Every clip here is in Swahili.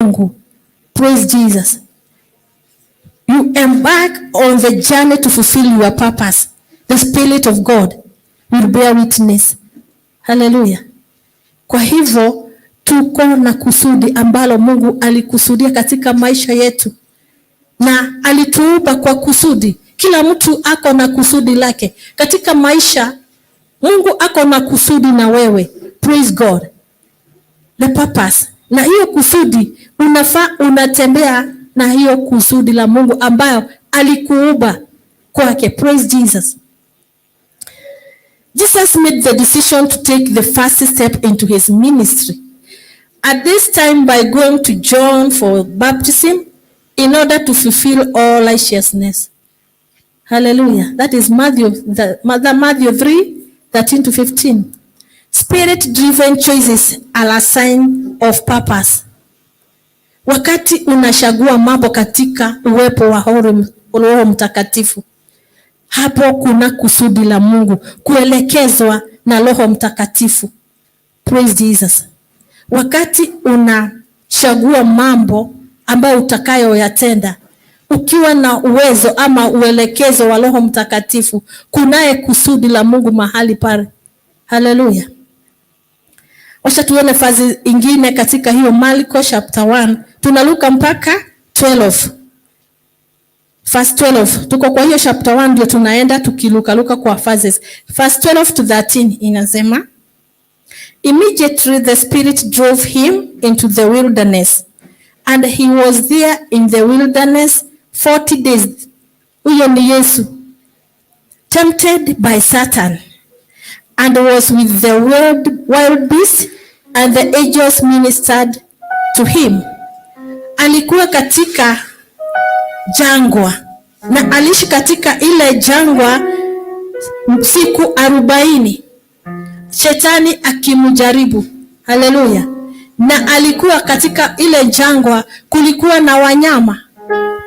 Mungu. Praise Jesus. You embark on the journey to fulfill your purpose. The Spirit of God will bear witness. Hallelujah. Kwa hivyo tuko na kusudi ambalo Mungu alikusudia katika maisha yetu, na alituumba kwa kusudi. Kila mtu ako na kusudi lake katika maisha. Mungu ako na kusudi na wewe. Praise God. The purpose. Na hiyo kusudi unafaa unatembea na hiyo kusudi la Mungu ambayo alikuumba kwake. Praise Jesus. Jesus made the decision to take the first step into his ministry. At this time by going to John for baptism in order to fulfill all righteousness. Hallelujah. That is Matthew 3, 13 to 15. Spirit-driven choices are a sign of purpose. Wakati unachagua mambo katika uwepo wa Roho Mtakatifu, hapo kuna kusudi la Mungu kuelekezwa na Roho Mtakatifu. Praise Jesus. Wakati unachagua mambo ambayo utakayoyatenda ukiwa na uwezo ama uelekezo wa Roho Mtakatifu, kunaye kusudi la Mungu mahali pale. Haleluya. Wacha tuone verse ingine katika hiyo Marko chapter 1, tunaruka mpaka 12. Verse 12. Tuko kwa hiyo chapter 1 ndio tunaenda tukilukaluka kwa verses. Verse 12 to 13 inasema, "Immediately the Spirit drove him into the wilderness, and he was there in the wilderness 40 days." Huyo ni Yesu. "Tempted by Satan, and was with the wild beasts, and the angels ministered to him." Alikuwa katika jangwa na aliishi katika ile jangwa siku 40, shetani akimjaribu. Haleluya! Na alikuwa katika ile jangwa, kulikuwa na wanyama.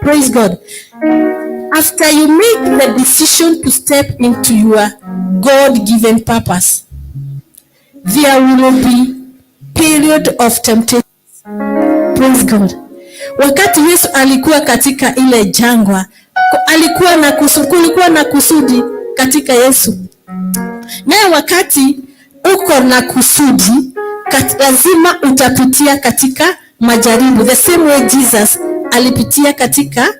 Praise God. After you make the decision to step into your God-given purpose, there will be period of temptation. Praise God. Wakati Yesu alikuwa katika ile jangwa, alikuwa na kusudi, kulikuwa na kusudi katika Yesu. Naye wakati uko na kusudi, lazima utapitia katika majaribu. The same way Jesus alipitia katika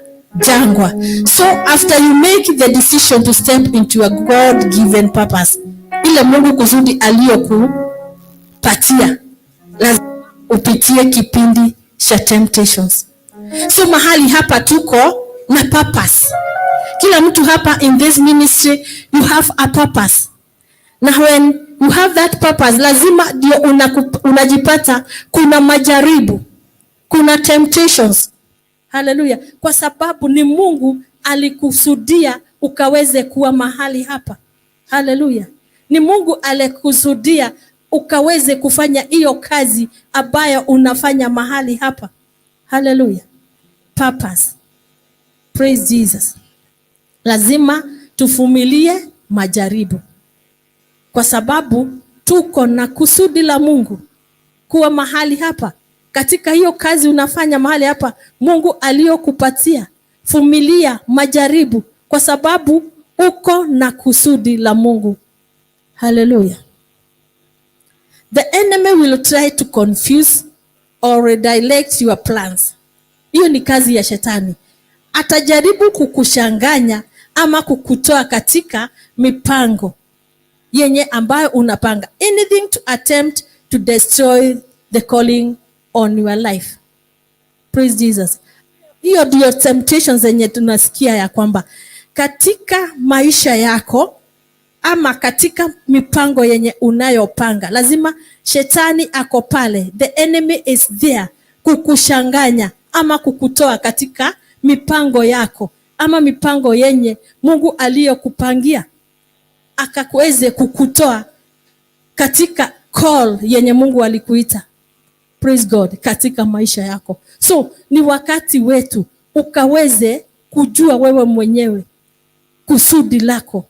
jangwa. So after you make the decision to step into a God given purpose, ile Mungu kusudi aliyokupatia, lazima upitie kipindi cha temptations. So mahali hapa tuko na purpose. Kila mtu hapa in this ministry, you have a purpose. Na when you have that purpose, lazima ndio unajipata kuna majaribu, kuna temptations. Haleluya! Kwa sababu ni Mungu alikusudia ukaweze kuwa mahali hapa. Haleluya! Ni Mungu alikusudia ukaweze kufanya hiyo kazi ambayo unafanya mahali hapa. Haleluya! Purpose. Praise Jesus. Lazima tuvumilie majaribu kwa sababu tuko na kusudi la Mungu kuwa mahali hapa. Katika hiyo kazi unafanya mahali hapa, Mungu aliyokupatia, vumilia majaribu kwa sababu uko na kusudi la Mungu. Haleluya. The enemy will try to confuse or redirect your plans. Hiyo ni kazi ya shetani. Atajaribu kukuchanganya ama kukutoa katika mipango yenye ambayo unapanga. Anything to attempt to destroy the calling on your life. Praise Jesus. Hiyo ndio temptations zenye tunasikia ya kwamba katika maisha yako ama katika mipango yenye unayopanga, lazima shetani ako pale, the enemy is there kukuchanganya ama kukutoa katika mipango yako ama mipango yenye Mungu aliyokupangia, akakuweze kukutoa katika call yenye Mungu alikuita. Praise God, katika maisha yako. So ni wakati wetu ukaweze kujua wewe mwenyewe kusudi lako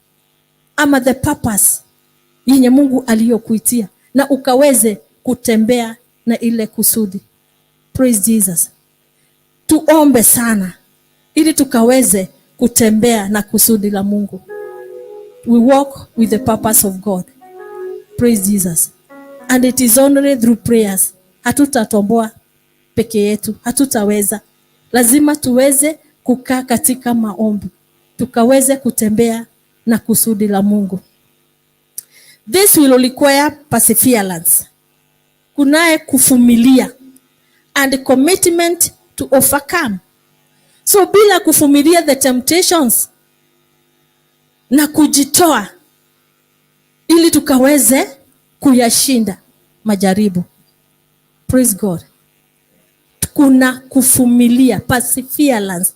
ama the purpose yenye Mungu aliyokuitia na ukaweze kutembea na ile kusudi. Praise Jesus. Tuombe sana ili tukaweze kutembea na kusudi la Mungu. We walk with the purpose of God. Praise Jesus. And it is only through prayers. Hatutatomboa peke yetu, hatutaweza. Lazima tuweze kukaa katika maombi, tukaweze kutembea na kusudi la Mungu. This will require perseverance. Kunaye kuvumilia and commitment to overcome. So bila kuvumilia the temptations na kujitoa ili tukaweze kuyashinda majaribu. Praise God. Kuna kuvumilia, perseverance.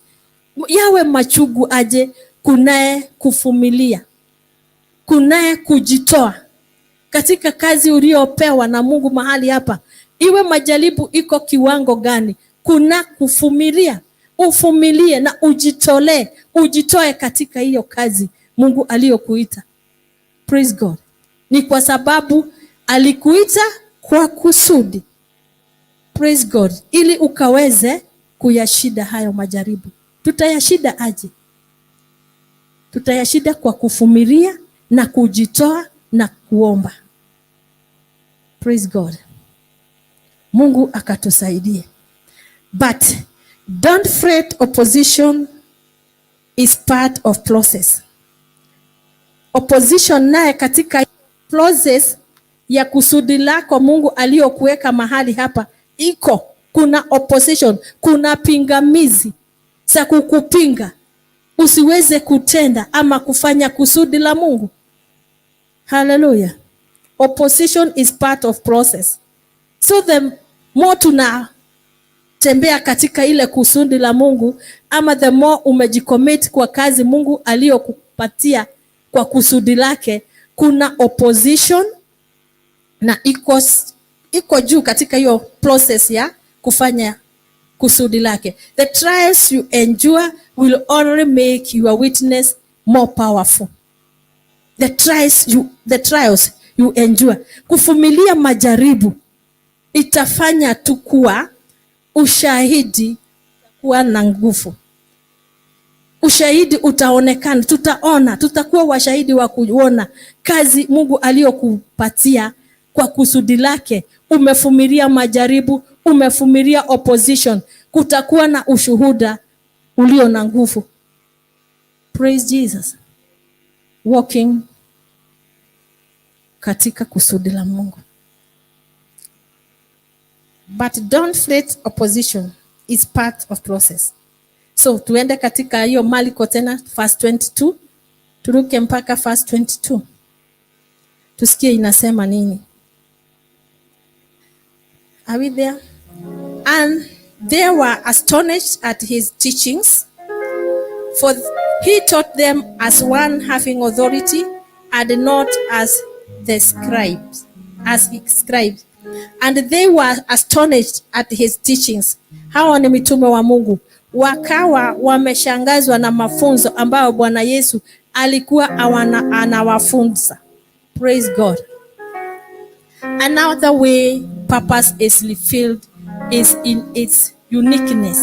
Yawe machungu aje, kunaye kuvumilia, kunaye kujitoa katika kazi uliopewa na Mungu mahali hapa, iwe majaribu iko kiwango gani, kuna kuvumilia. Uvumilie na ujitolee, ujitoe katika hiyo kazi Mungu aliyokuita. Praise God. Ni kwa sababu alikuita kwa kusudi. Praise God. Ili ukaweze kuyashinda hayo majaribu. Tutayashinda aje? Tutayashinda kwa kuvumilia na kujitoa na kuomba. Praise God. Mungu akatusaidie. But don't fret, opposition is part of process. Opposition naye katika process ya kusudi lako Mungu aliyokuweka mahali hapa iko, kuna opposition, kuna pingamizi za kukupinga usiweze kutenda ama kufanya kusudi la Mungu. Hallelujah. Opposition is part of process. So the more tunatembea katika ile kusudi la Mungu, ama the more umejicommit kwa kazi Mungu aliyokupatia kwa kusudi lake, kuna opposition na iko juu katika hiyo process ya kufanya kusudi lake. The trials you endure will only make your witness more powerful. The trials you endure. Kuvumilia majaribu itafanya tu kuwa ushahidi kuwa na nguvu. Ushahidi utaonekana, tutaona, tutakuwa washahidi wa kuona kazi Mungu aliyokupatia kwa kusudi lake. Umevumilia majaribu, umevumilia opposition, kutakuwa na ushuhuda ulio na nguvu. Praise Jesus. Walking katika kusudi la Mungu. But don't fret, opposition is part of process. So tuende katika hiyo Marko tena verse 22, turuke mpaka verse 22. Tusikie inasema nini. Are we there? And they were astonished at his teachings, for he taught them as one having authority and not as the scribes, as scribes. And they were astonished at his teachings. Hawa ni mitume wa Mungu, wakawa wameshangazwa na mafunzo ambayo Bwana Yesu alikuwa anawafunza. Praise God. Another way purpose is revealed is in its uniqueness.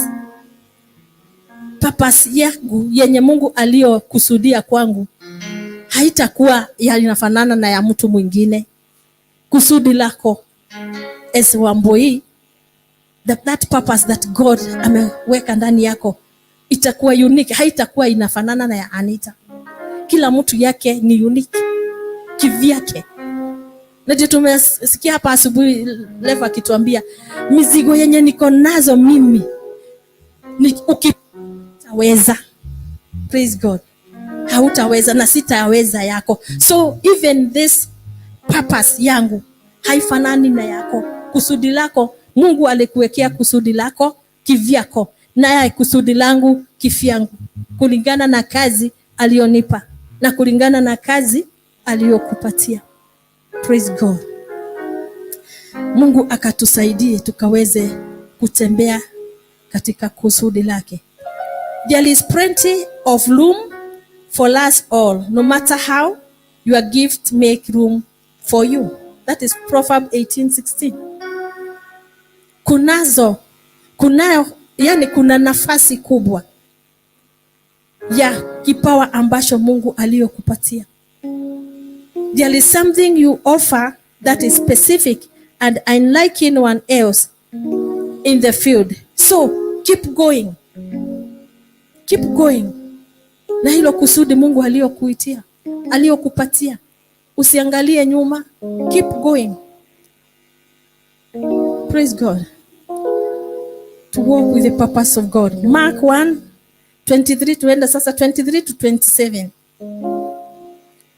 Purpose yangu yenye Mungu aliyokusudia kwangu haitakuwa yanafanana na ya mtu mwingine. Kusudi lako as Wambui, that purpose that God ameweka ndani yako itakuwa unique, haitakuwa inafanana na ya Anita. Kila mtu yake ni unique kivyake. Na ndio tumesikia hapa asubuhi Levo akituambia mizigo yenye niko nazo mimi ni ukitaweza. Praise God. Hautaweza na sitaweza yako. So even this purpose yangu haifanani na yako. Kusudi lako Mungu alikuwekea kusudi lako kivyako, naye kusudi langu kivyangu, kulingana na kazi aliyonipa na kulingana na kazi aliyokupatia. Praise God. Mungu akatusaidie tukaweze kutembea katika kusudi lake. There is plenty of room for us all, no matter how your gift make room for you. That is Proverb 18:16. Kunazo Kunayo, yani kuna nafasi kubwa ya kipawa ambacho Mungu aliyokupatia. There is something you offer that is specific and unlike anyone else in the field. So keep going. Keep going. Na hilo kusudi Mungu aliyokuitia, aliyokupatia. Usiangalie nyuma. Keep going. Praise God. To walk with the purpose of God. Mark 1:23, tuenda sasa 23 to 27.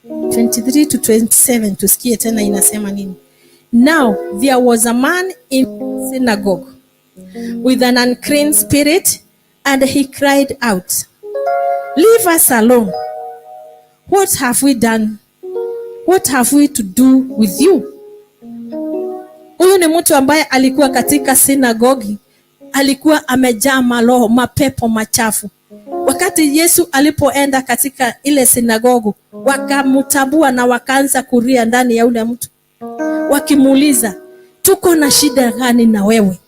23 to 27, tusikie tena inasema nini. Now there was a man in synagogue with an unclean spirit, and he cried out, "Leave us alone. What have we done? What have we to do with you?" Huyu ni mtu ambaye alikuwa katika sinagogi, alikuwa amejaa maroho, mapepo machafu. Wakati Yesu alipoenda katika ile sinagogu, wakamtambua na wakaanza kulia ndani ya yule mtu, wakimuuliza, "Tuko na shida gani na wewe,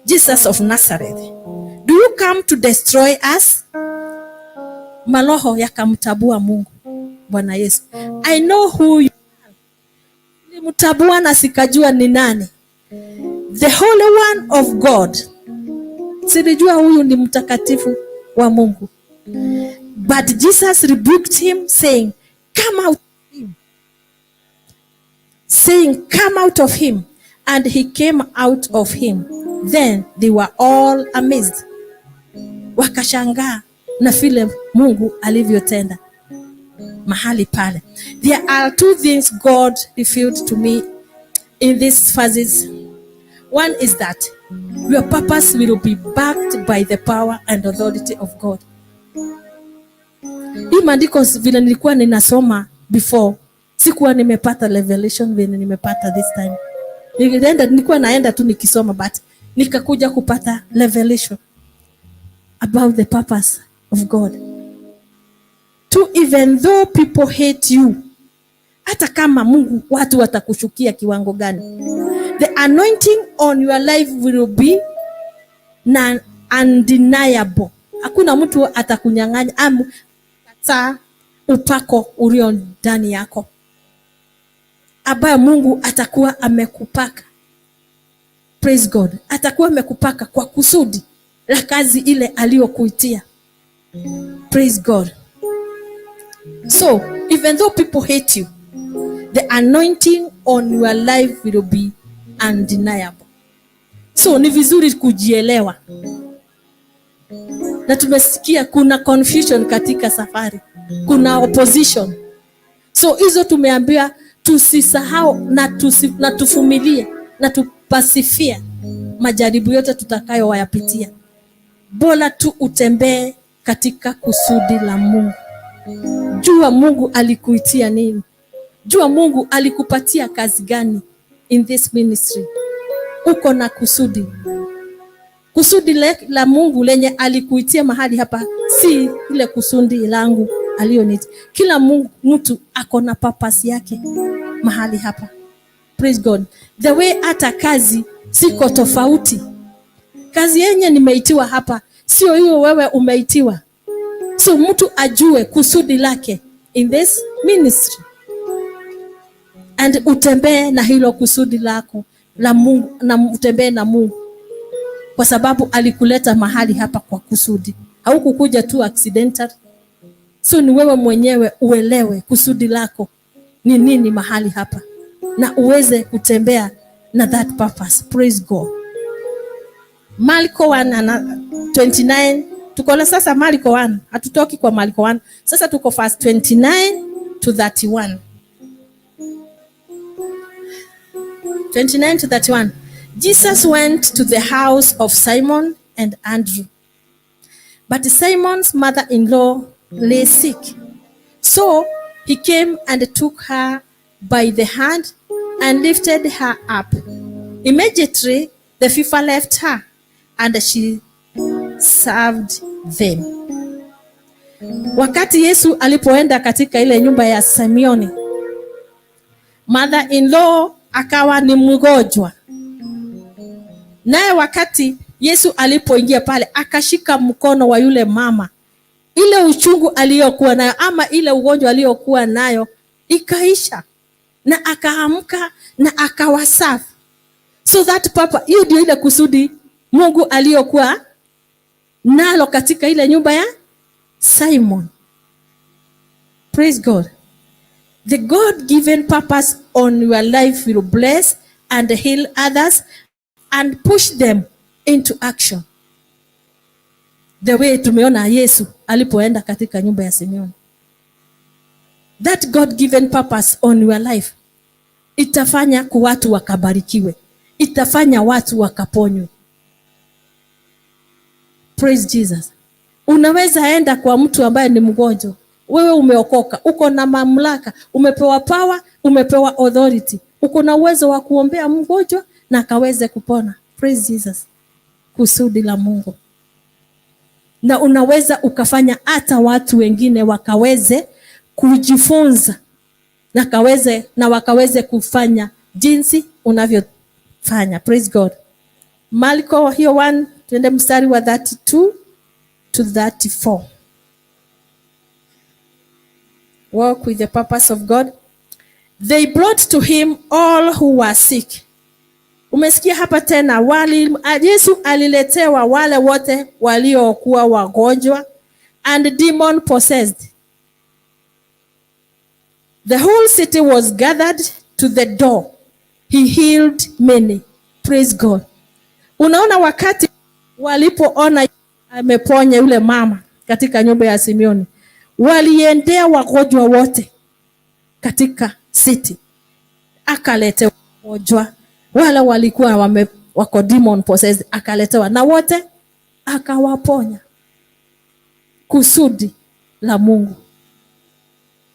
Jesus of Nazareth? Do you come to destroy us?" Maroho yakamtambua Mungu, Bwana Yesu. "I know who you are." Nilimtambua na sikajua ni nani. "The Holy One of God." Silijua huyu ni mtakatifu wa Mungu. But Jesus rebuked him, saying, "Come out of him." Saying, "Come out of him." And he came out of him. Then they were all amazed. Wakashangaa na vile Mungu alivyotenda mahali pale. There are two things God revealed to me in these verses. One is that your purpose will be backed by the power and authority of God. Hii maandiko vile nilikuwa ninasoma before, sikuwa nimepata revelation vile nimepata this time. Nilikuwa naenda tu nikisoma, but nikakuja kupata revelation about the purpose of God. Two, even though people hate you, hata kama Mungu watu watakuchukia kiwango gani, the anointing on your life will be na undeniable. Hakuna mtu atakunyang'anya amu kataa upako ulio ndani yako ambayo Mungu atakuwa amekupaka. Praise God. Atakuwa amekupaka kwa kusudi la kazi ile aliyokuitia. Praise God. So, even though people hate you, the anointing on your life will be undeniable. So, ni vizuri kujielewa. Na tumesikia kuna confusion katika safari, kuna opposition. So hizo tumeambiwa tusisahau na tuvumilie na tupasifia majaribu yote tutakayowayapitia. Bora tu utembee katika kusudi la Mungu. Jua Mungu alikuitia nini. Jua Mungu alikupatia kazi gani in this ministry. Uko na kusudi. Kusudi la Mungu lenye alikuitia mahali hapa si ile kusudi langu aliyoniita. Kila Mungu, mtu ako na purpose yake mahali hapa. Praise God. The way hata kazi siko tofauti. Kazi yenye nimeitiwa hapa sio hiyo wewe umeitiwa. So mtu ajue kusudi lake in this ministry and utembee na hilo kusudi lako la Mungu na utembee na Mungu, kwa sababu alikuleta mahali hapa kwa kusudi, haukukuja tu accidental. So ni wewe mwenyewe uelewe kusudi lako ni nini mahali hapa na uweze kutembea na that purpose. Praise God. Marko 1 na 29, tuko na sasa Marko 1, hatutoki kwa Marko 1. Sasa tuko verse 29 to 31. 29 to 31. Jesus went to the house of Simon and Andrew. But Simon's mother-in-law lay sick. So he came and took her by the hand and lifted her up. Immediately the fever left her and she served them. Wakati Yesu alipoenda katika ile nyumba ya Simeoni, mother-in-law akawa ni mgonjwa. Naye wakati Yesu alipoingia pale akashika mkono wa yule mama, ile uchungu aliyokuwa nayo ama ile ugonjwa aliyokuwa nayo ikaisha, na akaamka na akawa safi. So that papa, hiyo ndio ile kusudi Mungu aliyokuwa nalo katika ile nyumba ya Simon. Praise God. The God-given purpose on your life will bless and heal others and push them into action. The way tumeona Yesu alipoenda katika nyumba ya Simeon. That God-given purpose on your life itafanya ku watu wakabarikiwe, itafanya watu wakaponywe. Praise Jesus. Unaweza enda kwa mtu ambaye ni mgonjwa, wewe umeokoka, uko na mamlaka, umepewa power, umepewa authority, uko na uwezo wa kuombea mgonjwa na akaweze kupona. Praise Jesus. Kusudi la Mungu. Na unaweza ukafanya hata watu wengine wakaweze kujifunza na wakaweze kufanya jinsi unavyofanya. Praise God. Marko hiyo 1, tuende mstari wa 32 to 34. Walk with the purpose of God. They brought to him all who were sick. Umesikia hapa tena Yesu aliletewa wale wote waliokuwa wagonjwa and demon possessed. The whole city was gathered to the door. He healed many. Praise God. Unaona, wakati walipoona ameponya yule mama katika nyumba ya Simeoni, waliendea wagonjwa wote katika city, akaletewa wagonjwa wale walikuwa wako demon possessed, akaletewa na wote akawaponya. Kusudi la Mungu.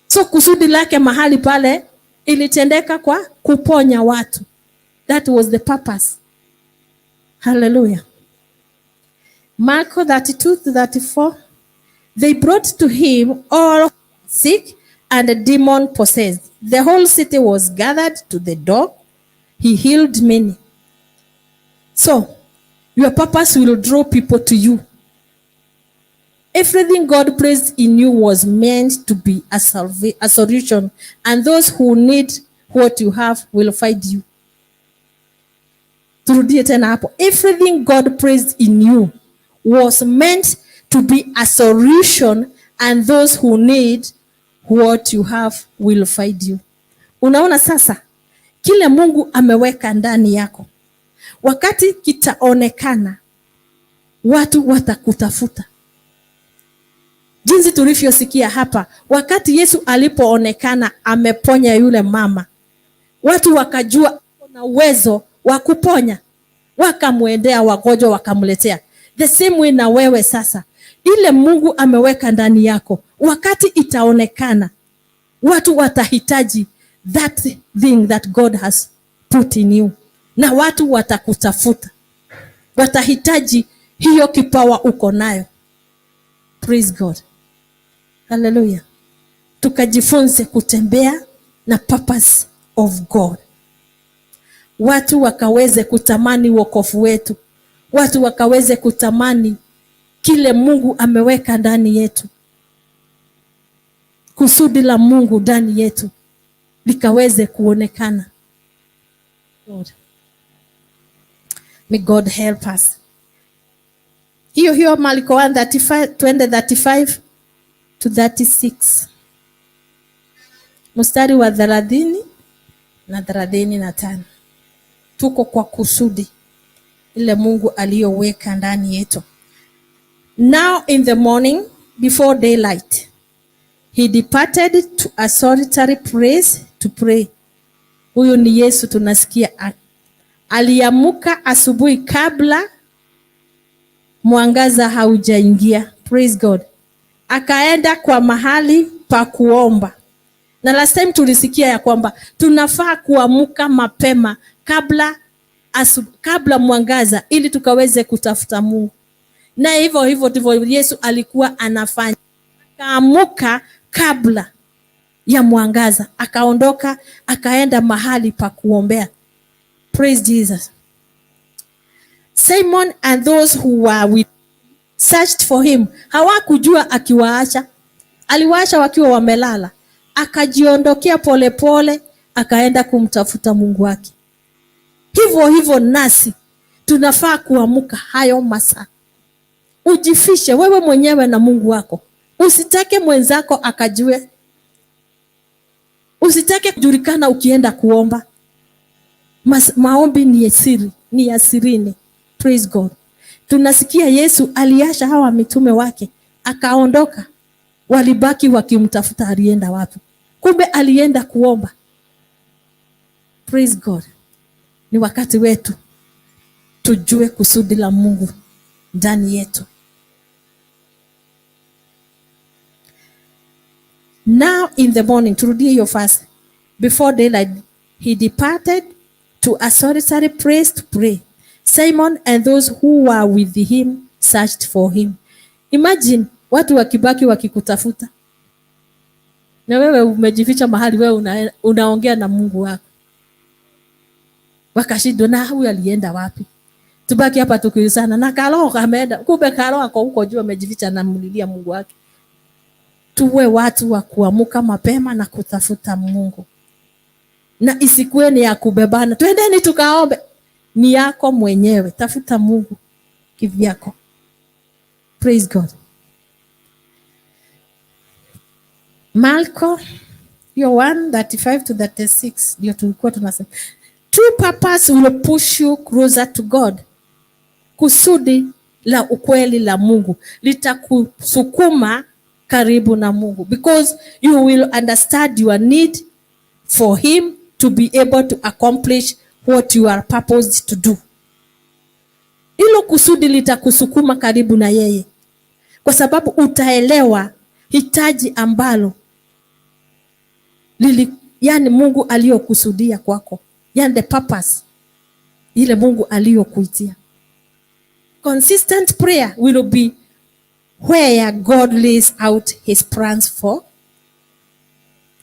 So kusudi lake mahali pale ilitendeka kwa kuponya watu. That was the purpose. Hallelujah. Marko 32 to 34. They brought to him all sick and demon possessed. The whole city was gathered to the door. He healed many. So, your purpose will draw people to you. Everything God placed in you was meant to be a solution, and those who need what you have will find you. Turudie tena hapo. Everything God placed in you was meant to be a solution, and those who need what you have will find you. Unaona sasa, kile Mungu ameweka ndani yako, wakati kitaonekana, watu watakutafuta. Jinsi tulivyosikia hapa, wakati Yesu alipoonekana ameponya yule mama, watu wakajua na uwezo wa kuponya, wakamwendea wagonjwa wakamletea. The same way na wewe sasa, ile Mungu ameweka ndani yako, wakati itaonekana, watu watahitaji that thing that God has put in you, na watu watakutafuta, watahitaji hiyo kipawa uko nayo. Praise God. Hallelujah. Tukajifunze kutembea na purpose of God. Watu wakaweze kutamani wokovu wetu, watu wakaweze kutamani kile Mungu ameweka ndani yetu, kusudi la Mungu ndani yetu likaweze kuonekana. God. May God help us. Hiyo hiyo Marko 1:35, twende 35 to 36, mstari wa 35. Tuko kwa kusudi ile Mungu aliyoweka ndani yetu. Now in the morning before daylight he departed to a solitary place to pray. Huyu ni Yesu tunasikia aliamuka asubuhi kabla mwangaza haujaingia. Praise God. Akaenda kwa mahali pa kuomba. Na last time tulisikia ya kwamba tunafaa kuamuka mapema kabla mwangaza ili tukaweze kutafuta Mungu. Na hivyo hivyo ndivyo Yesu alikuwa anafanya. Akaamuka kabla ya mwangaza, akaondoka akaenda mahali pa kuombea. Praise Jesus. Simon and those who were with searched for him. Hawakujua akiwaacha. Aliwaacha wakiwa wamelala. Akajiondokea polepole, akaenda kumtafuta Mungu wake. Hivyo hivyo nasi tunafaa kuamka hayo masaa. Ujifishe wewe mwenyewe na Mungu wako. Usitake mwenzako akajue. Usitake kujulikana ukienda kuomba. Maombi ni siri, ni ya sirini. Praise God. Tunasikia Yesu aliacha hawa mitume wake akaondoka. Walibaki wakimtafuta alienda wapi. Kumbe alienda kuomba. Praise God. Ni wakati wetu tujue kusudi la Mungu ndani yetu. Now in the morning, turudie hiyo verse. Before daylight, he departed to a solitary place to pray. Simon and those who were with him searched for him. Imagine watu wakibaki wakikutafuta. Na wewe umejificha mahali, wewe unaongea na Mungu wako. Wakashindwa, na huyu alienda wapi? Tubaki hapa tukiulizana, na Karo ameenda. Kumbe Karo ako huko juu amejificha na mlilia Mungu wake. Tuwe watu wa kuamuka mapema na kutafuta Mungu. Na isikuwe ni ya kubebana. Twendeni tukaombe. Ni yako mwenyewe. Tafuta Mungu kivyako. Praise God. Marko 1:35-36 ndio tulikuwa tunasema. True purpose will push you closer to God. Kusudi la ukweli la Mungu litakusukuma karibu na Mungu, because you will understand your need for him to be able to accomplish what you are purposed to do. Hilo kusudi litakusukuma karibu na yeye, kwa sababu utaelewa hitaji ambalo yani Mungu aliyokusudia kwako, yani the purpose ile Mungu aliyokuitia. Consistent prayer will be where God lays out his plans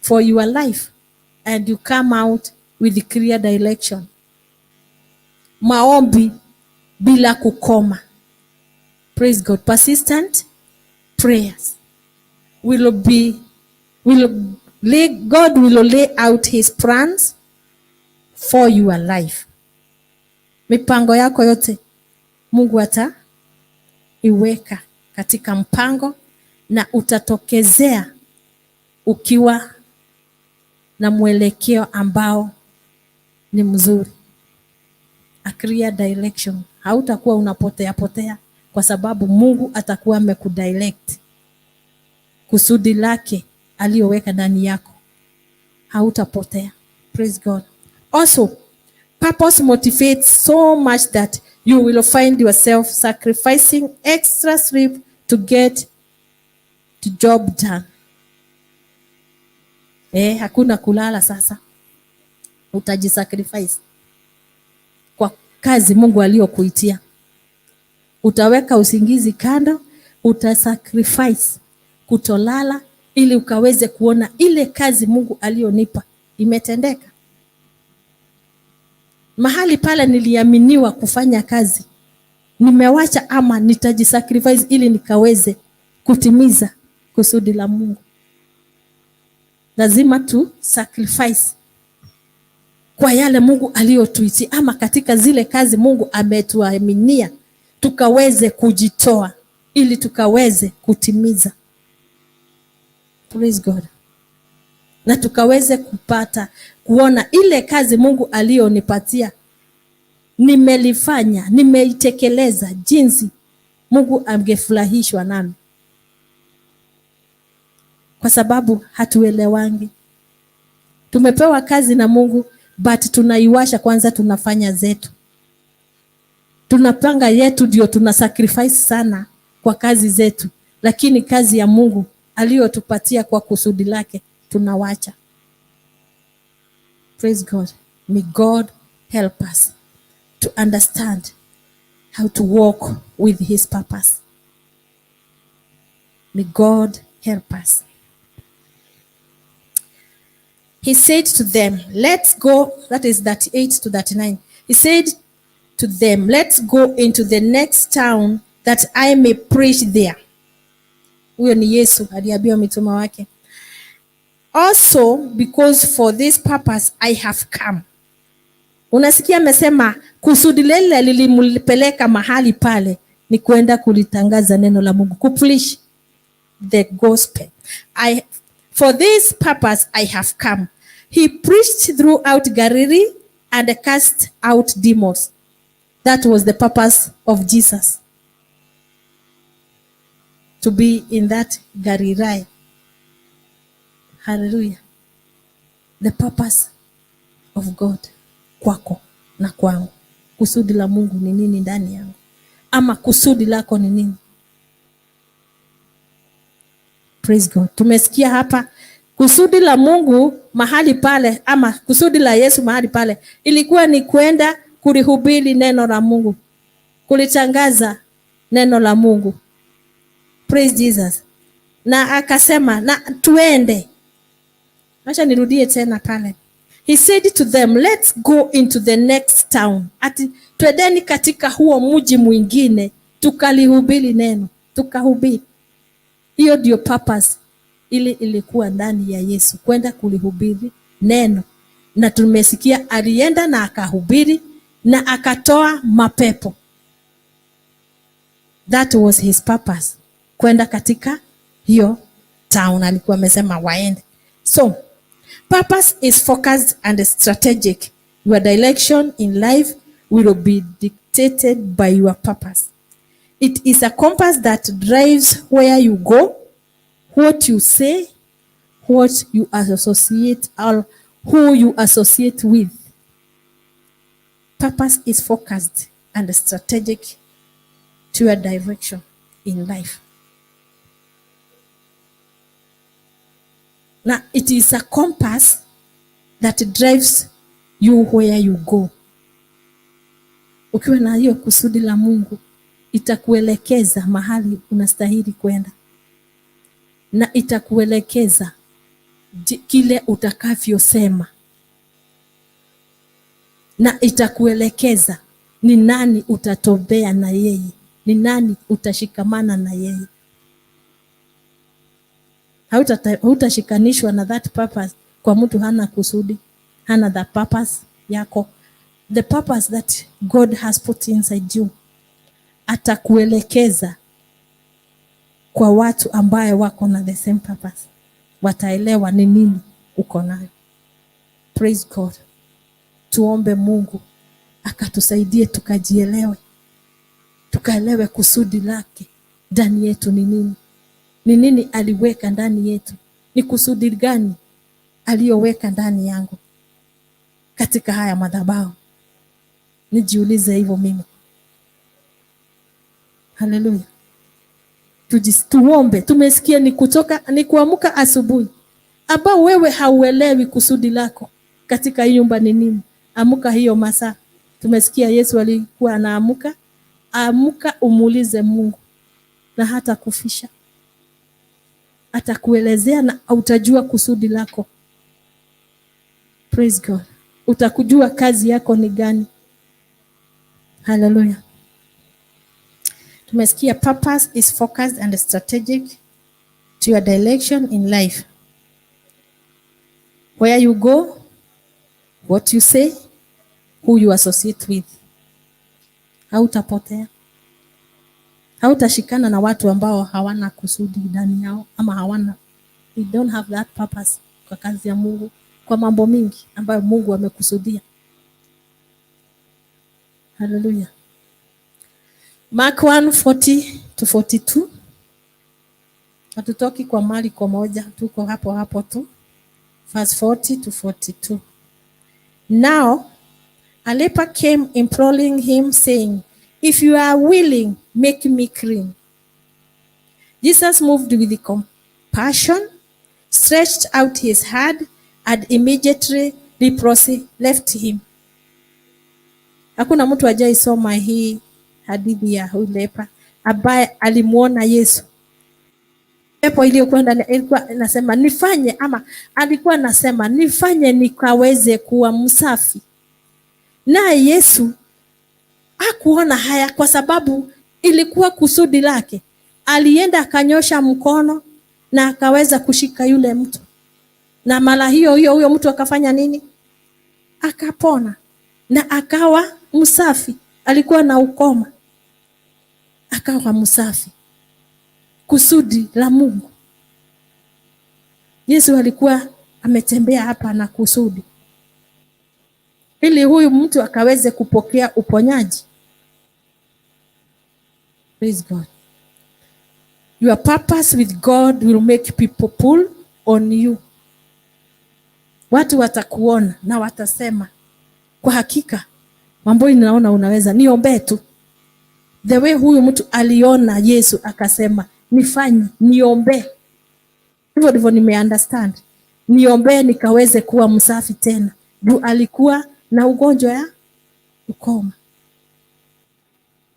for your life, and you come out with clear direction. Maombi bila kukoma. Praise God. Persistent prayers will be, will lay, God will lay out his plans for your life. Mipango yako yote Mungu ataiweka katika mpango, na utatokezea ukiwa na mwelekeo ambao ni mzuri. A clear direction. Hautakuwa unapotea potea, kwa sababu Mungu atakuwa amekudirect kusudi lake aliyoweka ndani yako. Hautapotea. Praise God. Also, purpose motivates so much that you will find yourself sacrificing extra sleep to get the job done. Hakuna kulala sasa. Utajisacrifice kwa kazi Mungu aliyokuitia. Utaweka usingizi kando, utasacrifice kutolala ili ukaweze kuona ile kazi Mungu aliyonipa imetendeka. Mahali pale niliaminiwa kufanya kazi, nimewacha ama nitajisacrifice ili nikaweze kutimiza kusudi la Mungu. Lazima tu sacrifice kwa yale Mungu aliyotuitia, ama katika zile kazi Mungu ametuaminia, tukaweze kujitoa ili tukaweze kutimiza. Praise God. Na tukaweze kupata kuona ile kazi Mungu aliyonipatia nimelifanya, nimeitekeleza jinsi Mungu angefurahishwa nami. Kwa sababu hatuelewangi. Tumepewa kazi na Mungu, but tunaiwasha kwanza, tunafanya zetu. Tunapanga yetu, ndio tuna sacrifice sana kwa kazi zetu, lakini kazi ya Mungu aliyotupatia kwa kusudi lake tunawacha. Praise God. May God help us to understand how to walk with his purpose. May God help us. He said to them, let's go, that is 38 to 39. He said to them, "Let's go into the next town that I may preach there." Huyo ni Yesu aliambia mitume wake. "Also because for this purpose I have come." Unasikia amesema kusudi lile lilimpeleka mahali pale ni kwenda kulitangaza neno la Mungu, kupreach the gospel. "For this purpose I have come." He preached throughout Galilee and cast out demons. That was the purpose of Jesus, to be in that Galilee. Hallelujah. The purpose of God kwako na kwangu. Kusudi la Mungu ni nini ndani yangu? Ama kusudi lako ni nini? Praise God. Tumesikia hapa kusudi la Mungu mahali pale, ama kusudi la Yesu mahali pale ilikuwa ni kwenda kulihubiri neno la Mungu, kulitangaza neno la Mungu. Praise Jesus. Na akasema na tuende. Acha nirudie tena pale. He said to them, "Let's go into the next town." Ati twendeni katika huo mji mwingine tukalihubiri neno, tukahubiri. Hiyo ndio purpose ili ilikuwa ndani ya Yesu, kwenda kulihubiri neno, na tumesikia alienda na akahubiri na akatoa mapepo. That was his purpose, kwenda katika hiyo town alikuwa amesema waende. So purpose is focused and strategic. Your direction in life will be dictated by your purpose. It is a compass that drives where you go, what you say, what you associate, or who you associate with. Purpose is focused and strategic to your direction in life. Now, it is a compass that drives you where you go. Ukiwa na hiyo kusudi la Mungu, itakuelekeza mahali unastahili kwenda, na itakuelekeza kile utakavyosema, na itakuelekeza ni nani utatobea na yeye, ni nani utashikamana na yeye. Hautashikanishwa na that purpose kwa mtu hana kusudi, hana the purpose yako. The purpose that God has put inside you, atakuelekeza kwa watu ambaye wako na the same purpose, wataelewa ni nini uko nayo. Praise God. Tuombe Mungu akatusaidie tukajielewe, tukaelewe kusudi lake ndani yetu ni nini, ni nini aliweka ndani yetu, ni kusudi gani aliyoweka ndani yangu katika haya madhabahu. Nijiulize hivyo mimi. Haleluya. Tuombe. Tumesikia ni kutoka, ni kuamka asubuhi ambao wewe hauelewi kusudi lako katika hii nyumba ni nini. Amka hiyo masaa. Tumesikia Yesu alikuwa anaamka. Amka umuulize Mungu na hata kufisha. Atakuelezea na utajua kusudi lako. Praise God. Utakujua kazi yako ni gani. Hallelujah. Tumesikia purpose is focused and strategic to your direction in life. Where you go, what you say, who you associate with. Hautapotea. Hautashikana na watu ambao hawana kusudi ndani yao, ama hawana, they don't have that purpose kwa kazi ya Mungu, kwa mambo mingi ambayo Mungu amekusudia. Hallelujah. Mark 1:40-42. Hatutoki kwa mali kwa moja, tuko hapo hapo tu. Verse 40-42. Now, a leper came imploring him, saying, "If you are willing, make me clean." Jesus moved with compassion, stretched out his hand, and immediately leprosy left him. Hakuna mtu hajaisoma hii hadithi ya huyu leper ambaye alimuona Yesu. Pepo iliyokuwa ndani ilikuwa inasema nifanye, ama alikuwa anasema nifanye nikaweze kuwa msafi. Naye Yesu Hakuona haya kwa sababu ilikuwa kusudi lake. Alienda akanyosha mkono na akaweza kushika yule mtu. Na mara hiyo hiyo huyo mtu akafanya nini? Akapona na akawa msafi. Alikuwa na ukoma, akawa msafi. Kusudi la Mungu. Yesu alikuwa ametembea hapa na kusudi, ili huyu mtu akaweze kupokea uponyaji. Praise God. Your purpose with God will make people pull on you. Watu watakuona na watasema, kwa hakika mambo ninaona unaweza, niombee tu. The way huyu mtu aliona Yesu akasema, nifanye, niombee. Hivyo ndivyo nimeunderstand. Niombee nikaweze kuwa msafi tena. Juu alikuwa na ugonjwa ya ukoma.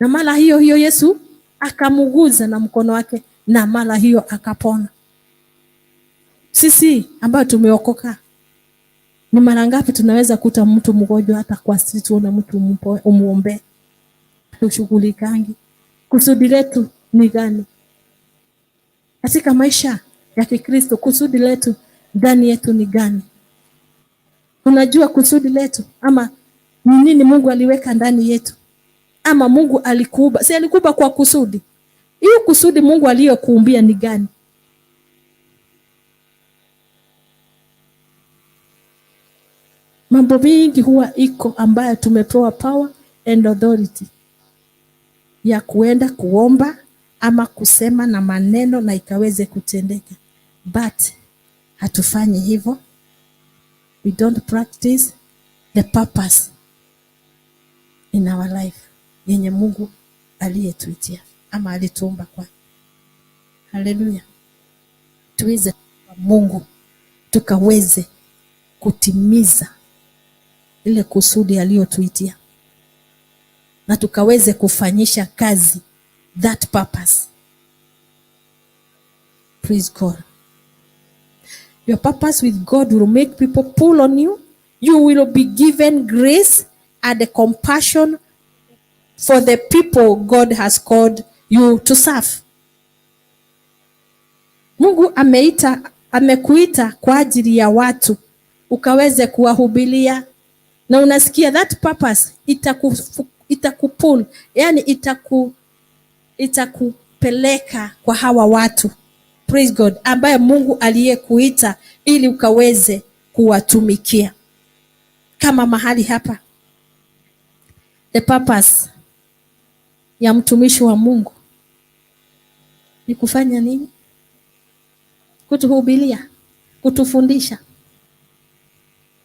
Na mara hiyo hiyo Yesu akamuguza na mkono wake, na mara hiyo akapona. Sisi ambao tumeokoka, ni mara ngapi tunaweza kuta mtu mgonjwa hata kwa sisi tuone mtu umuombe? Tushughulikangi. Kusudi letu ni gani katika maisha ya Kikristo? Kusudi letu ndani yetu ni gani? Unajua kusudi letu ama ni nini Mungu aliweka ndani yetu? Ama Mungu alikuumba, si alikuumba kwa kusudi? Hiyo kusudi Mungu aliyokuumbia ni gani? Mambo mingi huwa iko ambayo tumepewa power and authority ya kuenda kuomba ama kusema na maneno na ikaweze kutendeka. But hatufanyi hivyo. We don't practice the purpose in our life yenye Mungu aliyetuitia ama alituumba kwa. Hallelujah. Tuweze Mungu tukaweze kutimiza ile kusudi aliyotuitia, na tukaweze kufanyisha kazi that purpose. Praise God. Your purpose with God will make people pull on you. You will be given grace and the compassion for the people God has called you to serve. Mungu amekuita kwa ajili ya watu ukaweze kuwahubiria, na unasikia that purpose itakupull, yani itakupeleka kwa hawa watu. Praise God, ambaye Mungu aliyekuita ili ukaweze kuwatumikia. Kama mahali hapa, the purpose ya mtumishi wa Mungu ni kufanya nini? Kutuhubiria, kutufundisha.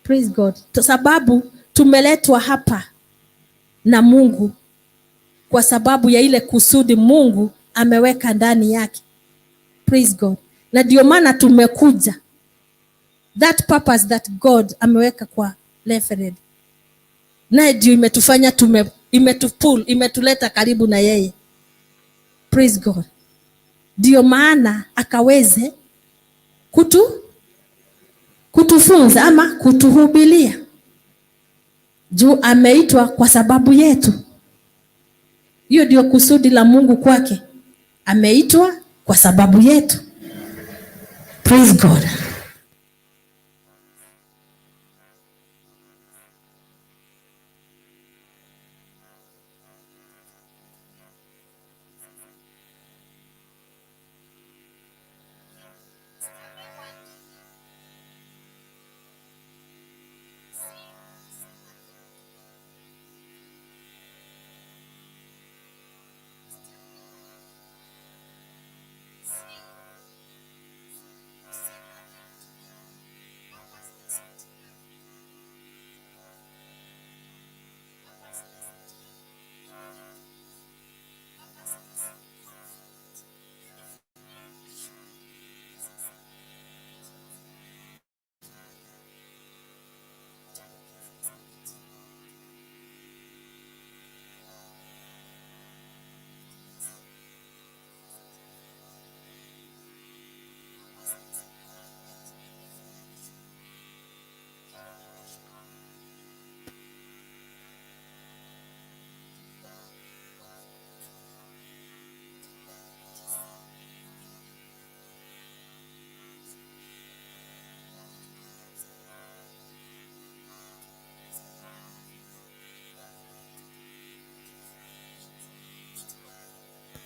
Praise God. Sababu tumeletwa hapa na Mungu kwa sababu ya ile kusudi Mungu ameweka ndani yake. Praise God. Na ndio maana tumekuja. That purpose that God ameweka kwa Reverend, naye ndio imetufanya imetupull, imetuleta karibu na yeye. Praise God. Ndio maana akaweze kutufunza ama kutuhubiria. Juu ameitwa kwa sababu yetu. Hiyo ndio kusudi la Mungu kwake. Ameitwa kwa sababu yetu. Praise God.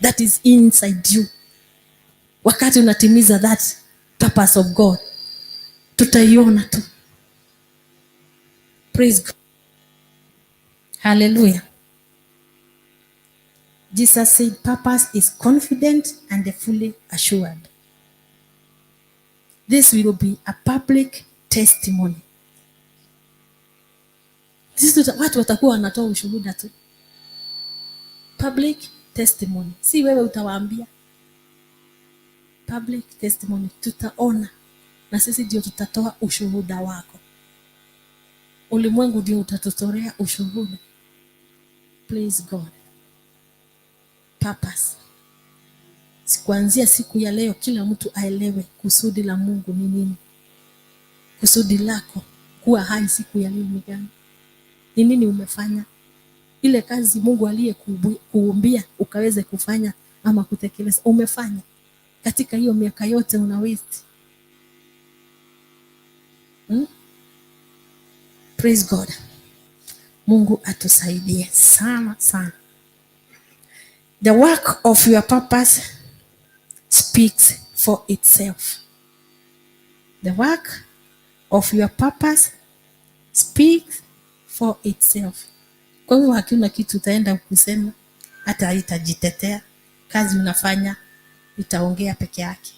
that is inside you. Wakati unatimiza that purpose of God, tutaiona tu. Praise God. Hallelujah. Jesus said purpose is confident and fully assured. This will be a public testimony. Watu watakuwa wanatoa ushuhuda tu. Public testimony. Si wewe utawaambia. Public testimony. Tutaona. Na sisi ndio tutatoa ushuhuda wako. Ulimwengu ndio utatutolea ushuhuda. Praise God. Purpose. Kuanzia siku ya leo kila mtu aelewe kusudi la Mungu ni nini. Kusudi lako kuwa hai siku ya leo ni gani? Ni nini umefanya? Ile kazi Mungu aliyekuumbia ukaweze kufanya ama kutekeleza, umefanya? Katika hiyo miaka yote una waste. Praise God. Mungu atusaidie sana sana. The work of your purpose speaks for itself. The work of your purpose speaks for itself. Kwa hivyo hakuna kitu utaenda kusema, hata haitajitetea. Kazi unafanya itaongea peke yake.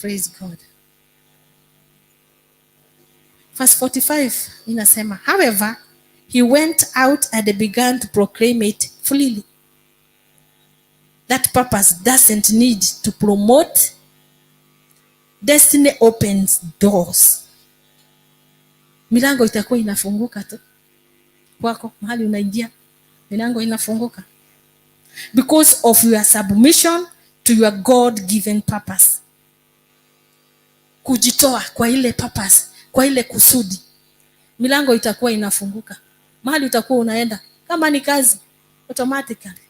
Praise God. Verse 45 inasema, however, he went out and began to proclaim it freely. That purpose doesn't need to promote. Destiny opens doors. Milango itakuwa inafunguka tu kwako, mahali unaingia, milango inafunguka. Because of your submission to your God-given purpose. Kujitoa kwa ile purpose, kwa ile kusudi. Milango itakuwa inafunguka. Mahali utakuwa unaenda, kama ni kazi, automatically.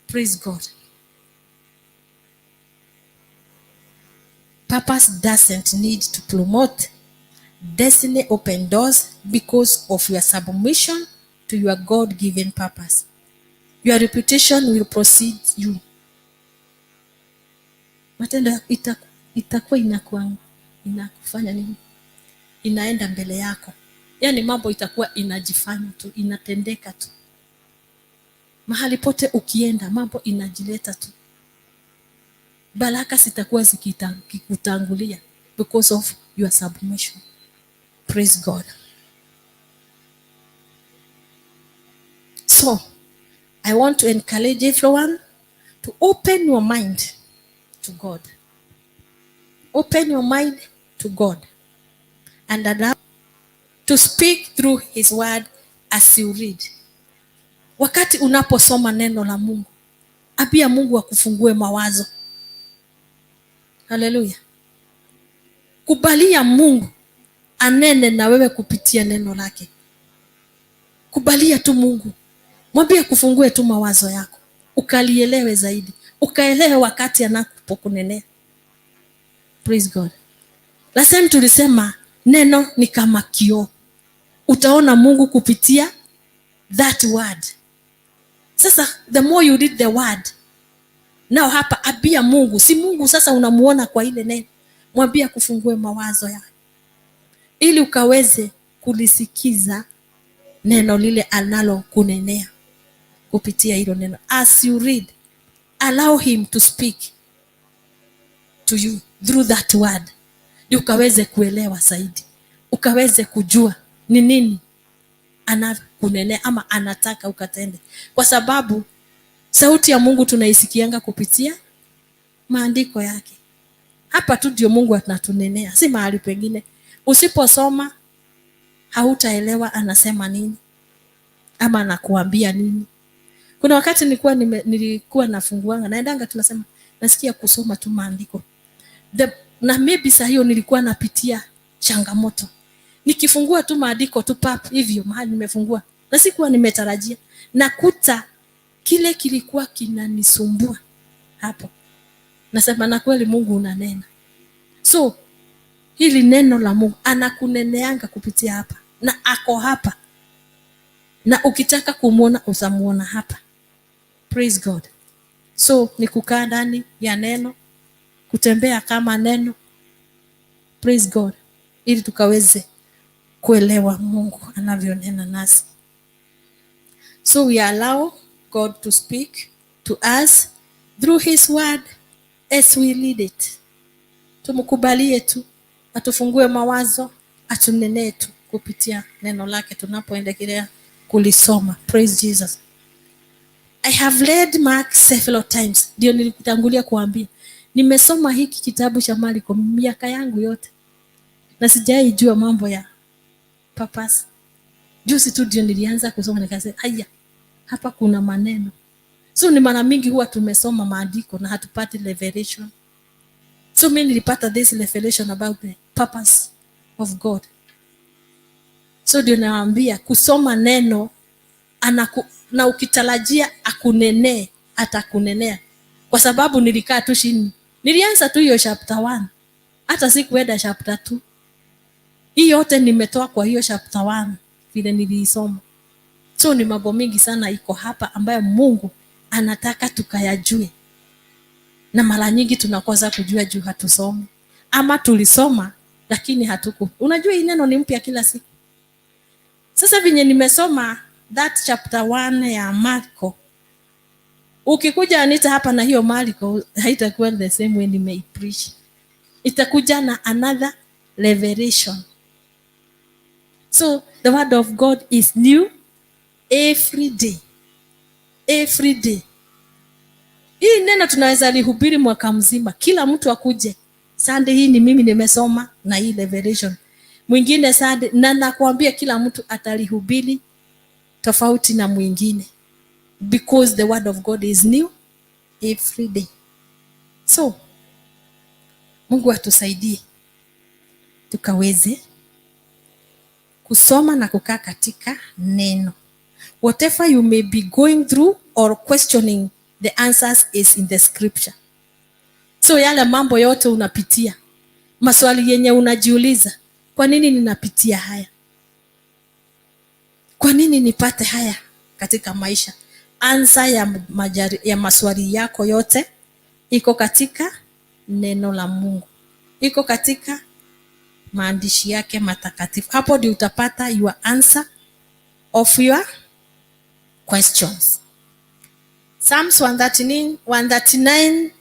Praise God. Purpose doesn't need to promote. Destiny open doors because of your submission to your God-given purpose. Your reputation will precede you. Matendo itakuwa inakufanya nini? Inaenda mbele yako. Yaani mambo itakuwa inajifanya tu, inatendeka tu. Mahali pote ukienda, mambo inajileta tu. Baraka zitakuwa zikikutangulia because of your submission. Praise God. So, I want to encourage everyone to open your mind to God. Open your mind to God and allow to speak through his word as you read. Wakati unaposoma neno la Mungu, ambia Mungu akufungue mawazo. Hallelujah. Kubalia Mungu anene na wewe kupitia neno lake. Kubalia tu Mungu. Mwambie akufungue tu mawazo yako, ukalielewe zaidi, ukaelewe wakati anapokunenea. Praise God. Last time tulisema neno ni kama kioo. Utaona Mungu kupitia that word. Sasa the more you read the word, now hapa ambia Mungu, si Mungu sasa unamuona kwa ile neno. Mwambie akufungue mawazo yako ili ukaweze kulisikiza neno lile analokunenea kupitia hilo neno. As you read, allow him to speak to you through that word. Ndio ukaweze kuelewa zaidi, ukaweze kujua ni nini anakunenea ama anataka ukatende. Kwa sababu sauti ya Mungu tunaisikianga kupitia maandiko yake. Hapa tu ndio Mungu anatunenea, si mahali pengine. Usiposoma hautaelewa anasema nini ama anakuambia nini. Kuna wakati nilikuwa nafunguanga, naendanga tunasema nasikia kusoma tu maandiko. Na maybe saa hiyo nilikuwa napitia changamoto. Nikifungua tu maandiko tu pap hivyo mahali nimefungua, na sikuwa nimetarajia, nakuta kile kilikuwa kinanisumbua hapo. Nasema na kweli Mungu unanena. So hili neno la Mungu anakuneneanga kupitia hapa, na ako hapa. Na ukitaka kumwona utamuona hapa. Praise God. So ni kukaa ndani ya neno, kutembea kama neno. Praise God. Ili tukaweze kuelewa Mungu anavyonena nasi. So we allow God to speak to us through his word as we read it. Tumkubalie tu, atufungue mawazo, atunenee tu kupitia neno lake tunapoendelea kulisoma. Praise Jesus. I have read Mark several times. Ndio nilikutangulia kuambia. Nimesoma hiki kitabu cha Marko miaka yangu yote. Na sijaijua mambo ya purpose. Juzi tu ndio nilianza kusoma nikasema, haya, hapa kuna maneno. So ni mara mingi huwa tumesoma maandiko na hatupati revelation. So mimi nilipata this revelation about the purpose of God. So ndio nawaambia kusoma neno na ukitarajia akunenee, atakunenea. Kwa sababu nilikaa tu chini. Nilianza tu hiyo chapter 1. Hata sikuenda chapter 2. Hii yote nimetoa kwa hiyo chapter 1 vile niliisoma. So ni mambo mingi sana iko hapa ambayo Mungu anataka tukayajue. Na mara nyingi tunakosa kujua juu hatusomi. Ama tulisoma lakini hatuku. Unajua hii neno ni mpya kila siku. Sasa venye nimesoma that chapter 1 ya Marko, ukikuja Anita hapa na hiyo Marko haitakuwa the same way nimeipreach. Itakuja na another revelation. So the word of God is new every day. Every day. Hii neno tunaweza lihubiri mwaka mzima. Kila mtu akuje. Sunday hii ni mimi nimesoma na hii revelation. Mwingine Sunday, na nakwambia kila mtu atalihubiri tofauti na mwingine. Because the word of God is new every day. So, Mungu atusaidie tukaweze kusoma na kukaa katika neno. Whatever you may be going through or questioning, the answers is in the scripture. So yale mambo yote unapitia, maswali yenye unajiuliza, kwa nini ninapitia haya? Kwa nini nipate haya katika maisha? Answer ya maswali yako yote iko katika neno la Mungu, iko katika maandishi yake matakatifu. Hapo ndio utapata your answer of your questions. Psalms 139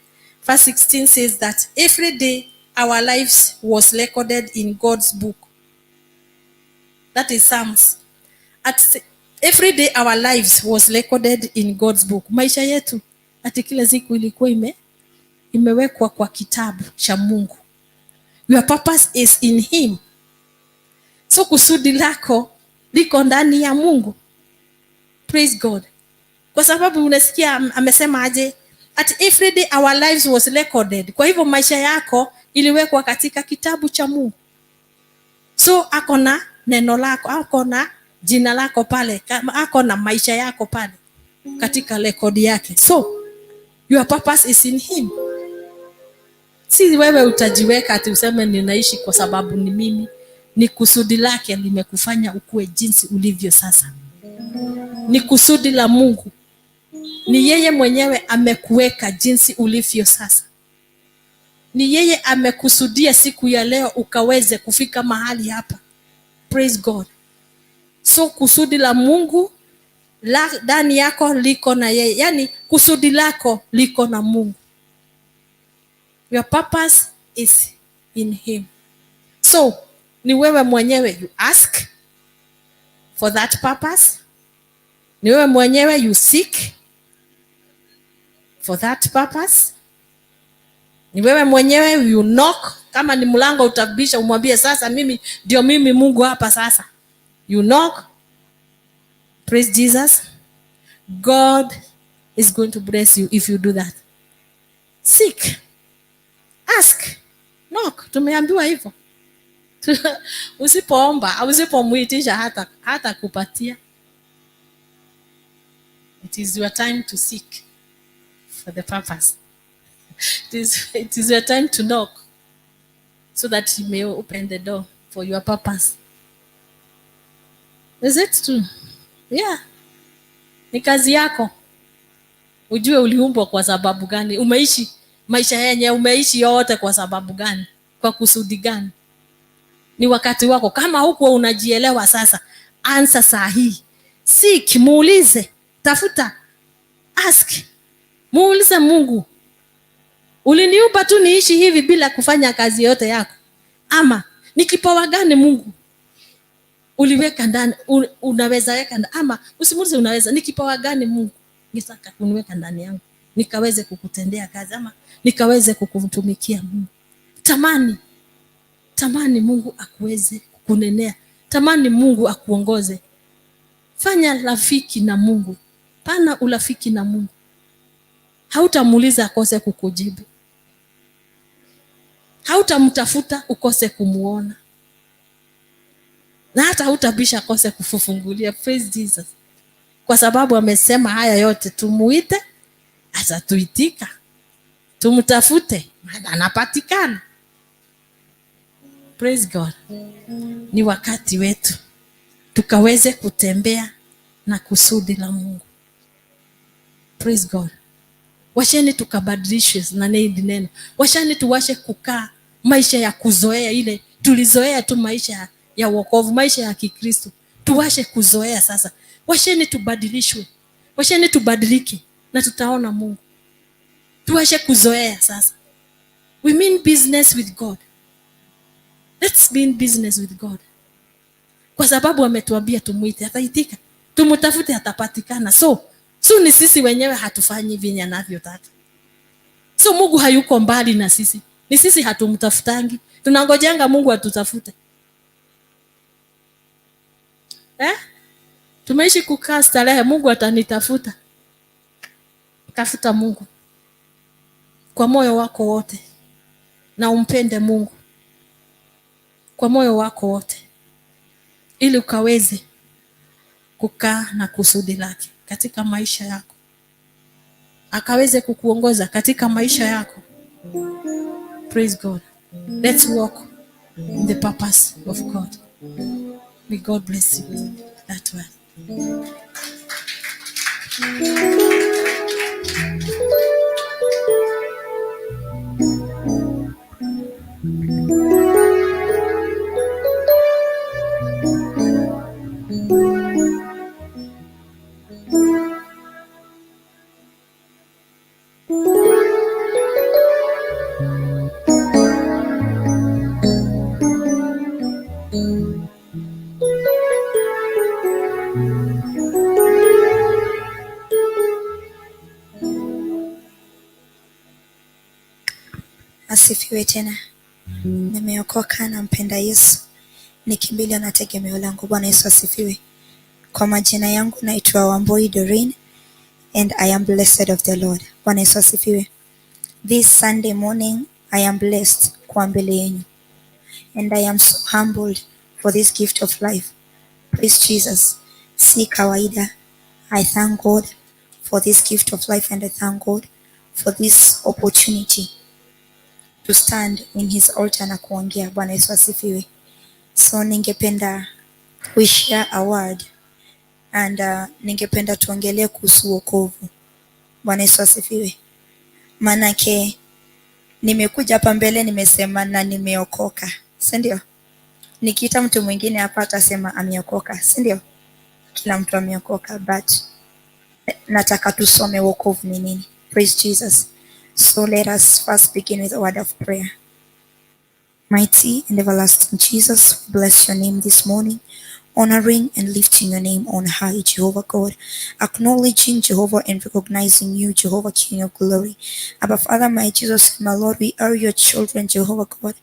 verse 16 says that every day our lives was recorded in God's book. That is Psalms. Every day our lives was recorded in God's book. Maisha yetu ati kila siku ilikuwa imewekwa kwa kitabu cha Mungu. Your purpose is in him. So kusudi lako liko ndani ya Mungu. Praise God. Kwa sababu unasikia amesema aje? At every day our lives was recorded. Kwa hivyo maisha yako iliwekwa katika kitabu cha Mungu. So ako na neno lako, ako na jina lako pale, ako na maisha yako pale katika rekodi yake. So your purpose is in him. Si wewe utajiweka ati useme ninaishi kwa sababu ni mimi. Ni kusudi lake limekufanya ukue jinsi ulivyo sasa. Ni kusudi la Mungu. Ni yeye mwenyewe amekuweka jinsi ulivyo sasa. Ni yeye amekusudia siku ya leo ukaweze kufika mahali hapa. Praise God. So kusudi la Mungu la ndani yako liko na yeye. Yani kusudi lako liko na Mungu. Your purpose is in him. So ni wewe mwenyewe you ask for that purpose. Ni wewe mwenyewe you seek for that purpose. Ni wewe mwenyewe you knock. Kama ni mlango utabisha, umwambie sasa mimi ndio mimi Mungu hapa sasa. You knock. Praise Jesus. God is going to bless you if you do that. Seek. Ask. Knock. Tumeambiwa hivyo. Usipoomba, usipomuitisha hata kupatia. It is your time to seek for the purpose. It is your time to knock so that he may open the door for your purpose. Is it true? Yeah. Ni kazi yako. Ujue uliumbwa kwa sababu gani? Umeishi maisha yenye umeishi yote kwa sababu gani? Kwa kusudi gani? Ni wakati wako. Kama hukuwa unajielewa sasa, ansa saa hii. Seek, muulize, tafuta, ask. Muulize Mungu. Uliniumba tu niishi hivi bila kufanya kazi yote yako? Ama ni kipawa gani Mungu uliweka ndani, unaweza weka ndani? Ama usimuulize unaweza, ni kipawa gani Mungu nitaka kuniweka ndani yangu nikaweze kukutendea kazi ama nikaweze kukutumikia Mungu. Tamani, tamani Mungu akuweze kukunenea. Tamani Mungu akuongoze. Fanya rafiki na Mungu. Pana urafiki na Mungu. Hautamuuliza akose kukujibu. Hautamtafuta ukose kumuona. Na hata hautabisha akose kukufungulia. Praise Jesus. Kwa sababu amesema haya yote, tumuite atatuitika, tumtafute anapatikana. Praise God. Ni wakati wetu tukaweze kutembea na kusudi la Mungu. Praise God. Washeni tukabadilishwe na hili neno. Washeni tuwashe kukaa maisha ya kuzoea ile tulizoea tu, maisha ya wokovu, maisha ya Kikristo. Tuwashe kuzoea sasa. Washeni tubadilishwe. Washeni tubadilike na tutaona Mungu. Tuwashe kuzoea sasa. We mean business with God. Let's mean business with God. Kwa sababu ametuambia tumuite, ataitika. Tumtafute, atapatikana. So ni sisi wenyewe hatufanyi vile anavyotaka. So Mungu hayuko mbali na sisi. Ni sisi hatumtafutangi. Tunangojanga Mungu atutafute. Tumeishi kukaa starehe, Mungu atanitafuta. Tafuta Mungu kwa moyo wako wote na umpende Mungu kwa moyo wako wote, ili ukaweze kukaa na kusudi lake katika maisha yako, akaweze kukuongoza katika maisha yako. Praise God. Let's walk in the purpose of God. May God bless you that way. Asifiwe tena. Nimeokoka na mpenda Yesu, ni kimbilio na tegemeo langu. Bwana Yesu asifiwe. Kwa majina yangu naitwa Wambui Doreen and I am blessed of the Lord. Bwana Yesu asifiwe. This Sunday morning I am blessed kuwa mbele yenu and I am so humbled for this gift of life. Praise Jesus. Si kawaida. I thank God for this gift of life and I thank God for this opportunity to stand in his altar na kuongea. Bwana Yesu asifiwe. So ningependa we share a word and ningependa tuongelee kuhusu wokovu. Bwana Yesu asifiwe. Manake nimekuja hapa mbele nimesema na nimeokoka, si ndio? Nikiita mtu mwingine hapa atasema ameokoka, si ndio? Kila mtu ameokoka, but nataka tusome wokovu ni nini. Praise Jesus. So let us first begin with a word of prayer. Mighty and everlasting Jesus, we bless your name this morning, honoring and lifting your name on high, Jehovah God, acknowledging Jehovah and recognizing you, Jehovah King of glory. Abba Father, my Jesus, my Lord, we are your children, Jehovah God,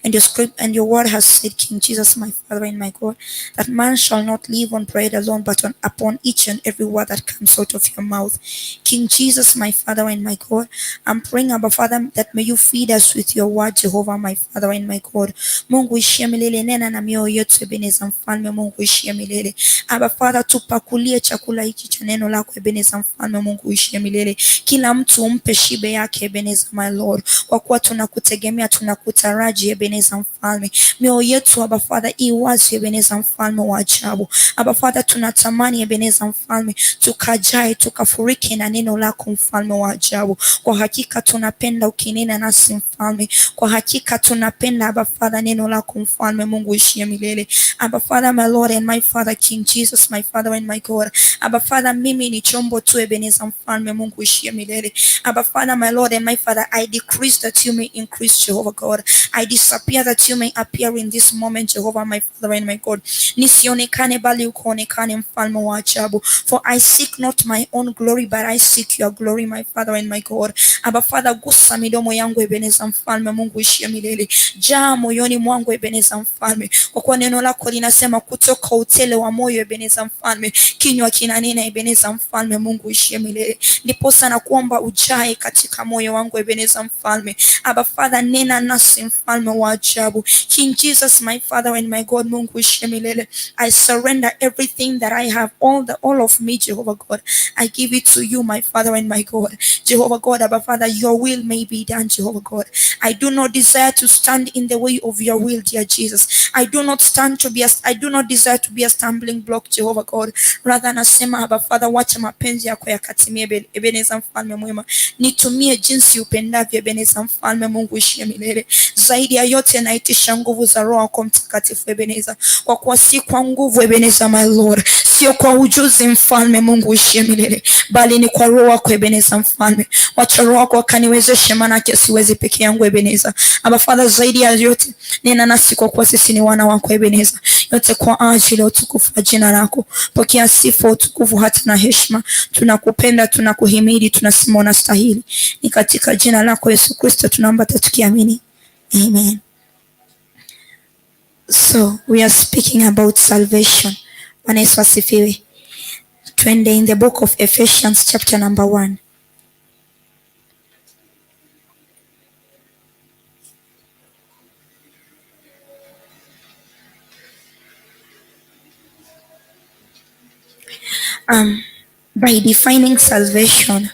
and your script and your word has said, King Jesus, my Father and my God, that man shall not live on bread alone, but on upon each and every word that comes out of your mouth. King Jesus, my Father and my God, I'm praying, Abba Father, that may you feed us with your word, Jehovah, my Father and my God. Mungu ishie milele, nena na mioyo yetu, Ebeneza mfalme Mungu uishie milele. Abba Father, tupakulie chakula hiki cha neno lako Ebeneza mfalme Mungu uishie milele. Kila mtu umpe shibe yake Ebeneza my Lord, kwa kuwa tunakutegemea, tunakutaraji Ebeneza mfalme. Mioyo yetu Abba Father iwazi Ebeneza mfalme wa ajabu. Abba Father, tunatamani Ebeneza mfalme tukajae tukafurike na neno lako mfalme wa ajabu. Kwa hakika tunapenda ukinena nasi mfalme, kwa hakika tunapenda Abba Father neno lako mfalme Mungu uishie milele. Abba Father my Lord and my Father King Jesus my Father and my God. Abba Father, mimi ni chombo tu Ebeneza mfalme Mungu uishie milele. Abba Father my Lord and my Father, I decrease that you may increase Jehovah God. I disappear that you may appear in this moment Jehovah my Father and my God. Nisionekane bali ukaonekane mfalme wa ajabu. For I seek not my own glory but I seek your glory my Father and my God. Abba Father, gusa midomo yangu Ebeneza mfalme Mungu uishie milele. Jaa moyoni mwangu Ebeneza mfalme, kwa kuwa neno lako linasema kutoka utele wa moyo Ebeneza mfalme kinywa kinanena Ebeneza mfalme Mungu uishie milele. Ndiposa nakuomba ujae katika moyo wangu Ebeneza mfalme. Abba Father, nena nasi mfalme wa ajabu. King Jesus my Father and my God Mungu uishie milele. I surrender everything that I have, all of me Jehovah God. I give it to you my Father and my God. Jehovah God, Abba Father, your will may be done Jehovah God. I do not desire to stand in the way of your will, dear Jesus. I do not stand to be a, I do not desire to be a stumbling block Jehovah God. Rather nasema Abba Father, wacha mapenzi yako yakatimie Ebeneza mfalme mwema. Nitumie jinsi upendavyo Ebeneza mfalme Mungu uishie milele. Zaidi ya yote naitisha nguvu za Roho yako Mtakatifu Ebeneza, kwa kuwa si kwa nguvu Ebeneza my Lord, sio kwa ujuzi mfalme Mungu uishie milele, bali ni kwa Roho yako Ebeneza mfalme. Wacha Roho yako akaniwezeshe, maana siwezi peke yangu Ebeneza. Abba Father, zaidi ya yote nena nasi kwa kuwa sisi ni wana wako Ebeneza. Yote kwa ajili ya utukufu wa jina lako. Pokea sifa, utukufu hata na heshima. Tunakupenda, tunakuhimidi, tunasema unastahili. Ni katika jina lako Yesu Kristo tunaomba tukiamini. Amen. So we are speaking about salvation. Bwana Yesu asifiwe. Twende in the book of Ephesians chapter number 1. By defining salvation,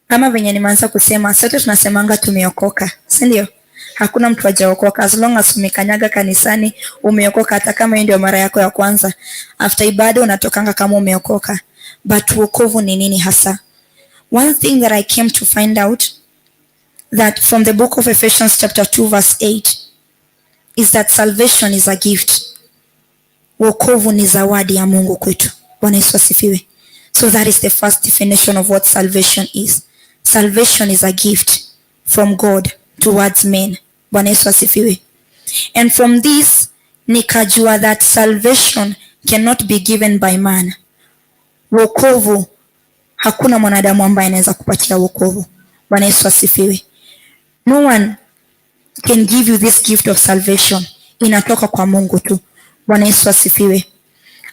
kama venye nimeanza kusema, sote tunasemanga tumeokoka, si ndio? Hakuna mtu hajaokoka. As long as umekanyaga kanisani umeokoka, hata kama hiyo ndio mara yako ya kwanza. After ibada unatokanga kama umeokoka. But wokovu ni nini hasa? One thing that I came to find out that from the book of Ephesians chapter 2 verse 8 is that salvation is a gift. Wokovu ni zawadi ya Mungu kwetu. Bwana Yesu asifiwe. So that is the first definition of what salvation is. Salvation is a gift from God towards men. Bwana Yesu asifiwe. And from this nikajua that salvation cannot be given by man. Wokovu, hakuna mwanadamu ambaye anaweza kupatia wokovu. Bwana Yesu asifiwe. No one can give you this gift of salvation. Inatoka kwa Mungu tu. Bwana Yesu asifiwe.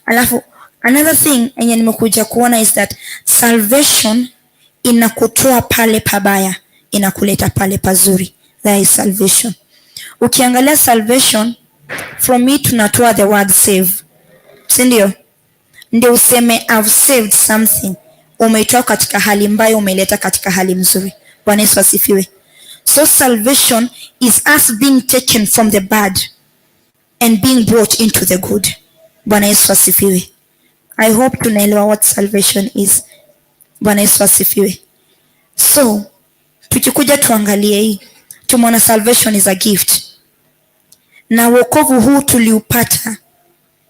Alafu another thing yenye nimekuja kuona is that salvation inakutoa pale pabaya, inakuleta pale pazuri. That is salvation. Ukiangalia salvation, from it tunatoa the word save, si ndio? Ndio useme I've saved something. Umeitoa katika hali mbaya, umeleta katika hali mzuri. Bwana Yesu asifiwe. So salvation is us being taken from the bad and being brought into the good. Bwana Yesu asifiwe. I hope tunaelewa what salvation is. Bwana Yesu asifiwe. So tukikuja tuangalie hii, tumeona salvation is a gift. Na wokovu huu tuliupata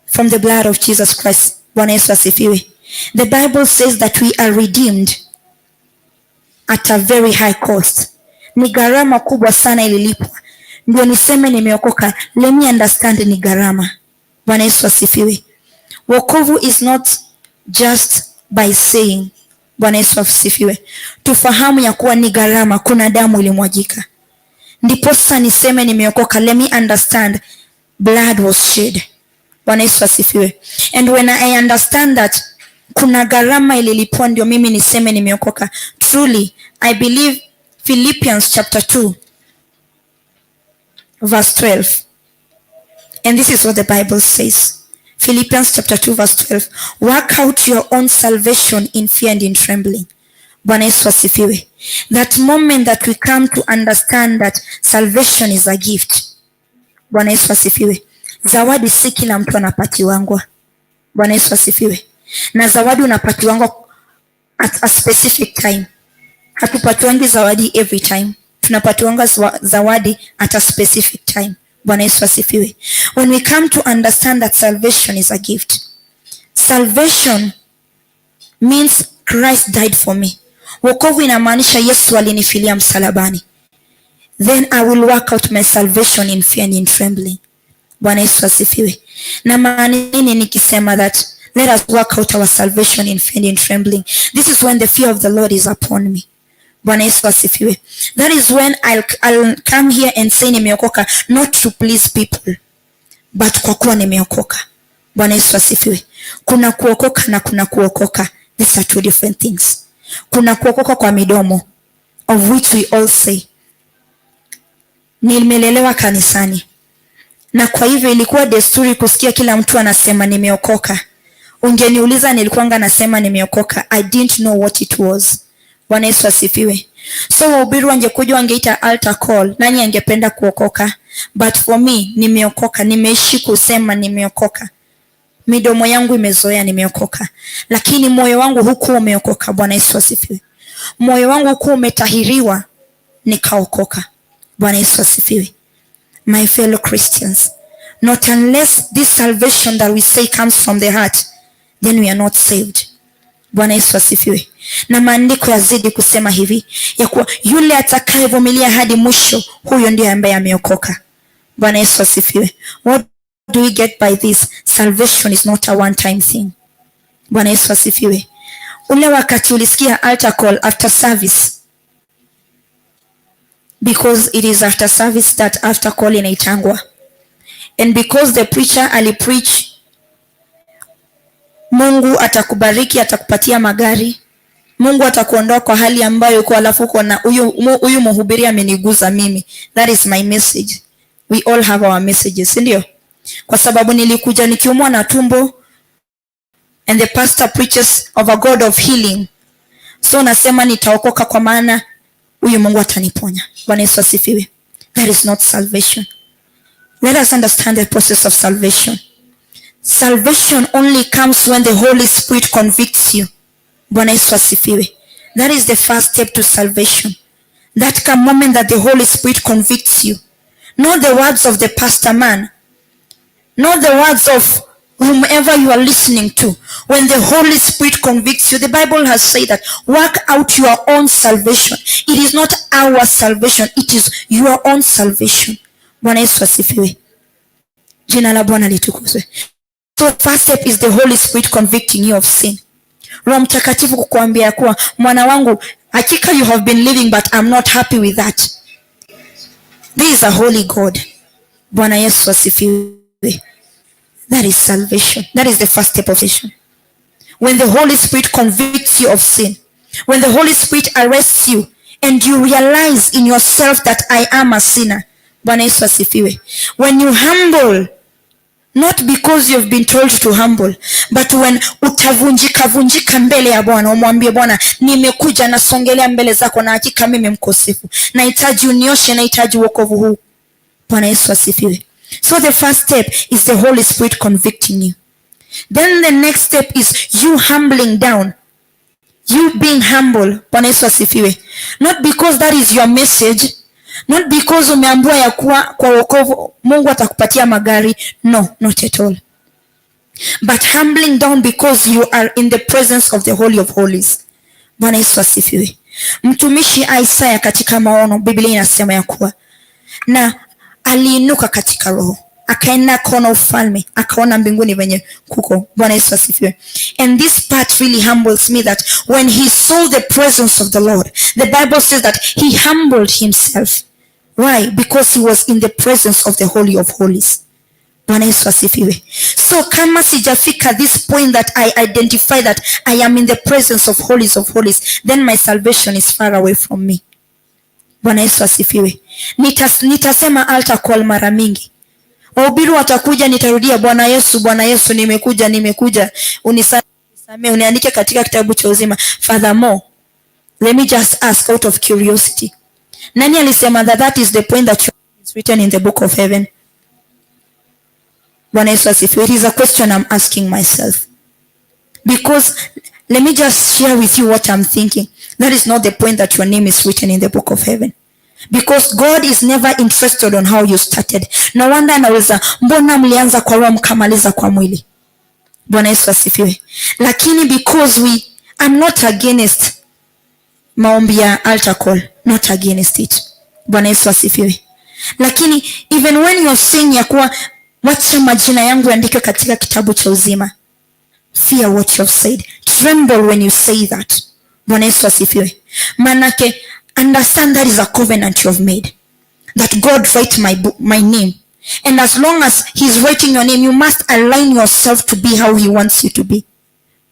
from the blood of Jesus Christ. Bwana Yesu asifiwe. The Bible says that we are redeemed at a very high cost. Ni gharama kubwa sana ililipwa. Ndio niseme nimeokoka, let me understand ni gharama. Bwana Yesu asifiwe. Wokovu is not just by saying. Bwana Yesu asifiwe. Tufahamu ya kuwa ni gharama, kuna damu ilimwagika. Ndiposa niseme nimeokoka, let me understand blood was shed. Bwana Yesu asifiwe. And when I understand that kuna gharama ililipwa ndio mimi niseme nimeokoka. Truly, I believe Philippians chapter 2 verse 12. And this is what the Bible says. Philippians chapter 2 verse 12. Work out your own salvation in fear and in trembling. Bwana Yesu asifiwe. That moment that we come to understand that salvation is a gift. Bwana Yesu asifiwe. Zawadi si kila mtu anapatiwangwa. Bwana Yesu asifiwe. Na zawadi unapatiwangwa at a specific time. Hatupatiwangi zawadi every time. Tunapatiwanga zawadi at a specific time. Bwana Yesu asifiwe. When we come to understand that salvation is a gift. Salvation means Christ died for me. Wokovu inamaanisha Yesu alinifilia msalabani. Then I will work out my salvation in fear and in trembling. Bwana Yesu asifiwe. Na maana nini nikisema that let us work out our salvation in fear and in trembling? This is when the fear of the Lord is upon me. Bwana Yesu asifiwe. That is when I'll come here and say nimeokoka, not to please people, but kwa kuwa nimeokoka. Bwana Yesu asifiwe. Kuna kuokoka na kuna kuokoka. These are two different things. Kuna kuokoka kwa midomo, of which we all say. Nimelelewa kanisani, na kwa hivyo ilikuwa desturi kusikia kila mtu anasema nimeokoka. Ungeniuliza nilikuwanga nasema nimeokoka, I didn't know what it was. Bwana Yesu asifiwe. So wahubiri wangekuja wangeita altar call, nani angependa kuokoka? But for me, nimeokoka, nimeishi kusema nimeokoka. Midomo yangu imezoea nimeokoka, lakini moyo wangu hukuwa umeokoka. Bwana Yesu asifiwe. Moyo wangu hukuwa umetahiriwa nikaokoka. Bwana Yesu asifiwe. My fellow Christians, not unless this salvation that we say comes from the heart, then we are not saved. Bwana Yesu asifiwe. Na maandiko yazidi kusema hivi ya kuwa yule atakayevumilia hadi mwisho, huyo ndiye ambaye ameokoka. Bwana Yesu asifiwe. What do we get by this? Salvation is not a one time thing. Bwana Yesu asifiwe. Ule wakati ulisikia altar call after service, because it is after service that altar call inaitangwa, and because the preacher alipreach, Mungu atakubariki, atakupatia magari, Mungu atakuondoa kwa hali ambayo uko, alafu uko na huyu mhubiri ameniguza mimi. That is my message. We all have our messages, si ndio? Kwa sababu nilikuja nikiumwa na tumbo and the pastor preaches of a God of healing. So nasema nitaokoka kwa maana huyu Mungu ataniponya. Bwana Yesu asifiwe. That is not salvation. Let us understand the process of salvation. Salvation only comes when the Holy Spirit convicts you. Bwana Yesu asifiwe. That is the first step to salvation. That come moment that the Holy Spirit convicts you. Not the words of the pastor man. Not the words of whomever you are listening to. When the Holy Spirit convicts you, the Bible has said that work out your own salvation. It is not our salvation, it is your own salvation. Bwana Yesu asifiwe. Jina la Bwana litukuzwe. So first step is the Holy Spirit convicting you of sin. Roho Mtakatifu kukuambia kuwa mwana wangu, hakika you have been living, but I'm not happy with that. This is a holy God. Bwana Yesu asifiwe. That is salvation. That is the first step of salvation. When the Holy Spirit convicts you of sin, when the Holy Spirit arrests you and you realize in yourself that I am a sinner. Bwana Yesu asifiwe. When you humble, not because you've been told to humble, but when utavunjika vunjika mbele ya Bwana, umwambie Bwana, nimekuja nasongelea mbele zako na hakika mimi mkosefu, nahitaji unioshe, nahitaji wokovu huu. Bwana Yesu asifiwe. So the first step is the Holy Spirit convicting you. Then the next step is you humbling down, you being humble. Bwana Yesu asifiwe. Not because that is your message, not because umeambiwa ya kuwa kwa wokovu Mungu atakupatia magari. No, not at all, but humbling down because you are in the presence of the Holy of Holies. Bwana Yesu asifiwe. Mtumishi Isaya katika maono, Biblia inasema ya kuwa na aliinuka katika roho, akaenda akaona ufalme, akaona mbinguni venye kuko. Bwana Yesu asifiwe. And this part really humbles me, that when he saw the presence of the Lord, the Bible says that he humbled himself. Why? Because he was in the presence of the Holy of Holies. Bwana Yesu asifiwe. So kama sijafika this point that I identify that I am in the presence of holies of holies, then my salvation is far away from me. Bwana Yesu asifiwe. Nitasema altar call mara mingi. Wahubiri watakuja, nitarudia, Bwana Yesu, Bwana Yesu, nimekuja, nimekuja, unisamehe, uniandike katika kitabu cha uzima. Furthermore, let me just ask out of curiosity, nani alisema that that is the point that is written in the book of heaven? Bwana Yesu asifiwe. It is a question I'm asking myself. Because let me just share with you what I'm thinking. That is not the point that your name is written in the book of heaven. Because God is never interested on how you started. No wonder anauliza, mbona mlianza kwa roho mkamaliza kwa mwili? Bwana Yesu asifiwe. Lakini because I'm not against maombi ya altar call, not against it. Bwana Yesu asifiwe. Lakini even when you are saying ya kuwa wacha majina yangu yaandikwe katika kitabu cha uzima, fear what you have said. Tremble when you say that. Bwana Yesu asifiwe. Manake understand that is a covenant you have made. That God write my name. And as long as he's writing your name, you must align yourself to be how he wants you to be.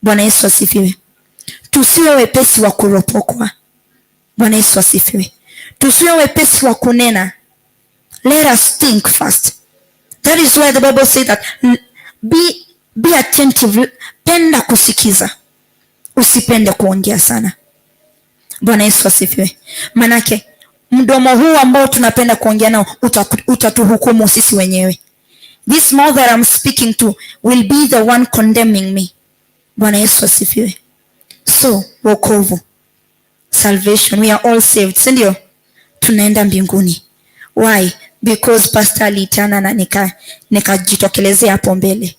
Bwana Yesu asifiwe. Tusiwe wepesi wa kuropokwa. Bwana Yesu asifiwe. Tusiwe wepesi wa kunena. Let us think first. That is why the Bible says that be attentive. Penda kusikiza, usipende kuongea sana. Bwana Yesu asifiwe. Manake mdomo huu ambao tunapenda kuongea nao utatuhukumu sisi wenyewe. This mouth that I'm speaking to will be the one condemning me. Bwana Yesu asifiwe. So, wokovu, salvation, we are all saved, si ndio? Tunaenda mbinguni. Why? Because pastor aliitana na nikajitokelezea hapo mbele.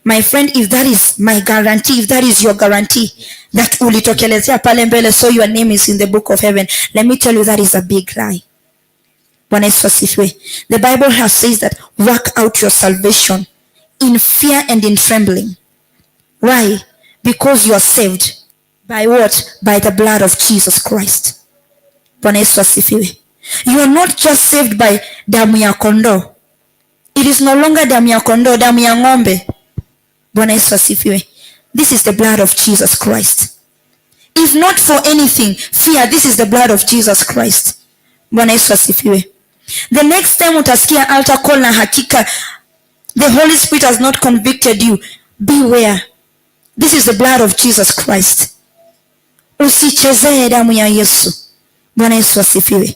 My friend, if that is my guarantee, if that is your guarantee that ulitokelezea pale mbele, so your name is in the book of heaven, let me tell you, that is a big lie. Bwana Yesu asifiwe. The Bible has says that work out your salvation in fear and in trembling. Why? Because you are saved by what? By the blood of Jesus Christ. Bwana Yesu asifiwe. You are not just saved by damu ya kondoo. It is no longer damu ya kondoo, damu ya ng'ombe. Bwana Yesu asifiwe. This is the blood of Jesus Christ. If not for anything, fear, this is the blood of Jesus Christ. Bwana Yesu asifiwe. The next time utasikia altar call na hakika the Holy Spirit has not convicted you, beware. This is the blood of Jesus Christ. Usichezee damu ya Yesu. Bwana Yesu asifiwe.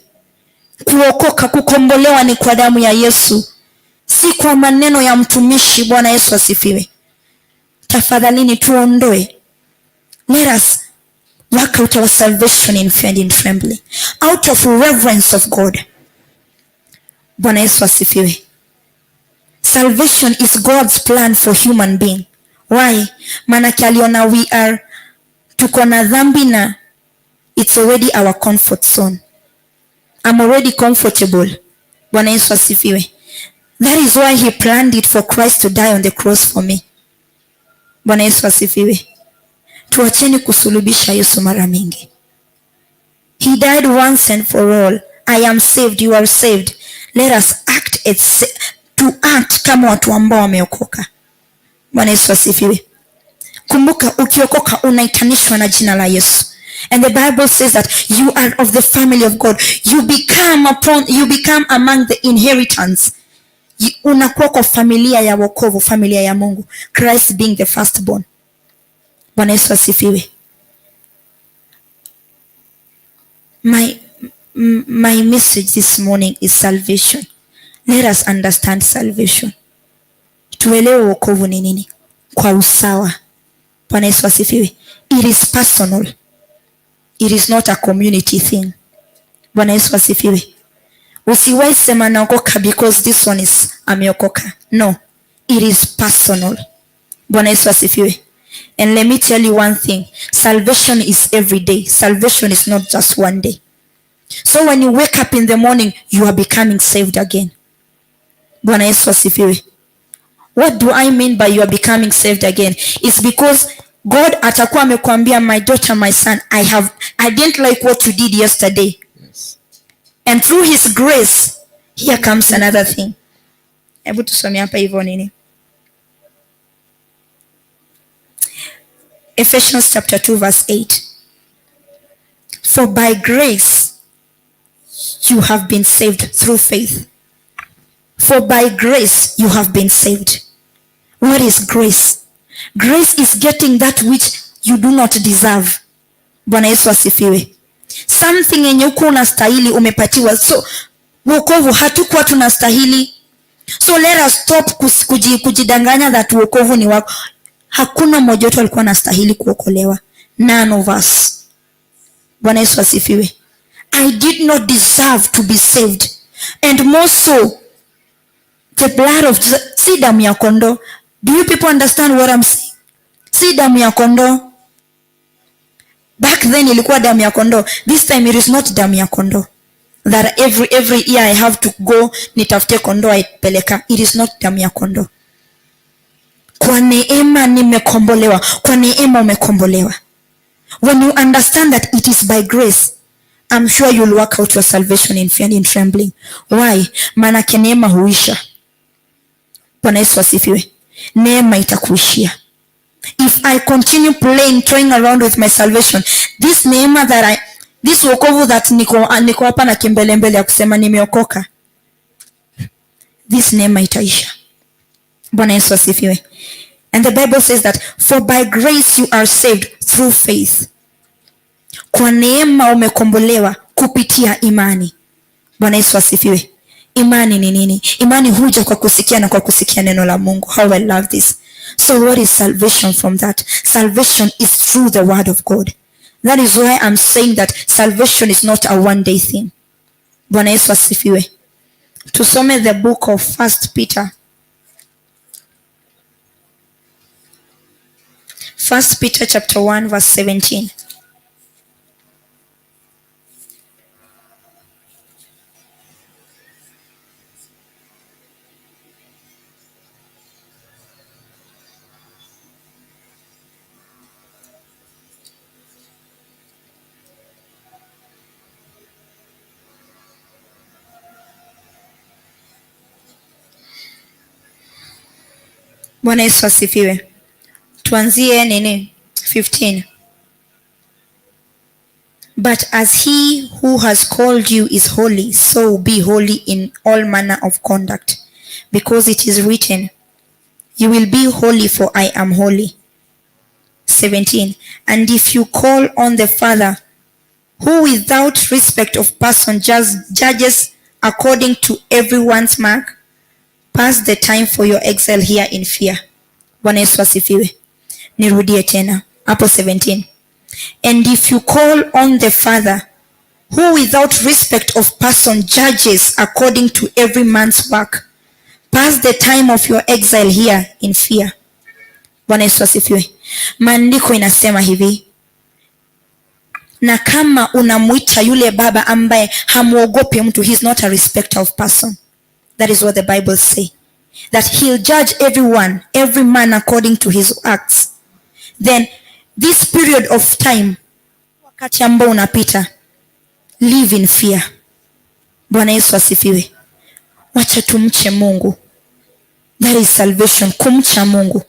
Kuokoka, kukombolewa ni kwa damu ya Yesu, si kwa maneno ya mtumishi. Bwana Yesu asifiwe. Tafadhalini tuondoe. Let us work out our salvation in fear and in trembling, out of reverence of God. Bwana Yesu asifiwe. Salvation is God's plan for human being. Why? Maanake aliona we are, tuko na dhambi na it's already our comfort zone. I'm already comfortable. Bwana Yesu asifiwe. That is why he planned it for Christ to die on the cross for me. Bwana Yesu asifiwe. Tuacheni kusulubisha Yesu mara mingi. He died once and for all. I am saved, you are saved. Let us act as, to act kama watu ambao wameokoka. Bwana Yesu asifiwe. Kumbuka, ukiokoka unaitanishwa na jina la Yesu. And the Bible says that you are of the family of God. You become among the inheritance. Unakuwa kwa familia ya wokovu, familia ya Mungu. Christ being the firstborn. Bwana Yesu asifiwe. My message this morning is salvation. Let us understand salvation. Tuelewe wokovu ni nini kwa usawa. Bwana Yesu asifiwe. It is personal. It is not a community thing. Bwana Yesu asifiwe. Usiwahi sema naokoka because this one is ameokoka. No, it is personal. Bwana Yesu asifiwe. And let me tell you one thing. Salvation is every day. Salvation is not just one day. So when you wake up in the morning, you are becoming saved again. Bwana Yesu asifiwe. What do I mean by you are becoming saved again? It's because God atakuwa amekwambia, my daughter, my son, I didn't like what you did yesterday. Yes. And through his grace, here comes another thing. Hebu tusome hapa hivyo nini? Ephesians chapter 2 verse 8. For by grace you have been saved through faith. For by grace you have been saved. What is grace? Grace is getting that which you do not deserve. Bwana Yesu asifiwe. Something yenye hukuwa unastahili umepatiwa. So wokovu hatukuwa tunastahili. So let us stop kujidanganya that wokovu ni wako. Hakuna mmoja wetu alikuwa anastahili kuokolewa. None of us. Bwana Yesu asifiwe. I did not deserve to be saved. And more so, the blood of Jesus, si damu ya kondoo. Do you people understand what I'm saying? Si damu ya kondoo. Back then ilikuwa damu ya kondoo. This time it is not damu ya kondoo. That every year I have to go nitafute kondoo aipeleka. It is not damu ya kondoo. Kwa neema nimekombolewa. Kwa neema umekombolewa. When you understand that it is by grace, I'm sure you'll work out your salvation in fear and in trembling. Why? Maana neema huisha. Bwana Yesu asifiwe. Neema itakuishia. If I continue playing, toying around with my salvation, this neema that I, this wokovu that niko hapa na kimbelembele ya kusema nimeokoka, this neema itaisha. Bwana Yesu asifiwe. And the Bible says that for by grace you are saved through faith. Kwa neema umekombolewa kupitia imani. Bwana Yesu asifiwe. Imani ni nini? Imani huja kwa kusikia na kwa kusikia neno la Mungu. How I love this. So what is salvation from that? Salvation is through the word of God. That is why I'm saying that salvation is not a one day thing. Bwana Yesu asifiwe. Tusome the book of 1 Peter. 1 Peter chapter 1 verse 17. Bwana Yesu asifiwe. Tuanzie nini? 15. But as he who has called you is holy, so be holy in all manner of conduct, because it is written, you will be holy, for I am holy. 17. And if you call on the Father, who without respect of person just judges according to everyone's mark, pass the time for your exile here in fear. Bwana Yesu asifiwe. Nirudie tena hapo 17. And if you call on the Father, who without respect of person judges according to every man's work, pass the time of your exile here in fear. Bwana Yesu asifiwe. Maandiko inasema hivi, na kama unamuita yule baba ambaye hamuogopi mtu, he is not a respecter of person. That is what the Bible say. That he'll judge everyone, every man according to his acts. Then this period of time, wakati ambao unapita, live in fear. Bwana Yesu asifiwe. Wacha tumche Mungu. That is salvation, kumcha Mungu.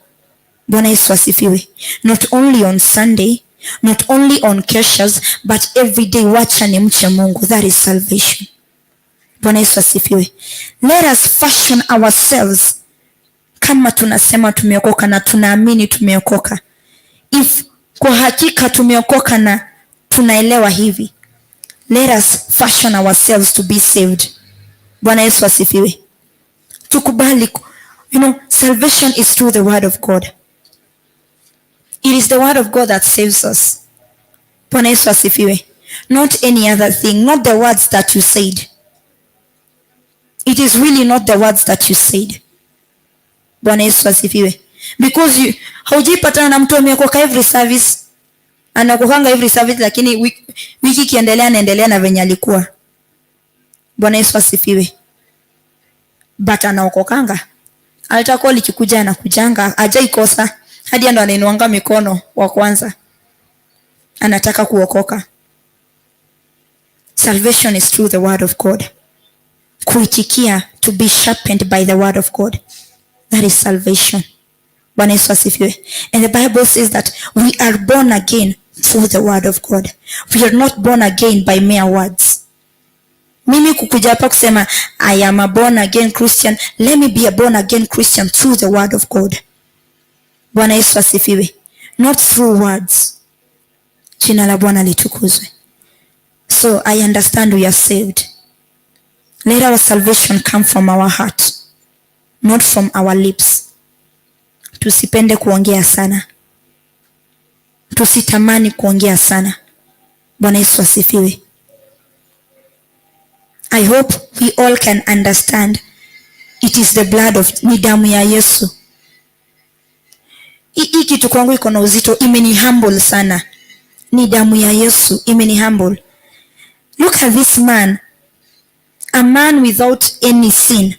Bwana Yesu asifiwe. Not only on Sunday, not only on keshas, but every day wacha nimche Mungu. That is salvation. Bwana Yesu asifiwe. Let us fashion ourselves kama tunasema tumeokoka na tunaamini tumeokoka. If kwa hakika tumeokoka na tunaelewa hivi, let us fashion ourselves to be saved. Bwana Yesu asifiwe. Tukubali, you know, salvation is through the word of God. It is the word of God that saves us. Bwana Yesu asifiwe. Not any other thing, not the words that you said. It is really not the words that you said. Bwana Yesu asifiwe. Because you haujipatana na mtu ameokoka every service. Anakokanga every service, lakini wiki ikiendelea anaendelea na venye alikuwa. Bwana Yesu asifiwe. But anaokokanga. Altar call ikikuja anakujanga, hajaikosa. Hadi ndo anainuanga mikono wa kwanza. Anataka kuokoka. Salvation is through the word of God. Kuitikia, to be sharpened by the word of God. That is salvation. Bwana Yesu asifiwe. And the Bible says that we are born again through the word of God. We are not born again by mere words. Mimi kukuja hapa kusema I am a born again Christian, let me be a born again Christian through the word of God. Bwana Yesu asifiwe. Not through words. Jina la Bwana litukuzwe. So I understand we are saved. Let our salvation come from our heart, not from our lips. Tusipende kuongea sana, tusitamani kuongea sana. Bwana Yesu asifiwe. I hope we all can understand it is the blood of, ni damu ya Yesu. Hii kitu kwangu iko na uzito, imeni humble sana. Ni damu ya Yesu imeni humble. Look at this man, a man without any sin,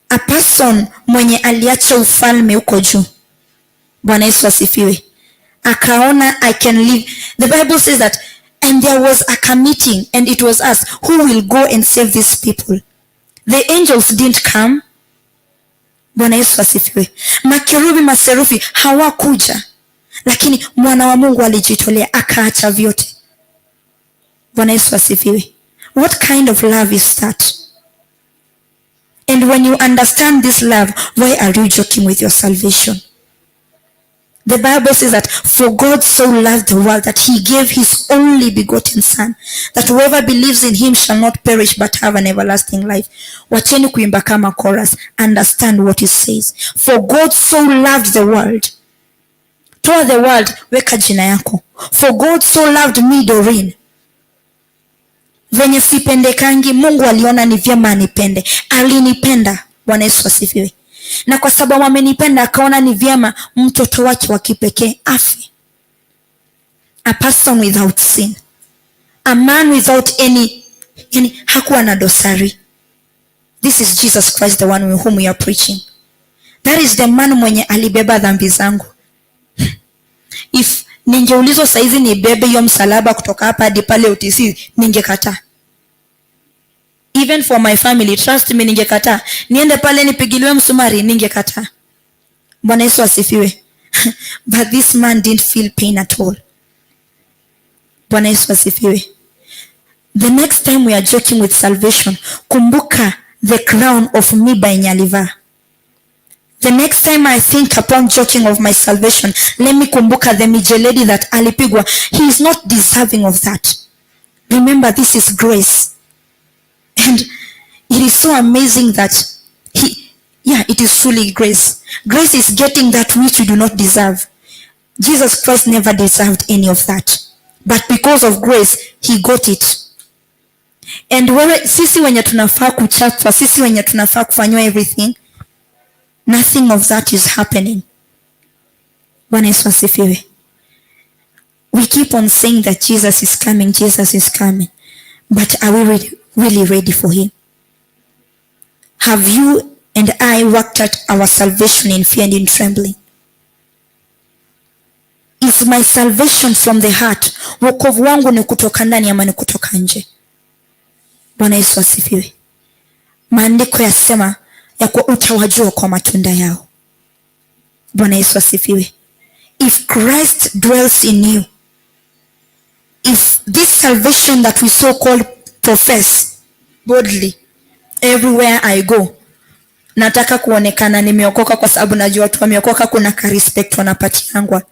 a person mwenye aliacha ufalme huko juu. Bwana Yesu asifiwe. Akaona, "I can live." The Bible says that and there was a meeting and it was us who will go and save these people. The angels didn't come. Bwana Yesu asifiwe. Makerubi, maserufi hawakuja, lakini mwana wa Mungu alijitolea, akaacha vyote. Bwana Yesu asifiwe. What kind of love is that? And when you understand this love, why are you joking with your salvation? The Bible says that for God so loved the world that he gave his only begotten son, that whoever believes in him shall not perish but have an everlasting life. Wacheni kuimba kama chorus. Understand what it says. For God so loved the world. Toa the world, weka jina yako. For God so loved me, Doreen. Venye sipendekangi, Mungu aliona ni vyema anipende. Alinipenda. Bwana Yesu asifiwe. Na kwa sababu amenipenda, akaona ni vyema mtoto wake wa kipekee afe. A person without sin, a man without any, yani hakuwa na dosari. This is Jesus Christ, the one whom we are preaching. That is the man mwenye alibeba dhambi zangu. If ningeulizwa saizi nibebe hiyo msalaba kutoka hapa hadi pale UTC, ningekataa. Even for my family, trust me, ningekataa. Niende pale nipigiliwe msumari, ningekataa. Bwana Yesu asifiwe. But this man didn't feel pain at all. Bwana Yesu asifiwe. The next time we are joking with salvation, kumbuka the crown of miba yenye alivaa. The next time I think upon joking of my salvation, let me kumbuka the mijeledi that alipigwa. He is not deserving of that. Remember, this is grace. And it is so amazing that he, yeah, it is truly grace. Grace is getting that which you do not deserve. Jesus Christ never deserved any of that. But because of grace, he got it. And wewe, sisi wenye tunafaa kuchapwa, sisi wenye tunafaa kufanywa everything, nothing of that is happening. Bwana Yesu asifiwe. We keep on saying that Jesus is coming, Jesus is coming. But are we really, really ready for him? Have you and I worked at our salvation in fear and in trembling? Is my salvation from the heart? Wokovu wangu ni kutoka ndani ama ni kutoka nje? Bwana Yesu asifiwe. Maandiko yasema ya kuwa utawajua kwa matunda yao. Bwana Yesu asifiwe. If Christ dwells in you, if this salvation that we so called profess boldly everywhere I go, nataka kuonekana nimeokoka kwa sababu najua watu wameokoka kuna ka respect wanapatiangwa.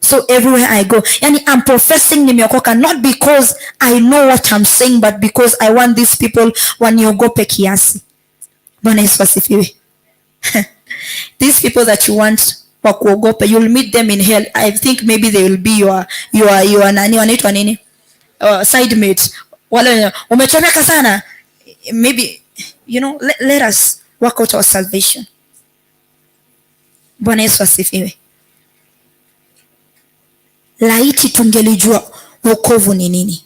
So everywhere I go, yani I'm professing nimeokoka not because I know what I'm saying, but because I want these people waniogope kiasi. Bwana Yesu asifiwe. These people that you want wakuogope, you'll meet them in hell. I think maybe they will be your nani, wanaitwa nini, side mate wale wenye umechomeka sana. Maybe let us work out our salvation. Bwana Yesu asifiwe. Laiti tungelijua wokovu ni nini.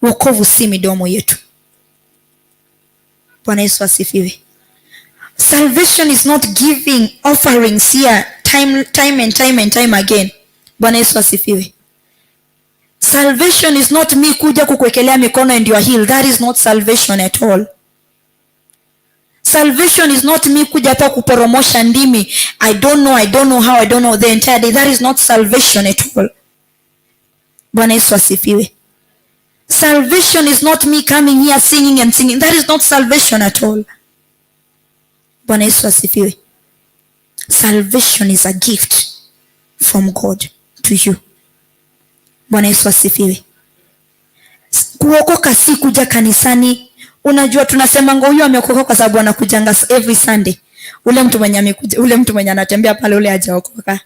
Wokovu si midomo yetu. Bwana Yesu asifiwe. Salvation is not giving offerings here time, time and time and time again. Bwana Yesu asifiwe. Salvation is not me kuja kukuwekelea mikono and you are healed. That is not salvation at all. Salvation is not me kuja hapa kuporomosha ndimi. I don't know how, I don't know the entire day. That is not salvation at all. Bwana Yesu asifiwe. Salvation is not me coming here singing and singing. That is not salvation at all. Bwana Yesu asifiwe. Salvation is a gift from God to you. Bwana Yesu asifiwe. Kuokoka si kuja kanisani. Unajua tunasemanga huyu ameokoka kwa sababu anakujanga every Sunday. Ule mtu mwenye amekuja, ule mtu mwenye anatembea pale, ule hajaokoka.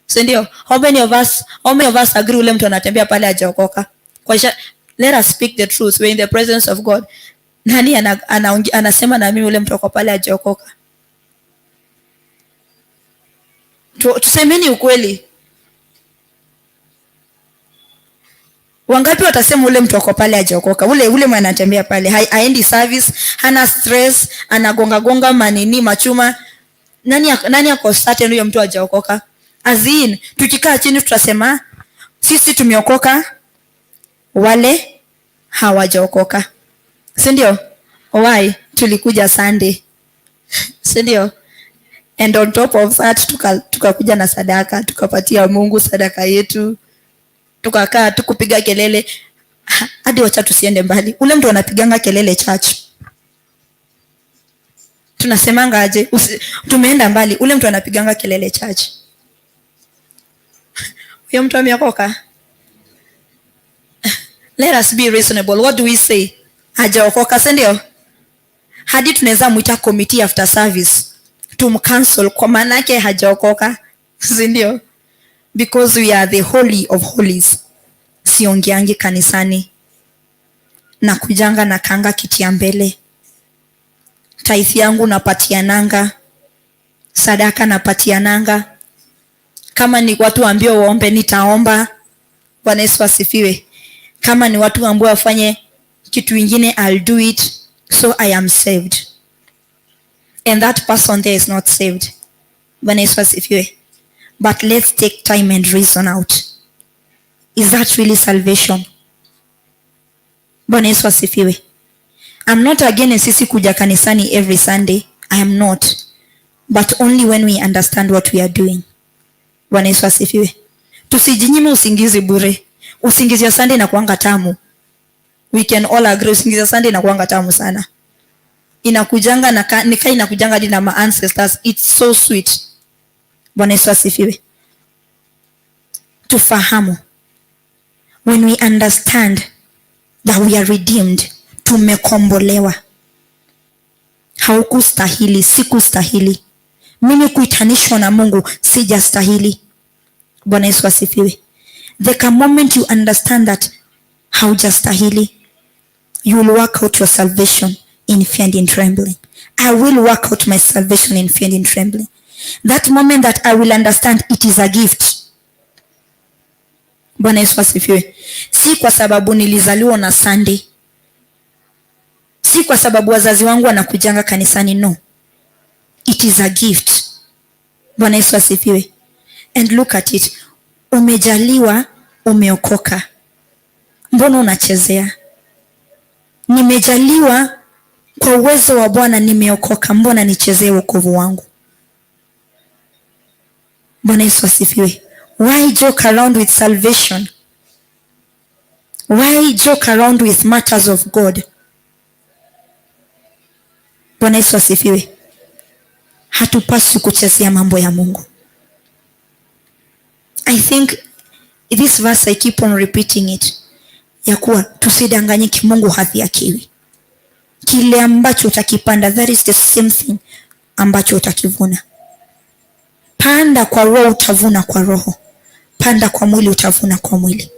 Si ndio? How many of us agree ule mtu anatembea pale hajaokoka? Let us speak the truth. We're in the presence of God. Nani anasema na mimi ule mtu ako pale hajaokoka? Tusemeni ukweli. Wangapi watasema ule mtu ako pale hajaokoka? Ule mwenye anatembea pale, haendi service, hana stress, anagonga gonga manini machuma. Nani ako certain huyo mtu hajaokoka? As in, tukikaa chini tutasema sisi tumeokoka, wale hawajaokoka. Si ndio? Why? Tulikuja Sunday. Si ndio? And on top of that tukakuja na sadaka, tukapatia Mungu sadaka yetu. Tukakaa tukupiga kelele hadi wacha tusiende mbali. Ule mtu anapiganga kelele church. Tunasemanga aje? Tumeenda mbali. Ule mtu anapiganga kelele church. Huyo mtu ameokoka? Let us be reasonable. What do we say? Hajaokoka, si ndio? Hadi tunaweza muita committee after service tumcancel kwa maana yake hajaokoka, si ndio? Because we are the holy of holies. Siongeangi kanisani. Na kujanga na kanga kiti ya mbele. Tithe yangu napatiananga. Sadaka napatiananga. Kama ni watu waambiwe waombe nitaomba. Bwana Yesu asifiwe. Kama ni watu ambao wafanye kitu ingine, I'll do it. So I am saved. And that person there is not saved. Bwana Yesu asifiwe. But let's take time and reason out. Is that really salvation? Bwana Yesu asifiwe. I'm not against sisi kuja kanisani every Sunday. I am not. But only when we understand what we are doing. Bwana Yesu asifiwe. Tusijinyime usingizi bure. Usingizi ya Sunday inakuanga tamu. We can all agree usingizi ya Sunday inakuanga tamu sana. Inakujanga na nika inakujanga hadi na ma ancestors. It's so sweet. Bwana Yesu asifiwe. Tufahamu. When we understand that we are redeemed, tumekombolewa. Haukustahili, sikustahili. Mimi kuitanishwa na Mungu sijastahili. Bwana Yesu asifiwe. The moment you understand that haujastahili, you will work out your salvation in fear and in trembling. I will work out my salvation in fear and in trembling. That moment that I will understand it is a gift. Bwana Yesu asifiwe. Si kwa sababu nilizaliwa na Sunday. Si kwa sababu wazazi wangu wanakujanga kanisani, no. It is a gift. Bwana Yesu asifiwe. And look at it. Umejaliwa, umeokoka. Mbona unachezea? Nimejaliwa kwa uwezo wa Bwana, nimeokoka. Mbona nichezee wokovu wangu? Bwana Yesu asifiwe. Why joke around with salvation? Why joke around with matters of God? Bwana Yesu asifiwe. Hatupaswi kuchezea mambo ya Mungu. I think this verse I keep on repeating it. Ya kuwa tusidanganyike, Mungu hadhihakiwi. Kile ambacho utakipanda, that is the same thing ambacho utakivuna. Panda kwa roho utavuna kwa roho. Panda kwa mwili utavuna kwa mwili.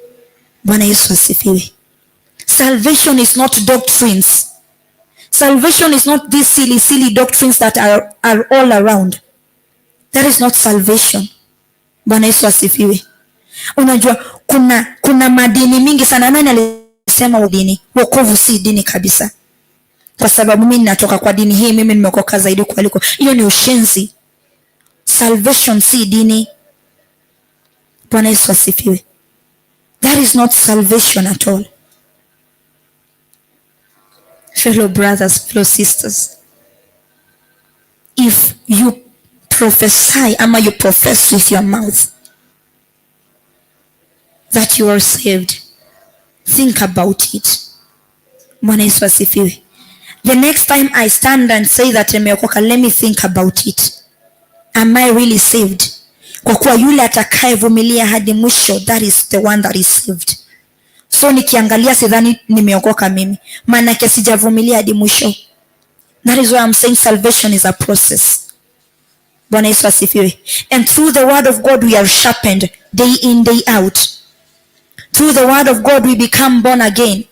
Bwana Yesu asifiwe. Salvation is not doctrines. Salvation is not these silly, silly doctrines that are all around. That is not salvation. Bwana Yesu asifiwe. Unajua kuna madini mingi sana. Nani alisema dini? Wokovu si dini kabisa. Kwa sababu mimi ninatoka kwa dini hii, mimi nimeokoka zaidi kuliko. Hiyo ni ushenzi. Salvation si dini. Bwana Yesu asifiwe. That is not salvation at all. Fellow brothers, fellow sisters, if you prophesy, ama you profess with your mouth that you are saved, Think about it. Bwana Yesu asifiwe. The next time I stand and say that nimeokoka, let me think about it. Am I really saved? Kwa kuwa yule atakayevumilia hadi mwisho, that is the one that is saved. So nikiangalia sidhani nimeokoka mimi, maanake sijavumilia hadi mwisho. That is why I'm saying salvation is a process. Bwana Yesu asifiwe. And through the word of God we are sharpened day in, day out. Through the word of God we become born again.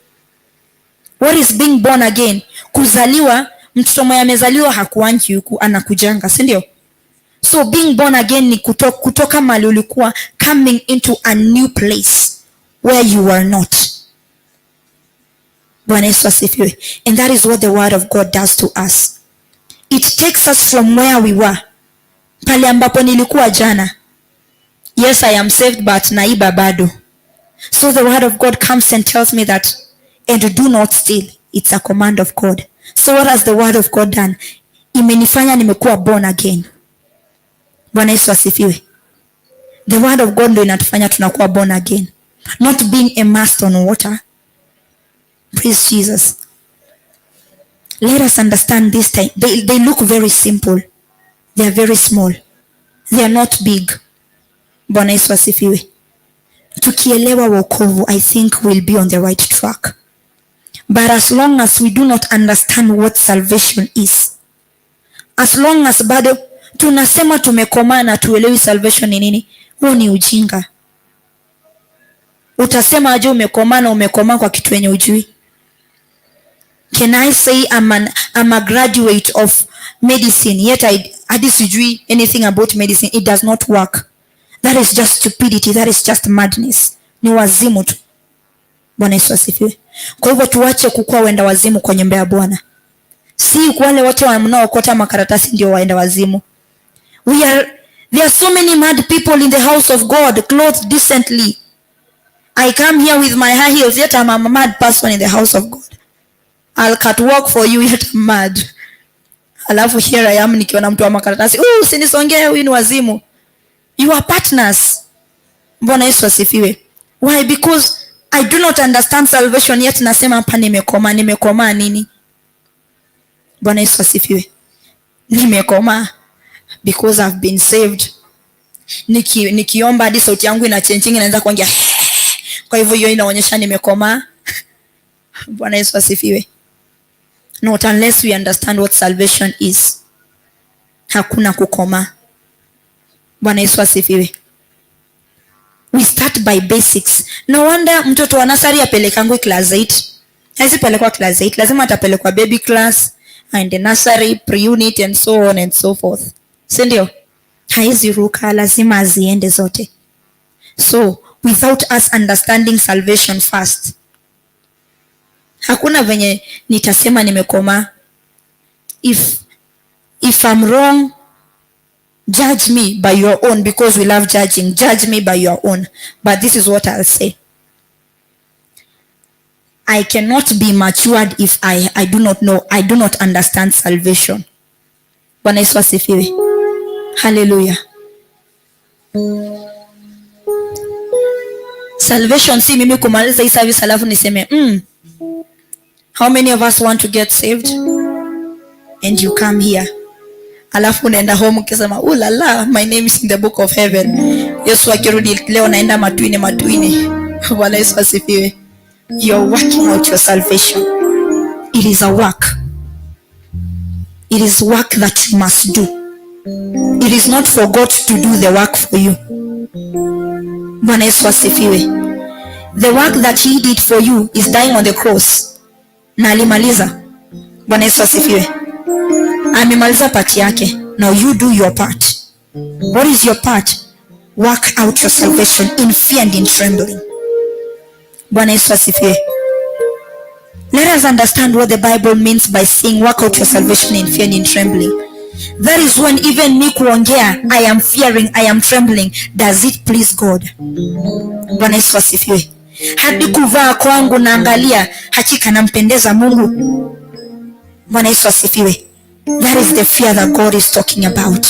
What is being born again? Kuzaliwa, mtoto mwenye amezaliwa hakuangi huku, anakujanga, si ndio? So being born again ni kutoka mahali ulikuwa, coming into a new place where you were not. Bwana Yesu asifiwe. And that is what the word of God does to us. It takes us from where we were. Pale ambapo nilikuwa jana. Yes, I am saved, but naiba bado. So the word of God comes and tells me that, and do not steal. It's a command of God. So what has the word of God done? Imenifanya nimekuwa born again. Bwana Yesu asifiwe. The word of God ndio inatufanya tunakuwa born again. Not being immersed on water. Praise Jesus. Let us understand this time. They look very simple. They are very small. They are not big. Bwana Yesu asifiwe. Tukielewa wokovu, I think we'll be on the right track. But as long as we do not understand what salvation is, as long as bado tunasema tumekomaa na tuelewi salvation ni nini, huo ni ujinga. Utasema aje umekomaa na umekomaa kwa kitu yenye ujui? Can I say I'm a graduate of medicine, yet I hadi sijui anything about medicine? It does not work. That is just stupidity. That is just madness. Ni wazimu tu. Bwana Yesu asifiwe. Kwa hivyo tuache kukua wenda wazimu kwa nyumba ya Bwana. Si wale wote wanaokota makaratasi ndio waenda wazimu. We are There are so many mad people in the house of God, clothed decently. I come here with my high heels, yet I'm a mad person in the house of God. I'll cut walk for you, yet I'm mad. Alafu here I am nikiona mtu wa makaratasi, usinisongee, huyu ni wazimu. You are partners. Bwana Yesu asifiwe. Why? Because I do not understand salvation, yet nasema hapa nimekoma. Nimekomaa nini? Bwana Yesu asifiwe. Nimekomaa because I've been saved. Nikiomba hadi sauti yangu ina changing, inaanza kuongea. Kwa hivyo hiyo inaonyesha nimekomaa. Bwana Yesu asifiwe. Not unless we understand what salvation is. Hakuna kukomaa. Bwana Yesu asifiwe. We start by basics. No wonder mtoto wa nursery apelekangwe class 8. Hawezi pelekwa class 8, lazima atapelekwa baby class and the nursery, pre-unit and so on and so forth. Si ndio? Haezi ruka, lazima aziende zote. So, without us understanding salvation first, hakuna venye nitasema nimekomaa. If I'm wrong, judge me by your own, because we love judging. Judge me by your own. But this is what I'll say. I cannot be matured if I do not know, I do not understand salvation. Bwana Yesu asifiwe. Hallelujah. Salvation si mimi kumaliza hii service alafu niseme, how many of us want to get saved? And you come here. Alafu unaenda home ukisema, oh la la, my name is in the book of heaven. Yesu akirudi leo naenda matuini matuini. Bwana Yesu asifiwe. You're working out your salvation. It is a work. It is work that you must do. It is not for God to do the work for you. Bwana Yesu asifiwe. The work that he did for you is dying on the cross. Na alimaliza. Bwana Yesu asifiwe. Amemaliza part yake. Now you do your part. What is your part? Work out your salvation in fear and in trembling. Bwana Yesu asifiwe. Let us understand what the Bible means by saying work out your salvation in fear and in trembling. That is when even me kuongea, I am fearing, I am trembling. Does it please God? Bwana Yesu asifiwe. Hadi kuvaa kwangu naangalia, hakika nampendeza Mungu. Bwana Yesu asifiwe. That is the fear that God is talking about.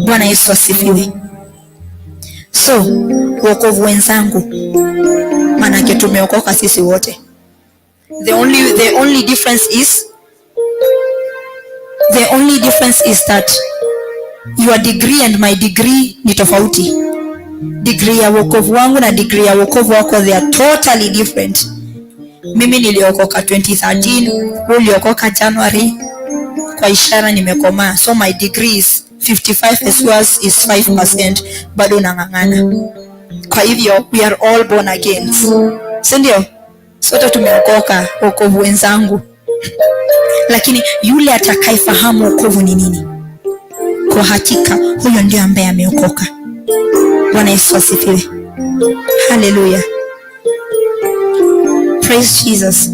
Bwana Yesu asifiwe. So wokovu wenzangu, manake tumeokoka sisi wote. The only difference is that your degree and my degree ni tofauti. Degree ya wokovu wangu na degree ya wokovu wako, they are totally different. Mimi niliokoka 2013, wewe uliokoka January. Kwa ishara nimekomaa, so my degree is 55 as yours is 5%, bado nang'ang'ana. Kwa hivyo we are all born again, si ndio? Sote tumeokoka, wokovu wenzangu. Lakini yule atakayefahamu wokovu ni nini, kwa hakika huyo ndio ambaye ameokoka. Bwana Yesu asifiwe. Haleluya. Praise Jesus.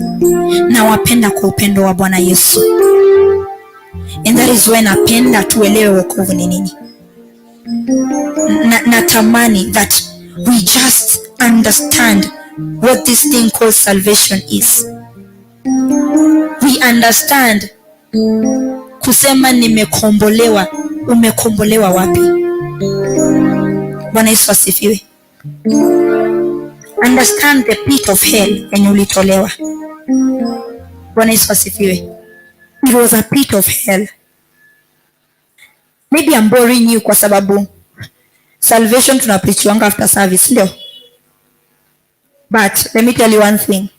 Nawapenda kwa upendo wa Bwana Yesu. And that is why napenda tuelewe wokovu ni nini. Na, natamani that we just understand what this thing called salvation is. We understand kusema nimekombolewa. Umekombolewa wapi? Bwana Yesu asifiwe. Understand the pit of hell yenye ulitolewa. Bwana Yesu asifiwe. It was a pit of hell. Maybe I'm boring you kwa sababu salvation tunapreachiwanga after service, ndio? But let me tell you one thing.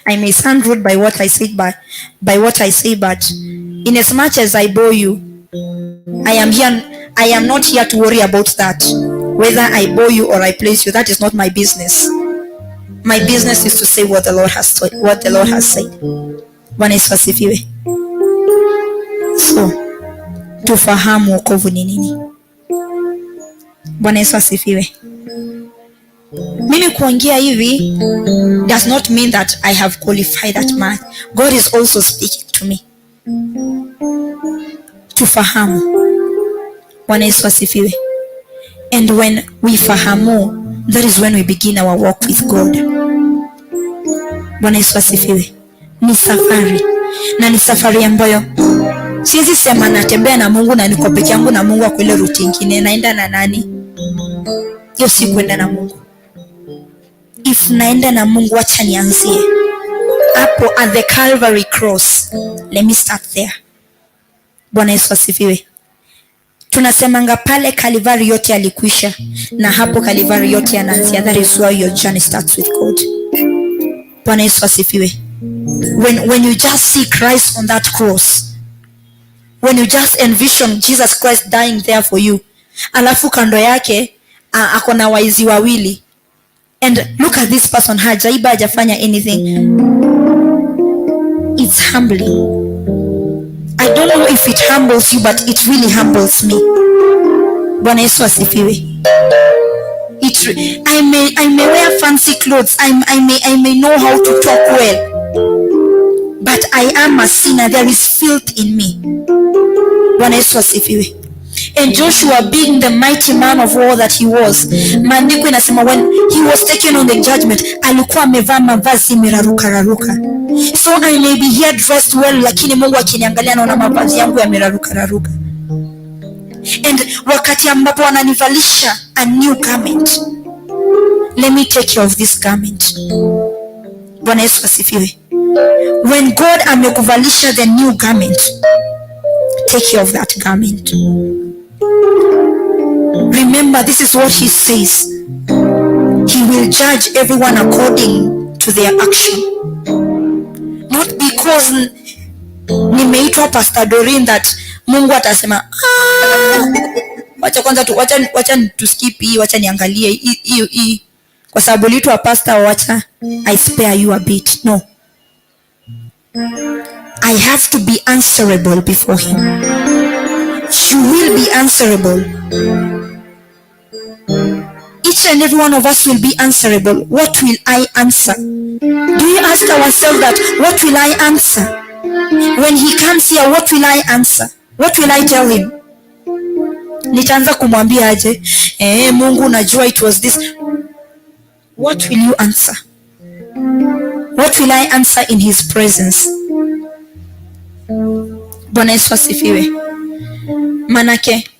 I may sound rude by what I say, but in as much as I bore you, I am not here to worry about that. Whether I bore you or I please you, that is not my business. My business is to say what the Lord has said. Bwana Yesu asifiwe. So, tufahamu wokovu ni nini. Bwana Yesu asifiwe. Mimi kuongea hivi does not mean that I have qualified that much. God is also speaking to me. Tufahamu. Bwana Yesu asifiwe. And when we fahamu, that is when we begin our walk with God. Bwana Yesu asifiwe. Ni safari, na ni safari ambayo siwezi sema natembea na Mungu na niko peke yangu na Mungu ako ile route ingine, naenda na nani? Hiyo si kwenda na Mungu. If naenda na Mungu, wacha nianzie hapo at the Calvary cross. Let me start there. Bwana Yesu asifiwe. Tunasemanga pale Calvary yote yalikwisha, na hapo Calvary yote yanaanzia. That is where your journey starts with God. Bwana Yesu asifiwe. When you just see Christ on that cross, when you just envision Jesus Christ dying there for you, alafu kando yake ako na waizi wawili, and look at this person, hajaiba, hajafanya anything. It's humbling. I don't know if it humbles you, but it really humbles me. Bwana Yesu asifiwe. I may wear fancy clothes. I may know how to talk well, but I am a sinner. There is filth in me. Bwana Yesu asifiwe. And Joshua, being the mighty man of war that he was, maandiko inasema when he was taken on the judgment, alikuwa amevaa mavazi imeraruka raruka. So I may be here dressed well, lakini Mungu akiniangalia naona mavazi yangu yameraruka raruka. And wakati ambapo wananivalisha a new garment, let me take care of this garment. Bwana Yesu asifiwe. When God amekuvalisha the new garment, take care of that garment. Remember, this is what he says. He will judge everyone according to their action. Not because nimeitwa Pastor Doreen that Mungu atasema, "Ah, wacha kwanza tu, wacha tu skip hii, wacha niangalie hii hii hii kwa sababu uliitwa pastor, wacha I spare you a bit." No. I have to be answerable before him. You will be answerable. Each and every one of us will be answerable. What will I answer? Do you ask ourselves that? What will I answer? When he comes here, what will I answer? What will I tell him? Nitaanza kumwambia aje? Eh, Mungu, najua it was this. What will you answer? What will I answer in his presence? Bwana Yesu asifiwe. Manake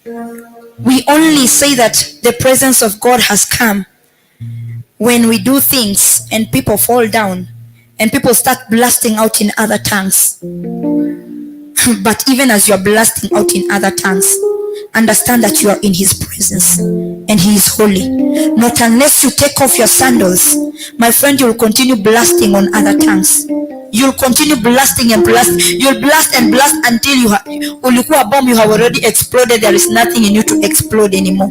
We only say that the presence of God has come when we do things and people fall down and people start blasting out in other tongues. But even as you are blasting out in other tongues, understand that you are in his presence and he is holy. Not unless you take off your sandals, my friend, you will continue blasting on other tongues. You'll continue blasting and blast. You'll blast and blast until you ulikuwa bomb, you have already exploded. There is nothing in you to explode anymore.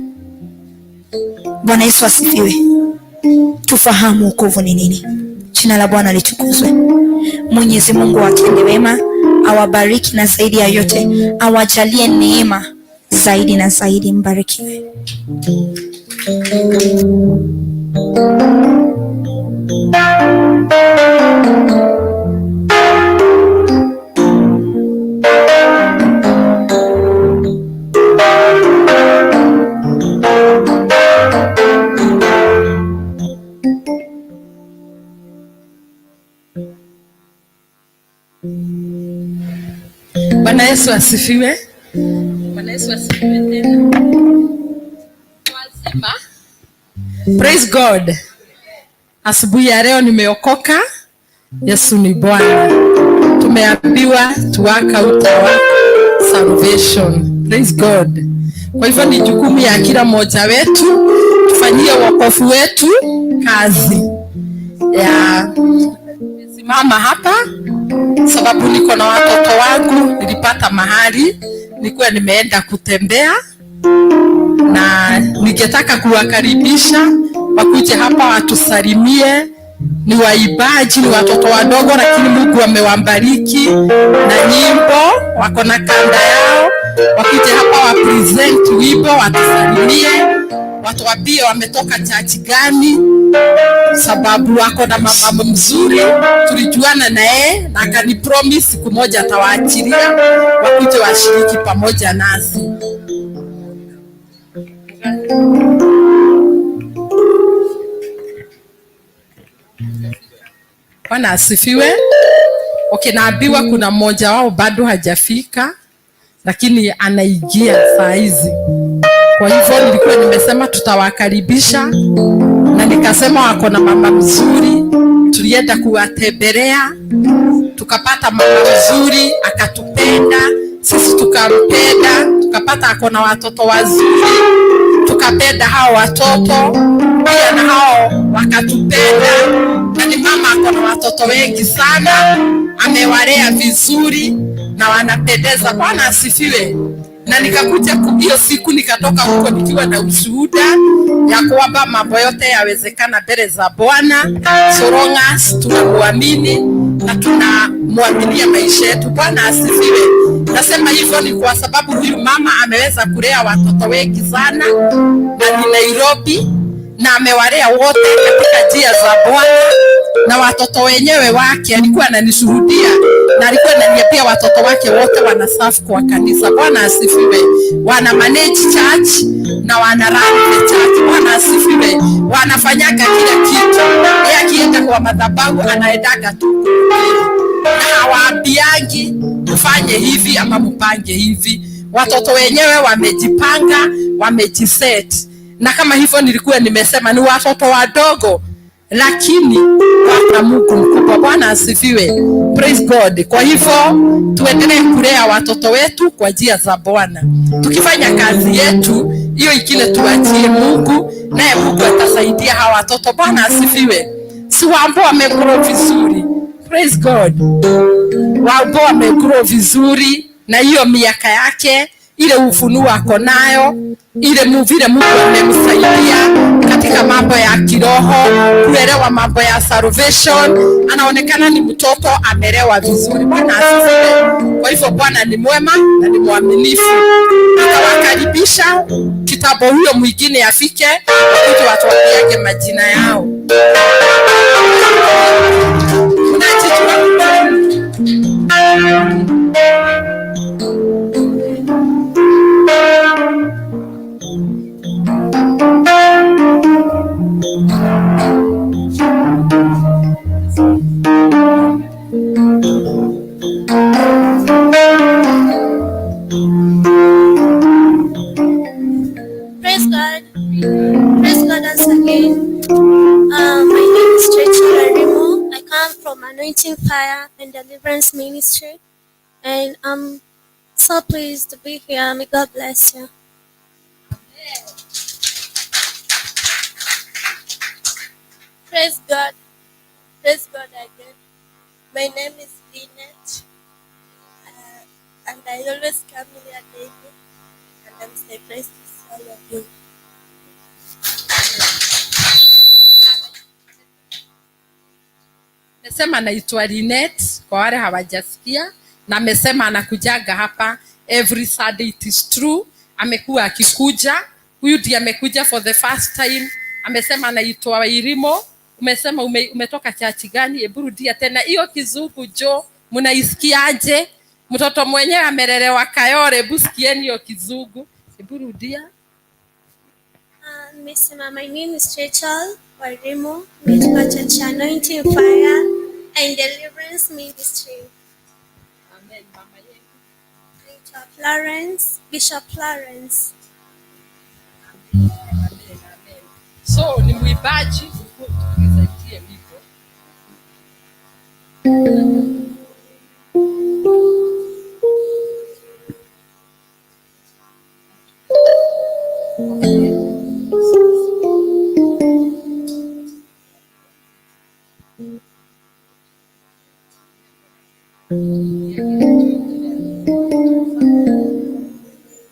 Bwana Yesu asifiwe. Tufahamu wokovu ni nini. Jina la Bwana litukuzwe. Mwenyezi Mungu atende wema, awabariki na zaidi ya yote awajalie neema zaidi na zaidi. Mbarikiwe. Bwana Yesu asifiwe. Bwana Yesu asifiwe tena. Wazima. Praise God. Asubuhi ya leo nimeokoka. Yesu ni Bwana. Tumeambiwa to work out our salvation. Praise God. Kwa hivyo ni jukumu ya kila mmoja wetu tufanyie wokovu wetu kazi. Ya simama hapa sababu niko na watoto wangu, nilipata mahali nilikuwa nimeenda kutembea na ningetaka kuwakaribisha wakuje hapa watusalimie. Ni waimbaji, ni watoto wadogo, lakini Mungu amewabariki na nyimbo, wako na kanda yao. Wakuje hapa wa present wimbo, watusalimie, watuambie wametoka church gani, sababu wako na mama mzuri, tulijuana na yeye na akanipromise siku moja atawaachilia wakuje washiriki pamoja nasi. Bwana asifiwe. Okay, naambiwa kuna mmoja wao bado hajafika, lakini anaingia saa hizi. Kwa hivyo nilikuwa nimesema tutawakaribisha na nikasema wako na mama mzuri. Tulienda kuwatembelea tukapata mama mzuri, akatupenda sisi tukampenda, tukapata ako na watoto wazuri, tukapenda hao watoto pia na hao wakatupenda. Na ni mama ako na watoto wengi sana, amewalea vizuri na wanapendeza. Bwana asifiwe. Na nikakuja hiyo siku nikatoka huko nikiwa na ushuhuda ya kwamba mambo yote yawezekana mbele za Bwana, so long as tunamuamini na tunamwaminia maisha yetu. Bwana asifiwe. Nasema hivyo ni kwa sababu huyu mama ameweza kulea watoto wengi sana na ni Nairobi, na amewalea wote katika njia za Bwana, na watoto wenyewe wake alikuwa ananishuhudia na alikuwa ananiambia watoto wake wote wana serve kwa kanisa. Bwana asifiwe. Wana manage church na wana run the church. Bwana asifiwe. Wanafanyaga kila kitu. Yeye akienda kwa madhabahu anaendaga tu kuhubiri, na hawaambiangi mfanye hivi ama mpange hivi. Watoto wenyewe wamejipanga, wamejiset. Na kama hivyo nilikuwa nimesema ni watoto wadogo, lakini wana Mungu mkubwa. Bwana asifiwe. Praise God. Kwa hivyo tuendelee kulea watoto wetu kwa njia za Bwana. Tukifanya kazi yetu hiyo ingine tuachie Mungu, naye Mungu atasaidia hawa watoto. Bwana asifiwe. Si Wambo wamegrow vizuri. Praise God. Wambo wamegrow vizuri na hiyo miaka yake ile ufunuo ako nayo, ile vile Mungu amemsaidia katika mambo ya kiroho, kuelewa mambo ya salvation. Anaonekana ni mtoto amelewa vizuri. Bwana asifiwe. Kwa hivyo Bwana ni mwema na ni mwaminifu. Nitawakaribisha kitambo huyo mwingine afike, wakuje watuambiage majina yao. Mnajijua? Anointing Fire and Deliverance Ministry, and I'm so pleased to be here. May God bless you. Praise God. Praise God again. My name is Lynette, and I always come here daily, and I'm surprised to see all of you. Amesema anaitwa Lynette kwa wale hawajasikia, na amesema anakujaga hapa every Sunday. It is true, amekuwa akikuja. Huyu ndiye amekuja for the first time. Amesema anaitwa Wairimo. Umesema umetoka church gani? Hebu rudia tena hiyo kizungu jo, mnaisikiaje? Mtoto mwenyewe amelelewa Kayole, hebu sikieni hiyo kizungu. Hebu rudia. Nimesema my name is Rachel Wairimu, nimetoka Church Anointing Fire and Deliverance Ministry. Amen, mama yetu. Naitwa Florence, Bishop Florence. Amen, amen. So ni mwimbaji, tukusaidie wimbo.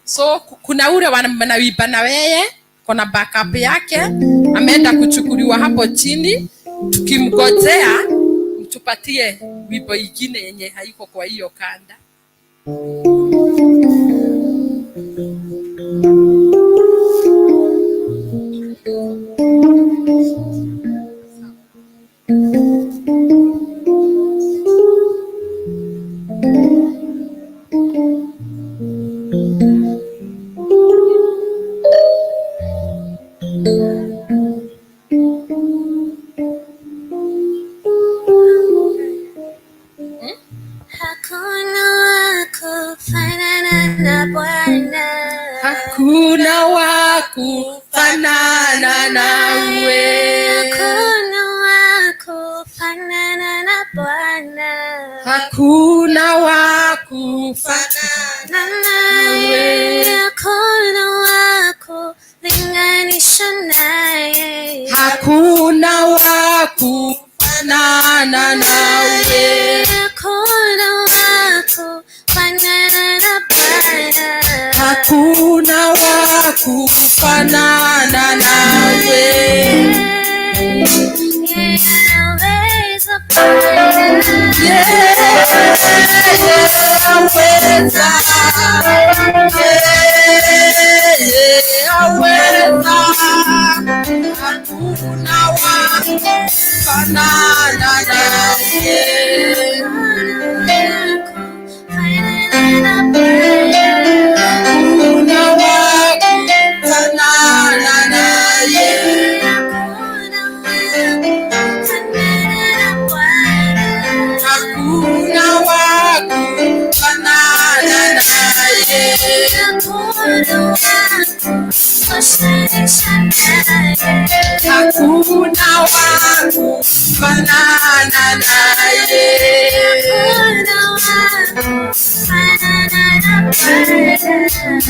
So kuna ule wanawimba na weye, kuna backup yake ameenda kuchukuliwa hapo chini, tukimgojea mtupatie wimbo ingine yenye haiko kwa hiyo kanda. Hakuna wa kufanana na Bwana. Hakuna wa kufanana nawe. Hakuna wa kufanana na Bwana. Hakuna wa kufanana Naye. Hakuna wa kulinganisha naye. Hakuna wa kufanana nawe. Hakuna wa kufanana na Bwana. Hakuna wa kufanana nawe. Yeye anaweza Bwana. Yeye aweza. Yeye aweza. Hakuna wa kufanana naye. Hakuna wa kufanana naye.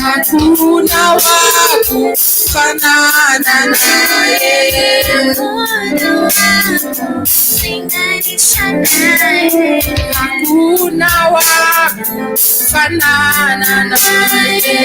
Hakuna wa kufanana naye. Hakuna wa kufanana naye. Hakuna wa kufanana naye. Hakuna wa kufanana naye.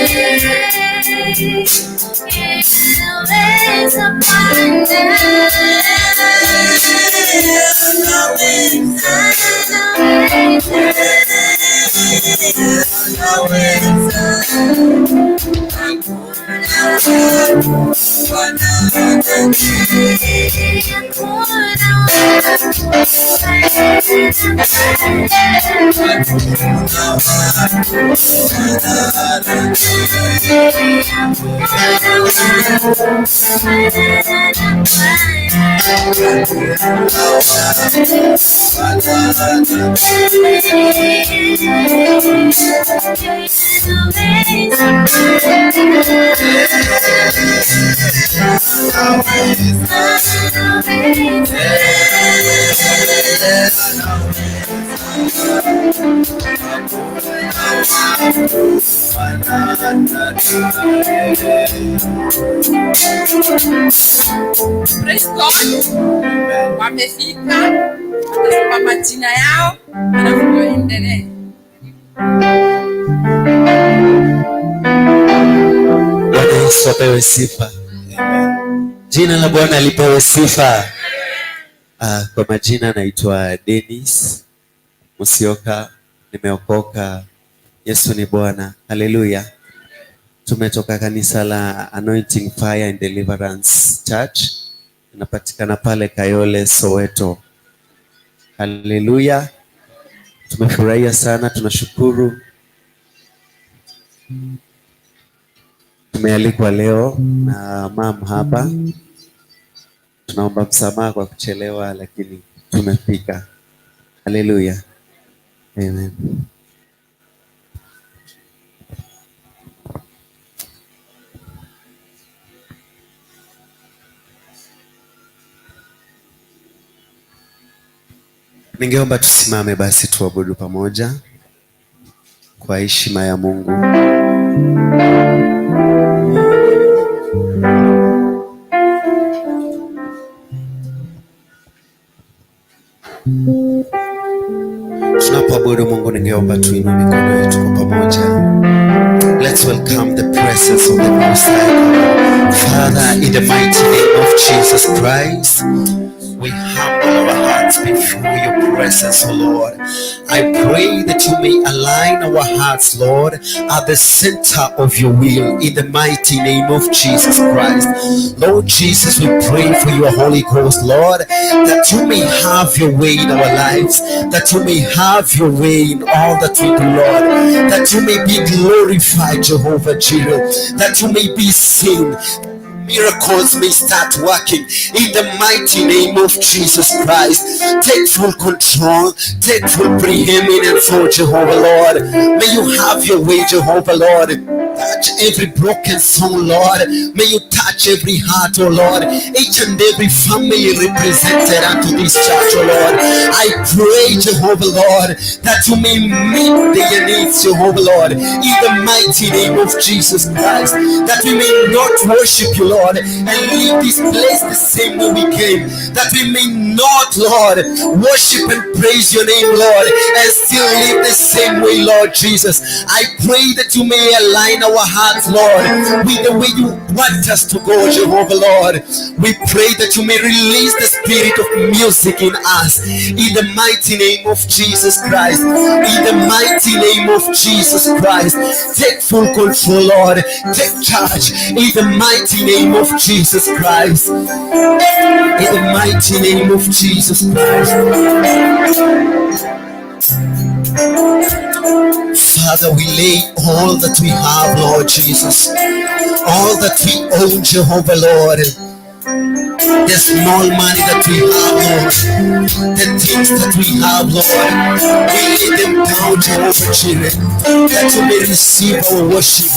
Praise God. Wamefika, watasema majina yao, alafu waendelee. Bwana Yesu apewe sifa. Jina la Bwana lipewe sifa. Kwa majina naitwa Dennis Musyoka, nimeokoka. Yesu ni Bwana. Haleluya. Tumetoka kanisa la Anointing Fire and Deliverance Church. Inapatikana pale Kayole, Soweto. Haleluya. Tumefurahia sana, tunashukuru. Tumealikwa leo na mam hapa. Tunaomba msamaha kwa kuchelewa, lakini tumefika. Haleluya. Amen. Ningeomba tusimame basi tuabudu pamoja kwa heshima ya Mungu. Tunapoabudu Mungu, ningeomba tuinue mikono yetu kwa pamoja. Let's welcome the presence of the Most High God. Father, in the mighty name of Jesus Christ, we humble our hearts before your presence, O Lord. I pray that you may align our hearts, Lord, at the center of your will, in the mighty name of Jesus Christ. Lord Jesus, we pray for your Holy Ghost, Lord, that you may have your way in our lives, that you may have your way in all that we do, Lord, that you may be glorified, Jehovah Jireh, that you may be seen. Miracles may start working in the mighty name of Jesus Christ. Take full control, take full preeminence, oh Jehovah Lord. May you have your way, Jehovah Lord. Touch every broken soul, Lord. May you touch every heart, oh Lord. Each and every family represented unto this church, oh Lord. I pray, Jehovah Lord, that you may meet their needs, Jehovah Lord, in the mighty name of Jesus Christ, that we may not worship you, Lord, and leave this place the same way we came, that we may not, Lord, worship and praise your name, Lord, and still live the same way, Lord Jesus. I pray that you may align our hearts, Lord, with the way you want us to go, Jehovah Lord. We pray that you may release the spirit of music in us, in the mighty name of Jesus Christ, in the mighty name of Jesus Christ. Take full control, Lord. Take charge in the mighty name of Jesus Christ, in the mighty name of Jesus Christ. Father, we lay all that we have, Lord Jesus, all that we own, Jehovah Lord, the small money that we have, Lord, the things that we have, Lord, we lay them down, Jehovah Jireh, that you may receive our worship,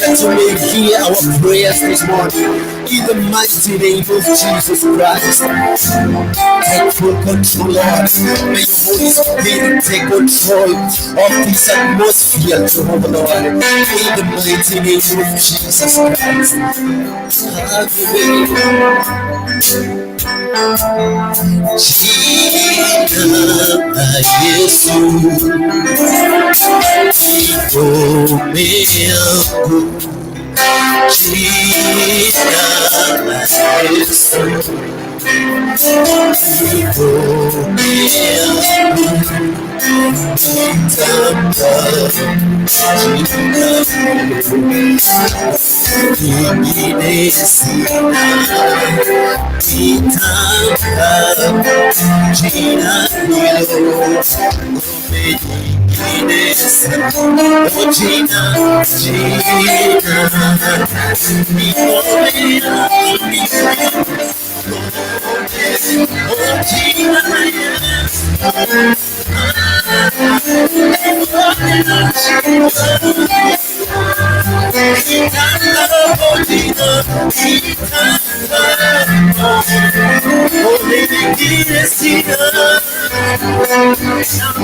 that you may hear our prayers this morning, in the mighty name of Jesus Christ. Take full control, Lord. May your Holy Spirit take control of this atmosphere, Jehovah Lord, in the mighty name of Jesus Christ. Have your way. Jina la Yesu ngome yangu, jina la Yesu ngome yangu, nitampa jina lingine sina, nitampa jina hilo, ngome nyingine sina. Oh, jina, jina, ni ngome yangu, oh, jina la Yesu.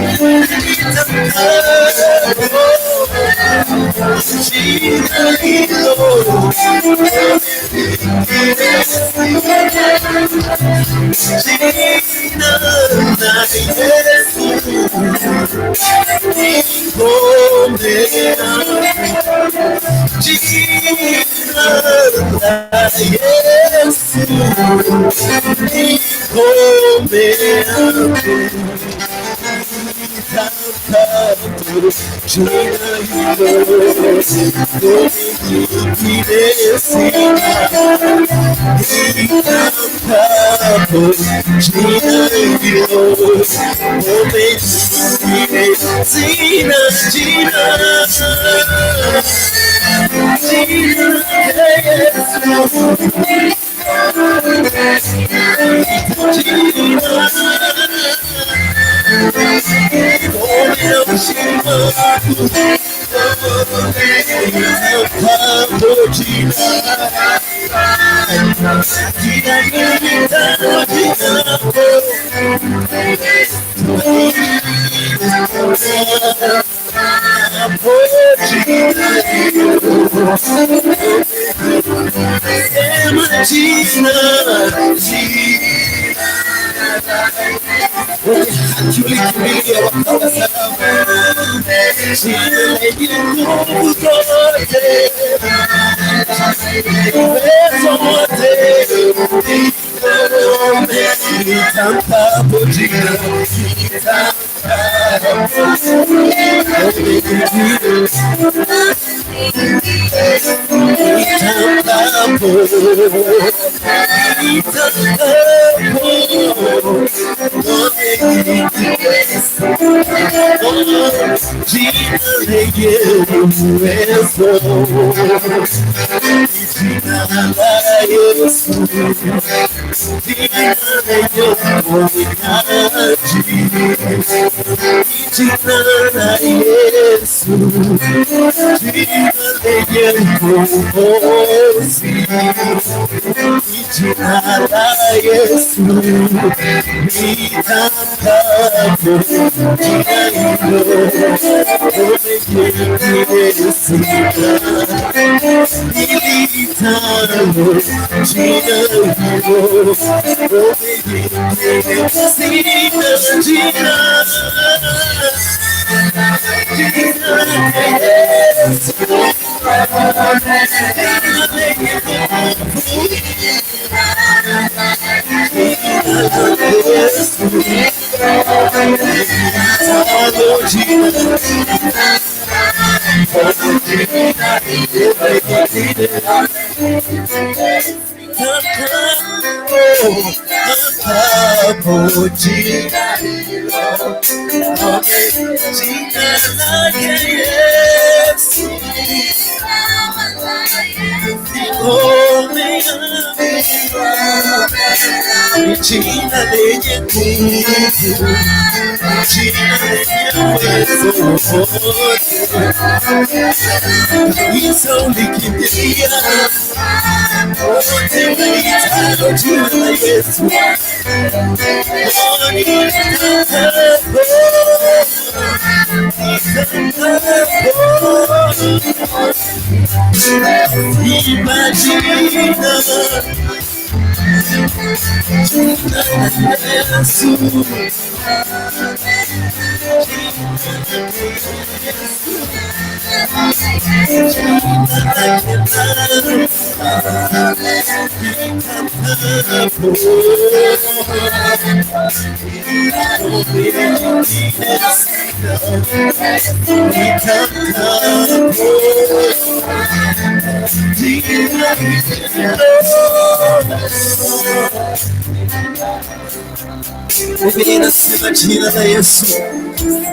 Biblia inasema jina la Yesu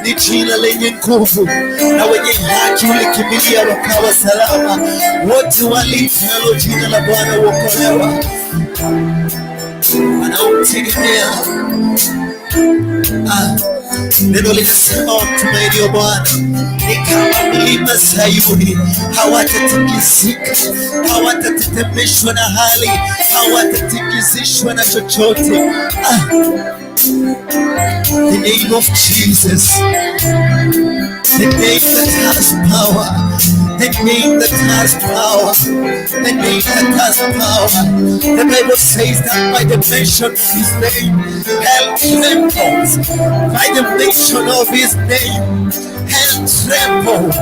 ni jina lenye nguvu, na wenye haki ulikimbilia wakawa salama. Wote waliitalo jina la Bwana huokolewa. Wanaomtegemea. Neno linasema wamtumainio Bwana ni kama mlima Sayuni, hawatatikisika, hawatatetemeshwa na hali, hawatatikisishwa na chochote. The name of Jesus. The name that has power. The name that has power. The name that has power. The Bible says that by the mention of his name, hell trembles. By the mention of his name, hell trembles.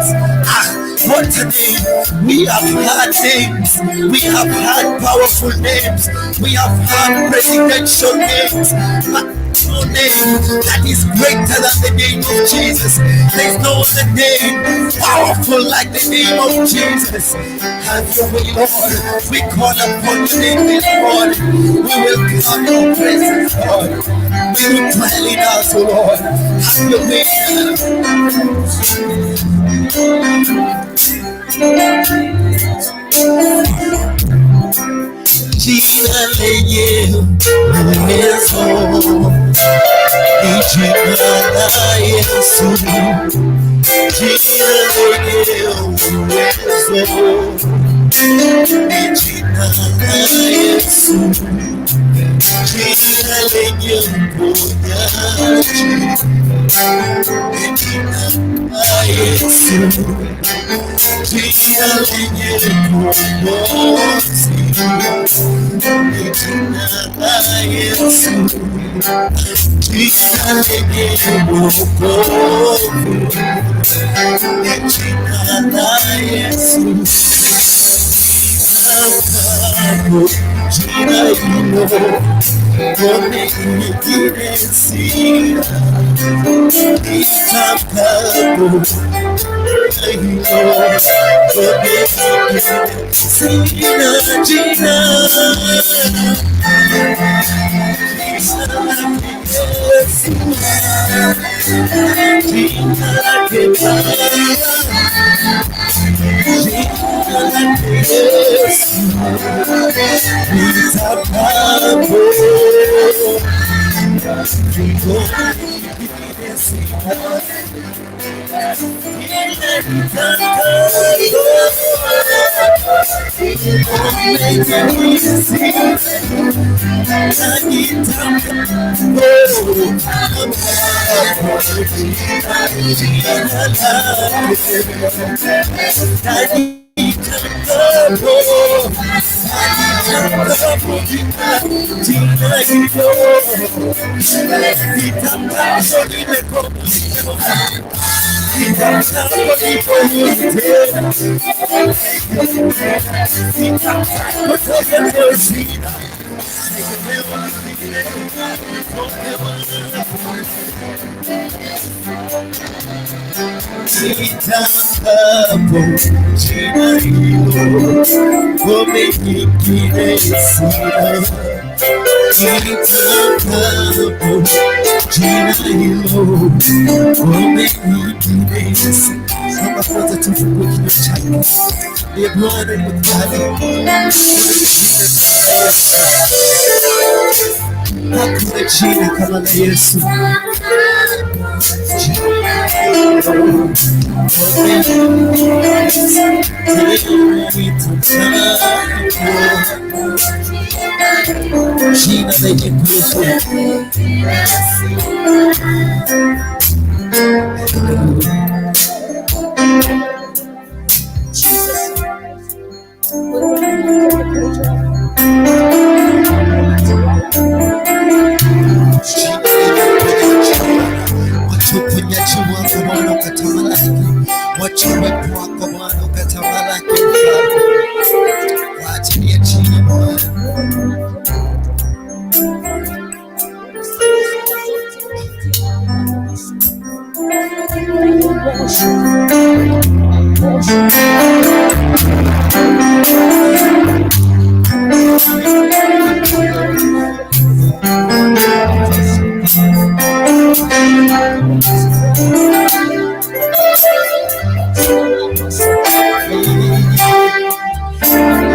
Ah, what a name. We have had names. We have had powerful names. We have had presidential names. But no name that is greater than the name of Jesus. There's no other name powerful like the name of Jesus. Have your way, Lord. We call upon your name this morning. We will come your presence, Lord. We will dwell in us, O Lord. Have your way. Jina lenye uwezo ni jina la Yesu. Jina lenye uwezo ni jina la Yesu. Jina lenye uponyaji ni jina la Yesu. Jina lenye ukombozi ni jina la Yesu. Jina lenye wokovu ni jina la Yesu. Jina hilo ngome nyingine sina, nitamkapo hilo ngome nyingine sina. Jina Yesu, jina lake Baba, jina lake Yesu, nitamkapo ngome nyingine sina. Nitamkapo jina hilo, ngome nyingine sina. Nitamkapo jina hilo, ngome nyingine sina. Kama kwanza tufungue kinywa chako. Ndiye Bwana ni mkali. Hakuna jina kama la Yesu. Jina lenye nguvu. Wacha uponyaji wako Bwana ukatamalaki, wacha uwepo wako Bwana ukatamalaki Mfalme, kwa ajili ya jina Bwana.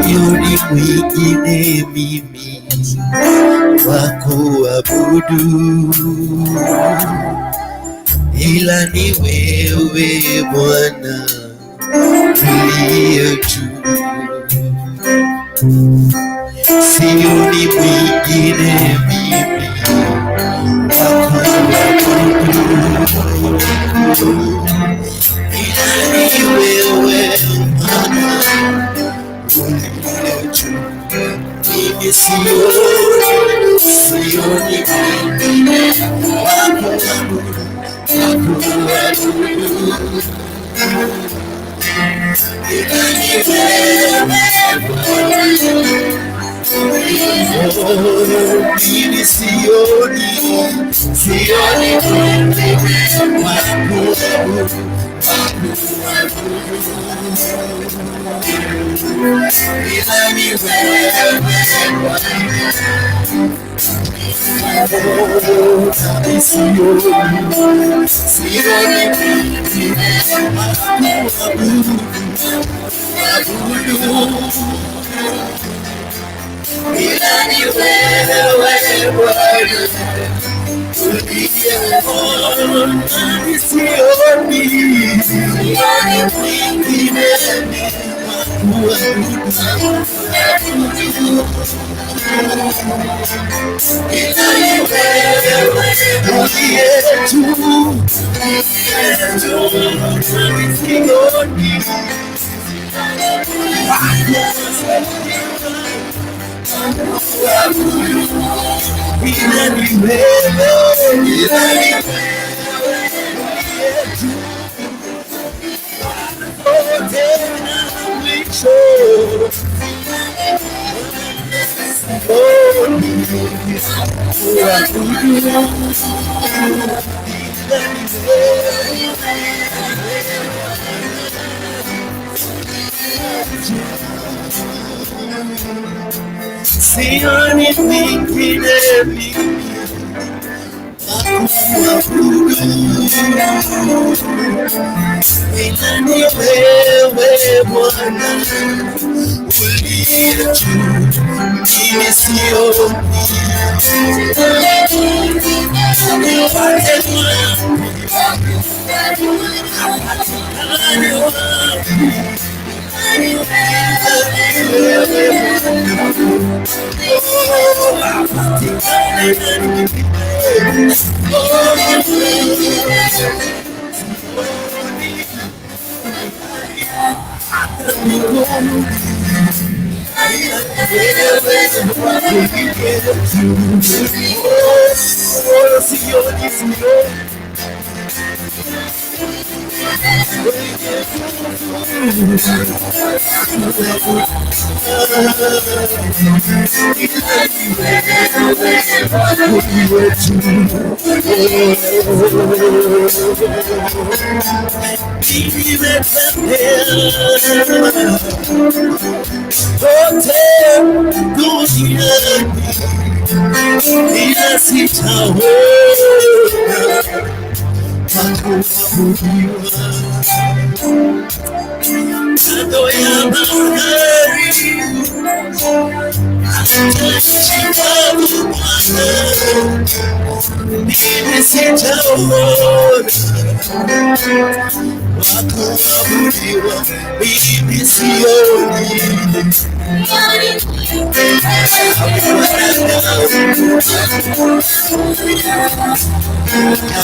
Yoni mwingine mimi wa kuabudu ila ni wewe Bwana uliye juu. Sioni mwingine mimi Ila ni wewe Bwana uliye juu. Mimi sioni, sioni mwingine wa kuabudu, wa kuabudu. Ila ni wewe Bwana. Oh, mimi sioni, sioni mwingine wa kuabudu, wa kuabudu. Ila ni wewe Bwana. Oh, mimi sioni, sioni mwingine wa kuabudu, kuabudu. Ila ni wewe Bwana uliye mimi sioni, sioni mwingine wa kuabudu, kuabudu. Ila ni wewe uliye juu, uliye juu, mimi sioni wa kuabudu. Ila ni wewe, ila ni wewe uliye juu. Tena mwisho. Sioni kuabudu. Ila ni wewe Sioni mwingine mimi wa kuabudu. Ila ni wewe Bwana uliye juu, mimi sioni. Nipate wapi? Hapatikani wapi? Wewe Bwana, oh, hapatikani nani? Oh, sioni hata miguuni. Wewe juu. Oh, sioni, sioni. Kote duniani ila sitaona pa kuabudiwa kando ya bahari, hata nchi kavu Bwana, mimi sitaona wa kuabudiwa, mimi sioni. Awe wanadamu,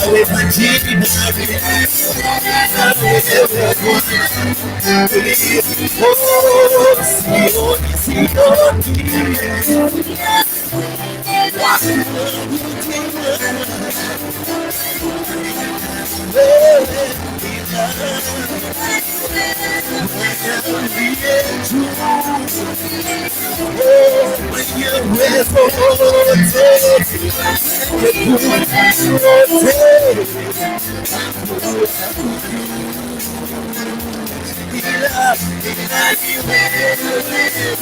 awe majini, awe wewe Bwana uliye. Oh, sioni, sioni wa kuabudiwa, wewe ila Bwana uliye juu. Oh, mwenye uwezo wote, mwenye nguvu wote, ila ila ni wewe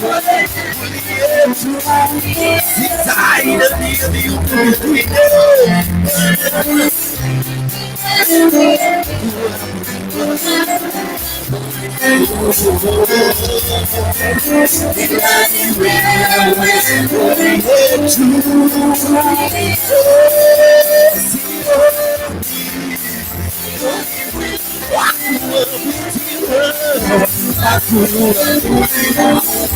Bwana uliye juu. Sitainamia miungu mingine. Bwana ila ni wewe uliye juu. Oh, sioni wa kuabudiwa, wa kuabudiwa.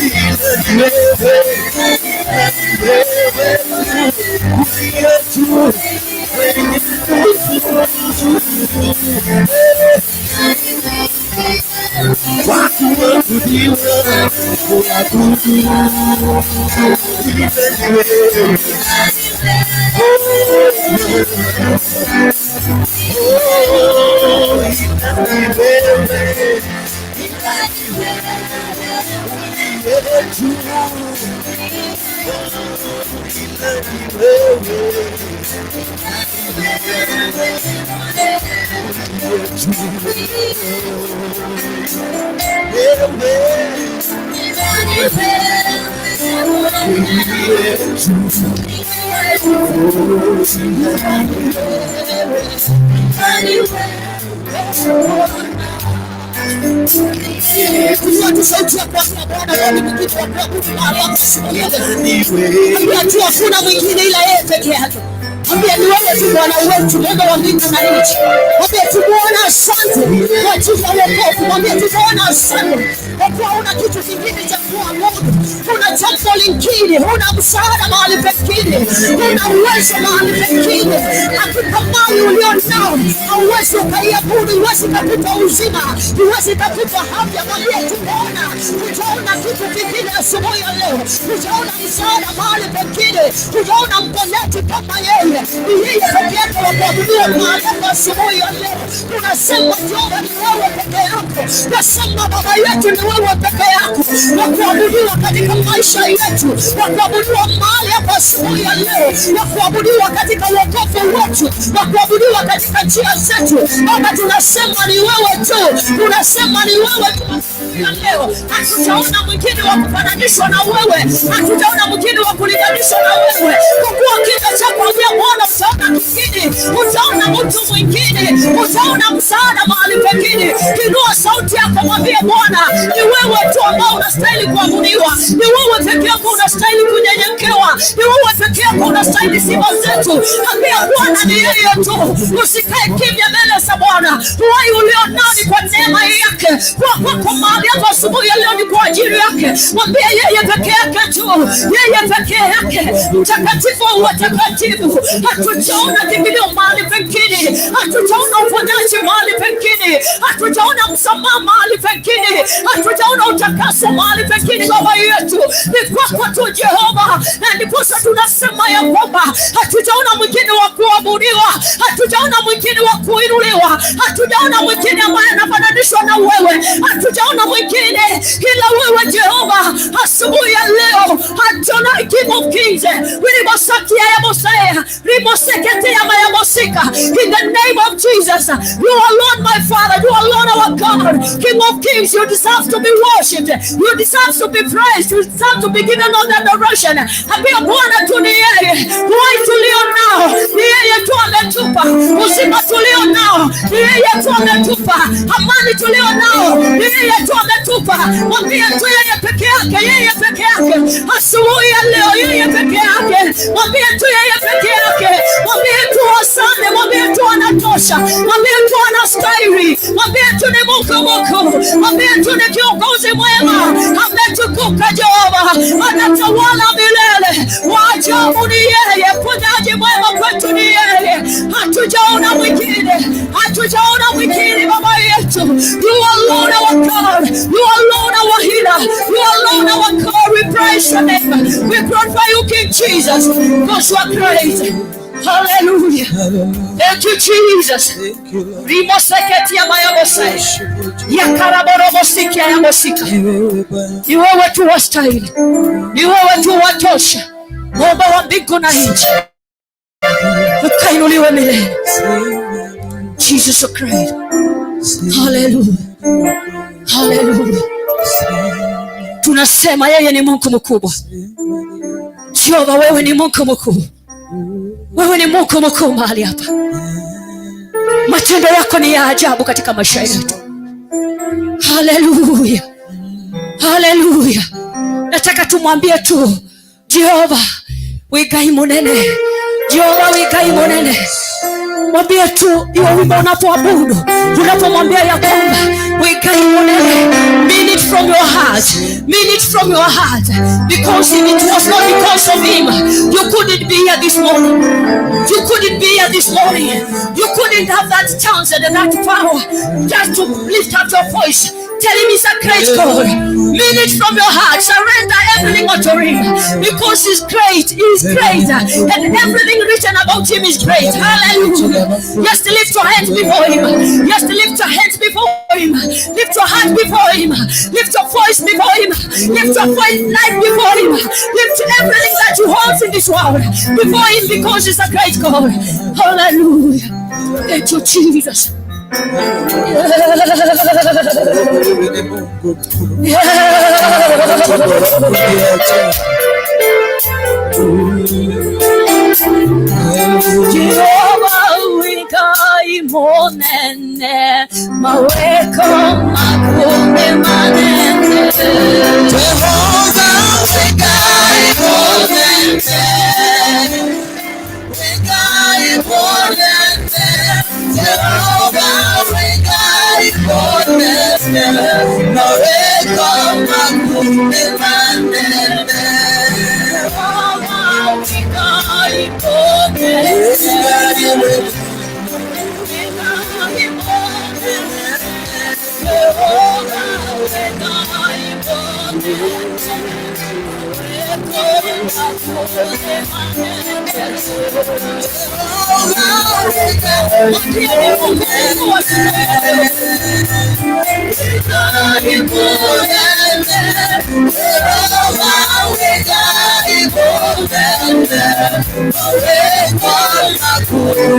Ila ni wewe, ila ni wewe uliye juu. Wa kuabudiwa, kuabudu ni wewe. Oh, ni wewe. Uliye juu. Ila ni wewe. Uliye juu. Wewe. Uliye juu. Oh, ila ni wewe. Inua tu sauti yako, ambia Bwana wewe ni mwingine wa kuabudu mahali hapa asubuhi ya leo. Ambia tu hakuna mwingine ila yeye peke yake. Ambia ni wewe tu Bwana wetu, Mungu wa mbingu na nchi. Mwambie tu Bwana asante kwa ajili ya wokovu. Mwambie tu Bwana asante kwa kuwa huna kitu kingine cha kuabudu, huna jambo lingine, huna msaada mahali pengine, huna uwezo mahali pengine. Hakika mali ulio nao hauwezi ukaiabudu, huwezi kukupa uzima, huwezi kukupa afya. Mwambie tu Bwana, hujaona kitu kingine asubuhi ya leo, hujaona msaada mahali pengine, hujaona mponyaji kama yeye. Ni yeye peke yake wa kuabudiwa mahali hapa asubuhi ya leo. Tunasema Jehova ni wewe peke yako, tunasema Baba yetu ni wewe peke yako wa kuabudiwa katika maisha yetu, wa kuabudiwa mahali hapa asubuhi ya leo, wa kuabudiwa katika wokovu wetu, wa kuabudiwa katika njia zetu. Baba, tunasema ni wewe tu, tunasema ni wewe tu asubuhi ya leo. Hatujaona mwingine wa kufananishwa na wewe, hatujaona mwingine wa kulinganishwa na wewe, kwa kuwa kinywa chako ambia Bwana, utaona kingine, utaona mtu mwingine, utaona msaada mahali pengine. Inua sauti yako, mwambie Bwana, ni wewe tu ambao unastahili kuabudiwa, ni wewe peke yako unastahili kunyenyekewa, ni wewe peke yako unastahili sifa zetu. Ambia Bwana ni yeye tu, usikae kimya mbele za Bwana. Uhai ulio nao ni kwa neema yake, kwa kwako mahali hapa asubuhi ya leo ni kwa ajili yake. Mwambie yeye peke yake tu, yeye peke yake, mtakatifu wa watakatifu. Hatujaona kimbilio mahali pengine, hatujaona uponyaji mahali pengine, hatujaona msamaha mahali pengine, hatujaona utakaso mahali pengine. Baba yetu, ni kwako tu Jehova, na ndiposa tunasema ya kwamba hatujaona mwingine wa kuabudiwa, hatujaona mwingine wa kuinuliwa, hatujaona mwingine ambaye anafananishwa na wewe, hatujaona mwingine ila wewe Jehova. Asubuhi ya leo, Adonai King of Kings, Rimosakia ya Mosea, Rimoseketea ya Mosika, in the name of Jesus, you alone, my Father, you alone, our God, King of Kings, you deserve to be worshipped, you deserve to be praised, you deserve to be given all the adoration. Ambia Bwana tu ni yeye, uhai tulio nao ni yeye tu ametupa, uzima tulio nao ni yeye tu ametupa, amani tulio nao ni yeye tu ametupa. Mwambie tu yeye peke yake, yeye peke yake, asubuhi ya leo, yeye peke yake. Mwambie tu yeye peke yake, mwambie tu asante, mwambie tu anatosha, mwambie tu anastahili, mwambie tu ni Mungu mkuu, mwambie tu ni kiongozi mwema, ametukuka Jehova, anatawala milele. Wa ajabu ni yeye, mponyaji mwema kwetu ni yeye. Hatujaona mwingine, hatujaona mwingine Baba yetu. You alone our God, you alone our healer, you alone our God. We praise your name, we glorify you, King Jesus, because you are great. Hallelujah. Thank you, Jesus. Rimoseketia mayabosai. Yakaraborobosikia yabosika. Ni wewe tu wastahili, ni wewe tu watosha, Muumba wa mbingu na nchi, ukainuliwe milele. Jesus Christ. Hallelujah. Hallelujah. Tunasema yeye ni Mungu mkubwa. Jehova, wewe ni Mungu mkuu, wewe ni Mungu mkuu mahali hapa. Matendo yako ni ya ajabu katika maisha yetu. Haleluya, haleluya. Nataka tumwambie tu Jehova wĩ Ngai munene, Jehova wĩ Ngai munene. Mwambie tu hiyo wimbo unapoabudu, unapomwambia ya kwamba wĩ Ngai munene, mean it. from your heart. Mean it from your heart. Because if it was not because of him, you couldn't be here this morning. You couldn't be here this morning. You couldn't have that chance and that power just to lift up your voice. Tell him he's a great God. Mean it from your heart. Surrender everything unto him. Because he's great. He's great. And everything written about him is great. Hallelujah. Just lift your hands before him. Just lift your hands before him. Lift your heart before him. Lift your voice before him. Lift your voice life before him. Lift everything that you hold in this world before him, because he's a great God. Hallelujah. Thank you, Jesus. Jehovah wikai monene maweko makume manene. Jehovah wikai monene, wikai monene. Jehovah wikai monene maweko makume manene. Jehovah wikai monene, wikai monene. Jehovah wikai monene maweko makume manene.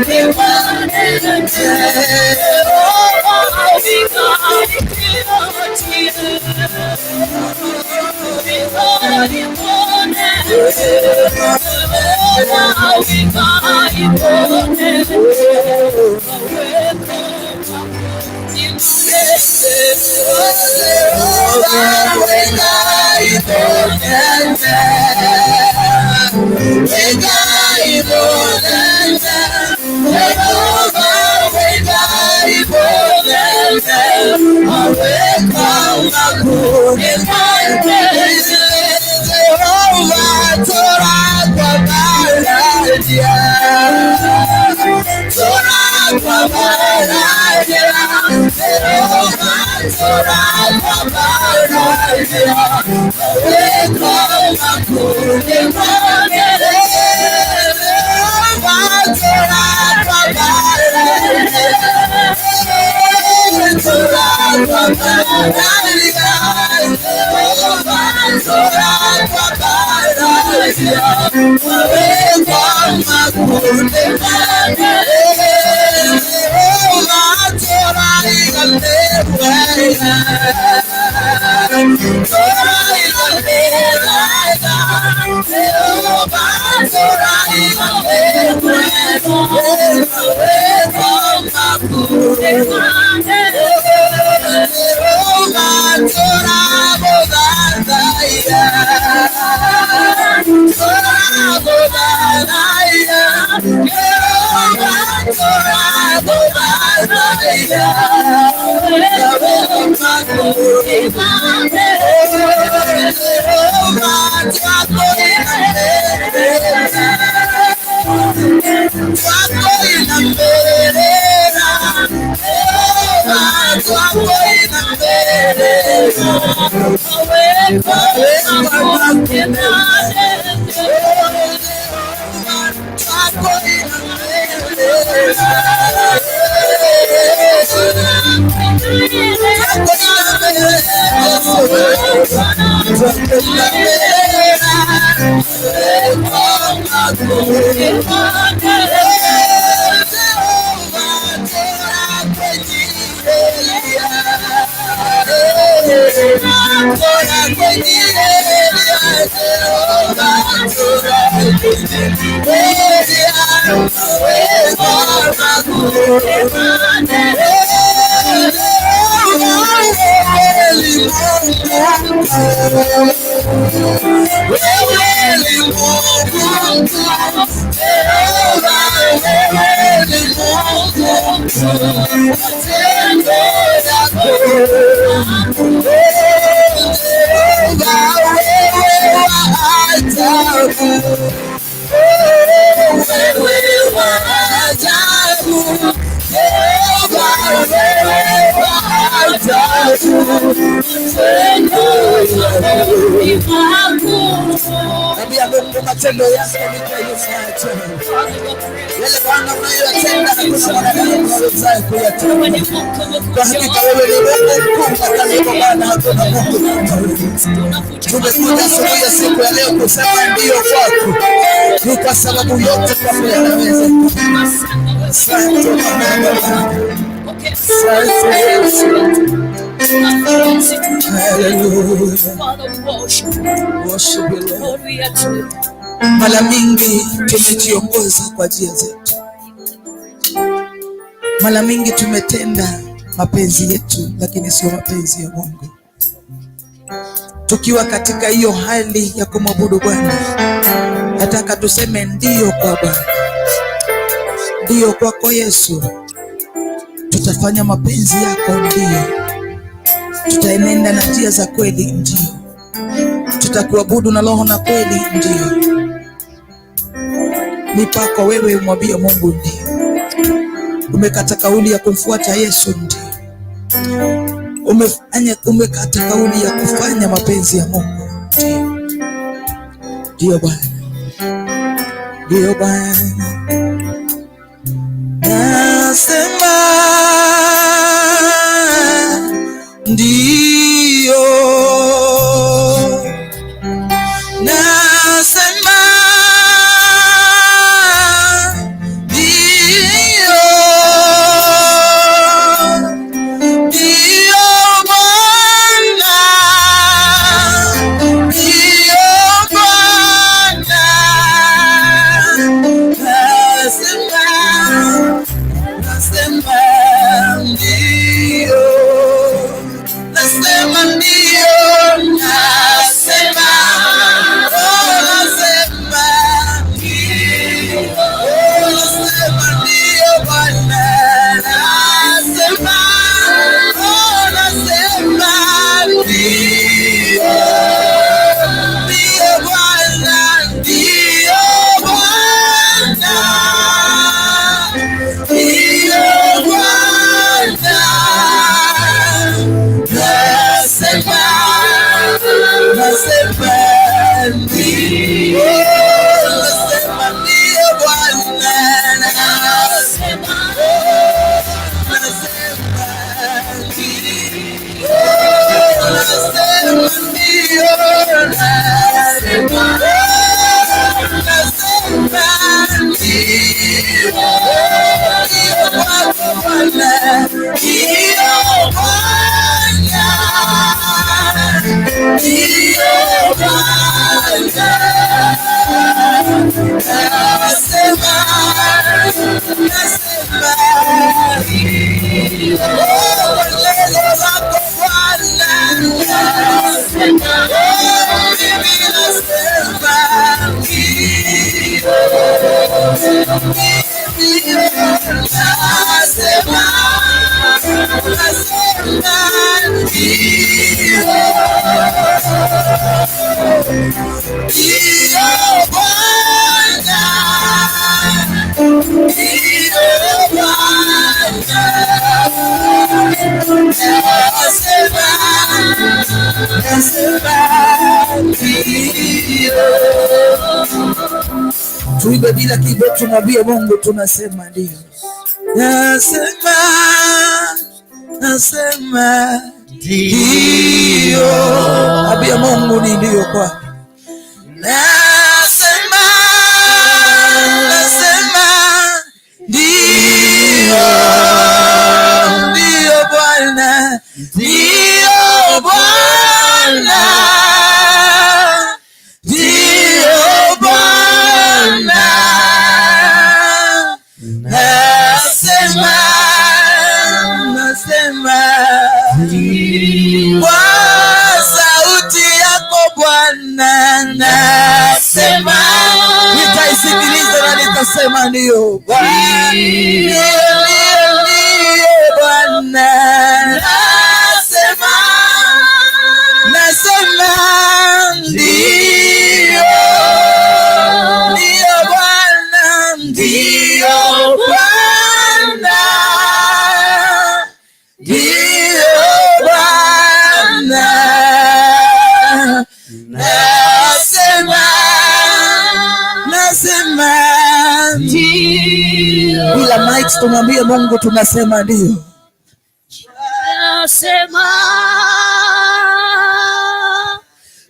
Jehova, wewe wa ajabu. Wewe wa ajabu. Jehova, wewe wa ajabu. Matendo ni makuu. Ambia Mungu matendo yako ni ya ajabu. Yale Bwana unayoyatenda hakuna mwanadamu awezaye kuyatenda. Kwa hakika wewe ni Mungu mkuu, na Bwana hakuna Mungu kama wewe. Tumekuja asubuhi ya siku ya leo kusema ndio kwako, ni kwa sababu yote kwako yanaweza. Asante Baba. Asante Yesu. Hallelujah. Worship you, Lord. Mara mingi tumejiongoza kwa njia zetu, mara mingi tumetenda mapenzi yetu, lakini sio mapenzi ya Mungu. Tukiwa katika hiyo hali ya kumwabudu Bwana, nataka tuseme ndiyo kwa Bwana, ndiyo kwako Yesu. Tutafanya mapenzi yako, ndiyo. Tutaenenda na njia za kweli, ndiyo. Tutakuabudu na roho na kweli, ndiyo. Ni pako wewe umwambie Mungu ndiyo. Umekata kauli ya kumfuata Yesu, ndiyo. Umekata kauli ya kufanya mapenzi ya Mungu, ndiyo. Ndiyo Bwana, ndiyo Bwana. Nasema ndiyo, nasema ndiyo, ndiyo Bwana, ndiyo Bwana, nasema, nasema ndiyo, nasema ndiyo, nasema, oh, nasema ndiyo, oh, nasema ndiyo Bwana, nasema, oh, nasema ndiyo, ndiyo Bwana, ndiyo Bwana, ndiyo Bwana. Nasema, nasema ndiyo, nasema ndiyo Bwana, nasema, nasema ndiyo, nasema ndiyo, nasema, nasema ndiyo, ndiyo kwako Bwana, ndiyo Bwana, ndiyo Bwana. Nasema, nasema, oh, neno lako Bwana, nasema, oh, mimi nasema ndiyo, ndiyo, nasema, nasema ndiyo, ndiyo Bwana, ndiyo Bwana. Nasema, nasema ndiyo. Tuimbe bila kibo, tumwambie Mungu tunasema ndio. Nasema, nasema ndio. Ambia Mungu ni ndio kwako. Nasema, nasema ndio, ndio Bwana, ndio Bwana, ndio Bwana. Nasema, nasema kwa sauti yako Bwana, nasema nitaisikiliza na nitasema ndio Bwana, ndio, ndio, ndio Bwana, nasema, nasema Mungu tunasema ndio. Nasema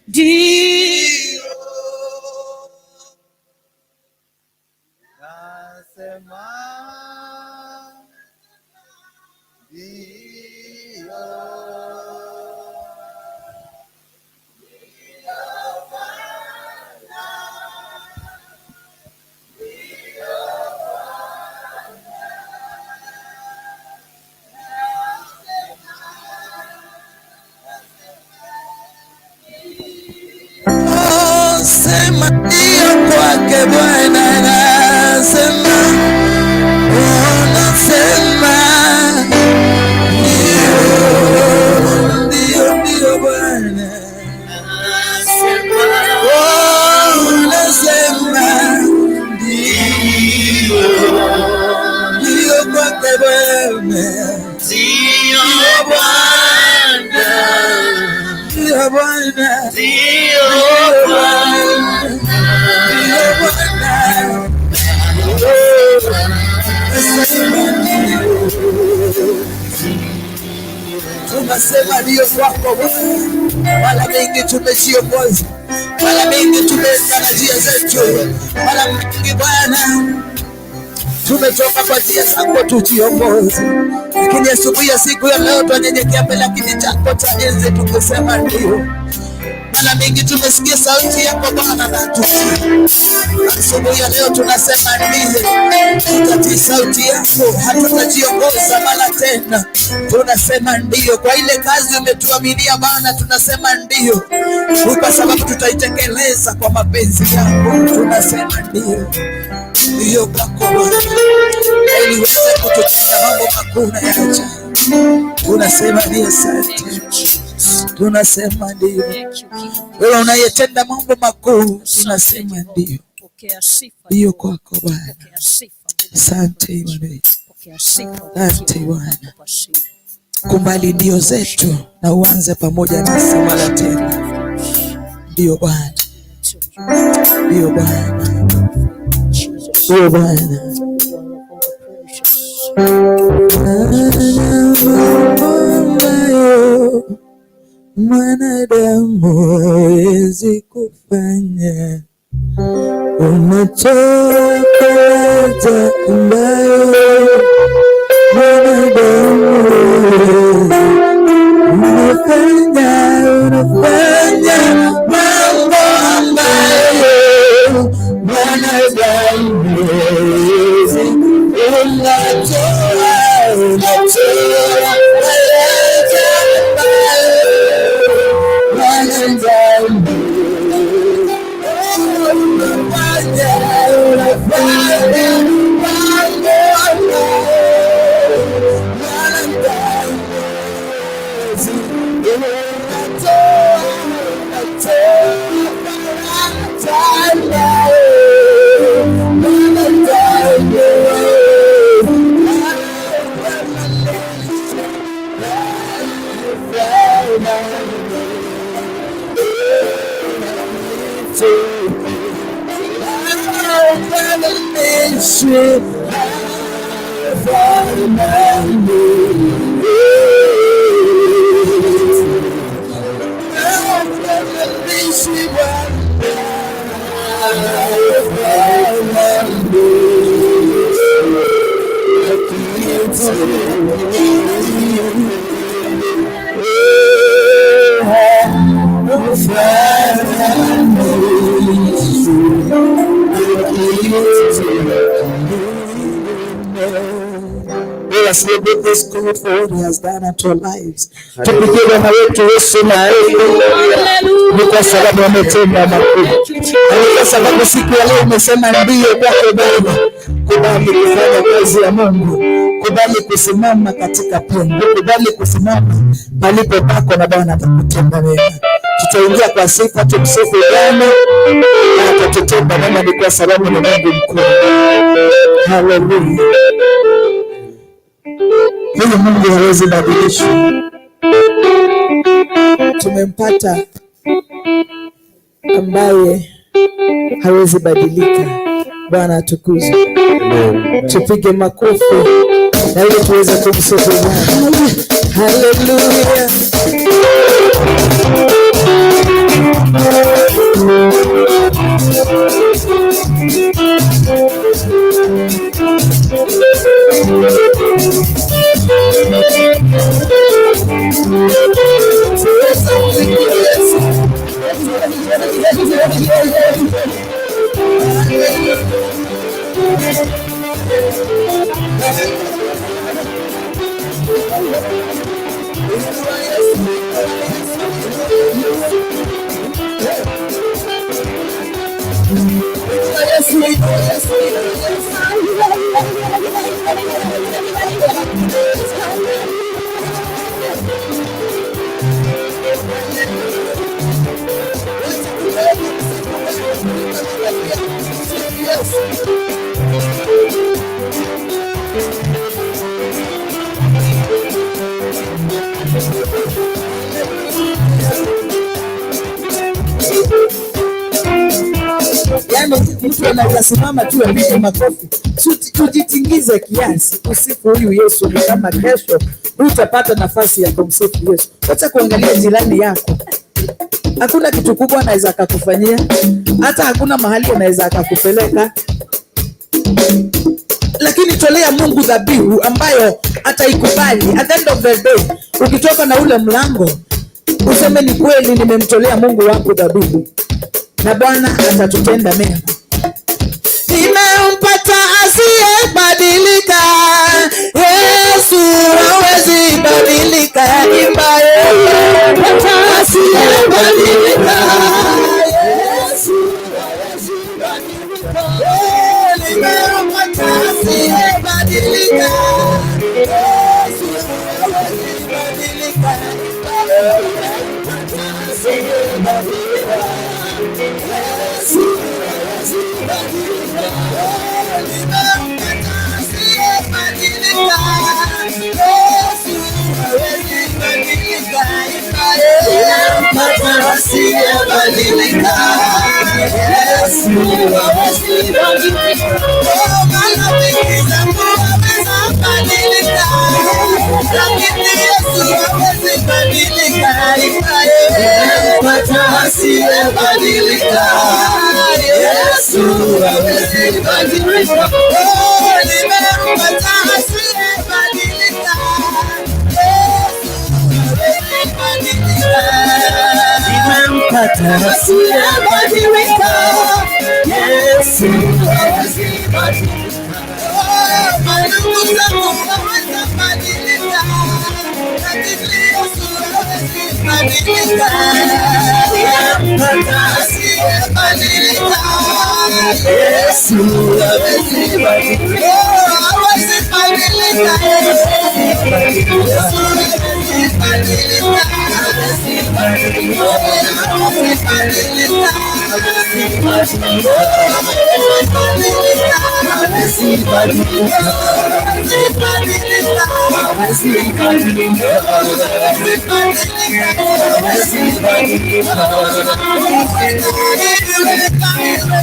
ndio. Nasema ndio. Sema ndio kwake Bwana, nasema, nasema ndio, ndio, ndio Bwana. Oh, nasema ndio, ndio kwake Bwana, Ndio Bwana, ndio Bwana, ndio Bwana. ndio Bwana. Nasema ndio. Tunasema ndio kwako Bwana. Mara mingi tumejiongoza, mara mingi tumeenda na njia zetu, mara mingi Bwana tumetoka kwa njia zako tujiongoze, lakini asubuhi ya siku ya leo twanyenyekea mbele ya kiti chako cha enzi tukisema ndio. Mara mingi tumesikia sauti yako Bwana na tutii. Asubuhi ya leo tunasema ndio, tutatii sauti yako, hatutajiongoza mara tena. Tunasema ndio kwa ile kazi umetuaminia Bwana, tunasema ndio, kwa sababu tutaitekeleza kwa mapenzi yako. Tunasema ndio, ndio kwako Bwana, ili uweze kututenda mambo makuu na ya ajabu. Tunasema ndio, asante. Tunasema ndio. Wewe unayetenda mambo makuu, tunasema ndio, Pokea sifa. ndio kwako Bwana. Pokea sifa. Asante Bwana, Pokea sifa. asante Bwana. Kubali ndio zetu na uanze pamoja nasi mara tena. Ndio Bwana, ndio Bwana, ndio Bwana. Ana mambo ambayo mwanadamu hawezi kufanya. Umetoa faraja ambayo mwanadamu unafanya, unafanya mambo ambayo mwanadamu hawezi. Unatoa, unatoa faraja ambayo mwanadamu unafanya, unafanya mambo ambayo mwanadamu hawezi. Unatoa, unatoa faraja ambayo mwanadamu hawezi. Let us celebrate this God for what he has done unto our lives. Tupigie Bwana wetu Yesu makofi. Ni kwa sababu ametenda makuu. Na ni kwa sababu siku ya leo umesema ndio kwake Baba. Kubali kufanya kazi ya Mungu. Kubali kusimama katika pengo. Kubali kusimama palipo pako na Bwana atakutenda mema. Tutaingia kwa sifa, tumsifu Bwana na atatutenda mema, ni kwa sababu ni Mungu mkuu. Haleluya. Huyu Mungu hawezi badilishwa. Tumempata ambaye hawezi badilika. Bwana atukuzwe. Tupige makofi. na ili tuweze kumsifu Bwana. Haleluya. Yaani mtu anaweza simama tu apige makofi. Tujitingize kiasi usiku huyu Yesu, ni kama kesho hutapata nafasi ya kumsifu Yesu. Wacha kuangalia jirani yako. Hakuna kitu kubwa anaweza akakufanyia, hata hakuna mahali anaweza akakupeleka, lakini tolea Mungu dhabihu ambayo ataikubali. At the end of the day, ukitoka na ule mlango useme ni kweli nimemtolea Mungu wangu dhabihu, na Bwana atatutenda mema. Nimempata asiyebadilika, Yesu hawezi badilika. Imba yeye asiyebadilika, Yesu hawezi badilika. Nimempata asiyebadilika, Yesu hawezi badilika. Nimempata asiyebadilika, Yesu hawezi badilika. Nimempata asiyebadilika, Yesu hawezi badilika. Nimempata asiyebadilika, Yesu hawezi badilika. Oh, marafiki zangu waweza badilika, lakini Yesu hawezi badilika. Nimempata asiyebadilika, Yesu hawezi badilika. Oh, nimempata asiyebadilika, Yesu hawezi badilika. Nimempata asiyebadilika, Yesu hawezi badilika. Oh, mandugu zangu waweza badilika, lakini Yesu hawezi badilika. Nimempata asiyebadilika, Yesu hawezi badilika. Oh, hawezi badilika, Yesu hawezi badilika. Hawezi badilika, hawezi badilika, hawezi badilika, hawezi badilika, hawezi badilika, hawezi badilika.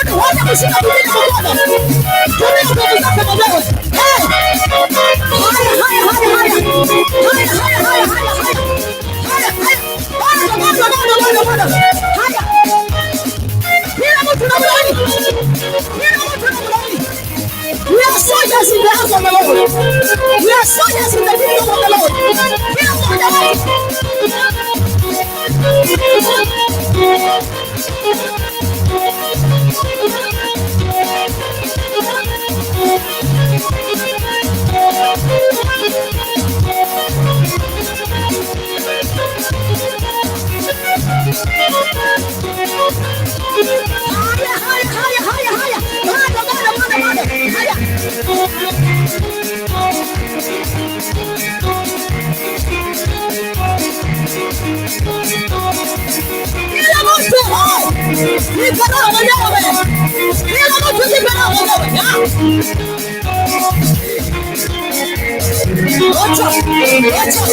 mtu wacha kushika mwingine mkono. Tumia nguvu zako mwenyewe. Hey! Haya, haya, haya, haya. Haya, haya, haya, haya, haya. Haya, haya. Bado, bado, bado, bado, bado. Haya. Kila mtu namna hii. Kila mtu namna hii. We are soldiers in the house of the Lord. We are soldiers in the kingdom of the Lord. Kila mmoja wetu. Haya, haya, haya, haya, haya. Bado, bado, bado, bado. Haya. Kila mtu hai. Nipe roho mwenyewe. Kila mtu nipe roho mwenyewe. Ocha, ocha, ocha,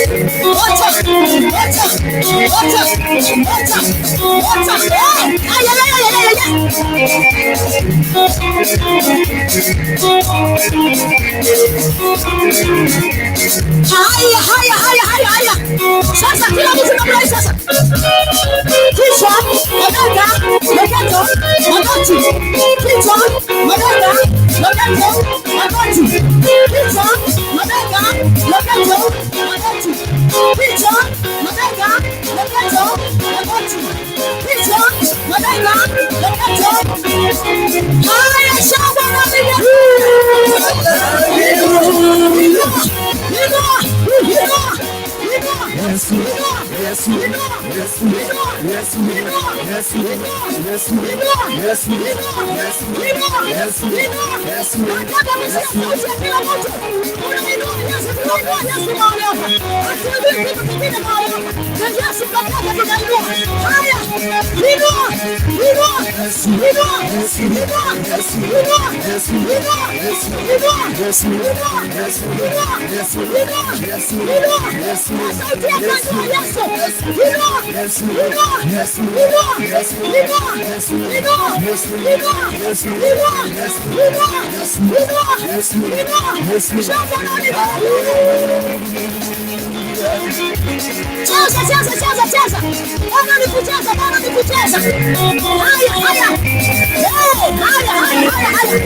ocha, ocha, ocha, ocha. Ay, ay, ay, ay, ay, ay. Haya, haya, haya, haya, haya. Sasa kila mtu namna hii sasa. Kichwa, mabega, mapato, magoti. Kichwa, mabega, mapato, magoti. Kichwa, mabega, mapato, magoti. Kichwa, mabega, mapato, magoti. Kichwa, mabega, mapato. Haya, shangwe na Cheza, cheza, cheza, cheza. Bwana ni kucheza, Bwana ni kucheza. Haya, haya. Hey, haya, haya, haya, haya.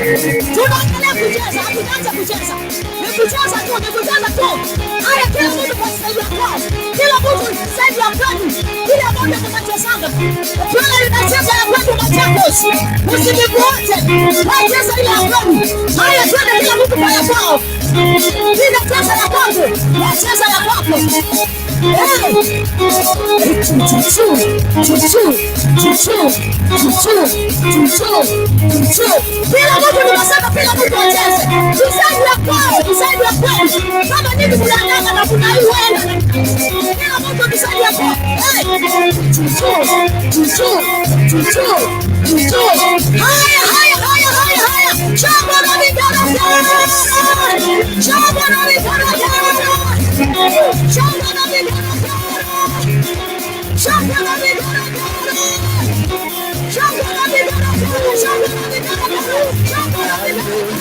Tunaendelea kucheza, hatujaanza kucheza. Ni kucheza tu, ni kucheza tu. Haya, kila mtu kwa staili ya kwao. Kila mtu staili ya kwake. Kila mmoja anachezanga. Ukiona inacheza ya kwetu Machakos, usinikuote. Wacheza ile ya kwenu. Haya, twende kila mtu kwa ya kwao. Kila cheza ya kwangu, wacheza ya kwako. Hey! Chu, chu, chu, chu, chu, chu, chu, chu. Kila mtu tunasema kila mtu acheze. Tusaidie ya kwao, tusaidie ya kwao. Kama nini mnaandaka na kuna hii wena. Kila mtu tusaidie ya kwao. Hey! Chu, chu, chu, chu, chu, chu. Haya, haya, haya, haya, haya. Shangwe na vigelegele. Shangwe na vigelegele. Shangwe na vigelegele. Shangwe na vigelegele. Shangwe na vigelegele. Shangwe na vigelegele. Shangwe na vigelegele. Shangwe na vigelegele.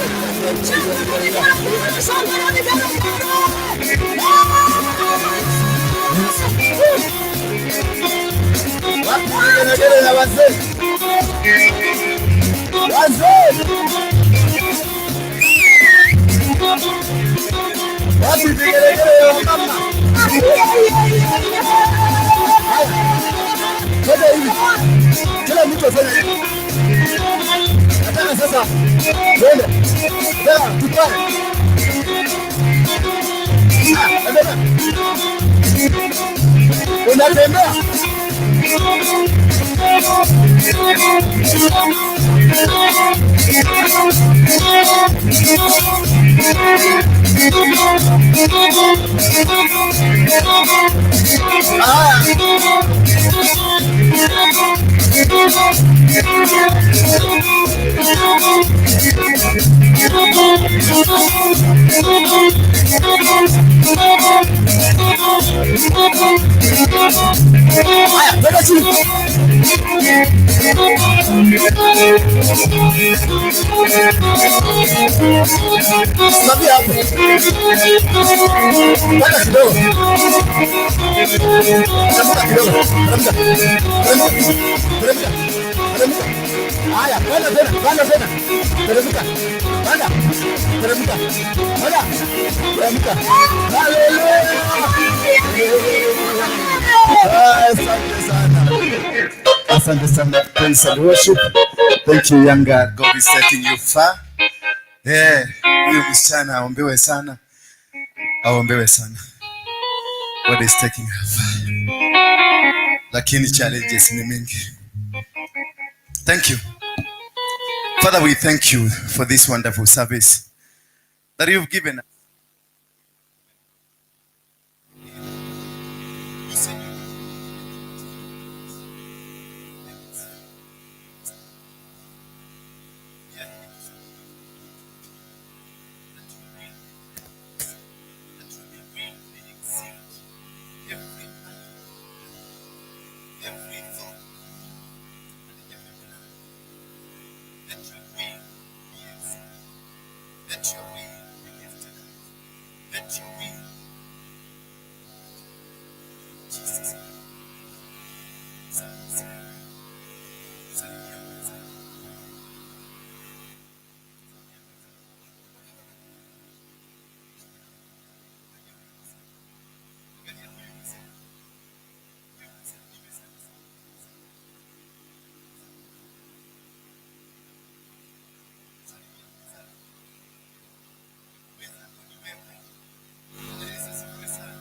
Shangwe na vigelegele. Wapi vigelegele na wazee? Wazee! Wapi vigelegele ya mama? Fanya hivi. Kila mtu afanye hivi. Nataka sasa twende. Nataka tupae. Ah, unatembea. Haya, twende chini. Simamia hapo. Panda kidogo. Teremka kidogo. Teremka. Teremka. Teremka. Teremka. Haya, panda tena, panda tena. Teremka. Panda. Teremka. Panda. Teremka. Hallelujah. Asante sana. Asante sana, praise and worship. Thank you, young girl. God is taking you far. Eh, huyu msichana aombewe sana. Aombewe sana. God is taking her far. Lakini challenges ni mingi. Thank you. Father, we thank you for this wonderful service that you've given us. You said every every thought and every plan. Let your will be exalted. Let your will be lifted up. Let your will, Jesus. Salimia mwenzako. Angalia huyu mzee. Huyu mzee ni mzee. Salimia mwenzako. Mwenzako ni wewe. Yesu asifiwe sana.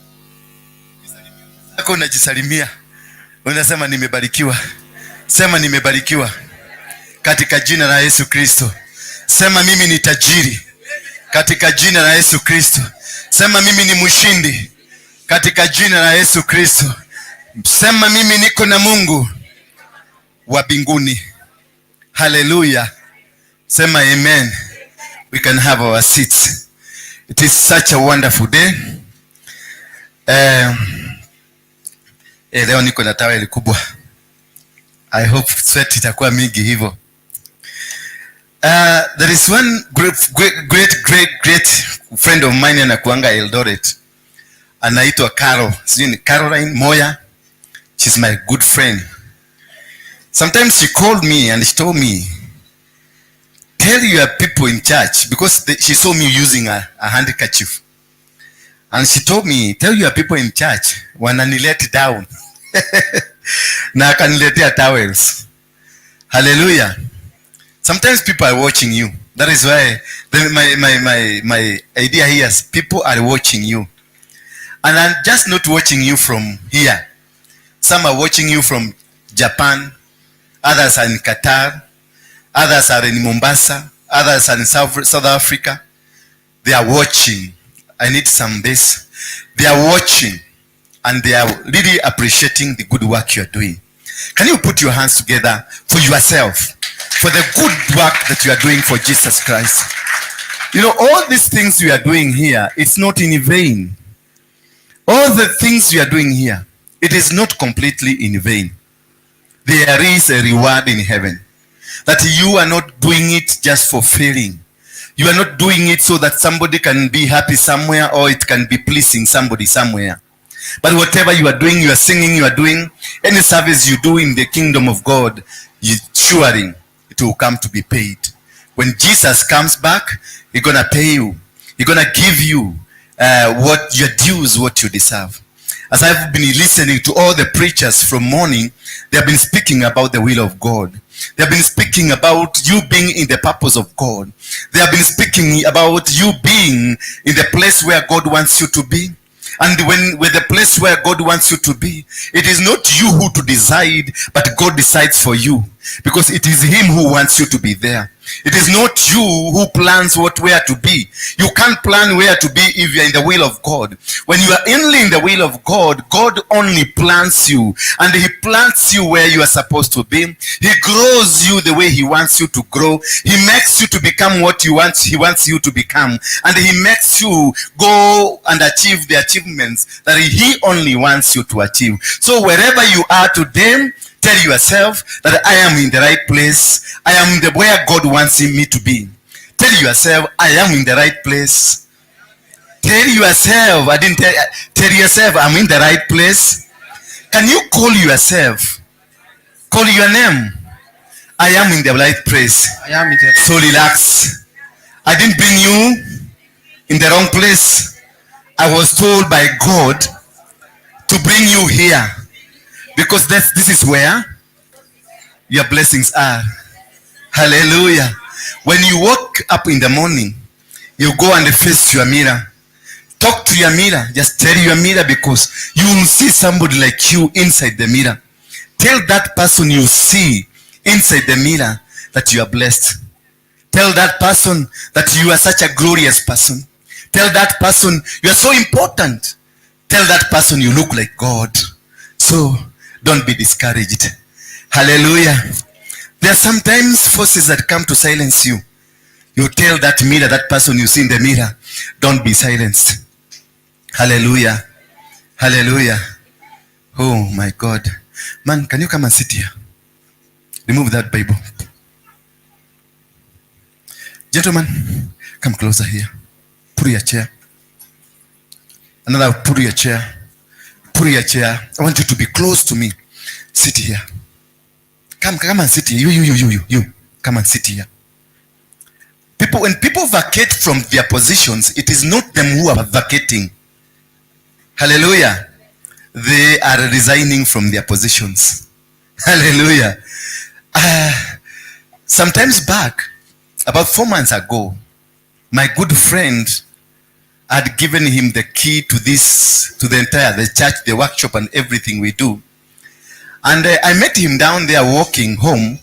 Ukisalimia mwenzako unajisalimia. Unasema nimebarikiwa. Sema nimebarikiwa. Katika jina la Yesu Kristo. Sema mimi ni tajiri. Katika jina la Yesu Kristo. Sema mimi ni mshindi. Katika jina la Yesu Kristo. Sema mimi niko na Mungu wa mbinguni. Hallelujah. Sema amen. We can have our seats. It is such a wonderful day. Leo niko na towel kubwa. I hope sweat itakuwa mingi hivyo. There is one great, great, great, great, great friend of mine anakuanga Eldoret. Anaitwa Carol. Sijui ni Caroline Moya. She's my good friend. Sometimes she called me and she told me, tell your people in church, because she saw me using a handkerchief. And she told me, tell your people in church, wananilet down. Na akaniletea towels. Hallelujah. Sometimes people are watching you. That is why my idea here is people are watching you. And I'm just not watching you from here. Some are watching you from Japan. Others are in Qatar. Others are in Mombasa. Others are in South Africa. They are watching. I need some this. They are watching. And they are really appreciating the good work you are doing. Can you put your hands together for yourself? For the good work that you are doing for Jesus Christ. You know, all these things you are doing here, it's not in vain. All the things you are doing here, it is not completely in vain. There is a reward in heaven. That you are not doing it just for feeling. You are not doing it so that somebody can be happy somewhere or it can be pleasing somebody somewhere. But whatever you are doing, you are singing, you are doing, any service you do in the kingdom of God, you surely it will come to be paid. When Jesus comes back, he's going to pay you. He's going to give you what your dues, what you deserve. As I've been listening to all the preachers from morning, they have been speaking about the will of God. They have been speaking about you being in the purpose of God. They have been speaking about you being in the place where God wants you to be. And when with the place where God wants you to be, it is not you who to decide, but God decides for you. Because it is him who wants you to be there. It is not you who plans where to be. You can't plan where to be if you are in the will of God. When you are only in the will of God, God only plants you. And he plants you where you are supposed to be. He grows you the way he wants you to grow. He makes you to become what he wants you to become. And he makes you go and achieve the achievements that he only wants you to achieve. So wherever you are today, Tell yourself that I am in the right place. I am the where God wants me to be. Tell yourself, I am in the right place. Tell yourself, I didn't tell, tell yourself, I'm in the right place. Can you call yourself? Call your name. I am in the right place. I am in the So relax. I didn't bring you in the wrong place. I was told by God to bring you here because this is where your blessings are. Hallelujah. When you wake up in the morning, you go and face your mirror. Talk to your mirror. Just tell your mirror, because you will see somebody like you inside the mirror. Tell that person you see inside the mirror that you are blessed. Tell that person that you are such a glorious person. Tell that person you are so important. Tell that person you look like God. So don't be discouraged. Hallelujah. There are sometimes forces that come to silence you. You tell that mirror, that person you see in the mirror, don't be silenced. Hallelujah. Hallelujah. Oh my God. Man, can you come and sit here? Remove that Bible. Gentlemen, come closer here. Put your chair. Another, put your chair. Put your chair. I want you to be close to me. Sit here. Come, come and sit here. You. Come and sit here. People, when people vacate from their positions, it is not them who are vacating. Hallelujah. They are resigning from their positions. Hallelujah. Sometimes back, about 4 months ago, my good friend had given him the key to this, to the entire, the church, the workshop, and everything we do. And I met him down there walking home,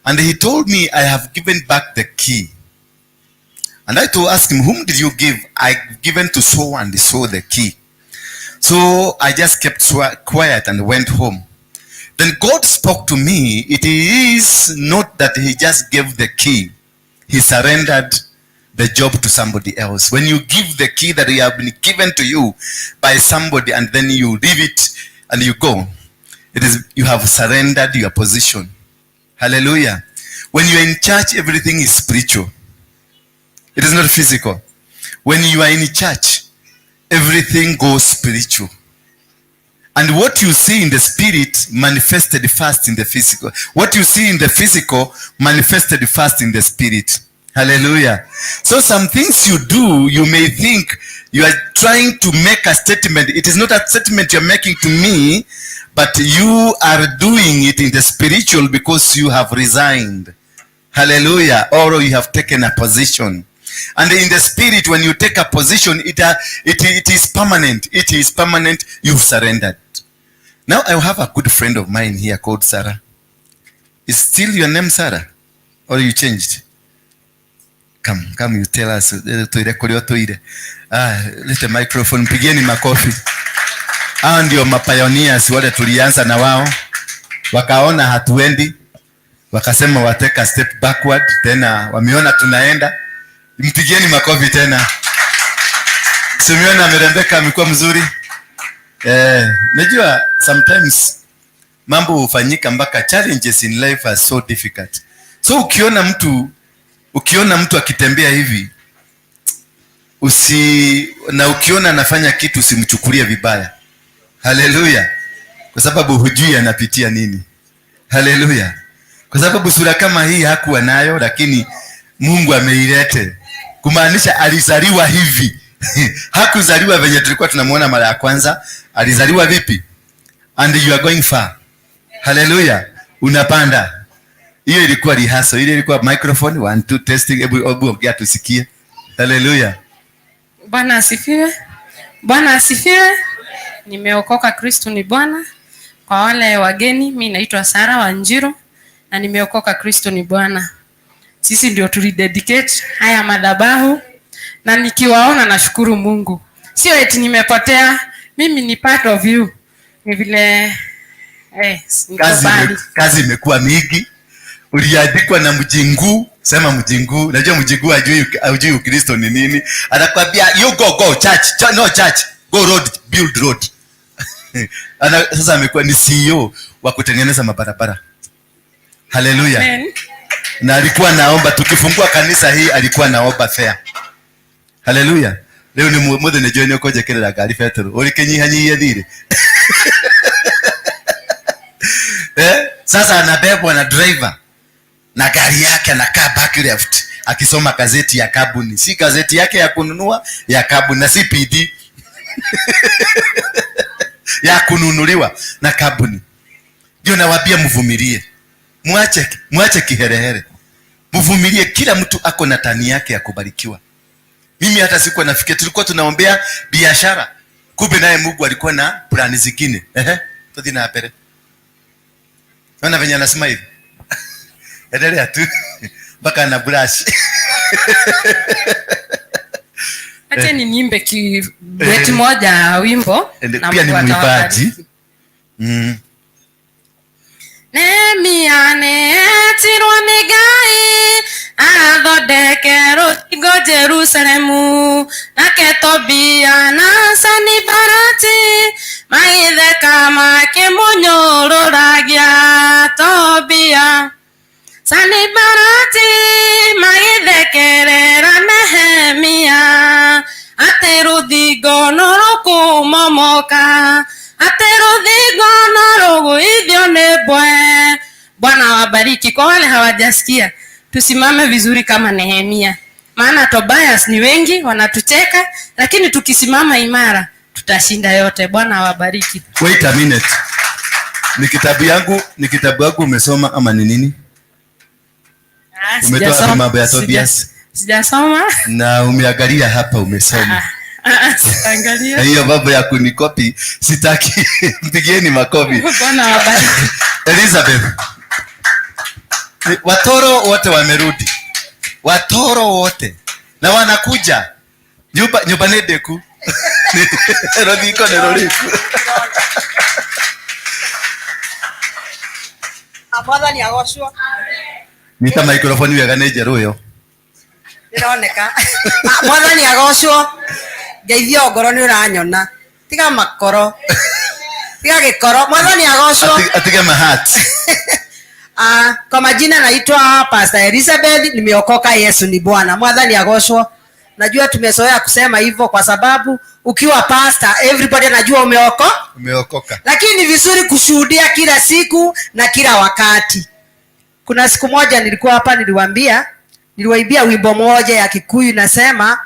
and he told me, I have given back the key. And I to ask him, whom did you give? I given to so and so the key. So I just kept quiet and went home. Then God spoke to me. It is not that he just gave the key. He surrendered the job to somebody else. When you give the key that you have been given to you by somebody, and then you leave it and you go, it is you have surrendered your position. Hallelujah. When you are in church, everything is spiritual. It is not physical. When you are in church, everything goes spiritual. And what you see in the spirit manifested first in the physical. What you see in the physical manifested first in the spirit. Hallelujah. So some things you do, you may think you are trying to make a statement. It is not a statement you're making to me, but you are doing it in the spiritual because you have resigned. Hallelujah. Or you have taken a position. And in the spirit, when you take a position, it is permanent. It is permanent. You've surrendered. Now, I have a good friend of mine here called Sarah. Is still your name Sarah? Or you changed? Come, come, you tell us. Let the microphone. Pigeni makofi. Hao ndio mapioneers wale tulianza na wao. Wakaona hatuendi. Wakasema wateka step backward. Tena wameona tunaenda. Mpigieni makofi tena. Simeona amerembeka, amekuwa mzuri. Najua sometimes mambo hufanyika mpaka challenges in life are so difficult. So ukiona mtu akitembea hivi, na ukiona anafanya kitu usimchukulie vibaya. Hallelujah. Kwa sababu hujui anapitia nini. Hallelujah. Kwa sababu sura kama hii hakuwa nayo, lakini Mungu ameilete. Kumaanisha alizaliwa hivi. Hakuzaliwa venye tulikuwa tunamuona mara ya kwanza. Alizaliwa vipi? And you are going far. Hallelujah. Unapanda. Hiyo ilikuwa rehearsal. Ile ilikuwa microphone 1 2 testing. Hebu ongea tusikie. Hallelujah. Bwana asifiwe. Bwana asifiwe. Nimeokoka, Kristo ni Bwana. Kwa wale wageni, mimi naitwa Sarah Wanjiru na nimeokoka, Kristo ni Bwana. Sisi ndio tulidedicate haya madhabahu, na nikiwaona nashukuru Mungu. Sio eti nimepotea, mimi ni part of you. Ni vile kazi imekuwa mingi. Uliandikwa na mjingu, sema mjingu. Najua mjingu hajui Ukristo ni nini. Anakuambia you go church, no church, go road, build road. Ana sasa amekuwa ni CEO. wa kutengeneza mabarabara. Haleluya. Amen. Na alikuwa naomba tukifungua kanisa hii, alikuwa naomba fare. Haleluya. Rĩu nĩ mũthĩ nĩ njũĩ nĩ ũkũnjĩkĩrĩra ngari betũrũ ũrĩkĩnyihanyihie thirĩ. Sasa anabebwa na driver na gari yake, anakaa back left akisoma gazeti ya kabuni, si gazeti yake ya kununua, ya kabuni, na si PD ya kununuliwa na kabuni. Ndio nawaambia mvumilie, mwache kiherehere, mvumilie. Kila mtu ako na tani yake ya kubarikiwa. Mimi hata sikuwa nafikiria, tulikuwa tunaombea biashara, kumbe naye Mungu alikuwa na plani zingine. Tuthi na mbere. Naona venye anasema hivi. Endelea tu mpaka na brush. Acha ni niimbe kibeti moja wimbo na Pia ni Mungu mwimbaji. atawabariki. Nehemia nĩetirwo nĩ Ngai athondeke rũthingo Jerusalemu, nake Tobia na Sanibalati magĩtheka makĩmũnyũrũragia. Tobia Sanibalati magĩthekerera Nehemia atĩ rũthingo no rũkũmomoka, atĩ rũthingo no rũgũithio nĩ mbwe. Bwana wabariki. Kwa wale hawajasikia, tusimame vizuri kama Nehemia, maana Tobias ni wengi wanatucheka, lakini tukisimama imara tutashinda yote. Bwana awabariki. Wait a minute. Ni kitabu yangu, ni kitabu yangu umesoma ama ni nini? Umetoa Sijasoma. mambo ya Tobias? Sijasoma. Na umeangalia hapa umesoma. Sijaangalia. Na hiyo mambo ya kunikopi sitaki. Mpigieni makofi. Bwana awabariki. Elizabeth. Watoro wote wamerudi. Watoro wote. Na wanakuja. Nyumba nĩ ndĩku. Rũthingo nĩ rũrĩku. Mwathani agocwo. Nyita microphone wega nĩ njerũ ĩyo. Ndĩroneka. Mwathani agocwo. Ngeithio ngoro nĩ ũranyona. Tiga makoro. Tiga gĩkoro. Mwathani agocwo. Atige mahat. Kwa majina naitwa Pastor Elizabeth, nimeokoka, Yesu ni Bwana. Mwathani agocwo. Najua tumezoea kusema hivyo kwa sababu ukiwa pastor everybody anajua umeokoka. Lakini ni vizuri kushuhudia kila siku na kila wakati. Kuna siku moja nilikuwa hapa, niliwaimbia wimbo moja ya Kikuyu nasema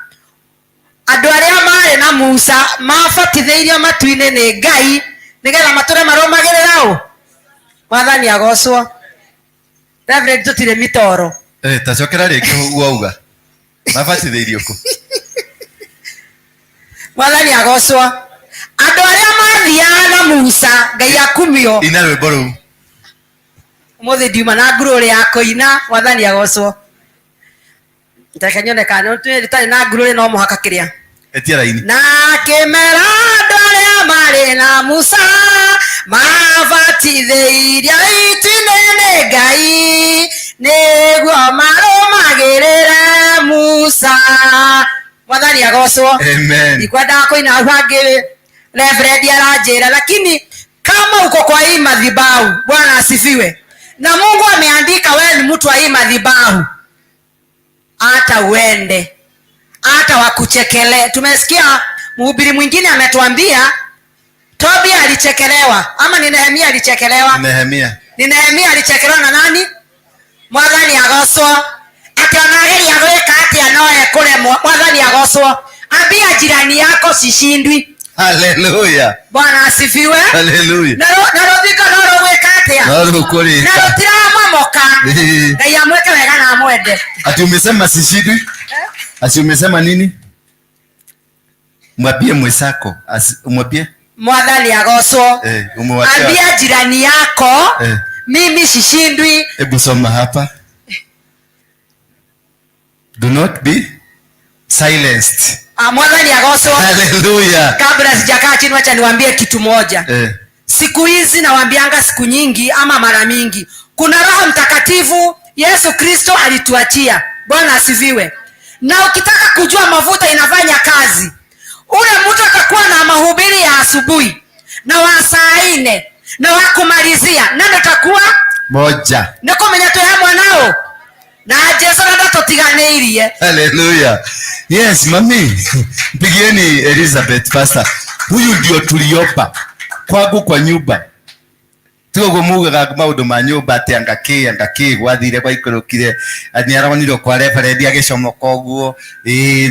andũ arĩa marĩ na Musa mabatithĩirio matu-inĩ nĩ Ngai nĩgetha matũre marũmagĩrĩra ũ. Mwathani agocwo. Reverend, tũtirĩ mitoro. Tacokera rĩngĩ ũguo auga. Mabatithĩirio kũ? Mwathani agocwo. Andũ arĩa mathiaga na Musa, Ngai akumio. Ina rwĩmbo rũu. Ũmũthĩ ndiuma na ngurũrĩ ya kũina. Mwathani agocwo. Reke nyone kana tũtarĩ na ngurũrĩ no mũhaka kĩrĩa. Etia raini. Na kĩmera andũ arĩa marĩ na Musa mabatithĩirio itu-inĩ nĩ Ngai nĩguo marũmagĩrĩre Musa. Mwathani agocwo. Amen. Ndikwendaga kũina hau hangĩ Reverend aranjĩra, lakini kama uko kwa hii madhabahu, Bwana asifiwe. Na Mungu ameandika wewe ni mtu wa hii madhabahu, hata uende hata wakuchekele. Tumesikia mhubiri mwingine ametuambia Tobia alichekelewa, ama ni Nehemia alichekelewa? Nehemia. Ni Nehemia alichekelewa na nani? Mwathani agocwo. Ati onageria gwĩka atĩa no ekũremwo. Mwathani agocwo. Ambia jirani yako sishindwi. Haleluya. Bwana asifiwe. Haleluya. Na rũthingo no rũgwĩka atĩa? No rũkũrĩka. Na rũtiramomoka. Ngai amwĩke wega na amwende. Ati umesema sishindwi? Ati umesema nini? Mwambie mwenzako, mwambie. Mwathani agocwo. Umewachia. Ambia jirani yako, mimi sishindwi. Hebu soma hapa. Do not be silenced. Mwathani agocwo. Hallelujah. Kabla sijakaa chini wacha niwaambie kitu moja. Siku hizi nawaambianga siku nyingi ama mara mingi, kuna Roho Mtakatifu Yesu Kristo alituachia. Bwana asifiwe. Na ukitaka kujua mafuta inafanya kazi, ule mtu atakuwa na mahubiri ya asubuhi na wa saa 4 Na wa kumalizia neno takuwa moja. Nĩ kũmenya twĩ hamwe nao na Jesu na ndatũtiganĩirie. Hallelujah. Yes, mami. Mpigieni Elizabeth pastor. Huyu ndio tuliomba kwangu kwa nyumba. Tigo mugaga maundu ma nyumba ati anga ki gwathire gwaikurukire ni aronirwo kwa referendi agicomoka uguo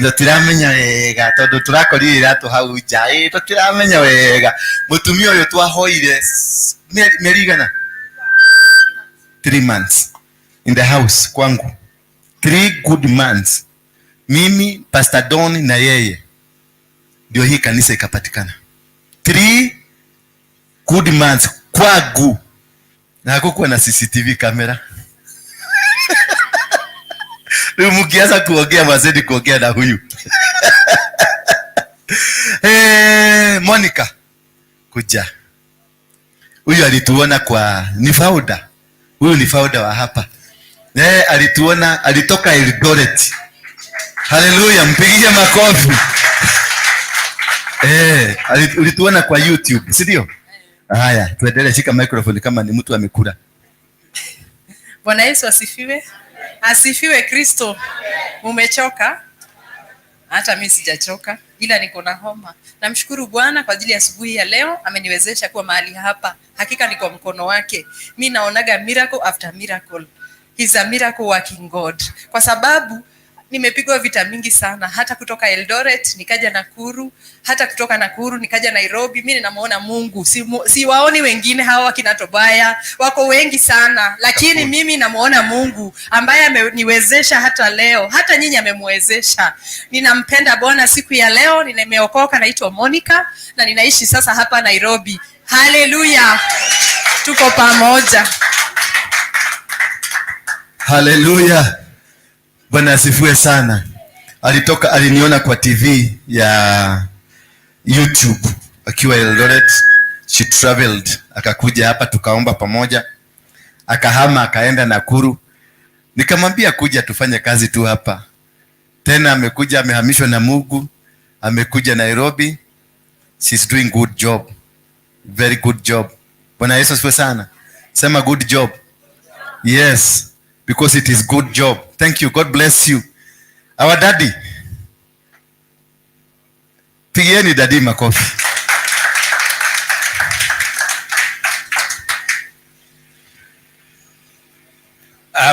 tutiramenya wega tondu turakorire iratu hau nja tutiramenya wega mutumia uyu twahoire mieri igana 3 months in the house kwangu, 3 good months, mimi Pastor Don na yeye ndio hii kanisa ikapatikana. 3 good months kwangu, na hakukuwa na CCTV camera. Leo mkianza kuongea wazidi kuongea na huyu. Monica kuja. Huyu alituona kwa ni founder. Huyu ni founder wa hapa. Alituona, alitoka Eldoret. Hallelujah, mpigie makofi. Ulituona kwa YouTube, si ndio? Haya, tuendelee, shika microphone kama ni mtu amekula. Bwana Yesu asifiwe. Asifiwe Kristo. Mumechoka? Hata mimi sijachoka, ila niko na homa. Namshukuru Bwana kwa ajili ya asubuhi ya leo, ameniwezesha kuwa mahali hapa. Hakika ni kwa mkono wake. Mimi naonaga miracle after miracle. He's a miracle working God. Kwa sababu nimepigwa vita mingi sana, hata kutoka Eldoret nikaja Nakuru, hata kutoka Nakuru nikaja Nairobi. Mimi ninamuona Mungu, siwaoni wengine hawa wakina Tobaya, wako wengi sana, lakini mimi namuona Mungu ambaye ameniwezesha hata leo, hata nyinyi amemwezesha. Ninampenda Bwana siku ya leo, nimeokoka, naitwa Monica na ninaishi sasa hapa Nairobi. Haleluya, tuko pamoja. Haleluya. Bwana asifiwe sana. Alitoka, aliniona kwa TV ya YouTube akiwa Eldoret. She traveled, akakuja hapa tukaomba pamoja. Akahama akaenda Nakuru. Nikamwambia kuja tufanye kazi tu hapa. Tena amekuja, amehamishwa na Mungu, amekuja Nairobi. She's doing good job. Very good job. Bwana Yesu asifiwe sana. Sema good job. Yes. Because it is good job. Thank you. God bless you. Our daddy. Pigieni daddy makofi.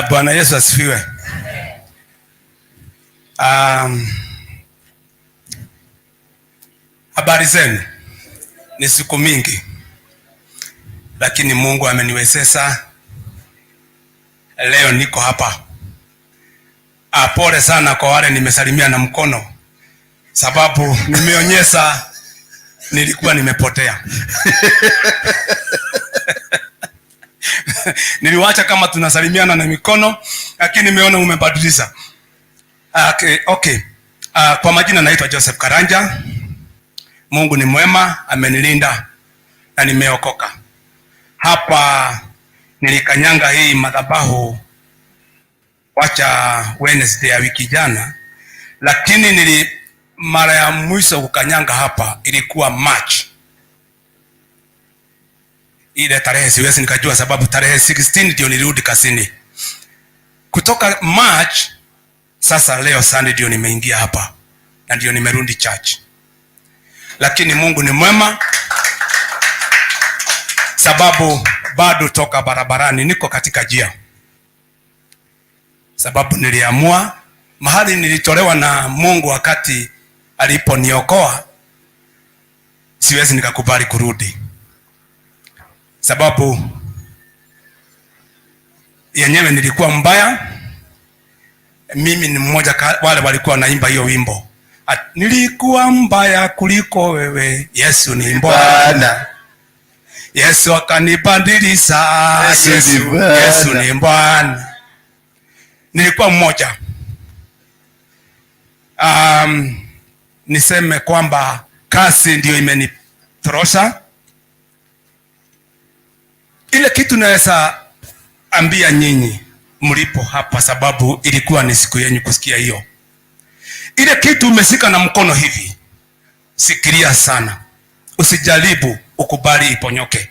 Bwana Yesu asifiwe. Habari zenu. Ni siku mingi, lakini Mungu ameniwezesha. Leo niko hapa. Pole sana kwa wale nimesalimia na mkono, sababu nimeonyesha nilikuwa nimepotea. Niliwacha kama tunasalimiana na mikono, lakini nimeona umebadilisha. Okay. Kwa majina naitwa Joseph Karanja. Mungu ni mwema, amenilinda na nimeokoka. Hapa nilikanyanga hii madhabahu wacha Wednesday ya wiki jana, lakini mara ya mwisho kukanyanga hapa ilikuwa March. Ile tarehe siwezi nikajua sababu tarehe 16 ndio nilirudi kazini. Kutoka March sasa leo Sunday ndio nimeingia hapa na ndio nimerudi church. Lakini Mungu ni mwema, sababu bado toka barabarani niko katika njia. Sababu niliamua mahali nilitolewa na Mungu wakati aliponiokoa, siwezi nikakubali kurudi. Sababu yenyewe nilikuwa mbaya. Mimi ni mmoja wale walikuwa naimba hiyo wimbo. Nilikuwa mbaya kuliko wewe, Yesu ni Bwana. Yesu akanibadilisha, Yesu ni Bwana. Nilikuwa mmoja. Niseme kwamba kasi ndio imenitorosha. Ile kitu naweza ambia nyinyi mlipo hapa, sababu ilikuwa ni siku yenu kusikia hiyo. Ile kitu umeshika na mkono hivi, sikiria sana. Usijaribu ukubali iponyoke.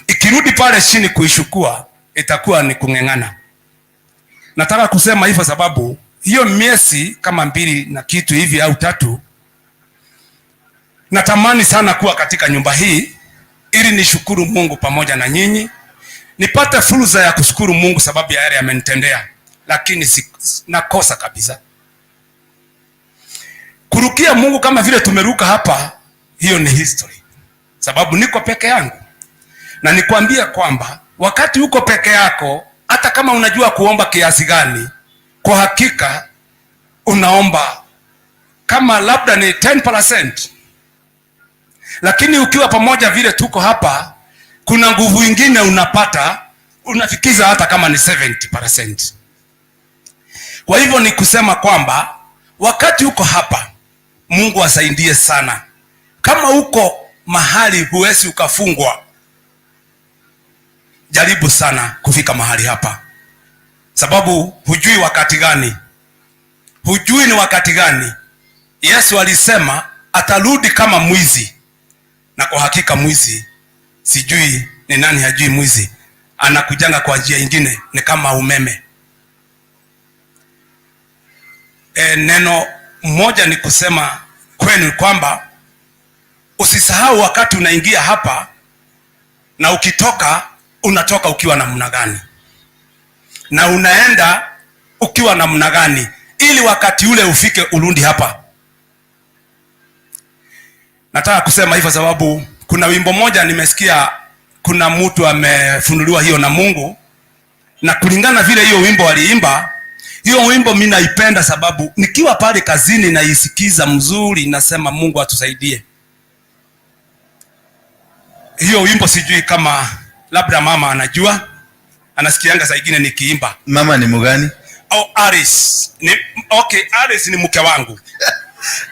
Ikirudi pale chini kuishukua itakuwa ni kung'eng'ana. Nataka kusema hivyo sababu hiyo miezi kama 2 na kitu hivi au 3, natamani sana kuwa katika nyumba hii ili nishukuru Mungu pamoja na nyinyi, nipate fursa ya kushukuru Mungu sababu ya yale amenitendea, lakini nakosa kabisa. Kurukia Mungu kama vile tumeruka hapa, hiyo ni history. Sababu niko peke yangu. Na nikwambia kwamba wakati uko peke yako, hata kama unajua kuomba kiasi gani, kwa hakika unaomba kama labda ni 10%. Lakini ukiwa pamoja vile tuko hapa, kuna nguvu ingine unapata, unafikiza hata kama ni 70%. Kwa hivyo ni kusema kwamba wakati uko hapa, Mungu asaidie sana. Kama uko mahali huwezi ukafungwa, jaribu sana kufika mahali hapa. Sababu hujui wakati gani. Hujui ni wakati gani. Yesu alisema atarudi kama mwizi. Na kwa hakika mwizi, sijui ni nani hajui mwizi, anakujanga kwa njia ingine, ni kama umeme. Neno moja ni kusema kwenu kwamba usisahau wakati unaingia hapa na ukitoka, unatoka ukiwa namna gani na unaenda ukiwa namna gani, ili wakati ule ufike urudi hapa. Nataka kusema hivyo sababu kuna wimbo moja nimesikia, kuna mtu amefunuliwa hiyo na Mungu, na kulingana vile hiyo wimbo aliimba, hiyo wimbo mimi naipenda sababu nikiwa pale kazini naisikiza mzuri, nasema Mungu atusaidie. Hiyo wimbo sijui kama labda mama anajua, anasikianga saa ingine nikiimba. Mama ni mgani? Oh, Aris. Ni, okay, Aris ni mke wangu.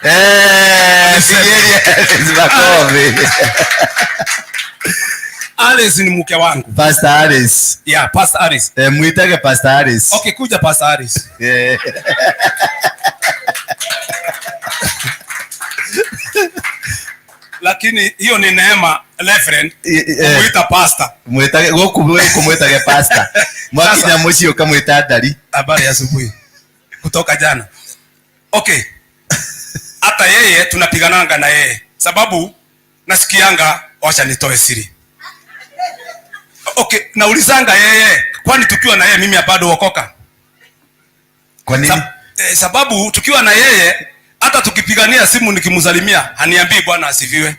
Pigeni Aris makofi. Aris ni mke wangu. Pastor Aris. Yeah, Pastor Aris. Muitage Pastor Aris. Okay, kuja Pastor Aris. Yeah. Lakini hiyo ni neema, Reverend, kumuita pastor. Muitage, kumuitage pastor. Mwakinya muciĩ ukamwita ndari. Habari ya asubuhi. Kutoka jana. Okay. Hata yeye tunapigananga na yeye. Sababu nasikianga, wacha nitoe siri. Okay, naulizanga yeye, kwani tukiwa na yeye mimi bado wokoka? Kwa nini? Sababu tukiwa na yeye hata tukipigania simu nikimsalimia haniambii Bwana asifiwe.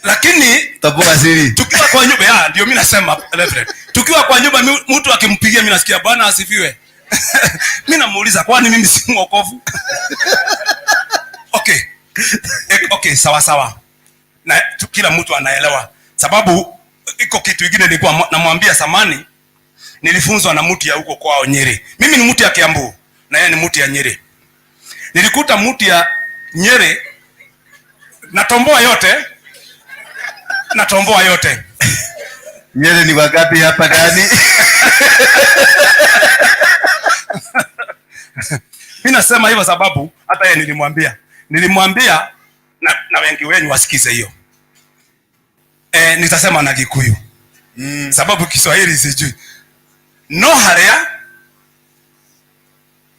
Lakini toboa siri. Tukiwa kwa nyumba, ya ndio mimi nasema Reverend. Tukiwa kwa nyumba mtu akimpigia mimi nasikia Bwana asifiwe. Mimi namuuliza kwani mimi si mwokovu? Okay. Okay, sawa sawa. Na kila mtu anaelewa. Sababu iko kitu kingine nilikuwa namwambia samani, nilifunzwa na mtu ya huko kwao Nyeri. Mimi ni mtu ya Kiambu na yeye ni mtu ya Nyeri. Nilikuta mtu ya Nyeri natomboa yote. Natomboa yote. Nyeri ni wangapi hapa ndani? Mimi nasema hivyo sababu hata yeye nilimwambia. Nilimwambia na wengi wenu wasikize hiyo. Nitasema na Kikuyu. Sababu Kiswahili sijui. No haria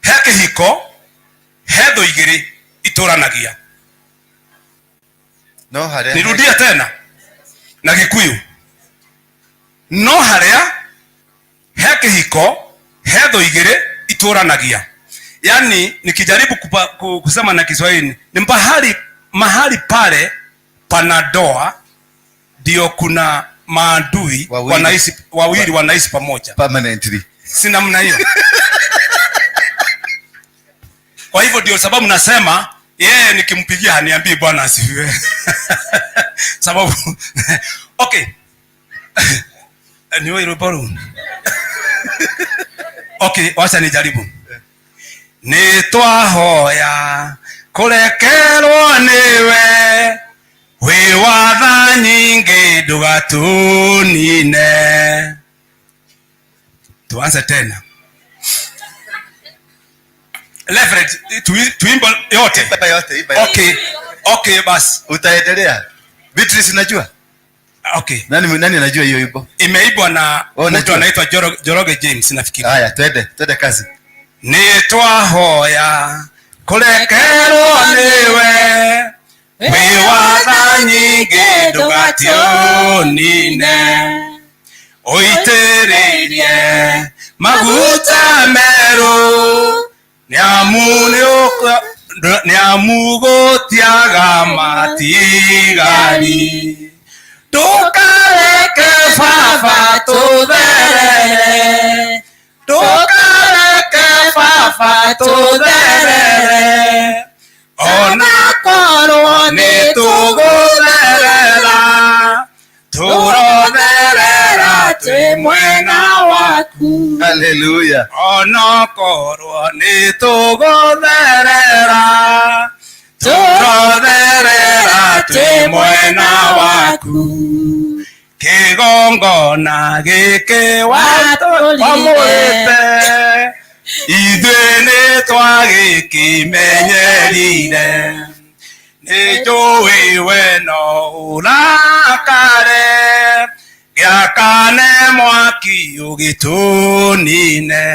he kihiko he thũ igĩrĩ itũranagia. No haria. Nirudie tena na Gikuyu. No haria he kihiko he thũ igĩrĩ itũranagia. Yaani nikijaribu kusema na Kiswahili ni mahali pale pana doa ndio kuna maadui wanaishi wawili, wanaishi pamoja permanently. Si namna hiyo. Kwa hivyo ndio sababu nasema yeye nikimpigia haniambii Bwana asifiwe. Sababu okay. Ni wewe Paul. Okay, wacha nijaribu. Nitwahoya kurekerwo niwe wi watha nyingi ndugatunine. Tuanze tena. Reverend, tuimbe yote. Imba yote, imba yote. Okay. Okay, basi. Utaendelea. Beatrice unajua? Okay. Nani anajua hiyo wimbo? Imeibwa na Oh, mtu najua. anaitwa Joroge James nafikiri. Haya, twende kazi. Nitwahoya kurekerwo niwe wĩ wa tha nyingĩ ndũgatiũnine ũitĩrĩrie maguta merũ nĩamu gũtiaga matigari ndũkareke baba tũtherere ndũkareke baba tũtherere ona korwo nĩ tũgũtherera tũrotherera twĩ mwena waku. Hallelujah. Ona korwo nĩ tũgũtherera tũrotherera twĩ mwena waku. Kĩgongona gĩkĩ wamũrĩte ithuĩ nĩ twagĩkĩmenyerire nĩ njũĩ we no ũrakare gĩakane mwaki ũgĩtũnine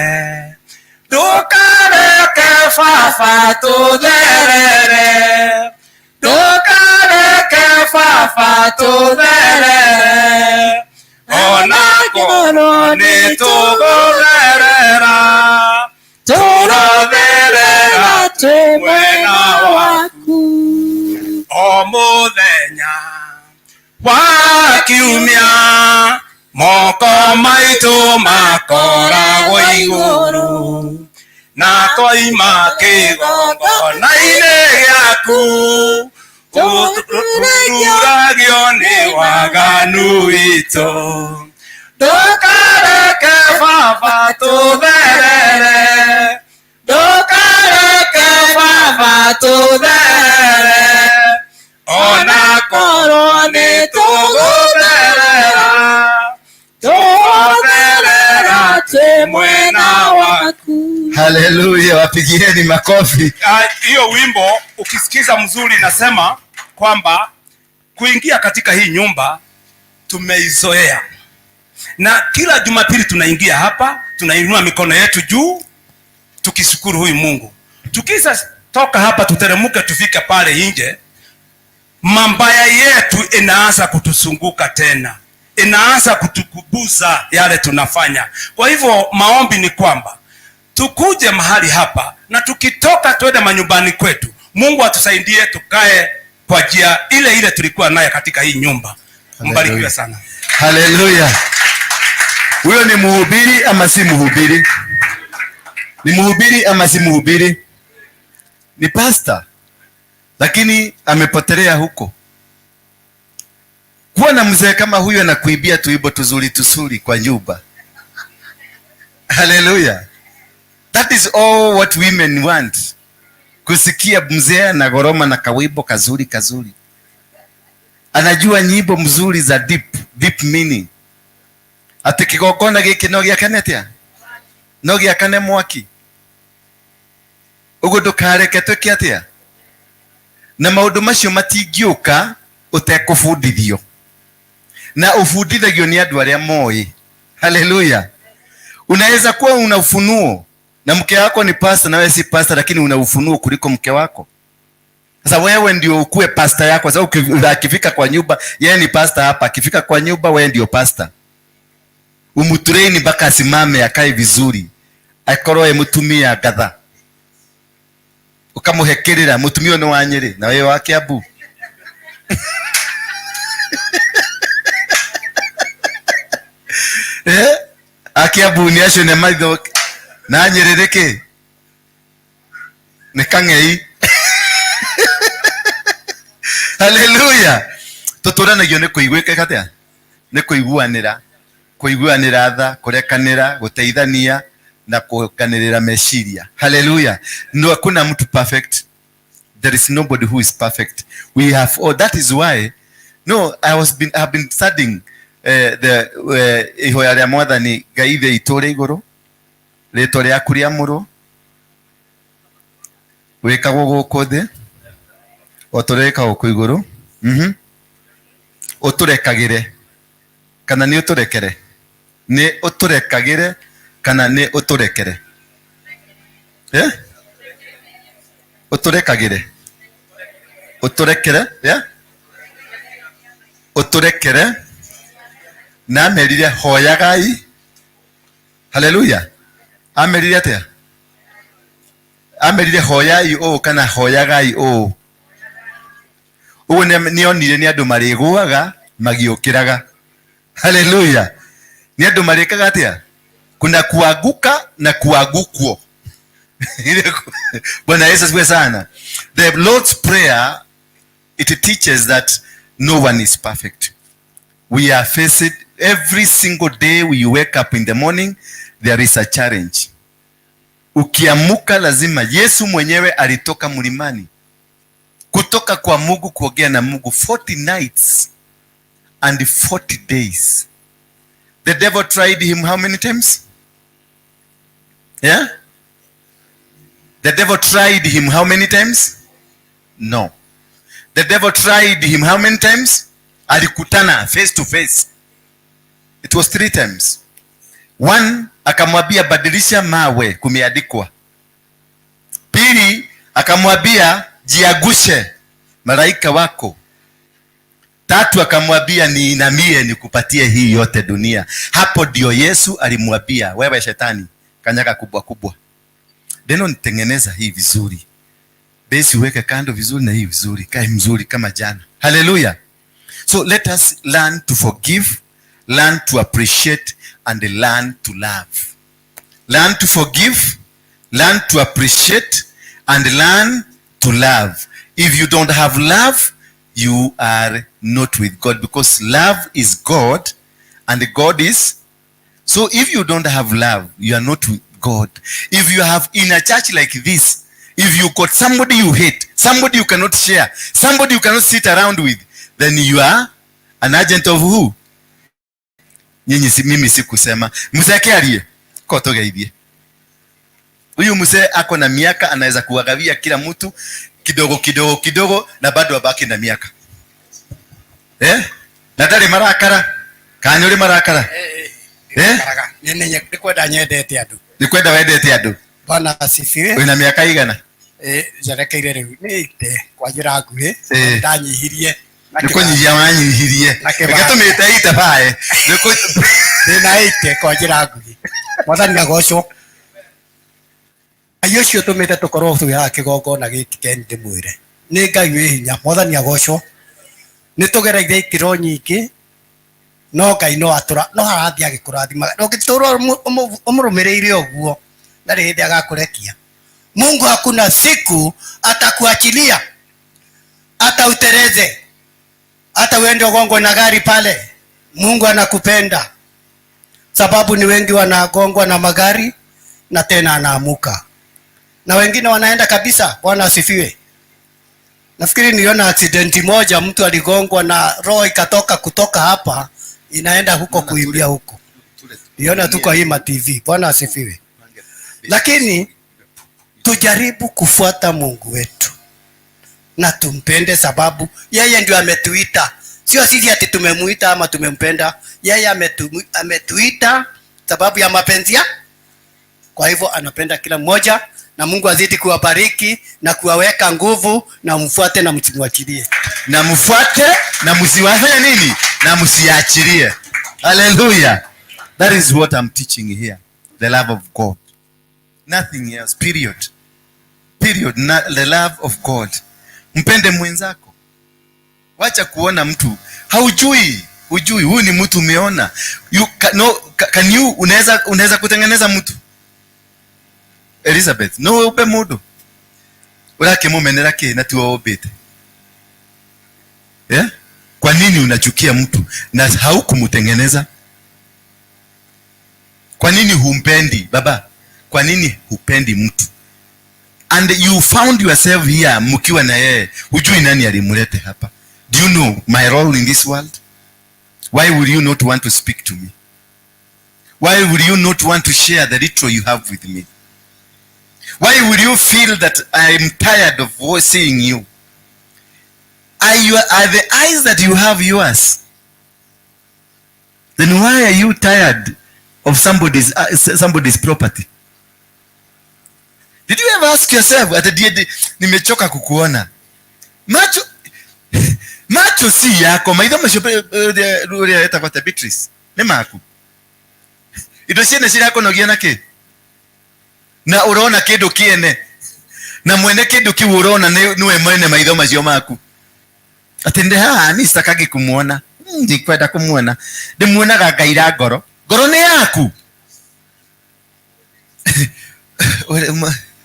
ndũkareke baba tũtherere ndũkareke baba tũtherere ona korwo nĩ tũgũtherera tũrotherera twĩ mwena waku o mũthenya wa kiumia moko maitũ makoragwo igũrũ na twaima kĩgongona-inĩ gĩaku ũtũragio nĩ waganu witũ ndũkareke baba tũtherere ndũkareke baba tũtherere ona korwo nĩ tũgũtherera tũtherera twĩ mwena waku. Haleluya, wapigieni makofi. Hiyo wimbo ukisikiza mzuri nasema kwamba kuingia katika hii nyumba tumeizoea. Na kila Jumapili tunaingia hapa, tunainua mikono yetu juu tukishukuru huyu Mungu. Tukisha toka hapa tuteremuke tufike pale nje, mambaya yetu inaanza kutusunguka tena. Inaanza kutukubuza yale tunafanya. Kwa hivyo maombi ni kwamba tukuje mahali hapa na tukitoka twende manyumbani kwetu. Mungu atusaidie tukae kwa njia ile ile tulikuwa naye katika hii nyumba. Mbarikiwe sana. Haleluya. Huyo ni mhubiri ama si mhubiri? Ni mhubiri ama si mhubiri? Ni pastor. Lakini amepotelea huko. Kuwa na mzee kama huyo anakuibia tuibo tuzuri tusuri kwa nyumba. Haleluya. That is all what women want. Kusikia mzee na goroma na kawibo kazuri kazuri. Anajua nyimbo mzuri za deep meaning. Ati kigongona giki no giakane atia? No giakane mwaki. Uguo ndukareke twike atia? Na maundu macio matingĩũka ũtekũbundithio. Na ũbundithagio nĩ andũ arĩa moĩ. Haleluya. Unaweza kuwa una ufunuo na mke wako ni pastor na wewe si pastor, lakini una ufunuo kuliko mke wako. Sasa wewe ndio ukue pastor yako. Sasa akifika kwa nyumba, yeye ni pastor hapa, akifika kwa nyumba wewe ndio pastor. Umutrain mpaka asimame akae vizuri. Akorwo e mutumia ngatha. Ukamuhekirira mutumia ni wa Nyeri na wewe wa Kiambu. Akiambu ni acio ne maitho na Nyeri riki ni kang'ei. Haleluya. Tuturanagio ni kuiguika atia? Ni kuiguanira, kuiguanira tha, kurekanira, guteithania na kuganirira meciria. Haleluya. No, hakuna mtu perfect. There is nobody who is perfect. We have all. That is why no, I have been studying the ihoya ria Mwathani Ngai ithe itũ ũrĩ igũrũ, rĩtwa rĩaku rĩamũrwo, Wĩkagwo gũkũ thĩ o ta ũrĩa wĩkagwo kũ igũrũ. Ũtũrekagĩre kana nĩ ũtũrekere? Nĩ ũtũrekagĩre kana nĩ ũtũrekere? Eh? Ũtũrekagĩre, ũtũrekere, yeah? Ũtũrekere. Na amerire hoyagai. Haleluya. Amerire atĩa? Amerire hoyai ũũ kana hoyagai ũũ. Ũguo nĩonire nĩ andũ marĩgũaga magĩũkĩraga. Haleluya. Nĩ andũ marĩkaga atĩa? Kuna kuanguka na kuangukwo. Bwana Yesu asifiwe sana. The Lord's Prayer, it teaches that no one is perfect. We are faced every single day we wake up in the morning, there is a challenge. Ukiamuka lazima, Yesu mwenyewe alitoka mlimani kutoka kwa Mungu kuongea na Mungu 40 nights and 40 days. The devil tried him how many times? Yeah? The devil tried him how many times? No. The devil tried him how many times? Alikutana face to face. It was 3 times. One, akamwambia badilisha mawe, kumeandikwa. Pili, akamwambia jiagushe malaika wako. Tatu, akamwambia niinamie nikupatie hii yote dunia. Hapo ndio Yesu alimwambia wewe shetani, kanyaga kubwa kubwa. Deno nitengeneza hii vizuri. Basi uweke kando vizuri na hii vizuri, kae mzuri kama jana. Hallelujah. So let us learn to forgive, learn to appreciate and learn to love. Learn to forgive, learn to appreciate and learn to love. If you don't have love, you are not with God, because love is God and God is. So if you don't have love, you are not with God. If you have in a church like this, if you got somebody you hate, somebody you cannot share, somebody you cannot sit around with, then you are an agent of who? Nyinyi si, mimi sikusema. Mzee arie ko tugeithie. Huyu mzee ako na miaka, anaweza kuwagawia kila mtu kidogo kidogo kidogo na bado abaki na miaka. Eh? Na ndari marakara. Kana uri marakara? Eh? Nĩ kwenda nyendete andũ. Nĩ kwenda wendete andũ. Bwana asifiwe. Wĩna miaka igana? Njerekeire rĩu nĩ ite kwa njĩra nguhĩ. Ndanyihirie. Nĩ kũnyihia wanyihirie. Reke tũmĩte ite bae. Ndĩna ite kwa njĩra nguhĩ. Mwathani agocwo. Ngai ũcio tũmĩte tũkorwo twĩ haha kĩgongona gĩkĩ Ken ndĩmwĩre. Nĩ Ngai wĩ hinya. Mwathani agocwo. Nĩ tũgereire ikĩro nyingĩ, no Ngai no atũra, no arathiĩ agĩkũrathimaga. Ũngĩtũra ũmũrũmĩrĩire ũguo, ndarĩ hĩndĩ agakũrekia. Mungu hakuna siku atakuachilia, hata uteleze, hata uende ugongwe na gari pale. Mungu anakupenda, sababu ni wengi wanagongwa na magari na tena anaamuka, na wengine wanaenda kabisa. Bwana asifiwe. Nafikiri niliona accident moja, mtu aligongwa na roho ikatoka kutoka hapa inaenda huko kuimbia huko. Niliona tu kwa hii ma TV. Bwana asifiwe. Lakini tujaribu kufuata Mungu wetu na tumpende, sababu yeye ndio ametuita. Sio sisi ati tumemuita ama tumempenda. Yeye ametuita sababu ya mapenzi yake. Kwa hivyo anapenda kila mmoja, na Mungu azidi kuwabariki na kuwaweka nguvu, na mfuate na msimwachilie. Na mfuate na msiwafanye nini? Na msiachilie. Hallelujah. That is what I'm teaching here. The love of God. Nothing else. Period. Period. The love of God. Mpende mwenzako. Wacha kuona mtu haujui, hujui huyu ni mtu umeona. You can, no, can you, unaweza kutengeneza mtu? Elizabeth, no ube mundu. Urakimumenera ki na tiwe umbite? Yeah? Kwa nini unachukia mtu na haukumtengeneza? Kwa nini humpendi baba? Kwa nini hupendi mtu? And you found yourself here mkiwa na yeye. Hujui nani alimlete hapa. Do you know my role in this world? Why would you not want to speak to me? Why would you not want to share the little you have with me? Why will you feel that I'm tired of seeing you? Are the eyes that you have yours? Then why are you tired of somebody's property? Did you ever ask yourself, at the nimechoka kukuona? Macho, macho si yako. Maitho macio uria etagwo atĩa, Beatrice? Nĩ maku. Indo ciene cirakunogia na kĩ? Na urona kindu kiene. Na mwene kindu kiu urona niwe mwene maitho macio maku. Ati ndi haha ni sitakagi kumuona. Ndikwenda kumuona. Ndimuonaga ngaira ngoro. Ngoro nĩ yaku.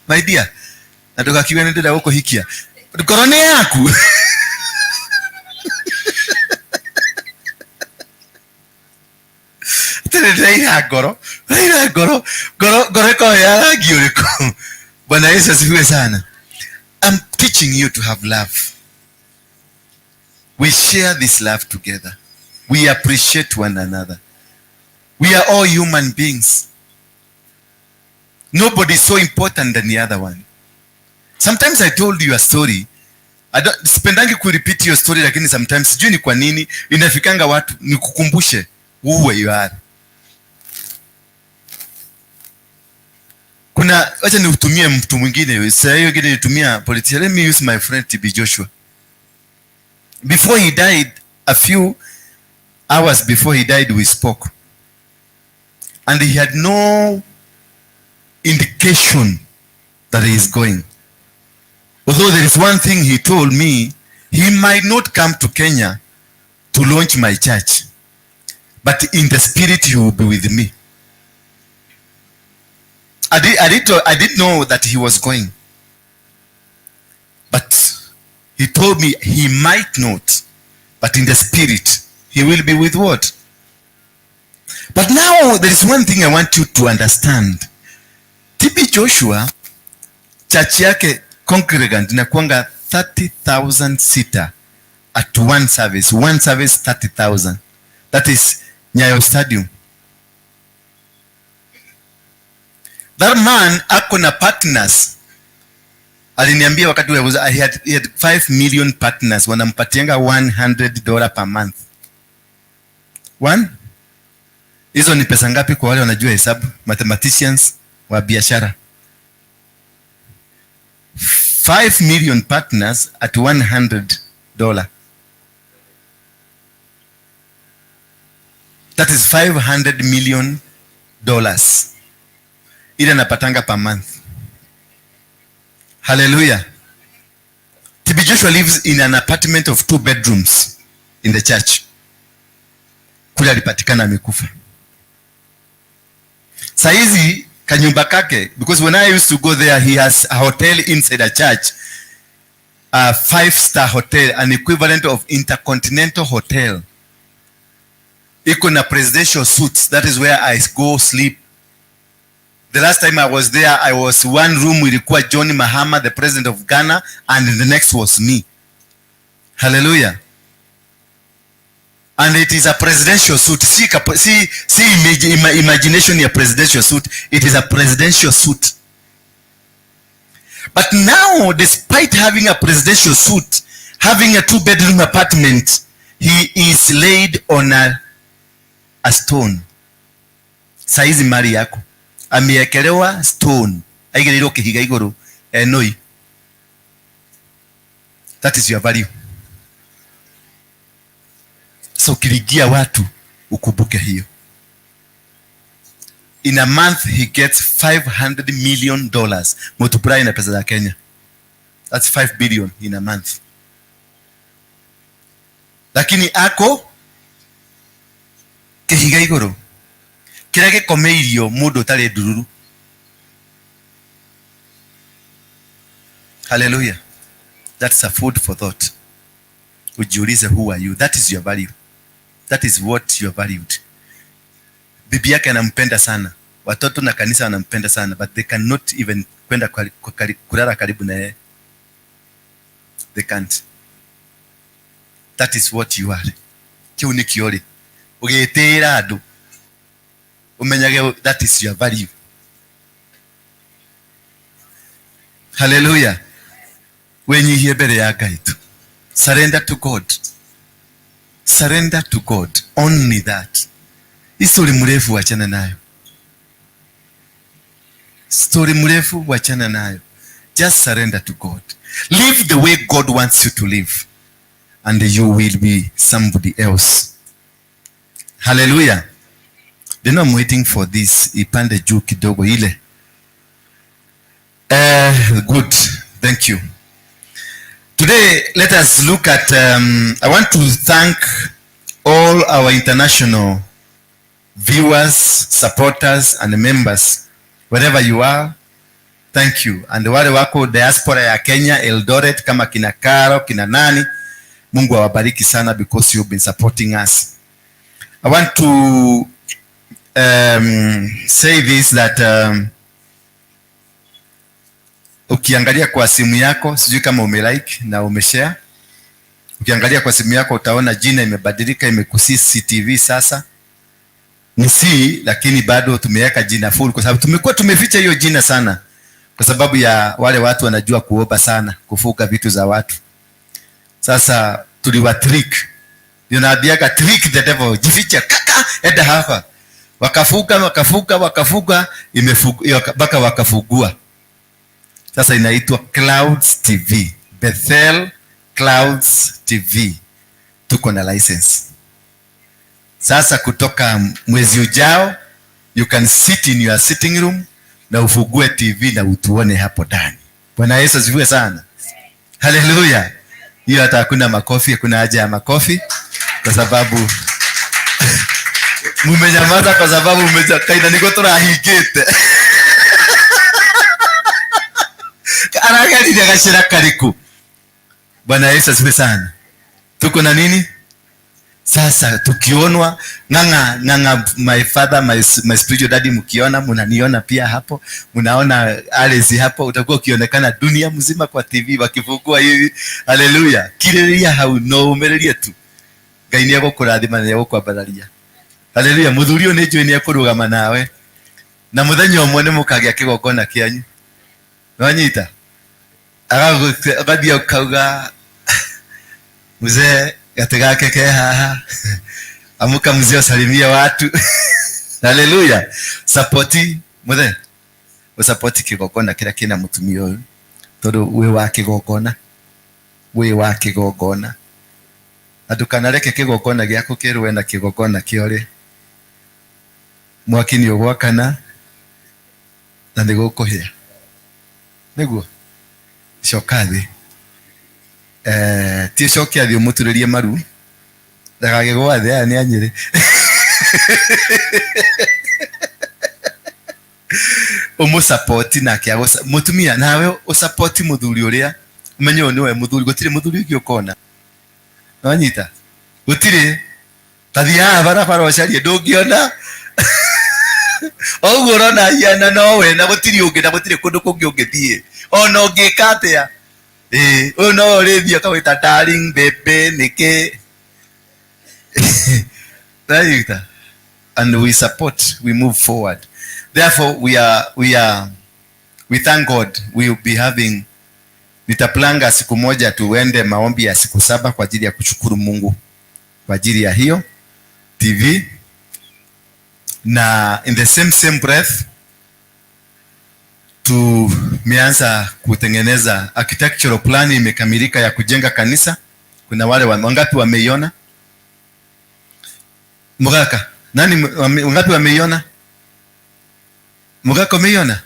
My dear, na ndugakiuge nĩ ndĩrenda gũkũhikia. Ngoro nĩ yaku. Atĩ ndĩraira ngoro. Ndĩraira ngoro. Ngoro, ngoro ĩkoragwo ya rangi ũrĩkũ? Bwana Yesu asifiwe sana. I'm teaching you to have love. We share this love together. We appreciate one another. We are all human beings. Nobody is so important than the other one. Sometimes I told you a story. I don't, sipendangi ku repeat your story, lakini sometimes sijui ni kwa nini inafikanga watu nikukumbushe who you are. Kuna, wacha niutumie mtu mwingine. Sasa hiyo ingine nitumia politician. Let me use my friend TB Joshua. Before he died, a few hours before he died, we spoke. And he had no indication that he is going. Although there is one thing he told me, he might not come to Kenya to launch my church, but in the spirit he will be with me. I didn't know that he was going. But he told me he might not, but in the spirit he will be with what? But now there is one thing I want you to understand. TB Joshua, church yake congregant inakuanga 30,000 seater at one service. One service 30,000. That is Nyayo Stadium. That man ako na partners. Aliniambia wakati ule he had 5 million partners wanampatianga $100 per month. One? Hizo ni pesa ngapi kwa wale wanajua hesabu, mathematicians wa biashara? 5 million partners at $100. That is $500 million. Ile anapatanga per month. Hallelujah. TB Joshua lives in an apartment of 2 bedrooms in the church. Kule alipatikana amekufa. Saizi kanyumba kake, because when I used to go there, he has a hotel inside a church, a 5-star hotel, an equivalent of Intercontinental Hotel. Iko na presidential suites. That is where I go sleep. The last time I was there, I was one room with John Mahama, the president of Ghana, and the next was me. Hallelujah. And it is a presidential suit. See, imagination, a presidential suit. It is a presidential suit. But now, despite having a presidential suit, having a 2-bedroom apartment, he is laid on a stone. Saizi mali yako. Ameekelewa stone. Aigereirwo kihiga iguru. Enoi. That is your value. So ukiligia watu ukumbuke hiyo. In a month he gets $500 million. Multiply na pesa za Kenya. That's 5 billion in a month. Lakini ako kihiga iguru. Kira gikomeirio mundu utari ndururu. Hallelujah. That's a food for thought. Ujiulize, who are you? That is your value. That is what you are valued. Bibi yake anampenda sana. Watoto na kanisa wanampenda sana, but they cannot even kwenda kulala karibu na yeye. They can't. That is what you are. Kiu ni kiori. Ugitira andu. Umenyage that is your value. Haleluya. Wenyihie mbere ya Ngai tu. Surrender to God. Surrender to God. Only that. Story mrefu wachana nayo. Story mrefu wachana nayo. Just surrender to God. Live the way God wants you to live, and you will be somebody else. Hallelujah. Then I'm waiting for this ipande juu kidogo ile. Good. Thank you. Today, let us look at, I want to thank all our international viewers, supporters, and members, wherever you are. Thank you. And wale wako diaspora ya Kenya, Eldoret, kama kina Karo, kina nani, Mungu awabariki sana because you've been supporting us. I want to say this that ukiangalia kwa simu yako, sijui kama umelike na umeshare. Ukiangalia kwa simu yako utaona jina imebadilika, imekuwa CCTV sasa. Ni C, lakini bado tumeweka jina full kwa sababu tumekuwa tumeficha hiyo jina sana kwa sababu ya wale watu wanajua kuomba sana, kufuka vitu za watu. Sasa tuliwa trick. Ninaambiaga trick the devil, jificha kaka, enda hapa. Wakafuka, wakafuka, wakafuka, mpaka wakafugua. Sasa inaitwa Clouds TV, Bethel Clouds TV. Tuko na license. Sasa kutoka mwezi ujao, you can sit in your sitting room na ufugue TV na utuone hapo ndani. Bwana Yesu asifiwe sana. Hallelujah. Hiyo hata hakuna makofi, hakuna haja ya makofi kwa sababu mumenyamaza kwa sababu mmejakaina niko turahingite. Aragarire gacira kariku. Bwana Yesu asifiwe sana. Tuko na nini? Sasa tukionwa nganga nganga, my father, my spiritual daddy, mkiona mnaniona pia hapo, mnaona Alice hapo, utakuwa ukionekana dunia mzima kwa TV wakifungua hivi. Haleluya. Kireria hau no umereria tu. Ngai ni egũkũrathima na egũkwambararia. Haleluya. Mũthuri ũyũ nĩ njũĩ nĩ ekũrũgama nawe. Na mũthenya ũmwe nĩ mũkagĩa kĩgongona kĩanyu. Nĩwanyita? Agathiĩ akauga mzee gate gake ke haha. Amuka mzee usalimie watu. Haleluya. Sapoti mzee. Usapoti kigongona kila kina mutumia uyu. Tondu wi wa kigongona. Wi wa kigongona. Andukanareke kigongona giaku kirwe na kigongona kiore. Mwaki ni ugwakana na nigukuhia. Niguo. Coka thi. Ti coke athi umuturirie maru. Ndakagĩgwa thĩ, aya nĩ anyĩrĩ. Ũmũsapoti nake mũtumia nawe ũsapoti mũthuri ũrĩa ũmenye ũyũ nĩwe mũthuri, gũtirĩ mũthuri ũngĩ ũkona. Nĩwanyita? Gũtirĩ. Ta thiĩ haha barabara ũcarie ndũngĩona. O ũguo ũrona hiana nowe na gũtirĩ ũngĩ na gũtirĩ kũndũ kũngĩ ũngĩthiĩ. Ona ũngĩka atĩa? Ũyũ no ũrĩthiĩ ũkamwĩta darling baby nĩkĩ? Right. And we support, we move forward. Therefore, we thank God. We will be having, nitaplanga siku moja tuende maombi ya siku 7 kwa ajili ya kushukuru Mungu kwa ajili ya hiyo TV. Na in the same breath tumeanza kutengeneza architectural plan, imekamilika ya kujenga kanisa. Kuna wale wangapi wameiona? Mugaka, nani wangapi wameiona? Mugaka umeiona?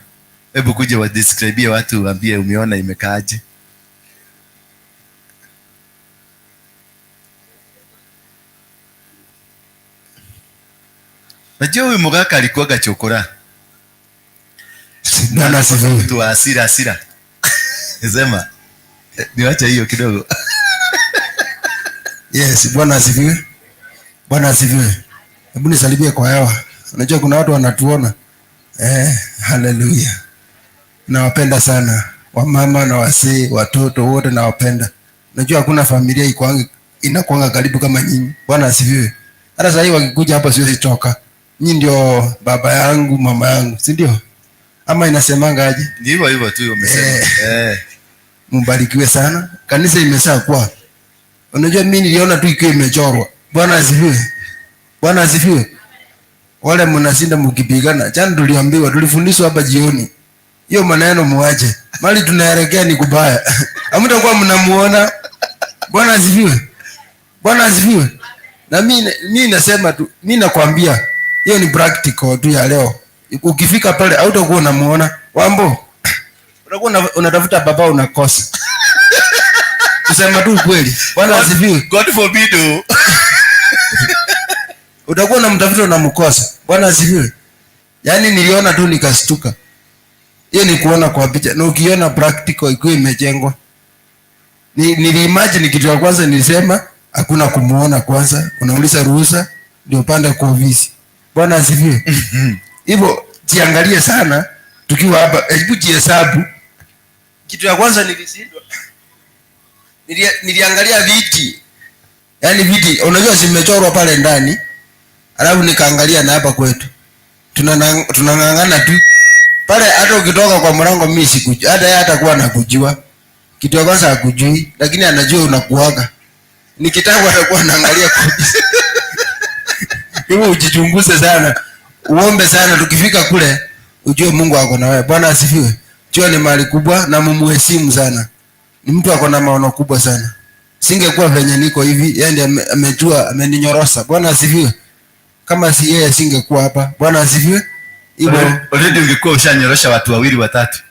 Hebu kuja wa describe watu waambie umeona imekaaje. Najua huyu Mugaka alikuwa chokora. Bwana asifiwe. Mtu wa hasira hasira. Sema. Niache hiyo kidogo. Yes, Bwana asifiwe. Bwana asifiwe. Hebu nisalimie kwa hewa. Unajua kuna watu wanatuona. Haleluya. Nawapenda sana. Wamama na wasee, watoto wote nawapenda. Unajua hakuna familia inakuanga karibu kama nyinyi. Bwana asifiwe. Hata sasa hivi wakikuja hapa siwezi toka. Nyinyi ndio baba yangu, mama yangu, si ndio? Ama inasemanga aje? Ndivyo hivyo tu umesema. Mbarikiwe sana. Kanisa imesha kuwa. Unajua mimi niliona tu ikiwa imechorwa. Bwana asifiwe. Bwana asifiwe. Wale mnashinda mkipigana. Jana tuliambiwa, tulifundishwa hapa jioni. Hiyo maneno muache. Mali tunaelekea ni kubaya. Hamtakuwa mnamuona. Bwana asifiwe. Bwana asifiwe. Na mimi nasema tu, mimi nakwambia hiyo ni practical tu ya leo. Ukifika pale hautakuwa unamuona. Wambo, utakuwa unatafuta baba unakosa. Kusema tu kweli. Bwana asifiwe. God forbid. Utakuwa unamtafuta unamkosa. Bwana asifiwe. Yaani niliona tu nikastuka. Hiyo ni kuona kwa picha. Na ukiona practical ikiwa imejengwa. Niliimagine kitu ya kwanza nilisema hakuna kumuona kwanza, unauliza ruhusa ndio upande kwa ofisi. Bwana asifiwe. Hivyo jiangalie sana tukiwa hapa, hebu jihesabu. Kitu ya kwanza nilishindwa. Niliangalia viti. Yaani viti unajua zimechorwa pale ndani. Alafu nikaangalia na hapa kwetu. Tunang'ang'ana tu. Pale hata ukitoka kwa mlango mimi sikujui. Hata yeye hatakuwa anakujua. Kitu ya kwanza hakujui, lakini anajua unakuaga. Nikitaka atakuwa anaangalia kabisa. Hebu ujichunguze sana. Uombe sana, tukifika kule ujue Mungu ako na wewe. Bwana asifiwe. Jua ni mali kubwa na mumuheshimu sana. Ni mtu ako na maono kubwa sana. Singekuwa venye niko hivi, yeye ndiye amejua, ameninyorosa. Bwana asifiwe. Kama si yeye singekuwa hapa. Bwana asifiwe. Hivyo already ungekuwa ushanyorosha watu wawili watatu.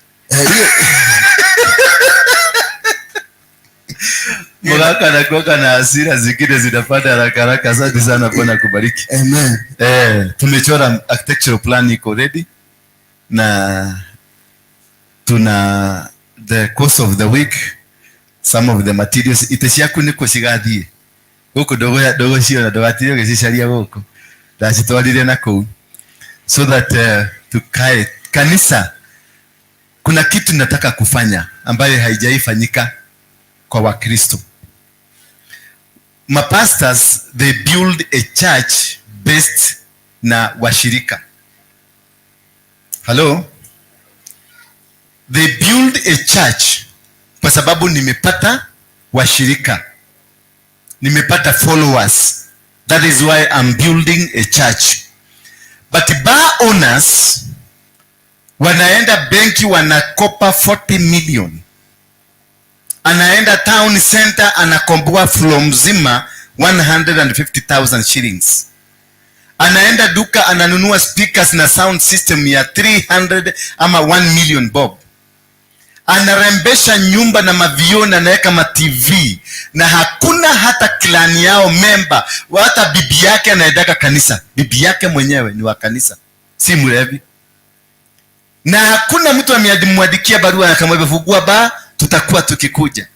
Hiyo Mgaka anakuwa na hasira zingine zinapanda haraka haraka. Asante sana, Bwana kubariki. Amen. Tumechora architectural plan iko ready na tuna the course of the week some of the materials ite ciaku nikuo cigathie guku ndogo ciona ndugatire ugicicaria guku ndacitwarire na kuu so that tukae kanisa. Kuna kitu nataka kufanya ambayo haijaifanyika kwa Wakristo. Mapastors, they build a church based na washirika. Hello? They build a church kwa sababu nimepata washirika. Nimepata followers. That is why I'm building a church. But bar owners wanaenda benki wanakopa 40 million. Anaenda town center anakomboa floor mzima 150,000 shillings. Anaenda duka ananunua speakers na sound system ya 300 ama 1 million bob. Anarembesha nyumba na mavioo na anaweka ma TV na hakuna hata clan yao member, hata bibi yake anaendaka kanisa. Bibi yake mwenyewe ni wa kanisa, si mlevi. Na hakuna mtu amemwandikia barua akamwambia fungua bar, tutakuwa tukikuja.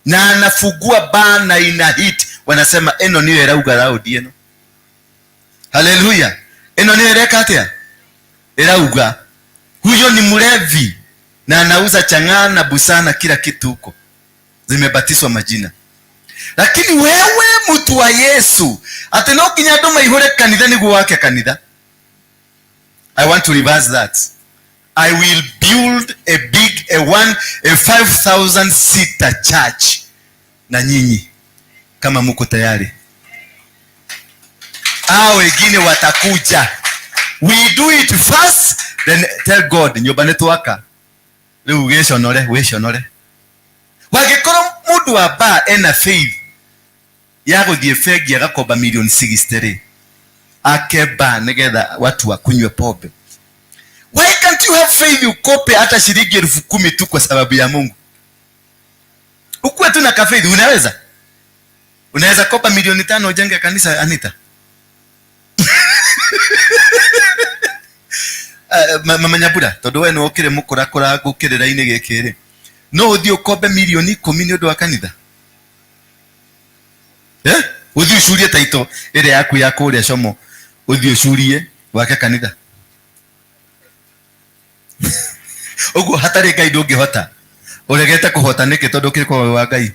Na anafungua bar na ina hit, wanasema eno niyo erauga raudi eno. Haleluya. Eno niyo ereka atia? Erauga. Huyo ni mlevi na anauza chang'aa na busana kila kitu huko. Zimebatizwa majina. Lakini wewe mtu wa Yesu, ati no kinya andu maihore kanitha niguo wake kanitha. I want to reverse that. I will build a big, a one, a 5,000 seater church. Na nyinyi kama muko tayari, hao wengine watakuja. We do it first, then tell God nyumba nĩ twaka. Rĩu gĩconore, wĩconore. Wangĩkorwo mũndũ wa bar ena faith ya gũthiĩ bengi agakomba milioni 60 ake bar nĩgetha watu wakunywe pombe. Why can't you have faith ukope hata shilingi 10,000 tu kwa sababu ya Mungu? Ukuwe tu na ka faith, unaweza? Unaweza kopa milioni 5 ujenge kanisa, Anita? Mama Nyabura, tondu we nĩwokire mũkũrakũra ngũkĩrĩra-inĩ gĩkĩ rĩ, no ũthiĩ ũkombe milioni 10 nĩ ũndũ wa kanitha? Ũthiĩ ũcurie taito ĩrĩa yaku ya kũrĩa Como, ũthiĩ ũcurie wake kanitha. Ũguo hatarĩ Ngai ndũngĩhota. Ũregete kũhota nĩkĩ tondũ ũkĩrĩ kwa wa Ngai?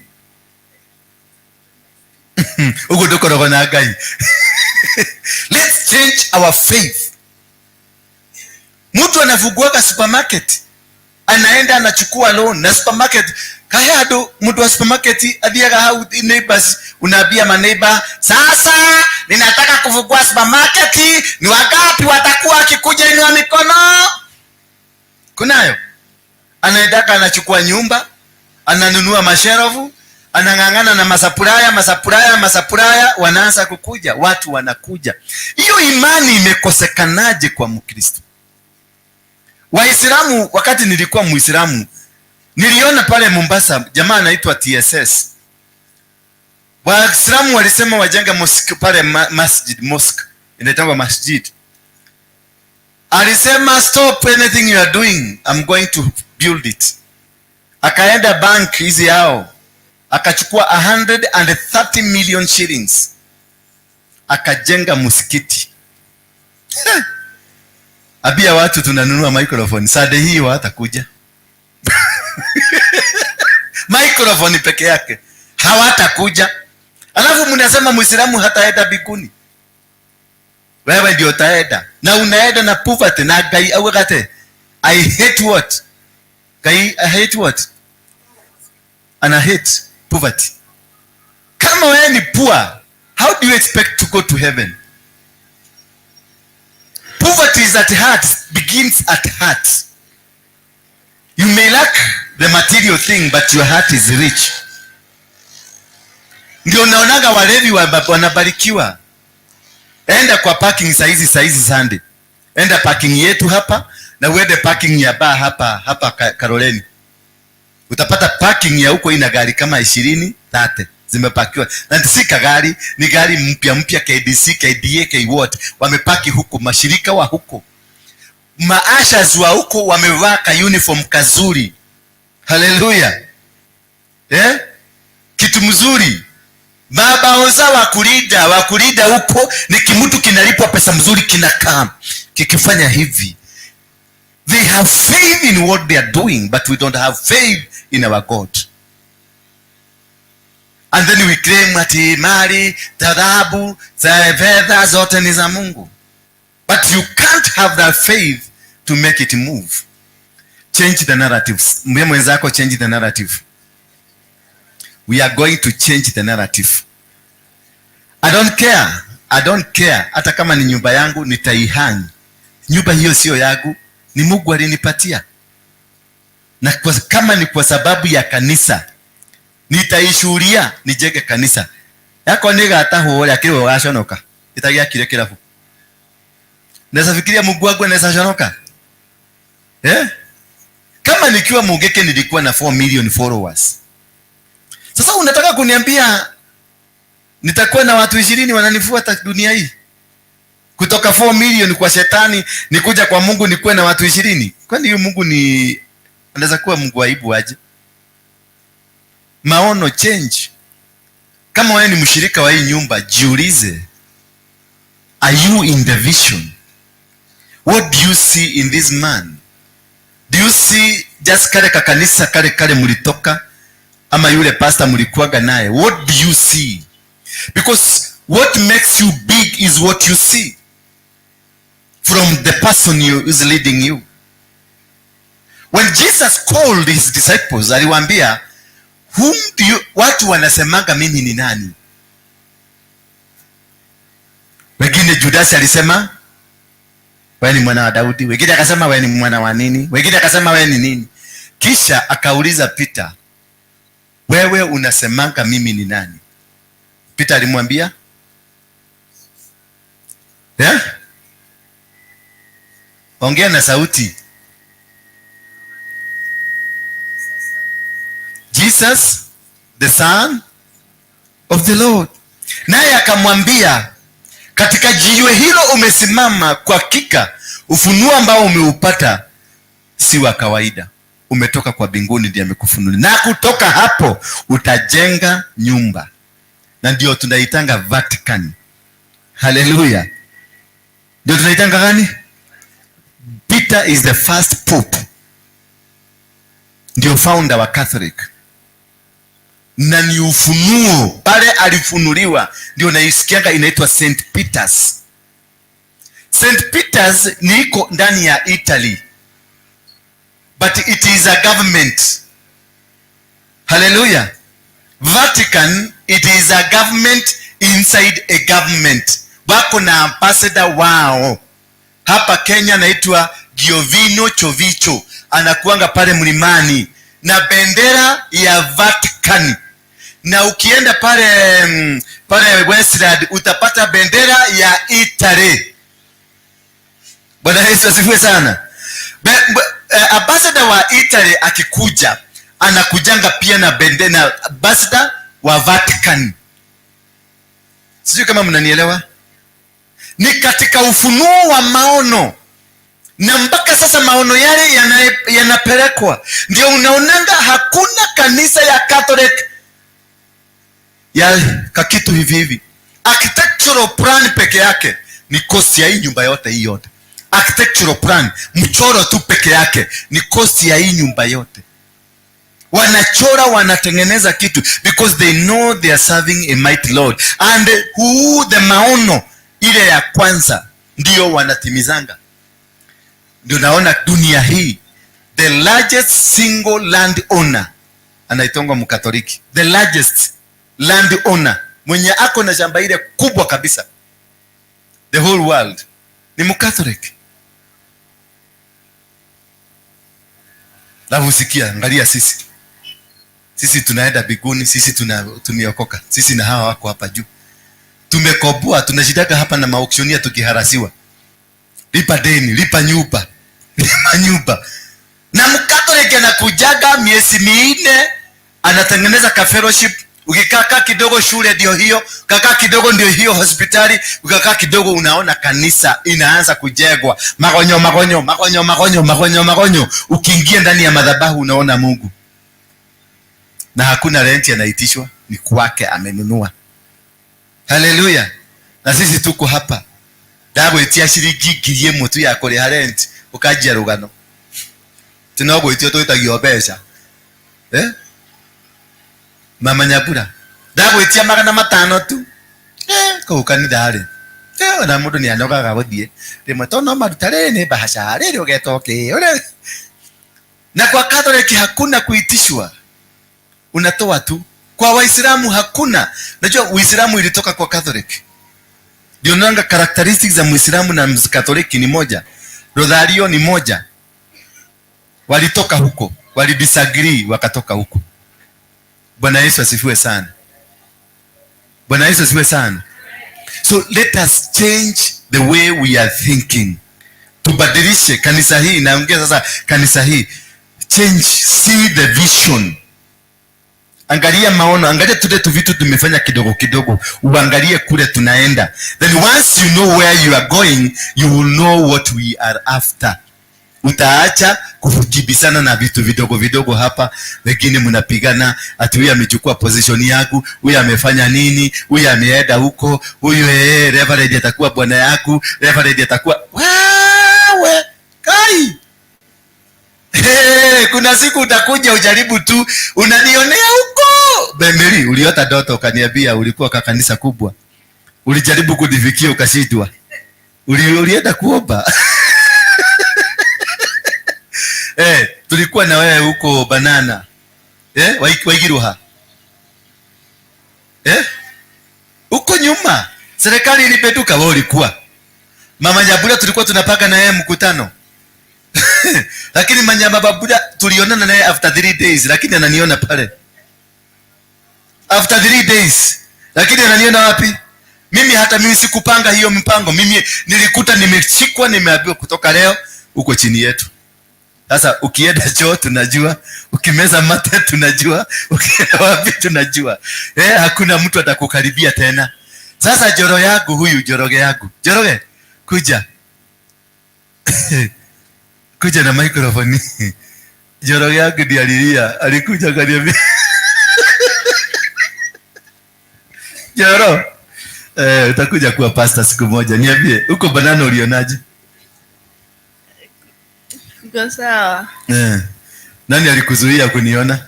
Ũguo ndũkoragwo na Ngai. Let's change our faith. Mtu anafunguaga supermarket, anaenda anachukua loan na supermarket kayado. Mtu wa supermarket athiaga hau neighbors, unaambia maneighbor, sasa ninataka kufungua supermarket, ni wangapi watakuwa akikuja? Inua mikono. Kunayo anaendaka anachukua nyumba, ananunua masherovu, anang'ang'ana na masupplier, masupplier, masupplier, wanaanza kukuja, watu wanakuja. Hiyo imani imekosekanaje kwa Mkristo? Waislamu, wakati nilikuwa Muislamu, niliona pale Mombasa jamaa anaitwa TSS. Waislamu walisema wajenge mosque pale, masjid, mosque inaitwa masjid. Alisema, "Stop anything you are doing, I'm going to build it." Akaenda bank hizi yao, akachukua 130 million shillings, akajenga msikiti. Ambia watu tunanunua microphone Sunday hii, hawatakuja. Microphone peke yake hawatakuja. Alafu mnasema Muislamu hataenda mbinguni. Wewe ndio utaenda na unaenda na poverty. Na Ngai augate, "I hate what?" Ngai, "I hate what?" Ana hate poverty. Kama wewe ni poor, how do you expect to go to heaven? Poverty is at heart, begins at heart. You may lack the material thing, but your heart is rich. Ndio unaonaga walevi wanabarikiwa. Enda kwa parking saizi saizi Sunday, enda parking yetu hapa na uende parking ya bar hapa hapa Karoleni, utapata parking ya huko ina gari kama 20, 30 zimepakiwa, na si kagari, ni gari mpya mpya, KDC, KDA, K what, wamepaki huko. Mashirika wa huko, maushers wa huko wamevaa ka uniform kazuri. Haleluya, eh? Kitu mzuri. Mabaoza wa kulinda huko ni kimutu kinalipwa pesa mzuri, kinakaa kikifanya hivi. They have faith in what they are doing, but we don't have faith in our God. And then we claim ati mali, dhahabu, za fedha zote ni za Mungu, but you can't have that faith to make it move. Change the narratives. Mwambie mwenzako, "Change the narrative." We are going to change the narrative. I don't care, I don't care. Hata kama ni nyumba yangu, nitaihang. Nyumba hiyo sio yangu, ni Mungu alinipatia. Na kama ni kwa sababu ya kanisa, nitaishuhuria nijenge kanisa yako. Nigatahwo ũrĩa kĩrĩ ũgaconoka ĩtagĩakire kĩrabu. Naweza fikiria Mungu wangu anaweza chonoka, eh? Kama nikiwa Mungiki nilikuwa na 4 million followers. Sasa unataka kuniambia nitakuwa na watu 20 wananifuata dunia hii? Kutoka 4 million kwa shetani nikuja kwa Mungu nikuwe na watu 20? Kwani huyu Mungu ni anaweza kuwa Mungu aibu aje? Maono change. Kama wewe ni mshirika wa hii nyumba, jiulize, are you in the vision? What do you see in this man? Do you see just kale kakanisa kale kale mulitoka, ama yule pastor mlikuwaga naye? What do you see? Because what makes you big is what you see from the person you is leading you. When Jesus called his disciples, aliwaambia, "Whom do you, watu wanasemaga mimi ni nani?" Wengine, Judasi alisema, "Wewe ni mwana wa Daudi." Wengine akasema, "Wewe ni mwana wa nini?" Wengine akasema, "Wewe ni nini?" Kisha akauliza Peter, "Wewe unasemanga mimi ni nani?" Peter alimwambia, yeah? Ongea na sauti. Jesus, the Son of the Lord. Naye akamwambia, "Katika jiwe hilo umesimama, kwa hakika ufunuo ambao umeupata si wa kawaida, umetoka kwa mbinguni, ndiye amekufunulia, na kutoka hapo utajenga nyumba," na ndio tunaitanga Vatican. Haleluya, ndio tunaitanga gani? Peter is the first pope, ndio founder wa Catholic, na ni ufunuo pale alifunuliwa, ndio naisikiaga inaitwa St Peters. St Peters ni iko ndani ya Italy. but it is a government. Hallelujah. Vatican, it is a government inside a government. Wako na ambassador wao hapa Kenya, naitwa Giovino Chovicho, anakuanga pale mlimani na bendera ya Vatican. Na ukienda pale pale Westland utapata bendera ya Italy. Bwana Yesu asifiwe sana. Ambassador wa Italy akikuja anakujanga pia na bendera ambassador wa Vatican. Sijui kama mnanielewa. Ni katika ufunuo wa maono, na mpaka sasa maono yale yanapelekwa. Ndio unaonanga hakuna kanisa ya Catholic ya kakitu hivi hivi. Architectural plan peke yake ni cost ya hii nyumba yote hii yote. Architectural plan, mchoro tu peke yake ni cost ya hii nyumba yote. Wanachora, wanatengeneza kitu because they know they are serving a mighty Lord, and who the maono ile ya kwanza ndio wanatimizanga. Ndio naona dunia hii the largest single land owner anaitongwa Mkatoliki, the largest land owner mwenye ako na shamba ile kubwa kabisa the whole world ni Mkatoliki. Lavu sikia, angalia sisi tunaenda biguni, sisi tumeokoka, sisi na hawa wako hapa juu tumekoboa, tunashidaka hapa na maauctionia tukiharasiwa, lipa deni, lipa nyumba, lipa nyumba. Na Mkatoliki anakujaga miezi 4 anatengeneza ka fellowship. Ukikaa kidogo shule ndio hiyo, kakaa kidogo ndio hiyo hospitali, ukakaa kidogo unaona kanisa inaanza kujengwa. Magonyo magonyo magonyo magonyo magonyo magonyo. Ukiingia ndani ya madhabahu unaona Mungu. Na hakuna renti anaitishwa, ni kwake amenunua. Haleluya. Na sisi tuko hapa. Ndagwitia ciringi 1000 tu ya kuriha rent, ukanjia rugano. Tinogwitio twitagio mbeca. Mama Nyambura, ndagwitia 500 tu. Kuu kanitha rĩ. Ona mũndũ nĩ anogaga gũthiĩ. Rĩmwe to no maruta rĩrĩ nĩ bahasha, rĩrĩ ũgetwo kĩ. Na kwa Catholic hakuna kuitishwa. Unatoa tu. Kwa Waislamu hakuna. Najua Uislamu ilitoka kwa Catholic. Ndio nanga characteristics za Muislamu na Mkatoliki ni moja. Rosario ni moja. Walitoka huko, walidisagree wakatoka huko. Bwana Yesu asifiwe sana. Bwana Yesu asifiwe sana. So let us change the way we are thinking. Tubadilishe kanisa hii, naongea sasa kanisa hii. Change, see the vision. Angalia maono, angalia tule tu vitu tumefanya kidogo kidogo, uangalie kule tunaenda. Then once you know where you are going, you will know what we are after. Utaacha kujibisana na vitu vidogo vidogo hapa, wengine mnapigana ati huyu amechukua position yangu, huyu amefanya nini, huyu ameenda huko, huyu reverend atakuwa bwana yangu, reverend atakuwa wewe kai. Hey, kuna siku utakuja ujaribu tu, unanionea huko. Bemeli, uliota ndoto ukaniambia ulikuwa kwa kanisa kubwa. Ulijaribu kunifikia ukashindwa. Ulienda kuomba. Tulikuwa na wewe huko Banana. Waigiruha. Huko nyuma serikali ilipetuka, wewe ulikuwa. Mama Nyambura tulikuwa tunapaka na yeye mkutano. Lakini Manyama Babura tulionana naye after 3 days, lakini ananiona pale. After 3 days. Lakini ananiona wapi? Mimi hata mimi sikupanga hiyo mpango. Mimi nilikuta nimeshikwa, nimeambiwa kutoka leo uko chini yetu. Sasa ukienda choo tunajua, ukimeza mate tunajua, ukienda wapi tunajua. Hakuna mtu atakukaribia tena. Sasa joro yangu huyu, joroge yangu. Joroge, kuja. Kuja na microphone. Joroge yangu ndiye alilia, alikuja akaniambia. Joro, utakuja kuwa pastor siku moja. Niambie, huko Banana ulionaje? Niko sawa. Nani alikuzuia kuniona?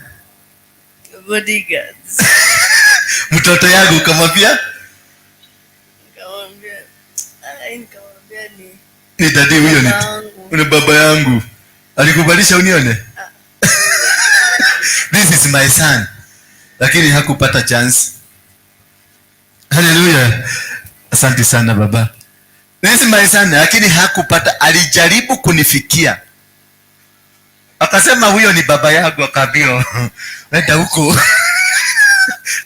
Bodyguards. Mtoto yangu ukamwambia? Nikamwambia, nikamwambia ni dadi huyo ni baba yangu. Alikubalisha unione? This is my son. Lakini hakupata chance. Haleluya. Asante sana baba. This is my son, lakini hakupata, alijaribu kunifikia. Akasema huyo ni baba yangu, akaambiwa wenda huko.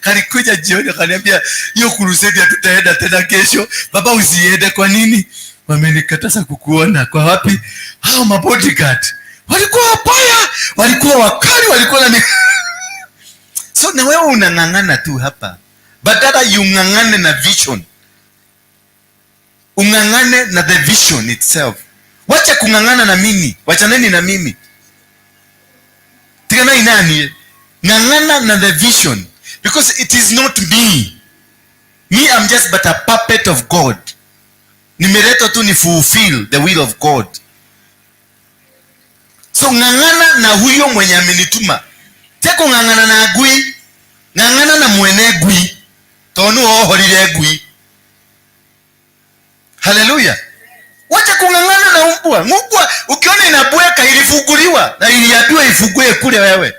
Kalikuja jioni akaniambia hiyo crusade hatutaenda tena kesho. Baba usiende. Kwa nini? Wamenikataza kukuona. Kwa wapi? Hao mabodyguard walikuwa wabaya, walikuwa wakali, walikuwa na so na wewe unang'ang'ana tu hapa. Badala yung'ang'ane na vision. Ung'ang'ane na the vision itself. Wacha kung'ang'ana na mimi. Wachaneni na mimi. Tiganai nani? Ng'ang'ana na the vision. Because it is not me. Me, I'm just but a puppet of God. Nimeletwa tu ni fulfill the will of God. So ng'ang'ana na huyo mwenye amenituma. Teko ng'ang'ana na ngui. Ng'ang'ana na mwene ngui. Tonu ohorire ngui. Haleluya. Wacha kung'ang'ana na umbwa. Mbwa ukiona inabweka ilifunguliwa na iliambiwa ifungue kule wewe.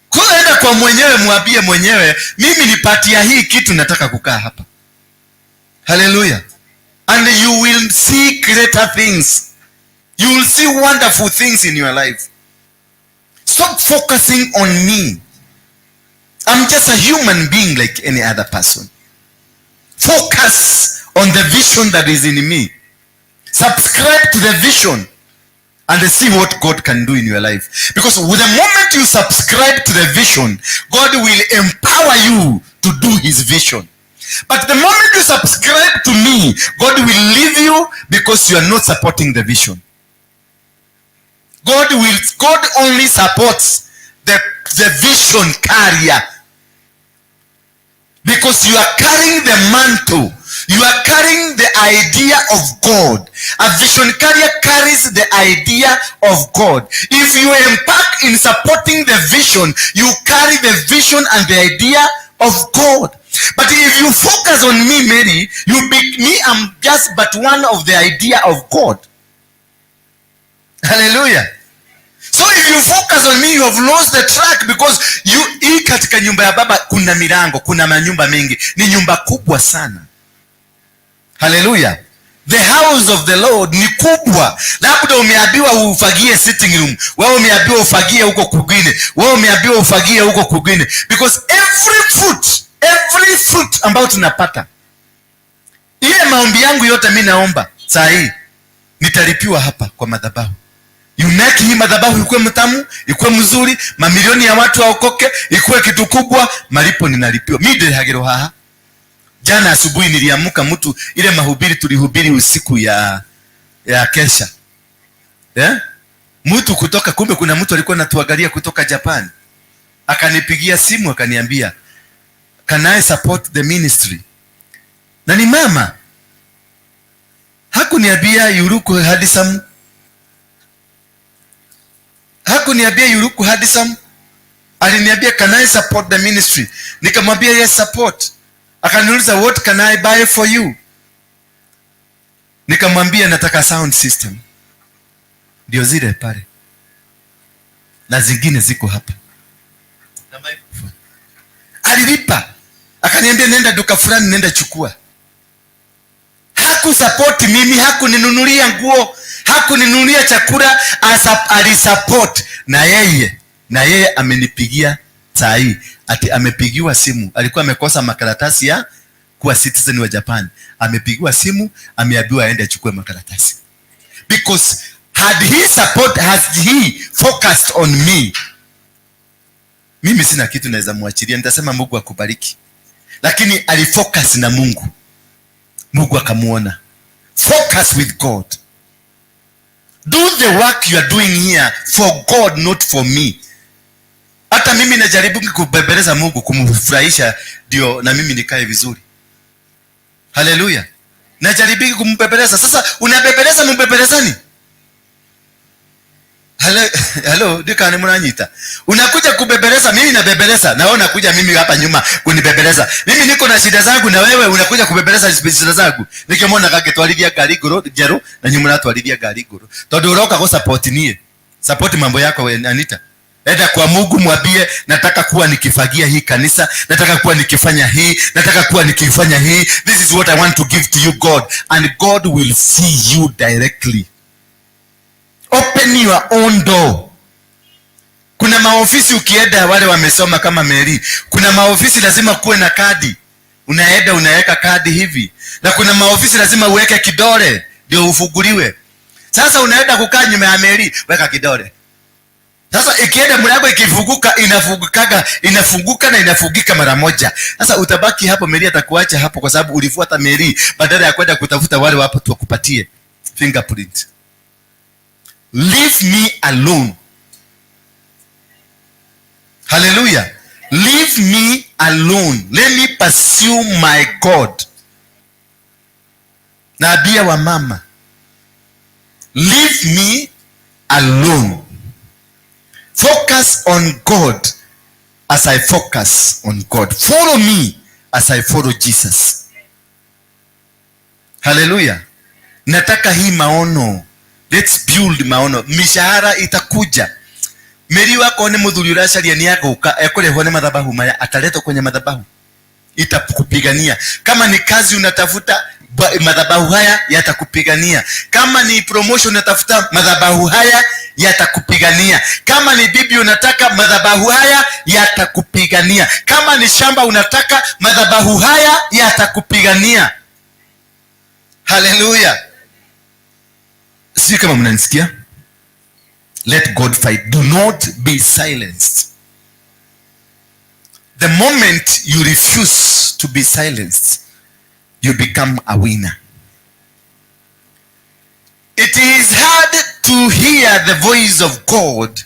Kwa enda kwa mwenyewe, mwambie mwenyewe, mimi nipatia hii kitu, nataka kukaa hapa. Haleluya. And you will see greater things. You will see wonderful things in your life. Stop focusing on me. I'm just a human being like any other person. Focus on the vision that is in me. Subscribe to the vision and see what God can do in your life. Because with the moment you subscribe to the vision, God will empower you to do his vision. But the moment you subscribe to me, God will leave you because you are not supporting the vision. God only supports the vision carrier. Because you are carrying the mantle. You are carrying the idea of God. A vision carrier carries the idea of God. If you embark in supporting the vision, you carry the vision and the idea of God. But if you focus on me, Mary, you be me, I'm just but one of the idea of God. Hallelujah. So if you focus on me, you have lost the track, because you hii katika nyumba ya baba kuna milango, kuna manyumba mengi, ni nyumba kubwa sana. Hallelujah. The house of the Lord ni kubwa. Labda umeambiwa ufagie sitting room, wewe umeambiwa ufagie huko kwingine, wewe umeambiwa ufagie huko kwingine, because every fruit ambayo tunapata, ile maombi yangu yote mimi naomba saa hii nitalipiwa hapa kwa madhabahu. You make hii madhabahu ikuwe mtamu, ikuwe mzuri, mamilioni ya watu waokoke, ikuwe kitu kubwa, malipo ninalipiwa. Mimi ndio haha. Jana asubuhi niliamka mtu, ile mahubiri tulihubiri usiku ya kesha. Yeah? Mtu kutoka, kumbe kuna mtu alikuwa anatuangalia kutoka Japan. Akanipigia simu akaniambia, "Can I support the ministry?" Na ni mama. Hakuniambia yuruku hadisam. Hakuniambia yuruku hadisam. Aliniambia, "Can I support the ministry?" Nikamwambia, "Yes, support." Akaniuliza, "What can I buy for you?" Nikamwambia nataka sound system. Ndio zile pale. Na zingine ziko hapa. Na microphone. Alilipa. Akaniambia nenda duka fulani, nenda chukua. Hakusupport mimi, hakuninunulia nguo, hakuninunulia chakula, alisupport. Na yeye amenipigia saa hii. Ati amepigiwa simu, alikuwa amekosa makaratasi ya kuwa citizen wa Japan. Amepigiwa simu, ameambiwa aende achukue makaratasi. Because had he support, has he focused on me, mimi sina kitu naweza muachilia, nitasema Mungu akubariki. Lakini alifocus na Mungu. Mungu akamuona. Focus with God. Do the work you are doing here for God, not for me. Hata mimi najaribu kubebeleza Mungu, kumfurahisha ndio na mimi nikae vizuri. Haleluya. Najaribu kumbebeleza. Sasa unabebeleza mbebelezani? Hello, dika ni mnanyita. Unakuja kubebeleza, mimi nabebeleza, na wewe unakuja mimi hapa nyuma kunibebeleza. Mimi niko na shida zangu na wewe unakuja kubebeleza shida zangu. Nikimwona kake twariria ngari nguru njeru na nyuma twariria ngari nguru. Tondu uroka go support nie. Support mambo yako we, Anita. Enda kwa Mungu mwambie, nataka kuwa nikifagia hii kanisa, nataka kuwa nikifanya hii, nataka kuwa nikifanya hii. This is what I want to give to you, God, and God will see you directly. Open your own door. Kuna maofisi ukienda, wale wamesoma kama Mary, kuna maofisi lazima kuwe na kadi. Unaenda unaweka kadi hivi, na kuna maofisi lazima uweke kidole ndio ufunguliwe. Sasa unaenda kukaa nyuma ya Mary, weka kidole. Sasa ikienda mlango ikifunguka, inafungukaga, inafunguka na inafungika mara moja. Sasa utabaki hapo, Mary atakuacha hapo kwa sababu ulifuata Mary badala ya kwenda kutafuta wale wapo tu wakupatie fingerprint. Leave me alone. Hallelujah. Leave me alone. Let me pursue my God. Naambia wa mama, leave me alone. Focus on God as I focus on God. Follow me as I follow Jesus. Hallelujah. Nataka hii maono. Let's build maono. Mishahara itakuja. Meri wako ni muthuri uracaria ni aguka ekurehwo ni madhabahu maya, ataletwa kwenye madhabahu, itakupigania. Kama ni kazi unatafuta, madhabahu haya yatakupigania. Kama ni promotion unatafuta, madhabahu haya yatakupigania. Kama ni bibi unataka, madhabahu haya yatakupigania. Kama ni shamba unataka, madhabahu haya yatakupigania. Haleluya. Sijui kama mnanisikia. Let God fight. Do not be silenced. The moment you refuse to be silenced, you become a winner. It is hard to hear the voice of God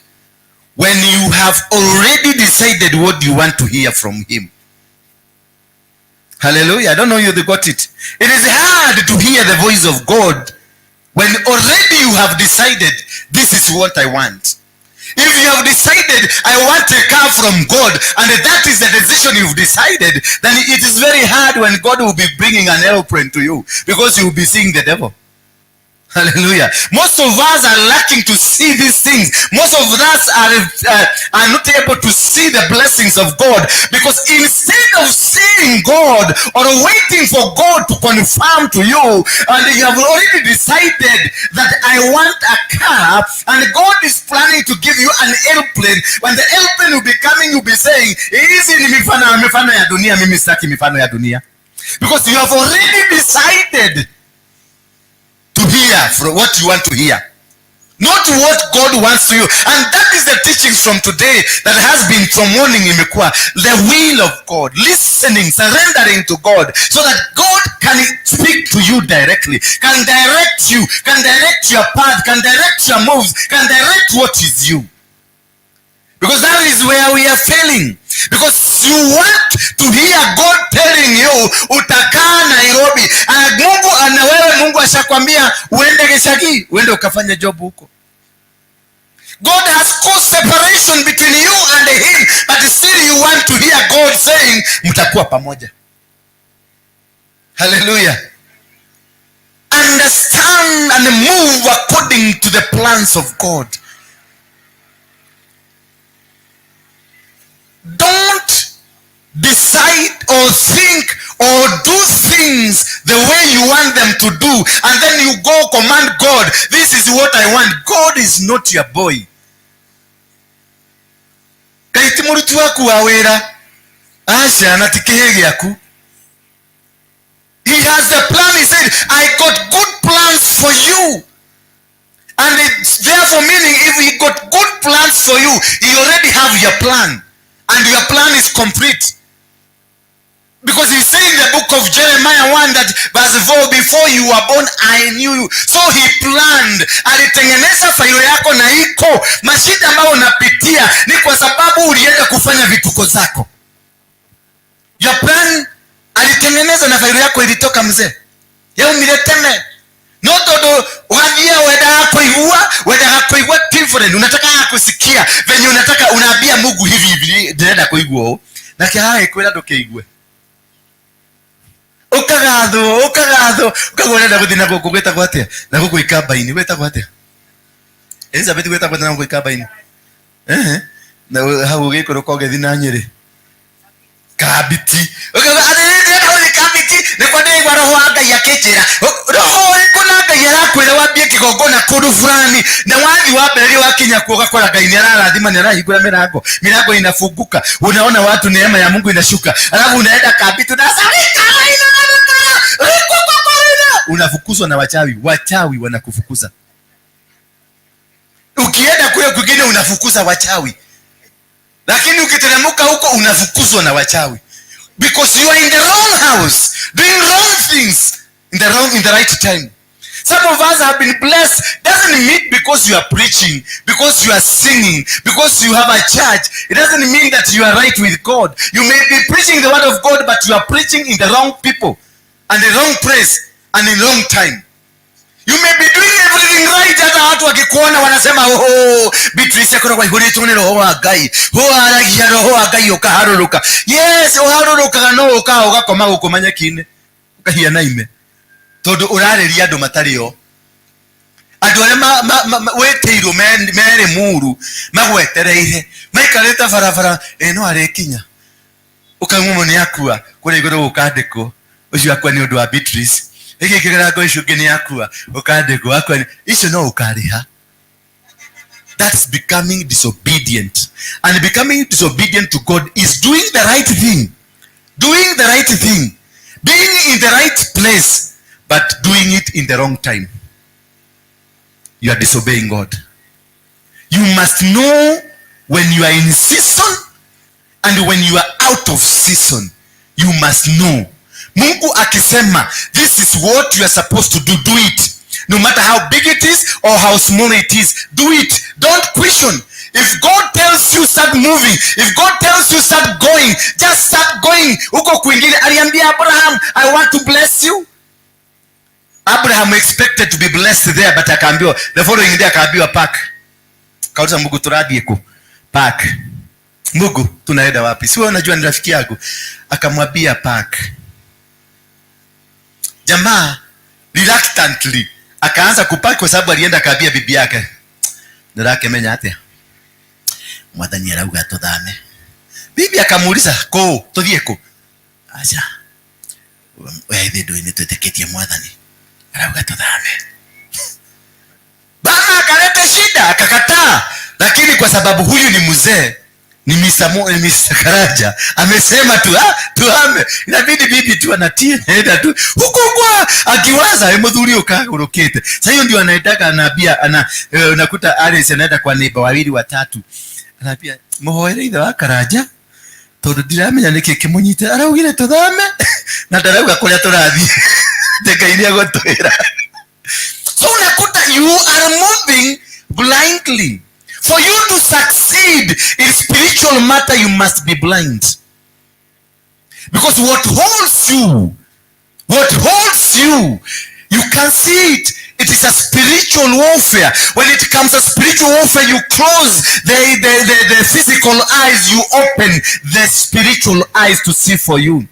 when you have already decided what you want to hear from him. Hallelujah. I don't know you got it. It is hard to hear the voice of God when already you have decided this is what I want. If you have decided I want a car from God, and that is the decision you've decided, then it is very hard when God will be bringing an aeroplane to you, because you will be seeing the devil. Hallelujah. Most of us are lacking to see these things. Most of us are not able to see the blessings of God, because instead of seeing God or waiting for God to confirm to you, and you have already decided that I want a car, and God is planning to give you an airplane. When the airplane will be coming, you'll be saying, hizi ni mifano ya dunia, mimi sitaki mifano ya dunia. Because you have already decided to hear from what you want to hear, not what God wants to you. And that is the teachings from today that has been from morning imekuwa the will of God, listening, surrendering to God, so that God can speak to you directly, can direct you, can direct your path, can direct your moves, can direct what is you. Because that is where we are failing. Because you want to hear God telling you utakaa Nairobi. And Mungu ana wewe, Mungu ashakwambia uende Gishagi, uende ukafanye job huko. God has caused separation between you and him, but still you want to hear God saying mtakuwa pamoja. Hallelujah. Understand and move according to the plans of God. Don't decide or think or do things the way you want them to do, and then you go command God, this is what I want. God is not your boy. Kaĩ ti mũruti waku wa wĩra? Aca, na ti kĩhĩ gĩaku. He has the plan. He said, I got good plans for you. And it's therefore meaning if he got good plans for you, he already have your plan. And your plan is complete. Because he said in the book of Jeremiah 1 that verse 4, before you were born, I knew you. So he planned. Alitengeneza failo yako na iko. Mashida ambayo unapitia ni kwa sababu ulienda kufanya vituko zako. Your plan alitengeneza na failo yako ilitoka mzee. Yaumire tene. No todo wathia wendaga kuigua, wendaga kuigua different. Unataka kusikia venye unataka, unaambia Mungu hivi hivi ndĩrenda kuigua ũũ. Nake agagĩkwĩra ndũkĩigue. Ũkagathwo, ũkagathwo, ũkagwo ũrenda gũthiĩ na gũkũ gwĩtagwo atĩa? Na gũkũ ikamba-inĩ gwĩtagwo atĩa? Elizabeth gwĩtagwo na gũikamba-inĩ. Ehe. Na hau ũgĩikũrũka ũgĩthiĩ na Nyĩrĩ. Kambiti. Ũkiuga atĩrĩrĩ, ndĩrenda gũthiĩ Kambiti, nĩkuo ndĩraigua roho wa Ngai akĩnjĩra. Roho ũrĩkũ na Ngai arakwĩra wambie kĩgongona kũndũ fulani, na wathiĩ wambĩrĩria wakinya kuo ũgakora Ngai nĩ ararathima, nĩ arahingũra mĩrango, milango inafunguka, unaona watu, neema ya Mungu inashuka, alafu unaenda Kambiti unafukuzwa na wachawi, wachawi wanakufukuza. Ukienda kule kwingine unafukuza wachawi, lakini ukiteremka huko unafukuzwa na wachawi, because you are in the wrong house doing wrong things in the right time. Some of us have been blessed. Doesn't mean because you are preaching, because you are singing, because you have a church, it doesn't mean that you are right with God. You may be preaching the word of God, but you are preaching in the wrong people and the wrong place and in wrong time. You may be doing everything right, hata watu wakikuona wanasema, oh, Beatrice akoragwo aihũrĩtwo nĩ roho wa Ngai, ũaragia roho wa Ngai ũkaharũrũka. Yes, ũharũrũkaga no ũkaga ũgakoma gũkũ manyeki-inĩ, ũkahiana ime, tondũ ũrarĩria andũ matarĩ o, andũ arĩa wĩtĩirwo merĩ muru magwetereire maikarĩte barabara, ĩ no arĩkinya, ũkauma nĩ akua, kũrĩa igũrũ gũkandĩkwo ũcio akua nĩ ũndũ wa Beatrice, ĩkĩ kĩrango icio ũngĩ nĩ akua, ũkandĩkwo akua icio no ũkarĩha. That's becoming disobedient, and becoming disobedient to God is doing the right thing, doing the right thing, being in the right place, but doing it in the wrong time. You are disobeying God. You must know when you are in season and when you are out of season. You must know. Mungu akisema this is what you are supposed to do, do it. No matter how big it is or how small it is, do it. Don't question. If God tells you start moving, if God tells you start going, just start going. Huko kwingine aliambia Abraham, I want to bless you. Abraham expected to be blessed there, but akaambiwa the following day, akaambiwa pack. Kauliza Mungu, turadie ku pack. Mungu, tunaenda wapi? Si wewe unajua ni rafiki yangu. Akamwambia pack. Jamaa reluctantly akaanza kupack kwa sababu alienda akaambia bibi yake, ndirakemenya atia mwathani arauga tuthame. Bibi akamuuliza, ko tuthie ku? Acha we ithe ndui nitwitikitie mwathani arauga tuthame. Baba akaleta shida, akakataa, lakini kwa sababu huyu ni mzee, ni Mr. Karanja, amesema tu, tuhame, inabidi bibi tu anatie enda tu huko kwa akiwaza muthuri ukagurukite. Sasa hiyo ndio anaendaga anaambia ana unakuta Alice anaenda kwa neighbor wawili watatu, anaambia muhoere ithe wa Karanja tondu ndiramenya niki kimunyite, araugire tuthame na ndarauga kuria turathie, Ngai ni agutwira. So unakuta you are moving blindly. For you to succeed in spiritual matter, you must be blind. Because what holds you, you can't see it. It is a spiritual warfare. When it comes to spiritual warfare, you close the physical eyes, you open the spiritual eyes to see for you.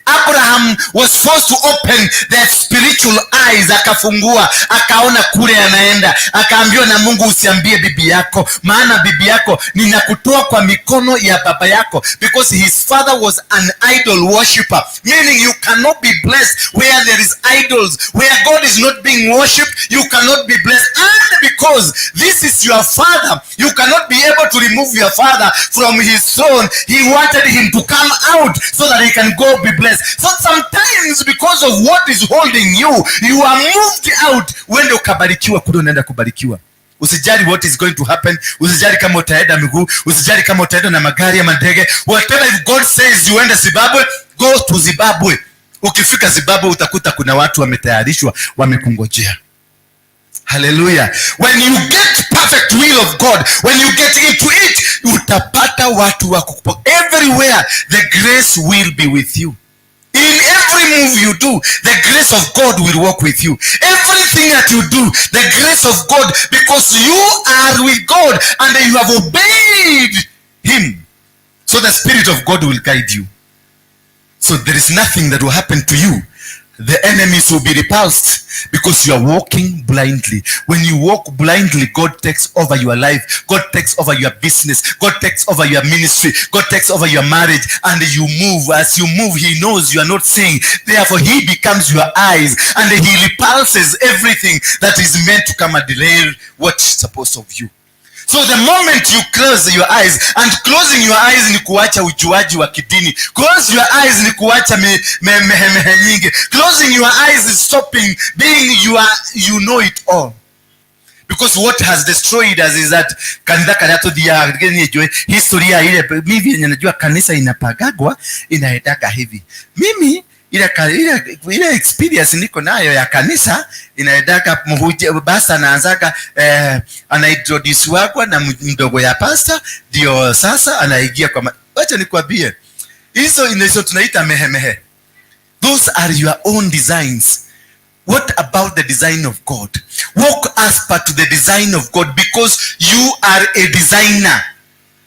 Abraham was forced to open the spiritual eyes, akafungua, akaona kule anaenda, akaambiwa na Mungu, usiambie bibi yako, maana bibi yako ninakutoa kwa mikono ya baba yako, because his father was an idol worshipper, meaning you cannot be blessed where there is idols, where God is not being worshipped, you cannot be blessed. And because this is your father, you cannot be able to remove your father from his throne. He wanted him to come out so that he can go be blessed. So sometimes because of what is holding you, you are moved out. Wende ukabarikiwa kule unaenda kubarikiwa. Usijali what is going to happen. Usijali kama utaenda miguu, usijali kama utaenda na magari ama ndege. Whatever, if God says you ende Zimbabwe, go to Zimbabwe. Ukifika Zimbabwe utakuta kuna watu wametayarishwa, wamekungojea. Hallelujah. When you get perfect will of God, when you get into it, utapata watu wa kukupo. Everywhere the grace will be with you. In every move you do, the grace of God will walk with you. Everything that you do, the grace of God, because you are with God and you have obeyed him. So the Spirit of God will guide you. So there is nothing that will happen to you The enemies will be repulsed because you are walking blindly. When you walk blindly, God takes over your life. God takes over your business. God takes over your ministry. God takes over your marriage, and you move. As you move, he knows you are not seeing. Therefore, he becomes your eyes, and he repulses everything that is meant to come and delay what's supposed of you. So the moment you close your eyes, and closing your eyes ni kuacha ujuaji wa kidini. Close your eyes ni kuacha mehemehe nyingi. Closing your eyes is stopping being you are, you know it all. Because what has destroyed us is that kanitha karia tuthiaga, nijue historia ile. Mimi venye najua kanisa inapagagwa inaendaga hivi. Mimi ile experience niko nayo ya kanisa inaendaga mhuje basi anaanzaga, anaintroduce wakwa na mdogo ya pastor, ndio sasa anaingia kwa wacha nikwambie, hizo hizo tunaita mehemehe. Those are your own designs. What about the design of God? Walk as per to the design of God, because you are a designer.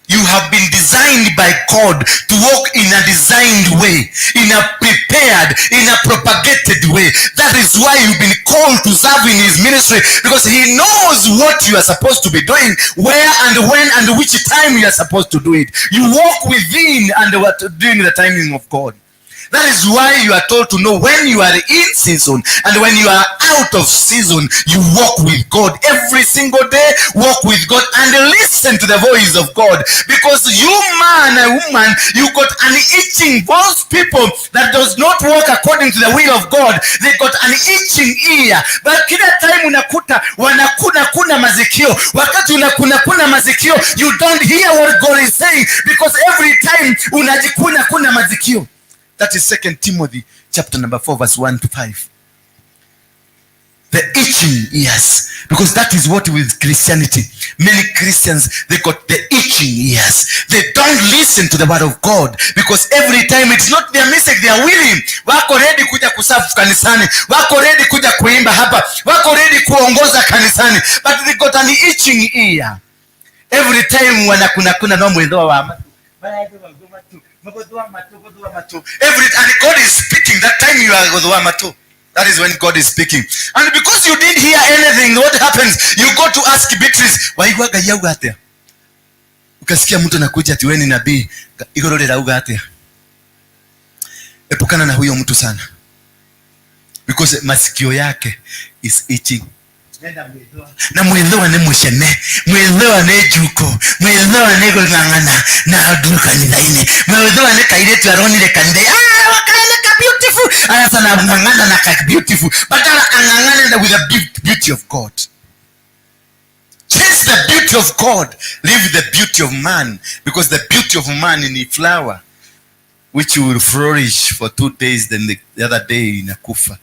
You have been designed by God to walk in a designed way, in a prepared, in a propagated way. That is why you've been called to serve in his ministry, because he knows what you are supposed to be doing, where and when and which time you are supposed to do it. You walk within and what during the timing of God. That is why you are told to know when you are in season and when you are out of season. You walk with God every single day. Walk with God and listen to the voice of God. Because you man and woman, you got an itching. Those people that does not walk according to the will of God, they got an itching ear. But kila time unakuta wanakuna kuna masikio. Wakati unakuna kuna masikio, you don't hear what God is saying, because every time unajikuna kuna masikio. That is 2 Timothy chapter number 4 verse 1 to 5. The itching ears. Because that is what with Christianity. Many Christians, they got the itching ears. They don't listen to the word of God. Because every time it's not their mistake, they are willing. Wako ready kuja kuserve kanisani. Wako ready kuja kuimba hapa. Wako ready kuongoza kanisani. But they got an itching ear. Every time wanakuna kuna no mwendo wa matu. Every and God is speaking. That time you are godwa matu. That is when God is speaking. And because you didn't hear anything, what happens? You go to ask Beatrice, waigua Ngai auga atia? Ukasikia mtu anakuja ati wewe ni nabii, igoro rirauga atia? Epukana na huyo mtu sana. Because masikio yake is itching. Na mwithoa ni mucene, mwithoa ni njuko, mwithoa ni kung'ang'ana na andu kanitha-inĩ, mwithoa ni kairĩtu aronire kanitha, wakaona ka beautiful, arasa na ng'ang'ana na ka beautiful, badala ang'ang'ane na with the beauty of God. Chase the beauty of God, leave the beauty of man, because the beauty of man in the flower which will flourish for 2 days, then the other day inakufa.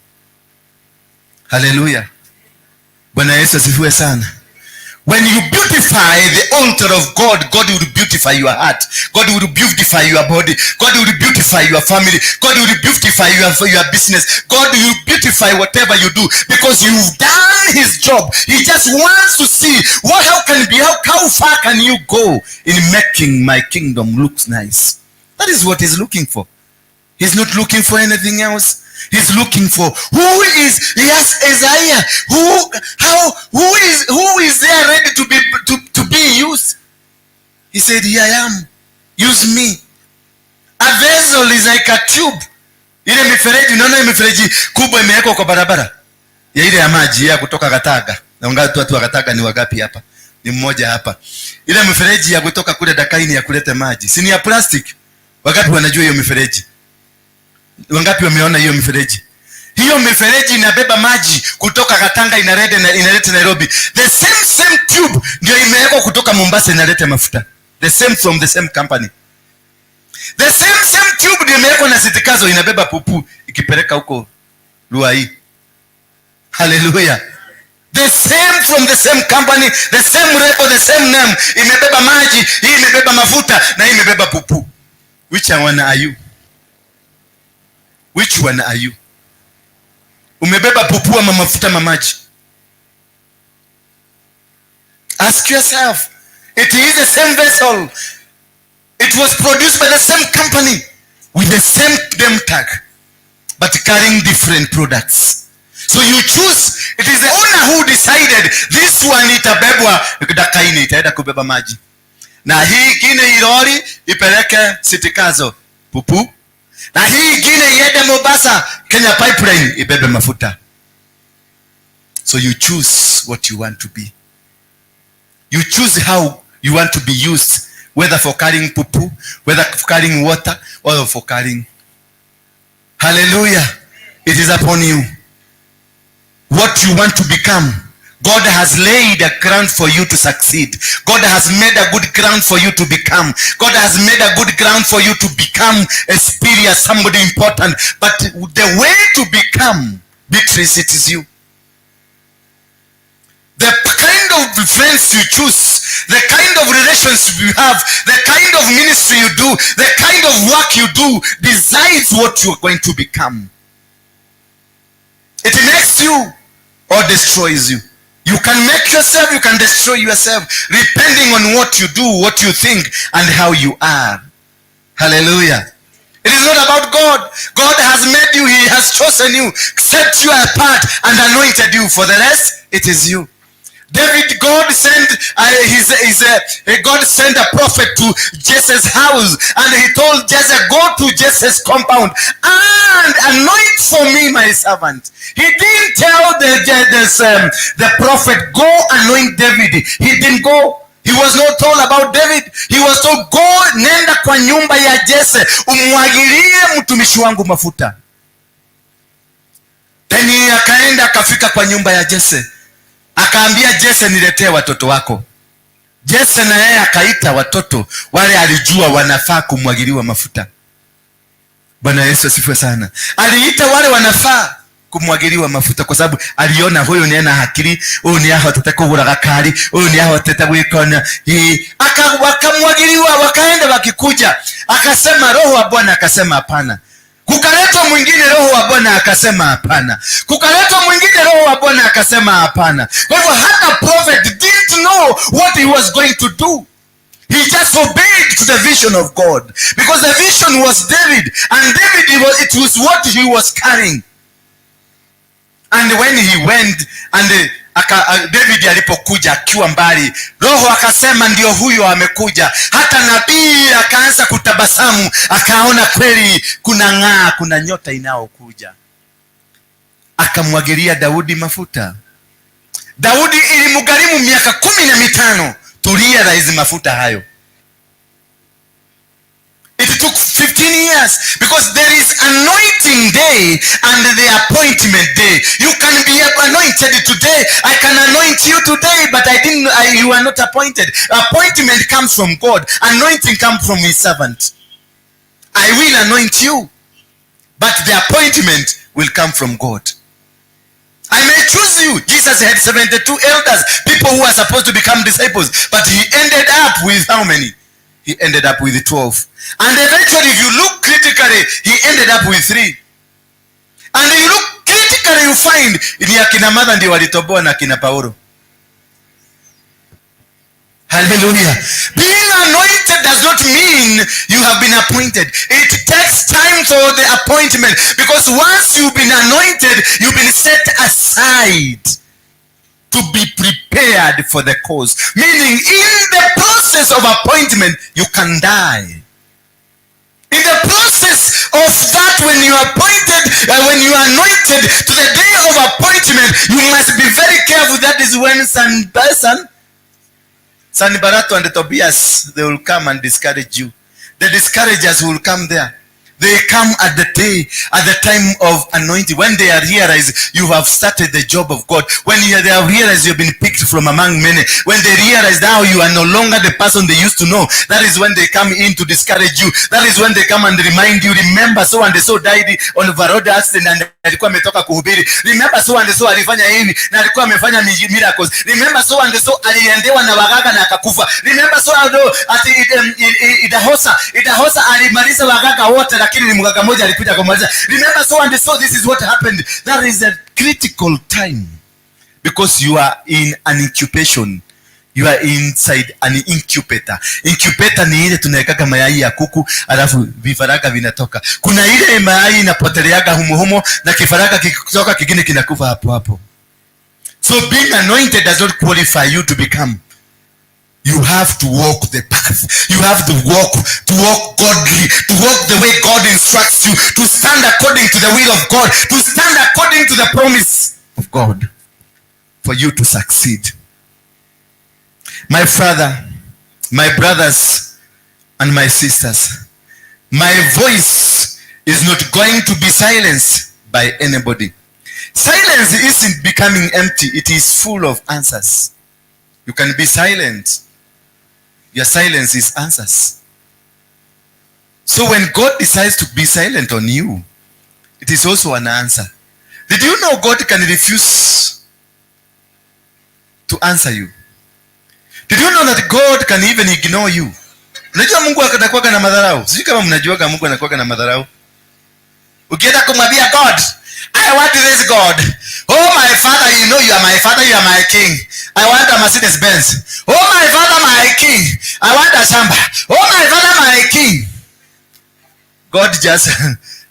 Hallelujah. Bwana Yesu asifiwe sana. When you beautify the altar of God, God will beautify your heart. God will beautify your body. God will beautify your family. God will beautify your business. God will beautify whatever you do, because you've done his job. He just wants to see what, how can be, how, how far can you go in making my kingdom look nice. That is what he's looking for. He's not looking for anything else. He's looking for who is, he asked Isaiah, who is there ready to be used? He said, here I am. Use me. A vessel is like a tube. Ile mifereji, unaona ile mifereji kubwa imewekwa kwa barabara ya ile ya maji ya kutoka Gataga. Na ungali watu wa Gataga ni wangapi hapa? Ni mmoja hapa. Ile mifereji ya kutoka kule Dakaini ya kuleta maji, si ni ya plastic? Wangapi wanajua hiyo mifereji? Wangapi wameona hiyo mifereji? Hiyo mifereji inabeba maji kutoka Katanga inaleta Nairobi. The same tube ndio imewekwa kutoka Mombasa inaleta mafuta. The same from the same company. The same tube ndio imewekwa na Sitikazo inabeba pupu ikipeleka huko Ruai. Hallelujah. The same from the same company, the same record, the same name. Imebeba maji, hii imebeba mafuta na hii imebeba pupu. Which one are you? Which one are you? Umebeba pupu ama mafuta ama maji? Ask yourself. It is the same vessel. It was produced by the same company with the same name tag. but carrying different products. So you choose. It is the owner who decided this one itabebwa Dakaine, itaenda kubeba maji, na hii ingine ilori ipeleke Sitikazo pupu, na hii ingine iende Mombasa Kenya Pipeline ibebe mafuta. So you choose what you want to be. You choose how you want to be used, whether for carrying pupu, whether for carrying water, or for carrying. Hallelujah. It is upon you. What you want to become. God has laid a ground for you to succeed. God has made a good ground for you to become. God has made a good ground for you to become a superior, somebody important. But the way to become, Beatrice, it is you. The kind of friends you choose, the kind of relations you have, the kind of ministry you do, the kind of work you do decides what you are going to become. It makes you or destroys you. You can make yourself, you can destroy yourself, depending on what you do, what you think, and how you are. Hallelujah. It is not about God. God has made you, He has chosen you, set you apart, and anointed you. For the rest, it is you. David, God sent God sent a prophet to Jesse's house, and he told Jesse, "Go to Jesse's compound and anoint for me my servant." He didn't tell the prophet, "Go anoint David." He didn't go. He was not told about David. He was told, "Go, nenda kwa nyumba ya Jesse, umwagilie mtumishi wangu mafuta." Then akaenda akafika kwa nyumba ya Jesse. Akaambia Jesse, niletee watoto wako. Jesse na yeye akaita watoto wale alijua wanafaa kumwagiliwa mafuta. Bwana Yesu asifiwe sana. Aliita wale wanafaa kumwagiliwa mafuta kwa sababu aliona huyu ni ana akili, huyu ni ahotete kugura gakari, huyu ni ahotete gwikona. Wakamwagiliwa, wakaenda wakikuja. Akasema roho wa Bwana akasema hapana. Kukaletwa mwingine, roho wa Bwana akasema hapana. Kukaletwa mwingine, roho wa Bwana akasema hapana. Kwa hivyo hata prophet didn't know what he was going to do. He just obeyed to the vision of God, because the vision was David, and David it was what he was carrying. And when he went and David alipokuja akiwa mbali, roho akasema ndio huyo amekuja. Hata nabii akaanza kutabasamu, akaona kweli kuna ng'aa, kuna nyota inayokuja. Akamwagilia Daudi mafuta. Daudi ilimgharimu miaka 15 to realize mafuta hayo. It took 15 years because there is anointing day and the appointment day. You can be anointed today. I can anoint you today, but you are not appointed. Appointment comes from God. Anointing comes from his servant. I will anoint you, but the appointment will come from God. I may choose you. Jesus had 72 elders, people who are supposed to become disciples, but he ended up with how many? He ended up with 12. And eventually, if you look critically, he ended up with 3. And you look critically, you find ni akina mother ndio walitoboa na akina Paulo. Hallelujah. Being anointed does not mean you have been appointed. It takes time for the appointment, because once you've been anointed, you've been set aside to be prepared for the cause. Meaning, in the process of appointment, you can die. In the process of that, when you are appointed, when you are anointed to the day of appointment, you must be very careful. That is when Sanballat and Tobias, they will come and discourage you. The discouragers will come there. They come at the day, at the time of anointing. When they are realize you have started the job of God. When they have realized you have been picked from among many. When they realize now you are no longer the person they used to know. That is when they come in to discourage you. That is when they come and remind you, remember so and so died on the road accident and alikuwa ametoka kuhubiri. Remember so and so alifanya hivi na alikuwa amefanya miracles. Remember so and so aliendewa na waganga na akakufa. Remember so and so ati Idahosa alimaliza waganga wote, lakini ni mganga mmoja alikuja kumaliza. Remember so and so, this is what happened. That is a critical time because you are in an incubation. You are inside an incubator. Incubator ni ile tunawekaga mayai ya kuku alafu vifaranga vinatoka. Kuna ile mayai inapoteleaga humo humo na kifaranga kikitoka kingine kinakufa hapo hapo. So being anointed does not qualify you to become. You have to walk the path. You have to walk godly, to walk the way God instructs you, to stand according to the will of God, to stand according to the promise of God for you to succeed. My father, my brothers, and my sisters, my voice is not going to be silenced by anybody. Silence isn't becoming empty, it is full of answers. You can be silent. Your silence is answers. So when God decides to be silent on you, it is also an answer. Did you know God can refuse to answer you? Did you know that God can even ignore you? Unajua Mungu anakuwaga na madharau. Sijui kama mnajuaga Mungu anakuwaga na madharau. Ukienda kumwambia God, I want this God. Oh my father, you know you are my father, you are my king. I want a Mercedes Benz. Oh my father, my king. I want a shamba. Oh my father, my king. God just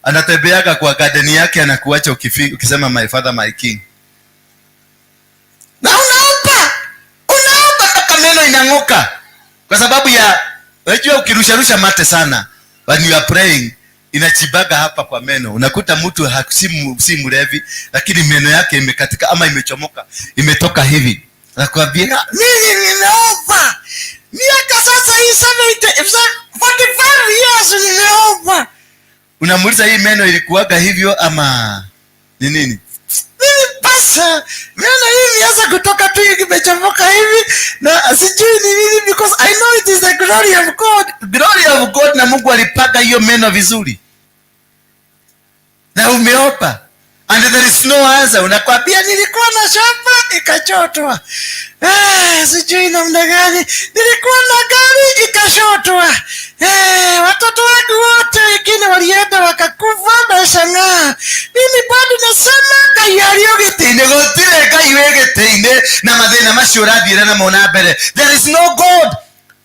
anatembeaga kwa garden yake, anakuacha ukisema my father, my king. Na unaomba. Unaomba mpaka meno inang'oka. Kwa sababu ya, unajua ukirusharusha mate sana when you are praying, inachimbaga hapa kwa meno. Unakuta mtu si mlevi, lakini meno yake imekatika ama imechomoka, imetoka hivi. Nakwambia mimi nimeomba miaka sasa hii 45 years nimeomba. Unamuuliza hii meno ilikuwaga hivyo ama ni nini? Mimi pasa meno hii imeanza kutoka tu, imechomoka hivi na sijui ni nini, because I know it is the glory of God. Glory of God, na Mungu alipaka hiyo meno vizuri. Na umeomba and there is no answer. Unakwambia nilikuwa na shamba ikachotwa. Sijui namna gani. Nilikuwa na gari ikachotwa. Watoto wangu wote wengine walienda wakakufa na shangaa. Mimi bado nasema Ngai arĩ o gĩtĩ-inĩ, gũtirĩ Ngai wĩ gĩtĩ-inĩ na mathĩna macio ũrathiĩra namo na mbere. There is no God.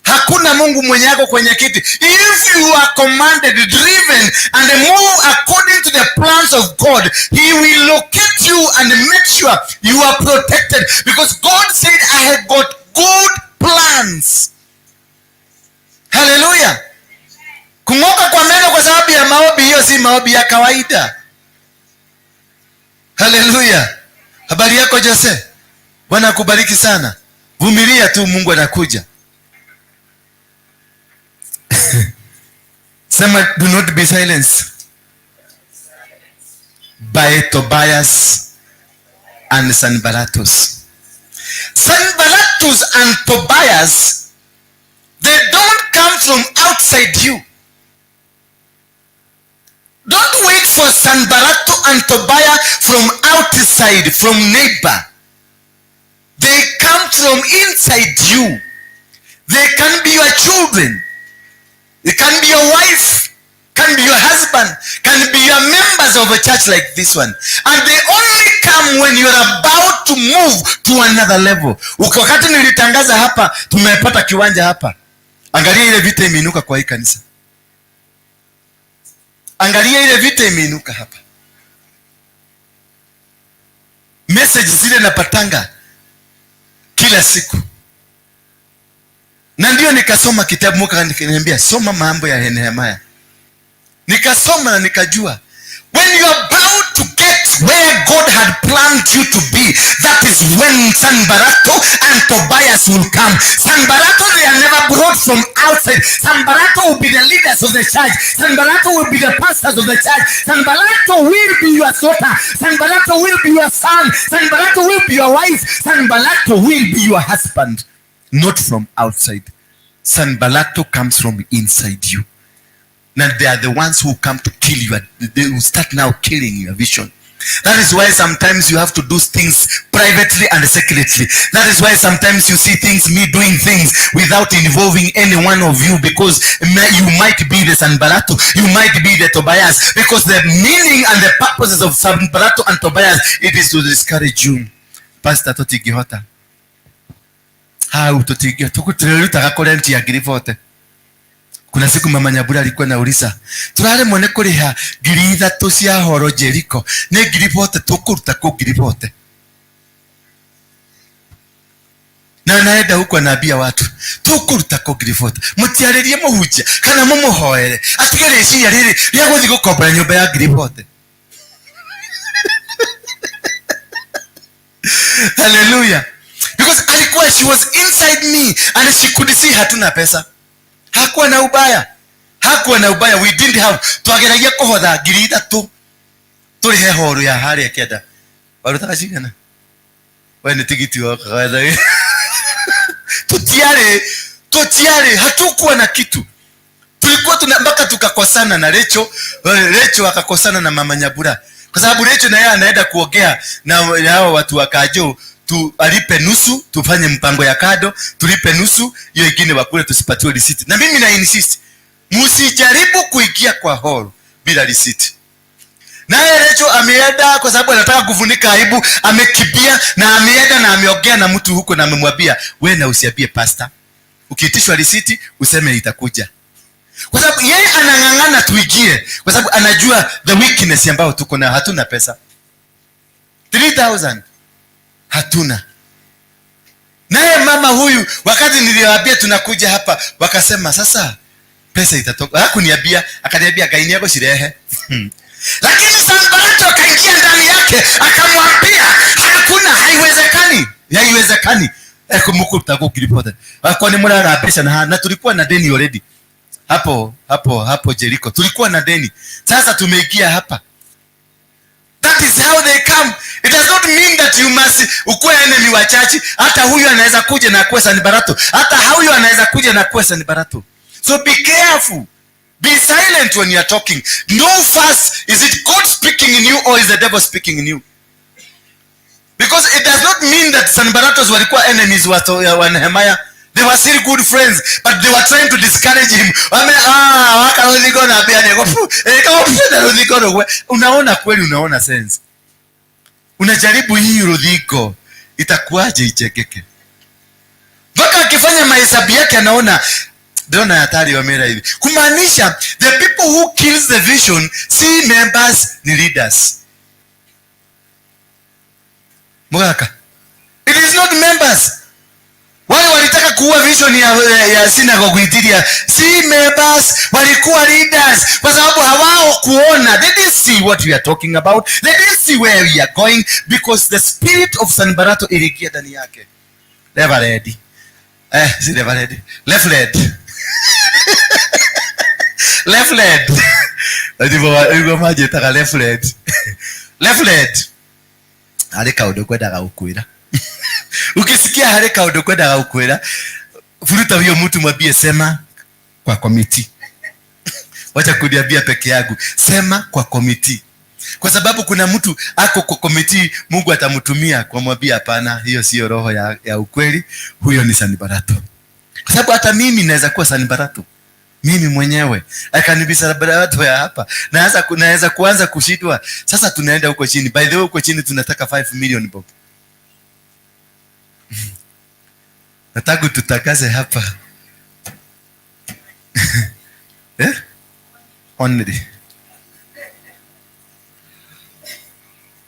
Hakuna Mungu mwenye ako kwenye kiti. If you are commanded, driven, and move according to the plans of God, He will locate you and make sure you are protected. Because God said, I have got good plans. Hallelujah. Kung'oka kwa meno kwa sababu ya maombi, hiyo si maombi ya kawaida. Hallelujah. Habari yako Jose? Bwana akubariki sana. Vumilia tu, Mungu anakuja. Sema, do not be silenced by Tobias and Sanballatus. Sanballatus and Tobias, they don't come from outside you. Don't wait for Sanballat and Tobiah from outside, from neighbor. They come from inside you. They can be your children. It can be your wife, can be your husband, can be your members of a church like this one. And they only come when you're about to move to another level. Wakati nilitangaza hapa, tumepata kiwanja hapa. Angalia ile vita imeinuka kwa hii kanisa. Angalia ile vita imeinuka hapa. Message zile napatanga kila siku. Na ndio nikasoma kitabu, Mungu akaniambia soma mambo ya Nehemia. Nikasoma na nikajua, when you are about to get where God had planned you to be, that is when Sanballat and Tobias will come. Sanballat, they are never brought from outside. Sanballat will be the leaders of the church. Sanballat will be the pastors of the church. Sanballat will be your daughter. Sanballat will be your son. Sanballat will be your wife. Sanballat will be your husband. Not from outside. Sanballat comes from inside you. Now they are the ones who come to kill you. They will start now killing your vision. That is why sometimes you have to do things privately and secretly. That is why sometimes you see things, me doing things without involving any one of you, because you might be the Sanballat, you might be the Tobias, because the meaning and the purposes of Sanballat and Tobias, it is to discourage you. Pastor Toti Gihota. Hau tutingia tukutirutaga kurenti ya ngiri 40. Kuna siku mama Nyambura alikuwa nauliza, turaremwo nĩ kũrĩha 3,000 cia horo Jericho, nĩ ngiri 40 tũkũruta kũ ngiri 40? Na naenda huko anaambia watu tũkũruta kũ ngiri 40, mũtiarĩrie mũhunjia kana mũmũhoere atige rĩciria rĩrĩ rĩa gũthiĩ gũkombora nyũmba ya ngiri 40. Hallelujah. Because alikuwa, she was inside me and she could see hatuna pesa. Hakuwa na ubaya. Hakuwa na ubaya. We didn't have. Twageragia kuhotha 3,000 turihe horu ya haria kenda. Warutaga cigana? We ni tigiti woka. Tutiare hatukuwa na kitu. Tulikuwa tuna mpaka tukakosana na Recho. Recho akakosana na mama Nyambura. Kwa sababu Recho na yeye anaenda kuongea na hao watu wa Kajo, tu alipe nusu, tufanye mpango ya kado, tulipe nusu, hiyo ingine wakule tusipatiwe receipt. Na mimi na insist, msijaribu kuingia kwa hall bila receipt. Naye Recho ameenda kwa sababu anataka kufunika aibu, amekimbia na ameenda na ameongea na mtu huko na amemwambia, wewe na usiambie pastor. Ukiitishwa receipt useme itakuja. Kwa sababu yeye anang'ang'ana tuingie, kwa sababu anajua the weakness ambayo tuko nayo, hatuna pesa. 3,000 hatuna. Naye mama huyu wakati niliwaambia tunakuja hapa, wakasema sasa pesa itatoka. Hakuniambia, akaniambia Ngai nĩegũcirehe. Lakini Sanbalato akaingia ndani yake akamwambia hakuna, haiwezekani. Haiwezekani. Kumkuta kukilipota. Kwa ni mwana pesa na tulikuwa na deni already. Hapo Jericho tulikuwa na deni. Sasa tumeingia hapa. That is how they come. It does not mean that you must ukuwe enemy wa church. Hata huyu anaweza kuja na kuwa Sanbalato. Hata huyu anaweza kuja na kuwa Sanbalato. So be careful. Be silent when you are talking. Know first, is it God speaking in you or is the devil speaking in you? Because it does not mean that Sanbalatos walikuwa enemies wa Nehemiah. They were still good friends, but they were trying to discourage him. Unaona kweli, unaona sense. Unajaribu hii rudhiko, itakuwaje ichekeke? Mpaka akifanya mahesabu yake anaona ndona hatari wa mera hivi. Kumaanisha the people who kills the vision si members, ni leaders. Mugaka. It is not members. Wale walitaka kuua vision ya synagogue Itiria, si members, walikuwa leaders, kwa sababu hawao kuona. They didn't see what we are talking about. They didn't see where we are going because the spirit of Sanbalato iliingia ndani yake. Never ready. Si never ready. Left leg. Left leg. Ndivyo majetaga left leg. Left leg. Harĩ kaũndũ kwendaga gũkwĩra. Ukisikia harĩ kaũndũ kwendaga gũkwĩra, furuta huyo mtu mwambie sema kwa komiti. Wacha kuniambia peke yangu, sema kwa komiti. Kwa sababu kuna mtu ako kwa komiti, Mungu atamtumia kumwambia hapana, hiyo sio roho ya ukweli, huyo ni Sanbalato. Kwa sababu hata mimi naweza kuwa Sanbalato. Mimi mwenyewe akanibisa Sanbalato ya hapa. Naweza kuanza kushindwa. Sasa tunaenda huko chini. By the way, huko chini tunataka 5 million bob. Nataka tutakaze hapa. Only.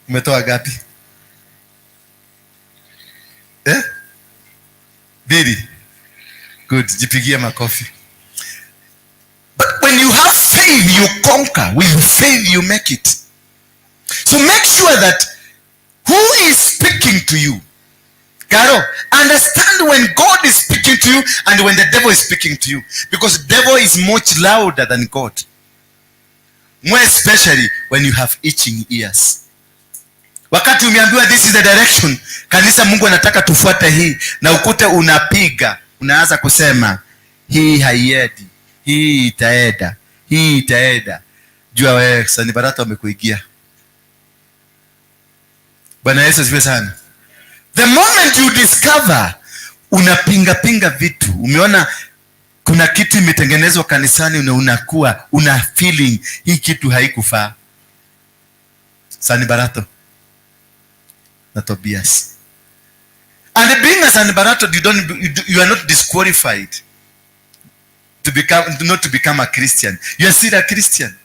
Umetoa gapi? Bili. Good, jipigie makofi. But when you have faith, you conquer. With faith, you make it. So make sure that who is speaking to you, Caro, understand when God is speaking to you and when the devil is speaking to you. Because the devil is much louder than God. More especially when you have itching ears. Wakati umeambiwa this is the direction, kanisa Mungu anataka tufuate hii, na ukute unapiga, unaanza kusema hii haiendi, hii itaenda, hii itaenda. Jua wewe Sanbalato amekuingia. Bwana Yesu asifiwe sana. The moment you discover unapinga pinga vitu, umeona kuna kitu imetengenezwa kanisani na unakuwa una feeling hii kitu haikufaa. Sanbalato na Tobias. And being a Sanbarato, you are not disqualified to become, not to become a Christian. You are still a Christian.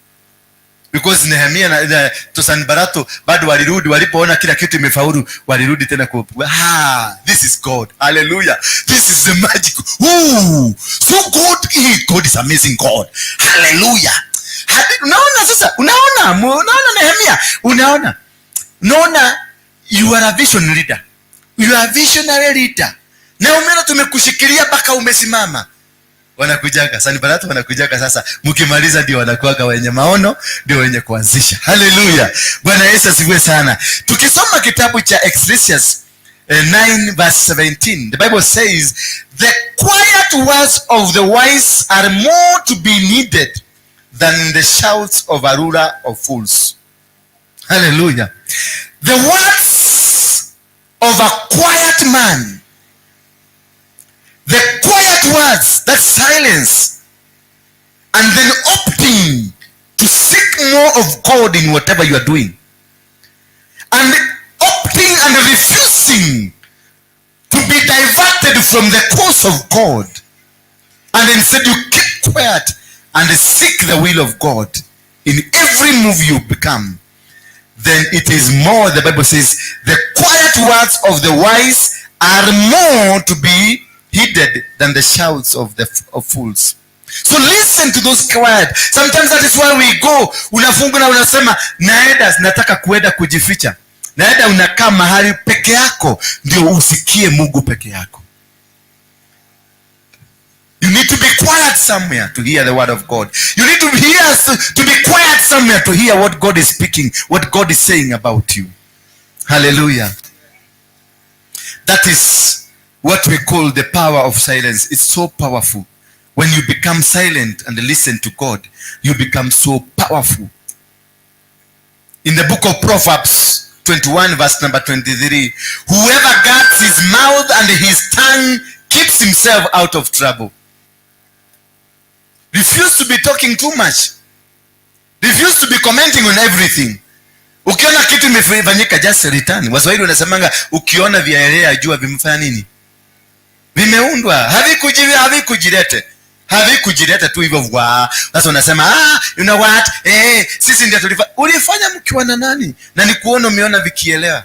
Because Nehemia na to Sanbarato bado walirudi, walipoona kila kitu imefaulu, walirudi tena ku, this is God. Hallelujah. This is the magic. Ooh, so good. God is amazing God. Hallelujah. Unaona sasa, unaona Nehemia, unaona. Unaona, you are a vision leader. You are a visionary leader. Na umeona tumekushikilia mpaka umesimama. Wanakujaga Sanbarato, wanakujaga sasa, mkimaliza ndio wanakuaga wenye maono, ndio wenye kuanzisha. Haleluya, Bwana Yesu asifiwe sana. Tukisoma kitabu cha Ecclesiastes 9 verse 17, the Bible says the quiet words of the wise are more to be needed than the shouts of a ruler of fools. Hallelujah. The words of a quiet man, the quiet words, that silence, and then opting to seek more of God in whatever you are doing, and opting and refusing to be diverted from the course of God, and instead you keep quiet and seek the will of God in every move you become, then it is more, the Bible says, the quiet words of the wise are more to be heeded than the shouts of the of fools. So listen to those quiet. Sometimes that is why we go. Unafunga na unasema naenda, nataka kuenda kujificha. Naenda unakaa mahali peke yako ndio usikie Mungu peke yako. You need to be quiet somewhere to hear the word of God. You need to hear, to be quiet somewhere to hear what God is speaking, what God is saying about you. Hallelujah. That is what we call the power of silence. It's so powerful. When you become silent and listen to God, you become so powerful. In the book of Proverbs 21 verse number 23, whoever guards his mouth and his tongue keeps himself out of trouble. Refuse to be talking too much. Refuse to be commenting on everything. Ukiona kitu imefanyika, just return. Waswahili wanasemanga ukiona vyaelea jua vimefanya nini? Vimeundwa. Havikujilete. Havikujileta tu hivyo vwa. Sasa unasema, you know what? Sisi ndio tulifanya. Ulifanya mkiwa na nani? Na ni kuona umeona vikielewa.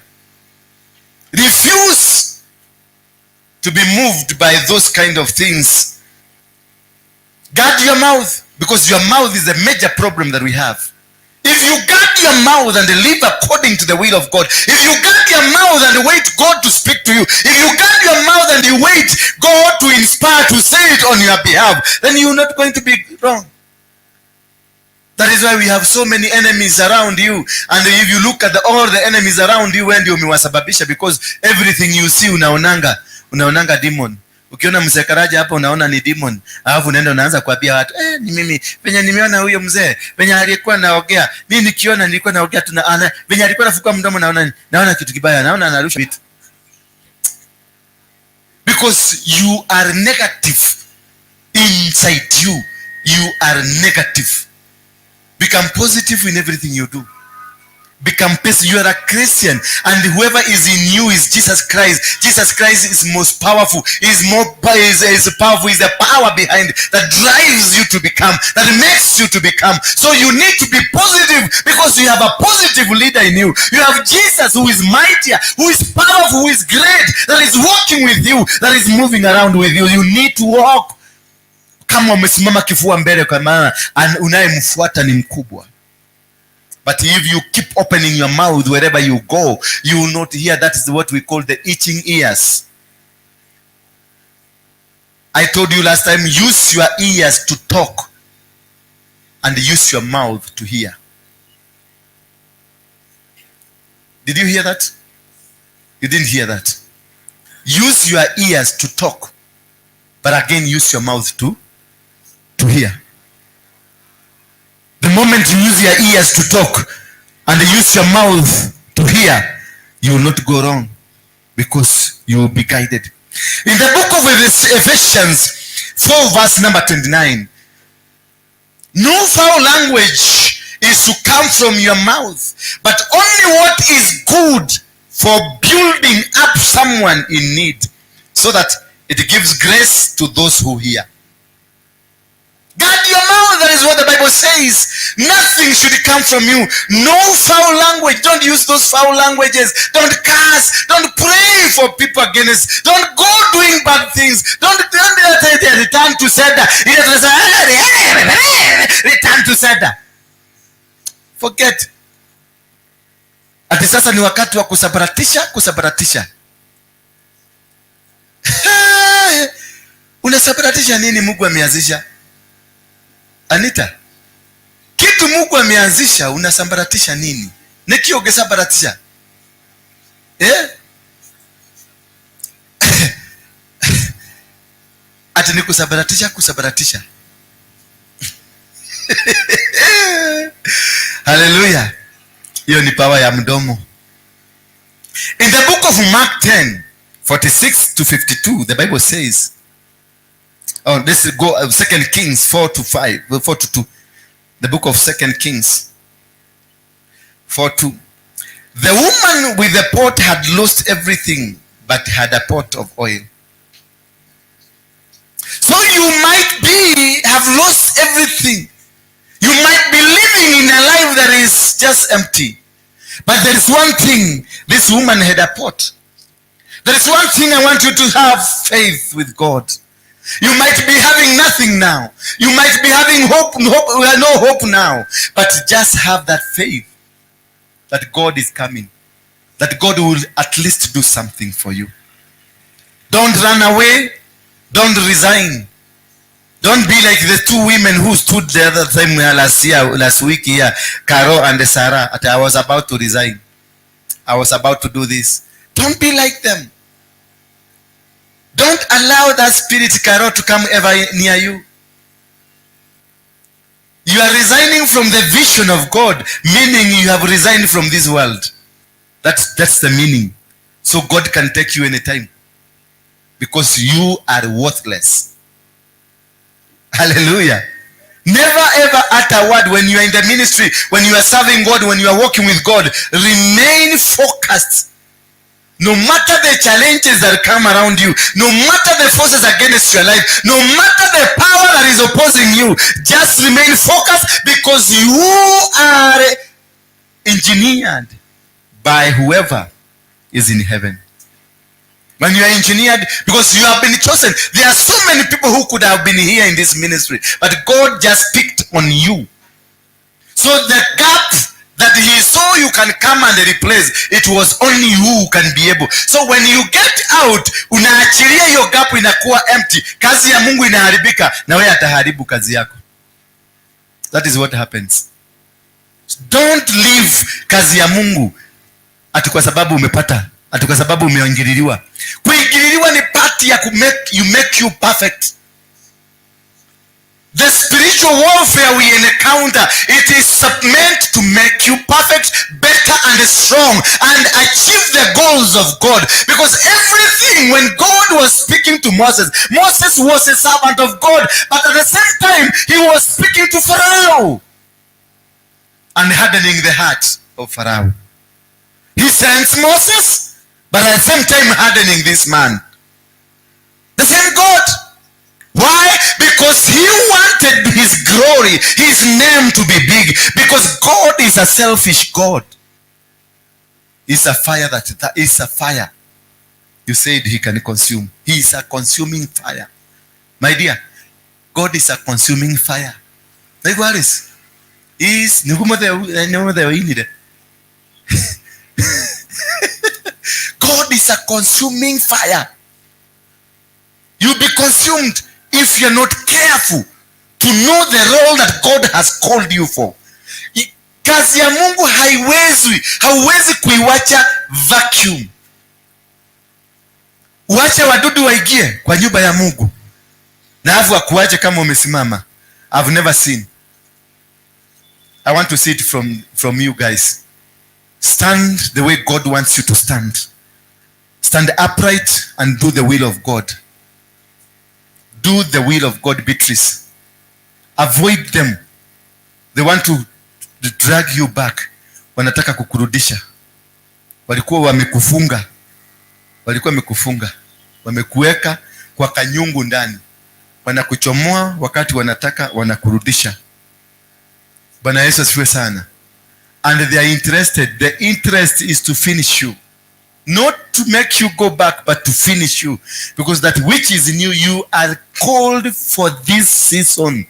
Refuse to be moved by those kind of things. Guard your mouth, because your mouth is a major problem that we have. If you guard your mouth and live according to the will of God, if you guard your mouth and wait God to speak to you, if you guard your mouth and you wait God to inspire to say it on your behalf, then you're not going to be wrong. That is why we have so many enemies around you. And if you look at all the enemies around you, when you umewasababisha, because everything you see unaonanga demon. Ukiona mzee Karaja hapa unaona ni demon. Alafu unaenda unaanza kuambia watu, ni mimi venye nimeona huyo mzee, venye alikuwa anaongea, mimi nikiona nilikuwa naongea tu na venye alikuwa anafungua mdomo naona kitu kibaya, naona anarusha vitu. Because you are negative inside you. You are negative. Become positive in everything you do. Become peace. You are a Christian, and whoever is in you is Jesus Christ. Jesus Christ is most powerful. Is more is powerful. Is the power behind that drives you to become, that makes you to become. So you need to be positive, because you have a positive leader in you. You have Jesus, who is mightier, who is powerful, who is great, that is walking with you, that is moving around with you. You need to walk kama umesimama kifua mbele, kwa maana unayemfuata ni mkubwa. But if you keep opening your mouth wherever you go, you will not hear. That is what we call the itching ears. I told you last time, use your ears to talk and use your mouth to hear. Did you hear that? You didn't hear that. Use your ears to talk, but again use your mouth to hear. The moment you use your ears to talk and use your mouth to hear, you will not go wrong, because you will be guided. In the book of Ephesians 4 verse number 29, no foul language is to come from your mouth, but only what is good for building up someone in need, so that it gives grace to those who hear. Guard your mouth, that is what the Bible says. Nothing should come from you. No foul language. Don't use those foul languages. Don't curse. Don't pray for people against. Don't go doing bad things. Don't return to sender. Return to sender. Forget. Ati sasa ni wakati wa kusabaratisha, kusabaratisha. Unasabaratisha nini Mungu ameanzisha? Anita, kitu Mungu ameanzisha unasambaratisha nini? Nikio ungesambaratisha? Eh? Ati ni kusambaratisha, kusambaratisha. Hallelujah. Hiyo ni power ya mdomo. In the book of Mark 10:46 to 52, the Bible says, oh, this is go 2 Kings 4 to 5, 4 to 2. The book of 2 Kings 4:2. The woman with the pot had lost everything but had a pot of oil. So you might be have lost everything. You might be living in a life that is just empty. But there is one thing, this woman had a pot. There is one thing I want you to have faith with God. You might be having nothing now. You might be having hope, no hope now. But just have that faith that God is coming. That God will at least do something for you. Don't run away. Don't resign. Don't be like the two women who stood the other time last week here, Caro and Sarah. I was about to resign. I was about to do this. Don't be like them. Don't allow that spirit, Caro, to come ever near you. You are resigning from the vision of God, meaning you have resigned from this world. That's the meaning. So God can take you anytime. Because you are worthless. Hallelujah. Never ever utter a word when you are in the ministry, when you are serving God, when you are walking with God. Remain focused. No matter the challenges that come around you, no matter the forces against your life, no matter the power that is opposing you, just remain focused, because you are engineered by whoever is in heaven. When you are engineered, because you have been chosen. There are so many people who could have been here in this ministry, but God just picked on you. So the gap that he saw you can come and replace, it was only you who can be able. So when you get out, unaachilia hiyo gap inakuwa empty. Kazi ya Mungu inaharibika, na wewe ataharibu kazi yako. That is what happens. Don't leave kazi ya Mungu ati kwa sababu umepata, ati kwa sababu umeingililiwa. Kuingililiwa ni part ya ku make you perfect. The spiritual warfare we encounter, it is meant to make you perfect, better and strong, and achieve the goals of God. Because everything, when God was speaking to Moses, Moses was a servant of God, but at the same time, he was speaking to Pharaoh and hardening the heart of Pharaoh. He sends Moses, but at the same time hardening this man. The same God. Why? Because he wanted his glory, his name to be big. Because God is a selfish God. It's a fire that is a fire. You said he can consume. He is a consuming fire. My dear, God is a consuming fire. Like what is? Is God is a consuming fire. You'll be consumed if you're not careful to know the role that God has called you for. Kazi ya Mungu hauwezi kuiwacha vacuum. Uache wadudu waingie kwa nyumba ya Mungu na afu akuache kama umesimama. I've never seen. I want to see it from you guys. Stand the way God wants you to stand. Stand upright and do the will of God. Do the will of God, Beatrice. Avoid them. They want to drag you back. Wanataka kukurudisha. Walikuwa wamekufunga, walikuwa wamekufunga, wamekuweka kwa kanyungu ndani, wanakuchomoa wakati wanataka, wanakurudisha. Bwana Yesu asifiwe sana. And they are interested. The interest is to finish you, not to make you go back, but to finish you, because that which is in you, you are called for this season.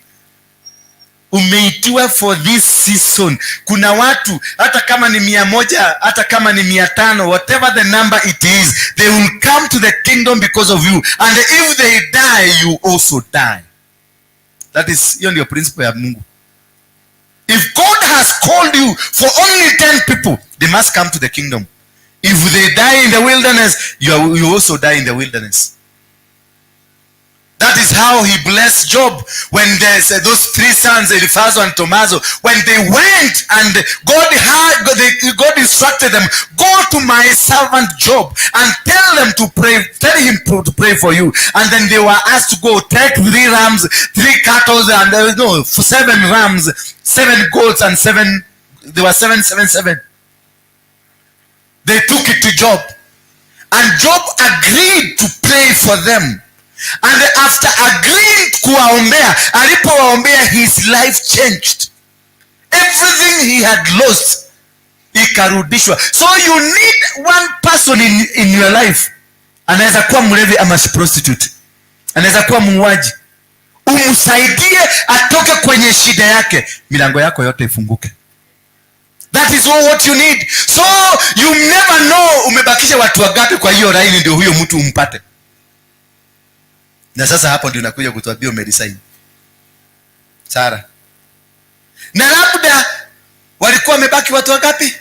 Umeitiwa for this season. Kuna watu hata kama ni 100, hata kama ni 500, whatever the number it is, they will come to the kingdom because of you, and if they die, you also die. That is, hiyo ndio principle ya Mungu. If God has called you for only 10 people, they must come to the kingdom. If they die in the wilderness, you also die in the wilderness. That is how he blessed Job when there's those three sons, Eliphaz and Tomaso, when they went and God instructed them, go to my servant Job and tell them to pray, tell him to pray for you. And then they were asked to go take 3 rams, 3 cattle, and no, 7 rams, 7 goats, and 7, there were 7, 7, 7. They took it to Job, and Job agreed to pray for them. And after agreeing kuwaombea, alipowaombea, his life changed. Everything he had lost ikarudishwa. So you need one person in your life. Anaweza kuwa mlevi ama prostitute, anaweza kuwa muuaji. Umsaidie atoke kwenye shida yake, milango yako yote ifunguke. That is all what you need. So you never know umebakisha watu wangapi kwa hiyo laini ndio huyo mtu umpate. Na sasa hapo ndio nakuja kutuambia umeresign. Sara. Na labda walikuwa wamebaki watu wangapi?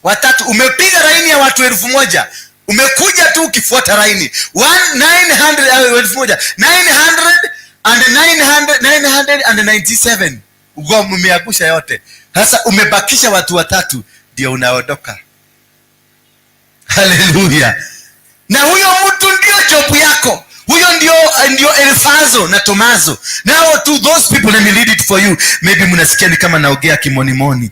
3. Umepiga laini ya watu 1000. Umekuja tu ukifuata laini. 900, 1000. 900 and 900, 997. Umeangusha yote. Sasa umebakisha watu 3 ndio unaondoka. Hallelujah. Na huyo mtu ndio job yako. Huyo ndio Elifazo na Tomaso. Now to those people, let me read it for you. Maybe mnasikia ni kama naongea kimonimoni.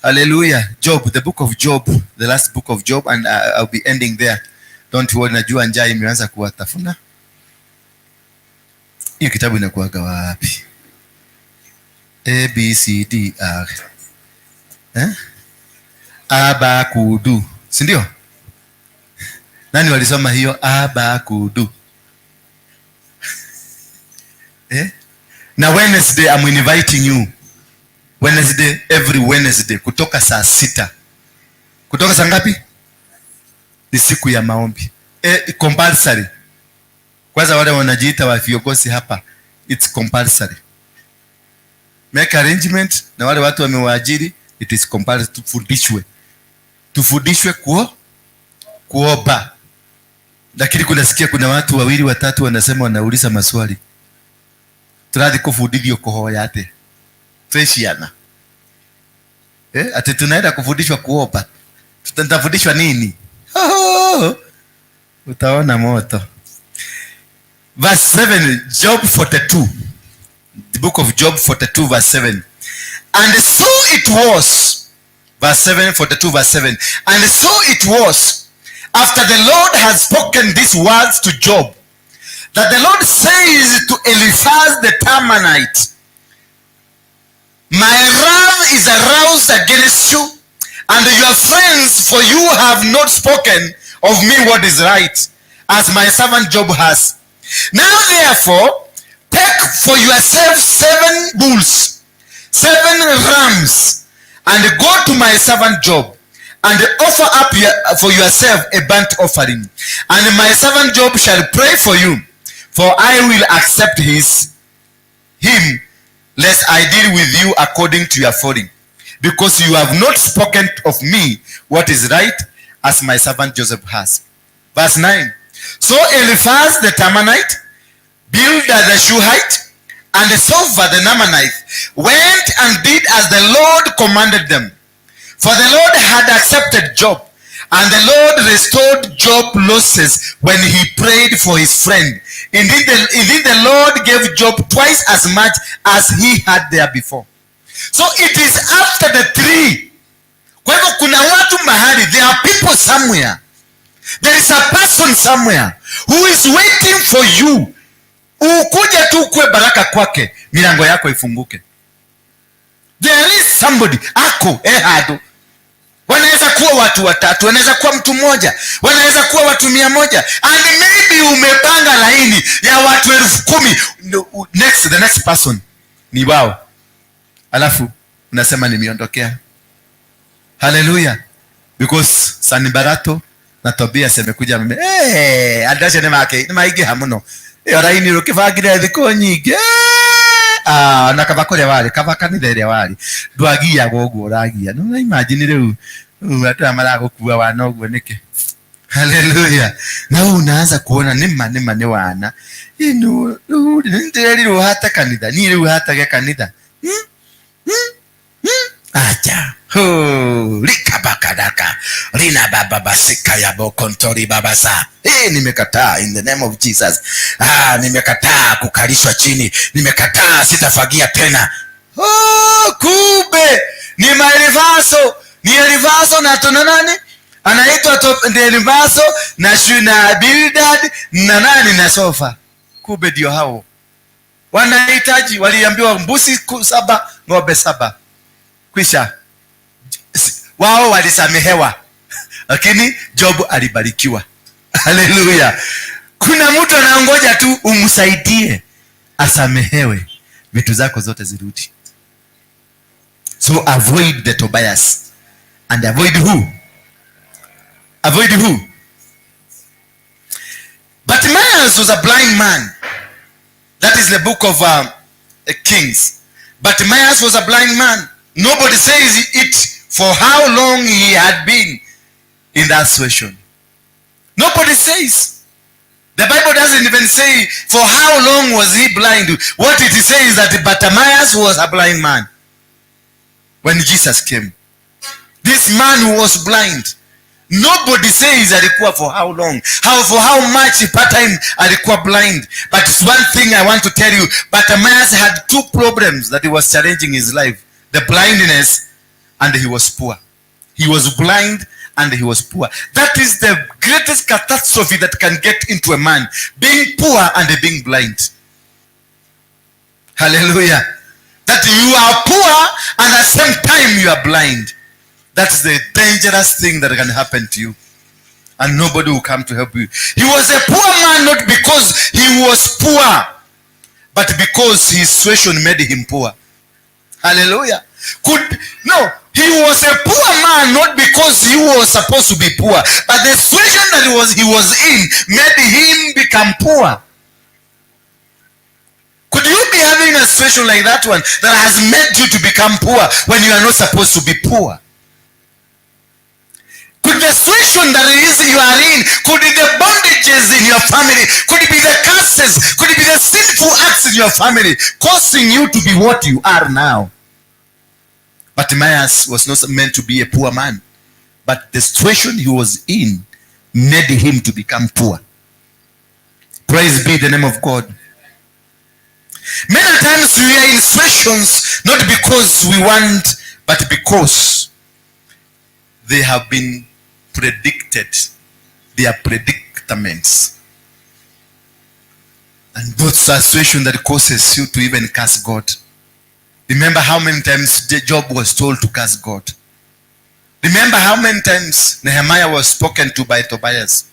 Hallelujah. Job, the book of Job, the last book of Job, and I'll be ending there. Don't worry, najua njaa imeanza kuwatafuna. Hiyo kitabu inakuwaga wapi? A, B, C, D, R. Eh? Abakudu. Si ndio? Nani walisoma hiyo Abakudu? Eh? Na Wednesday I'm inviting you. Wednesday, every Wednesday kutoka saa 6. Kutoka saa ngapi? Ni siku ya maombi. Compulsory. Kwanza wale wanajiita wa viongozi hapa, it's compulsory. Make arrangement na wale watu wamewaajiri, it is compulsory. Tufundishwe. Tufundishwe kuomba. Lakini kunasikia kuna watu 2 3 wanasema wanauliza maswali. Turathi kufundithio kuhoya ate tweciana. Ati tunaenda kufundishwa kuomba. Tutafundishwa nini? Oh, utaona moto. Verse 7, Job 42. The book of Job 42 verse 7. And so it was, verse 7, 42 verse 7. And so it was, after the Lord had spoken these words to Job, that the Lord says to Eliphaz the Temanite, my wrath is aroused against you and your friends, for you have not spoken of me what is right, as my servant Job has. Now therefore, take for yourself 7 bulls, 7 rams, and go to my servant Job, and offer up for yourself a burnt offering. And my servant Job shall pray for you, for I will accept him, lest I deal with you according to your folly, because you have not spoken of me what is right, as my servant Joseph has. Verse 9. So Eliphaz the Temanite, Bildad the Shuhite, and Zophar the Naamanite went and did as the Lord commanded them. For the Lord had accepted Job, and the Lord restored Job's losses when he prayed for his friend. Indeed, the Lord gave Job twice as much as he had there before. So it is after the 3. Kwa hivyo kuna watu mahali, there are people somewhere, there is a person somewhere who is waiting for you. Ukuje tu ukuwe baraka kwake, milango yako ifunguke. There is somebody ako ehado. Wanaweza kuwa watu watatu, wanaweza kuwa mtu mmoja, wanaweza kuwa watu 100, and maybe umepanga laini ya watu 10,000. Next, the next person ni wao, alafu unasema nimeondokea. Hallelujah. Because Sanibarato na Tobias amekuja meme. Eh, andace ni make ni maingiha muno. Iyo raini rukibangire thikũ nyingĩ. Ah, na kaba kũrĩa warĩ, kaba kanitha ĩrĩa warĩ. Ndwagiaga ũguo ũragia. No imagine rĩu andũ aya maragũkua wana ũguo nĩkĩ? Hallelujah. Na wewe unaanza kuona nĩma nĩma nĩ wana. Inu rĩu nĩndĩrerirwo hate kanitha. Niĩ rĩu hatage kanitha. Acha. Ho, likabakadaka. Lina baba basika ya bokontori babasa. Eh, nimekataa in the name of Jesus. Ah, nimekataa kukalishwa chini. Nimekataa, sitafagia tena. Oh, kumbe ni maelivaso. Ni Elivaso na tuna nani? Anaitwa Elivaso na Shuna Bildad na nani na Sofa. Kumbe ndio hao. Wanahitaji, waliambiwa mbuzi 7, ng'ombe 7. Kwisha. Wao walisamehewa, lakini Job alibarikiwa. Haleluya. Kuna mtu anaongoja tu umsaidie asamehewe, vitu zako zote zirudi. So avoid the Tobias. And avoid who? Avoid who? Bartimaeus was a blind man. That is the book of Kings. Bartimaeus was a blind man. Nobody says it for how long he had been in that situation. Nobody says. The Bible doesn't even say for how long was he blind. What it says is that Bartimaeus was a blind man when Jesus came. This man was blind. Nobody says alikuwa for how long, how for how much part time alikuwa blind. But it's one thing I want to tell you. Bartimaeus had two problems that he was challenging his life: the blindness and he was poor. He was blind and he was poor. That is the greatest catastrophe that can get into a man, being poor and being blind. Hallelujah. That you are poor and at the same time you are blind. That's the dangerous thing that can happen to you. And nobody will come to help you. He was a poor man not because he was poor, but because his situation made him poor. Hallelujah. He was a poor man not because he was supposed to be poor, but the situation that he was in made him become poor. Could you be having a situation like that one that has made you to become poor when you are not supposed to be poor? Could the situation that is you are in, could be the bondages in your family, could it be the curses, could it be the sinful acts in your family causing you to be what you are now? Bartimaeus was not meant to be a poor man, but the situation he was in made him to become poor. Praise be the name of God. Many times we are in situations not because we want, but because they have been predicted. They are predicaments. And those are situations that causes you to even curse God. Remember how many times Job was told to curse God. Remember how many times Nehemiah was spoken to by Tobias.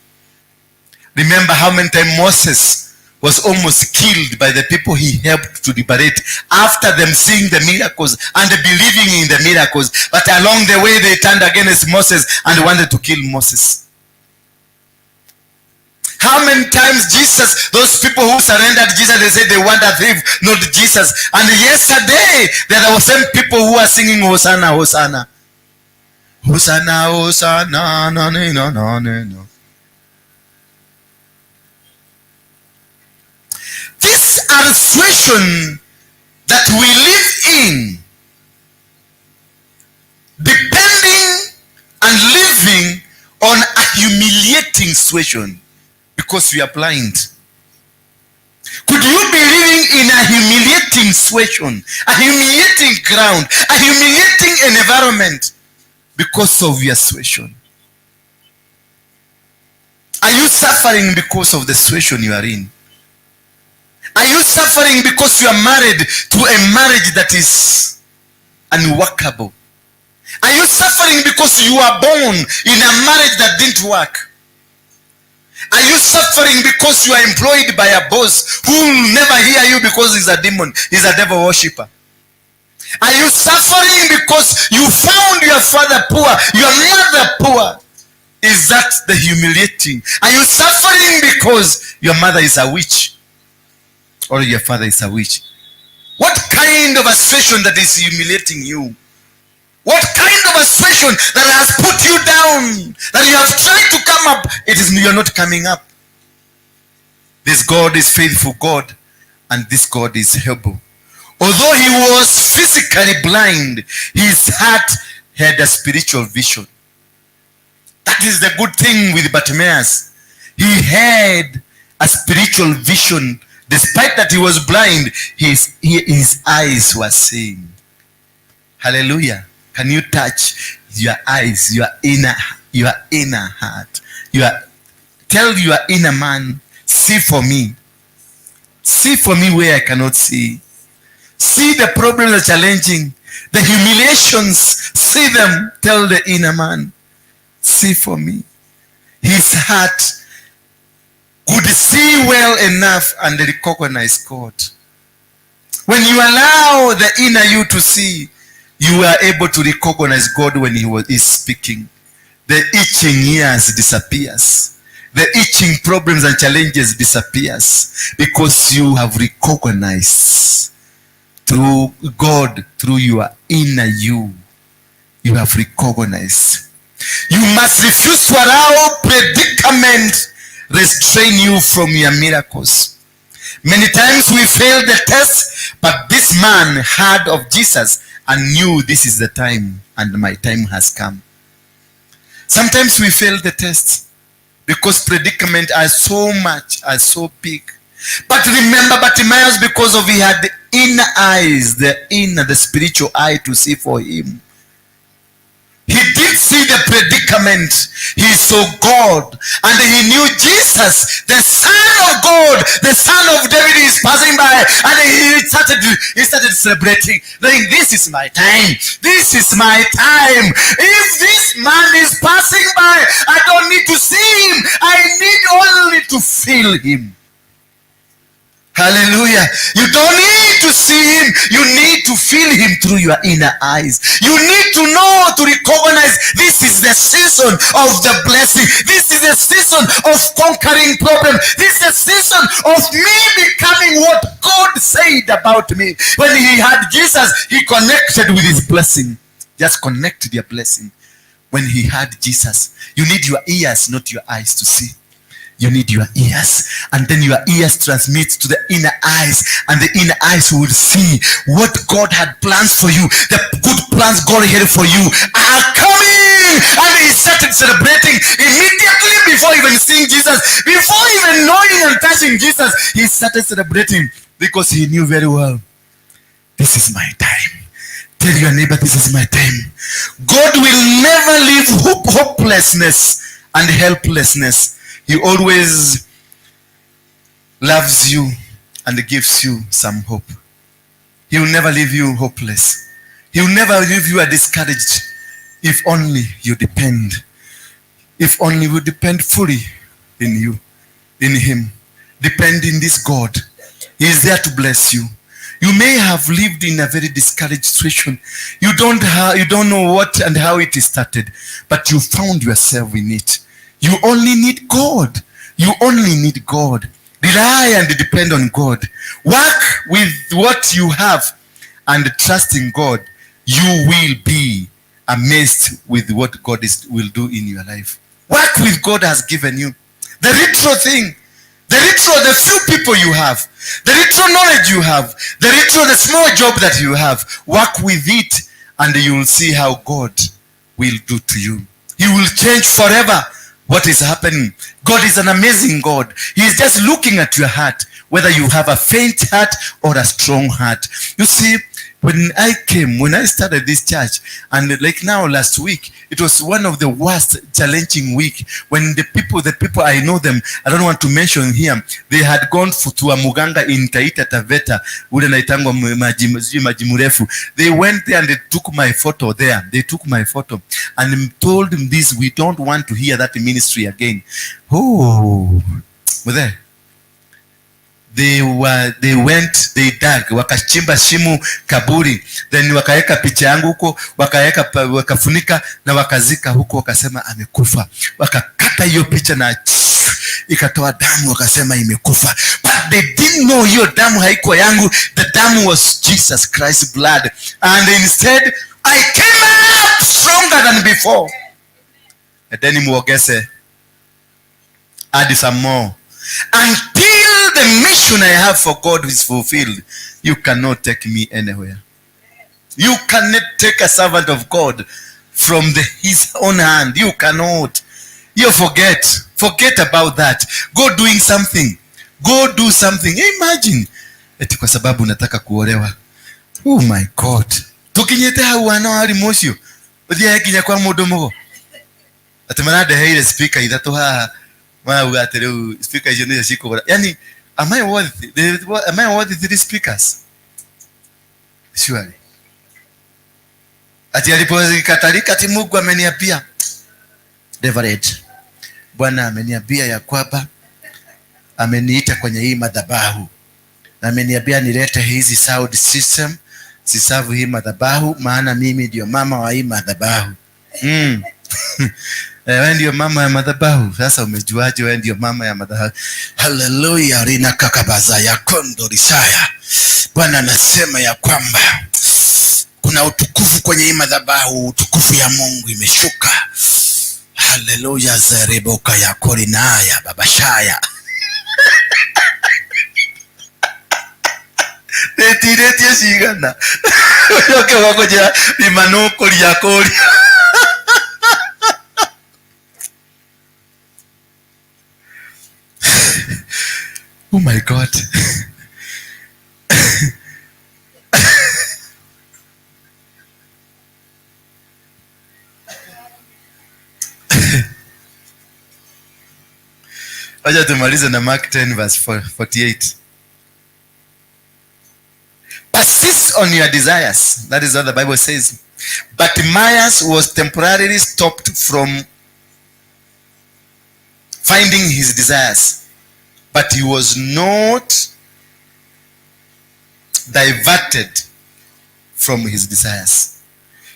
Remember how many times Moses was almost killed by the people he helped to liberate after them seeing the miracles and believing in the miracles. But along the way, they turned against Moses and wanted to kill Moses. How many times Jesus, those people who surrendered Jesus, they said they want a thief, not Jesus. And yesterday, there were some people who were singing Hosanna, Hosanna. Hosanna, Hosanna, no, no, no, no, no. This situation that we live in, depending and living on a humiliating situation because we are blind. Could you be living in a humiliating situation, a humiliating ground, a humiliating environment, because of your situation? Are you suffering because of the situation you are in? Are you suffering because you are married to a marriage that is unworkable? Are you suffering because you are born in a marriage that didn't work? Are you suffering because you are employed by a boss who will never hear you because he's a demon, he's a devil worshipper? Are you suffering because you found your father poor, your mother poor? Is that the humiliating? Are you suffering because your mother is a witch or your father is a witch? What kind of a situation that is humiliating you? What kind of a situation that has put you down, that you have tried to come up, it is you are not coming up. This God is faithful God, and this God is able. Although he was physically blind, his heart had a spiritual vision. That is the good thing with Bartimaeus. He had a spiritual vision. Despite that he was blind, his eyes were seeing. Hallelujah. Can you touch your eyes, your inner heart? Tell your inner man, see for me. See for me where I cannot see. See the problems that are challenging, the humiliations, see them. Tell the inner man, see for me. His heart could see well enough and recognize God. When you allow the inner you to see, you are able to recognize God when he is speaking. The itching ears disappears. The itching problems and challenges disappears because you have recognized through God, through your inner you, you have recognized. You must refuse to allow predicament restrain you from your miracles. Many times we fail the test, but this man heard of Jesus and knew this is the time and my time has come. Sometimes we fail the test because predicament are so much, are so big. But remember Bartimaeus, because of he had the inner eyes, the spiritual eye to see for him. He did see the predicament. He saw God, and he knew Jesus, the Son of God, the Son of David is passing by, and he started celebrating, saying, this is my time. This is my time. If this man is passing by, I don't need to see him. I need only to feel him. Hallelujah. You don't need to see him. You need to feel him through your inner eyes. You need to know, to recognize this is the season of the blessing. This is the season of conquering problem. This is the season of me becoming what God said about me. When he had Jesus, he connected with his blessing. Just connect to their blessing. When he had Jesus, you need your ears, not your eyes to see. You need your ears, and then your ears transmit to the inner eyes, and the inner eyes will see what God had planned for you. The good plans God had for you are coming. And he started celebrating immediately before even seeing Jesus, before even knowing and touching Jesus. He started celebrating because he knew very well, this is my time. Tell your neighbor, this is my time. God will never leave hopelessness and helplessness. He always loves you and gives you some hope. He will never leave you hopeless. He will never leave you discouraged. If only you depend. If only we depend fully in you, in him. Depend in this God. He is there to bless you. You may have lived in a very discouraged situation. You don't know what and how it started, but you found yourself in it. You only need God. You only need God. Rely and depend on God. Work with what you have and trust in God. You will be amazed with what God will do in your life. Work with God has given you. The little thing, the few people you have, the little knowledge you have, the small job that you have, work with it and you will see how God will do to you. He will change forever what is happening. God is an amazing God. He is just looking at your heart, whether you have a faint heart or a strong heart. You see, When I came, when I started this church, and like now last week, it was one of the worst challenging week when the people I know them, I don't want to mention here, they had gone to a muganga in Taita Taveta, ule naitangwa maji mrefu. They went there and they took my photo there. They took my photo and told them this, we don't want to hear that ministry again. Oh, were there? They went, they dug, wakachimba shimo kaburi, then wakaweka picha yangu huko, wakaweka, wakafunika na wakazika huko, wakasema amekufa. Wakakata hiyo picha na ikatoa damu, wakasema imekufa. But they didn't know hiyo damu haikuwa yangu. The damu was Jesus Christ's blood. And instead I came up stronger than before. And then muogese, add some more. Until the mission I have for God is fulfilled, you cannot take me anywhere. You cannot take a servant of God from his own hand. You cannot. You forget. Forget about that. Go doing something. Go do something. Imagine. Eti kwa sababu nataka kuolewa. Oh my God. Tukinyete hau wana wali mocio. Uthia kinya kwa mundu mugo. Ati marandeheire speaker ithatu haha. Marauga ati riu speaker icio nicio cikugura. Yani, am I worth three speakers? Surely. Ati alipozikatalika ati Mungu ameniambia. Reverend, Bwana ameniambia ya kwamba ameniita kwenye hii madhabahu. Na ameniambia nilete hizi sound system zisavu hii madhabahu, maana mimi ndio mama wa hii madhabahu. Wewe ndio mama ya madhabahu. Sasa umejuaje wewe ndio mama ya madhabahu? Hallelujah, rina kakabaza ya kondo risaya. Bwana anasema ya kwamba kuna utukufu kwenye hii madhabahu, utukufu ya Mungu imeshuka. Hallelujah, zereboka ya korinaya babashaya. Netiretie cigana. Yoke wakojera imanukuria kuria. Oh my God. Wacha tumalize na Mark 10 verse 48. Persist on your desires. That is what the Bible says. But Bartimaeus was temporarily stopped from finding his desires. But he was not diverted from his desires.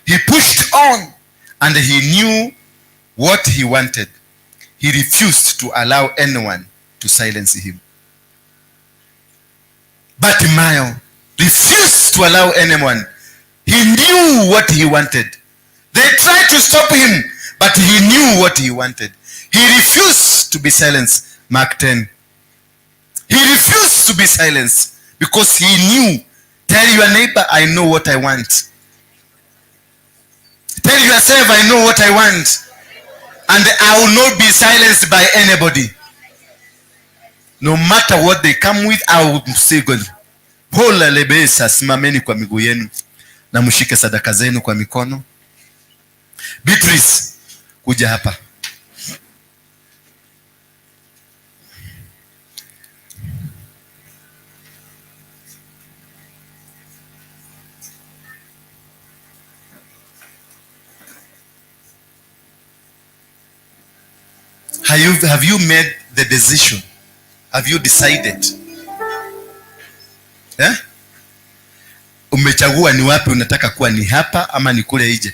He pushed on and he knew what he wanted. He refused to allow anyone to silence him. Bartimaeus refused to allow anyone. He knew what he wanted. They tried to stop him, but he knew what he wanted. He refused to be silenced. Mark 10. He refused to be silenced because he knew. Tell your neighbor, I know what I want. Tell yourself, I know what I want. And I will not be silenced by anybody. No matter what they come with, I will say God. Hola lebesa, simameni kwa miguu yenu na mshike sadaka zenu kwa mikono. Beatrice, kuja hapa. Have you made the decision? Have you decided? Eh? Umechagua ni wapi unataka kuwa, ni hapa ama ni kule nje?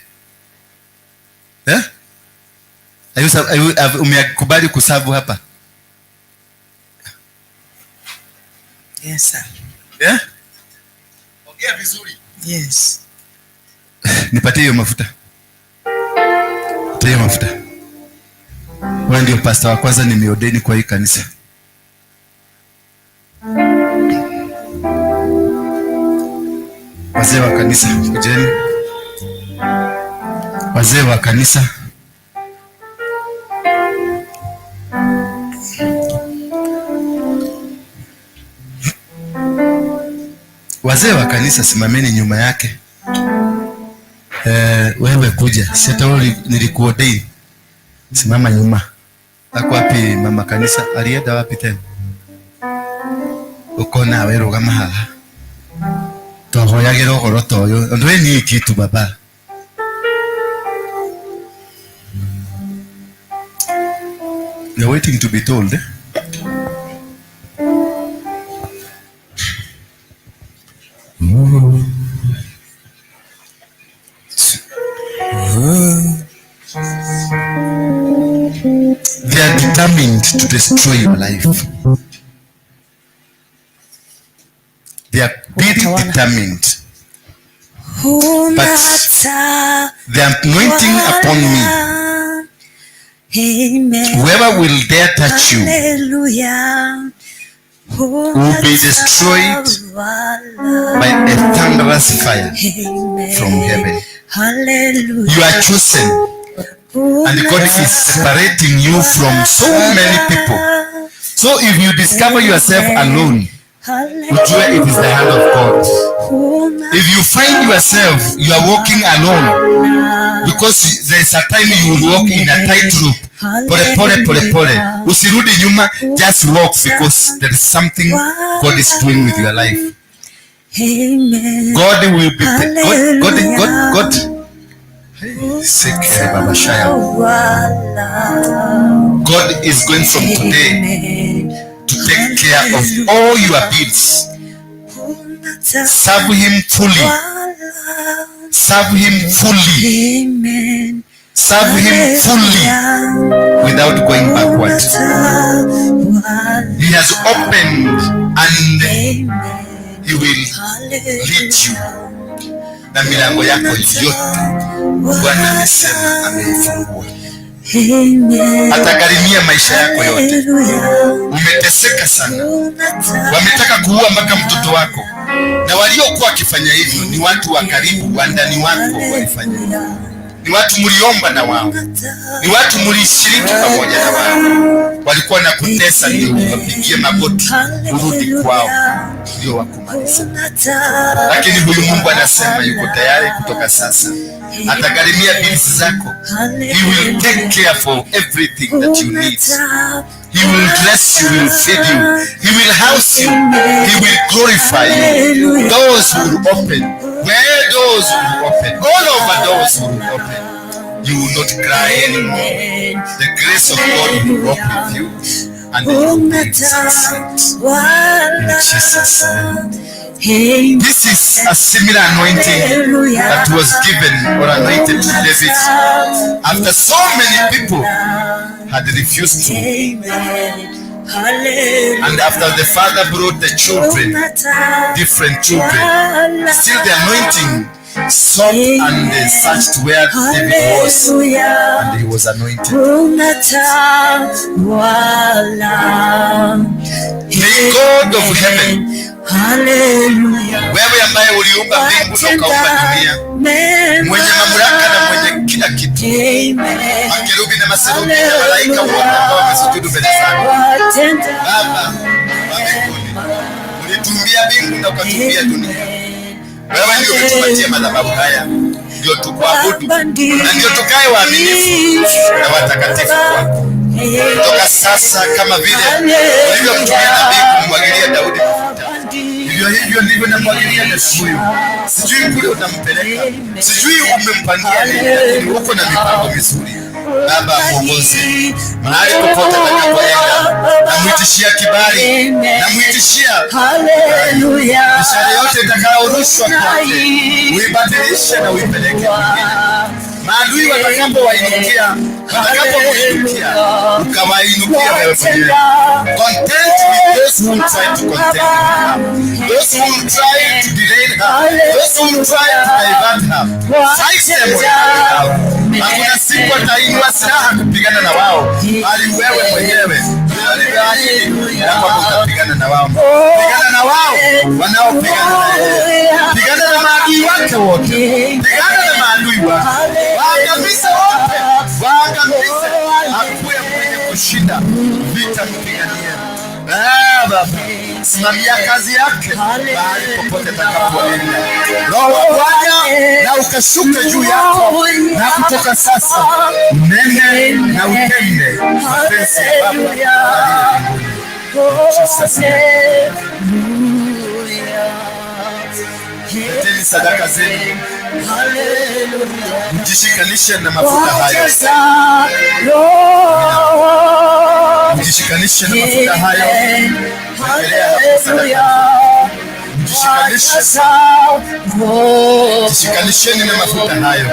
Eh? Umekubali kusavu hapa? Yes sir. Eh? Ongea vizuri. Yes. Nipatie hiyo mafuta. Nipatie mafuta. Wewe ndio pastor wa kwanza nimeordaini kwa hii kanisa. Wazee wa kanisa, kujeni. Wazee wa kanisa. Wazee wa kanisa simameni nyuma yake. Wewe kuja. Si hata wewe nilikuordain. Simama nyuma. Ako wapi mama kanisa? Alienda wapi tena? Uko nawe rugama haha. Twahoyagĩra ũhoro ta ũyũ. Ũndũ ũyũ ni kitu baba. You're waiting to be told, eh? They are determined to destroy your life. They are very determined. But the anointing upon me, whoever will dare touch you will be destroyed by a thunderous fire from heaven. You are chosen, and God is separating you from so many people. So if you discover yourself alone, ujue it is the hand of God. If you find yourself, you are walking alone, because there is a time you will walk in a tightrope. Pole pole pole pole. Usirudi nyuma, just walk, because there is something God is doing with your life. God will be God. God is going from today to take care of all your bills. Serve him fully. Serve him fully. Serve him fully without going backward. He has opened and he will lead you. Na milango yako yote Bwana amesema ameifungua. Atagharimia maisha yako yote. Umeteseka sana, wametaka kuua mpaka mtoto wako, na waliokuwa wakifanya hivyo ni watu wa karibu, wandani wako walifanya hivyo. Ni watu mliomba na wao, ni watu mlishiriki pamoja na wao, walikuwa na kutesa ndio wapigie magoti urudi kwao ndio wakumaliza. Lakini huyu Mungu anasema yuko tayari kutoka sasa atagharimia bills zako. He will take care for everything that you need. He will bless you, he will feed you, he will house you, he will glorify you. Doors will open. Where doors will open, all over doors will open. You will not cry anymore. The grace of God will walk with you, and you will be success. In Jesus' name. This is a similar anointing that was given or anointed to David after so many people had refused to. And after the father brought the children, different children, still the anointing sought and searched where David was, and he was anointed. May God of heaven, wewe ambaye uliumba mbingu na ukaumba dunia, mwenye mamlaka na mwenye kila kitu, makerubi na maserubi na malaika wote ambao wamesujudu mbele zako, Baba wa mbinguni, ulituumbia mbingu na ukatuumbia dunia. Wewe ndio umetupatia madhabahu haya, ndio tukuabudu na ndio tukae waaminifu na watakatifu kwako. Kutoka sasa, kama vile ulivyomtumia nabii kumwagilia Daudi mafuta, hivyo hivyo ndivyo namwagilia dada huyu. Sijui kule utampeleka, sijui umempangia nini, lakini uko na mipango mizuri. Baba, muongoze mahali popote atakapoenda, namuitishia kibali, namuitishia mishale yote itakayorushwa kwake, uibadilishe na uipeleke kwingine. Maadui watakapowainukia, watakapokuinukia, ukawainukia wewe mwenyewe. Content with those who try to contend with her, those who try to derail her, those who try to divert her. Fight them on her behalf. Hakuna siku atainua silaha kupigana na wao, bali wewe mwenyewe ulivyoahidi ya kwamba utapigana na wao. Pigana na wao wanaopigana na yeye, pigana na maadui wake wote, pigana na maadui wake, waangamize wote, waangamize. Akuwe mwenye kushinda vita, mpiganie. Baba, simamia kazi yake mahali popote atakapoenda. Roho wa Bwana na ukashuke juu yako, na kutoka sasa unene na utende mapenzi ya Baba aliye mbinguni. Jesus name. Leteni sadaka zenu, mjishikanishe na mafuta hayo, mjishikanishe na mafuta hayo. Wekelea hapo sadaka, mjishikanishe, jishikanisheni na mafuta hayo.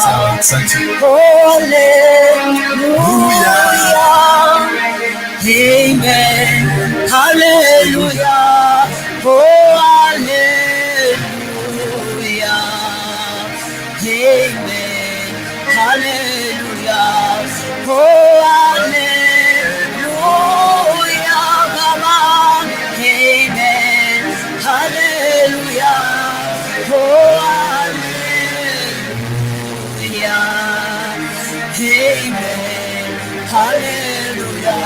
Sawa, asante. Amen. Hallelujah. Oh, hallelujah. Amen. Hallelujah. Oh, hallelujah. Baba. Amen. Hallelujah. Oh, hallelujah. Amen. Hallelujah.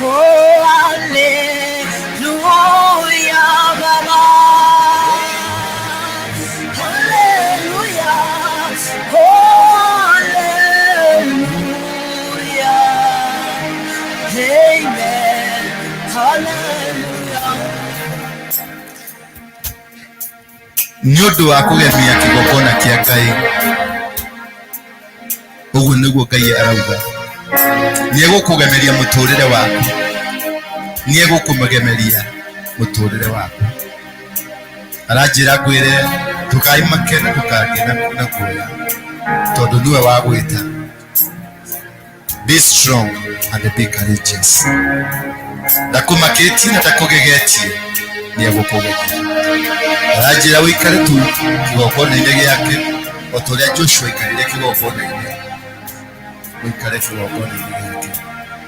Oh, hallelujah, Baba. Hallelujah. Oh, hallelujah. Amen. Hallelujah. Nĩ ũndũ wa kũgemia kĩgongona kĩa Ngai, ũguo nĩguo Ngai arauga. Nĩ egũkũgemeria mũtũrĩre waku, nĩ egũkũgemeria mũtũrĩre waku. Aranjĩra ngwĩre ndũkaimake na ndũkagĩe na guoya, tondũ nĩwe wagwĩta. Be strong and be courageous. Ndakũmakĩtie na ndakũgegetie, nĩ egũkũgegia. Aranjĩra ũikare tu kĩgongona-inĩ gĩake, o ta ũrĩa Joshua aikarire kĩgongona-inĩ, ũikare kĩgongona-inĩ gĩake.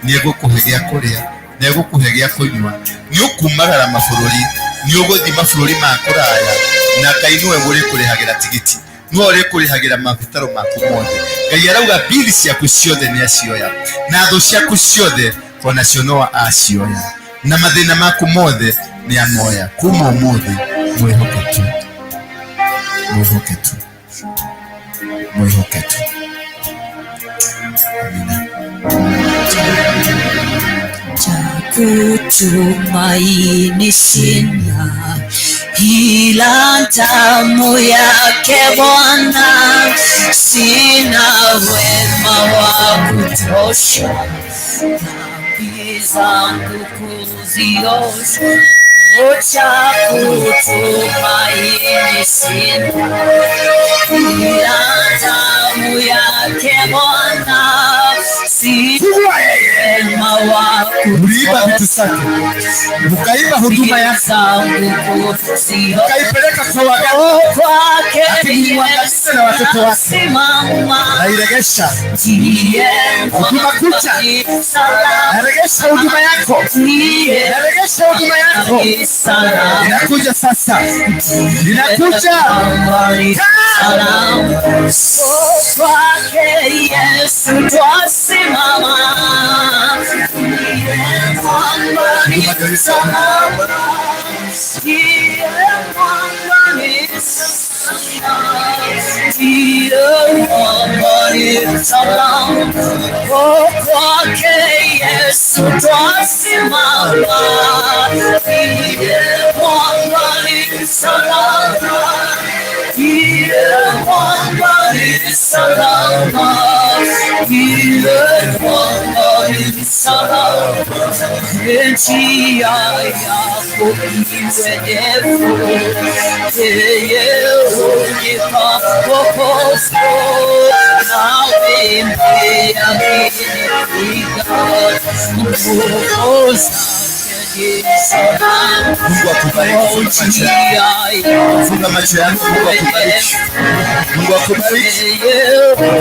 Nĩ egũkũhe gĩa kũrĩa, nĩ egũkũhe gĩa kũnyua, nĩ ũkumagara mabũrũri, nĩ ũgũthiĩ mabũrũri ma kũraya, na Ngai nĩwe ũrĩkũrĩhagĩra tigiti, nĩwe ũrĩkũrĩhagĩra mabataro maku mothe. Ngai arauga bili ciaku ciothe nĩ acioya, na thũ ciaku ciothe onacio no acioya, na mathĩna maku mothe nĩ amoya. Kuma ũmũthĩ mwĩhoke tu, mwĩhoke tu, mwĩhoke tu. Amina. Kutumaini sina ila damu yake Bwana, sina wema wa kutosha, dhambi zangu kuziosha. Cha kutumaini sina ila damu yake Bwana, sina wema wa Mliiba vitu zake, mkaiba huduma yake, mkaipeleka kwa waganga, ati muangamize na watoto wake. Nairegesha huduma kucha, naregesha huduma yako, naregesha huduma yako. Inakuja sasa, inakuja. Kwake Yesu twasimama, mwamba ni salama, ndiye mwamba ni salama, ndiye mwamba ni salama. Oh, kwake Yesu twasimama, ndiye mwamba ni salama, ndiye mwamba ni salama, ndiye mwamba ni salama. Njia yako iwe ndefu, yeye hunipa wokovu, nawe mbiamini nguvu zake Mungu akubariki. Funga macho yako. Mungu akubariki. Mungu akubariki.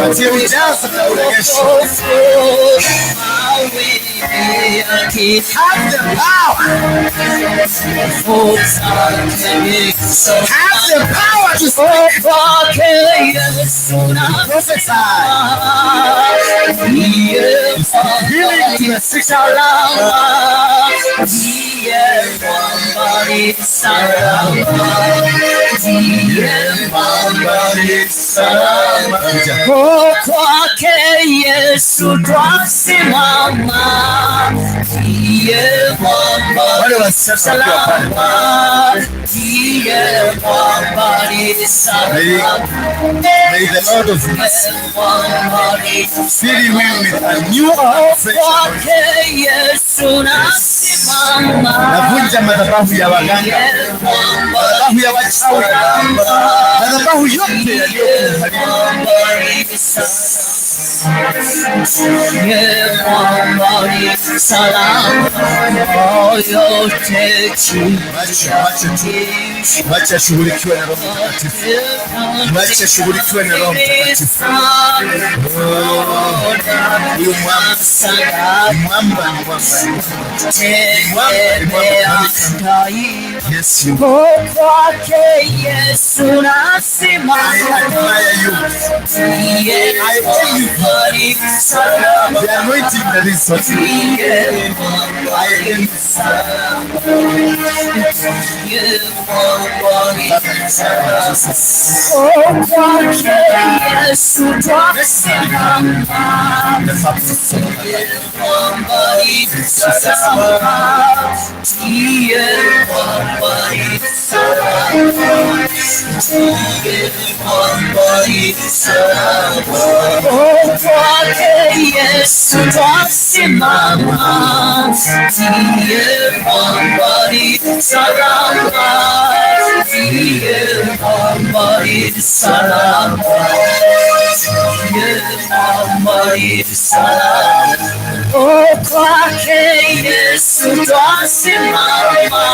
Patie ujazo na urejesho. Have the power. Have the power to speak. To prophesy. Healing to the sick. Kwake Yesu twasimama, ndiye mwamba salama, ndiye mwamba ni salama. May the Lord of mercy fill you with a new fresh. Kwake Yesu nasimama, Navunja madhabahu ya waganga, madhabahu ya wachawi, madhabahu yote yaliyokuharibu. Wacha shughulikiwe na Roho Mtakatifu. Wacha shughulikiwe na Roho Mtakatifu. Huyu mwamba, mwamba, mwamba, mwamba. Yes, you. Kwake Yesu nasimama, I admire you. I envy you. The anointing that is on you. I envy Jesus. Kwake Yesu twasimama, Kwake Yesu twasimama, ndiye mwamba ni salama, ndiye mwamba ni salama, ndiye mwamba ni salama. Kwake Yesu twasimama,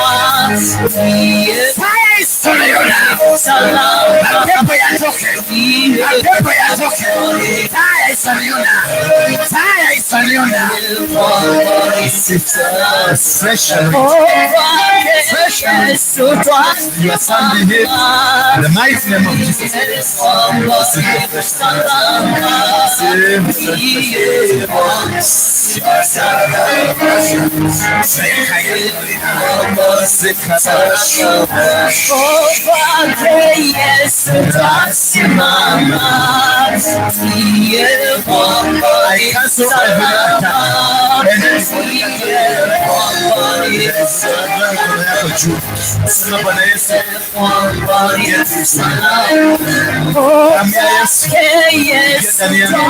ndiye salama. Mapepo yatoke, mapepo yatoke. Fire is on you now. Fire is on you now. Fresh anointing. Fresh anointing. Your son be healed. In the mighty name of Jesus. Receive the fresh anointing. Receive the fresh anointing. Kwake Yesu twasimama, ndiye mwamba I cancel every attack. And mikono yako juu. Sema Bwana Yesu, Ambia Yesu, ingia ndani yangu,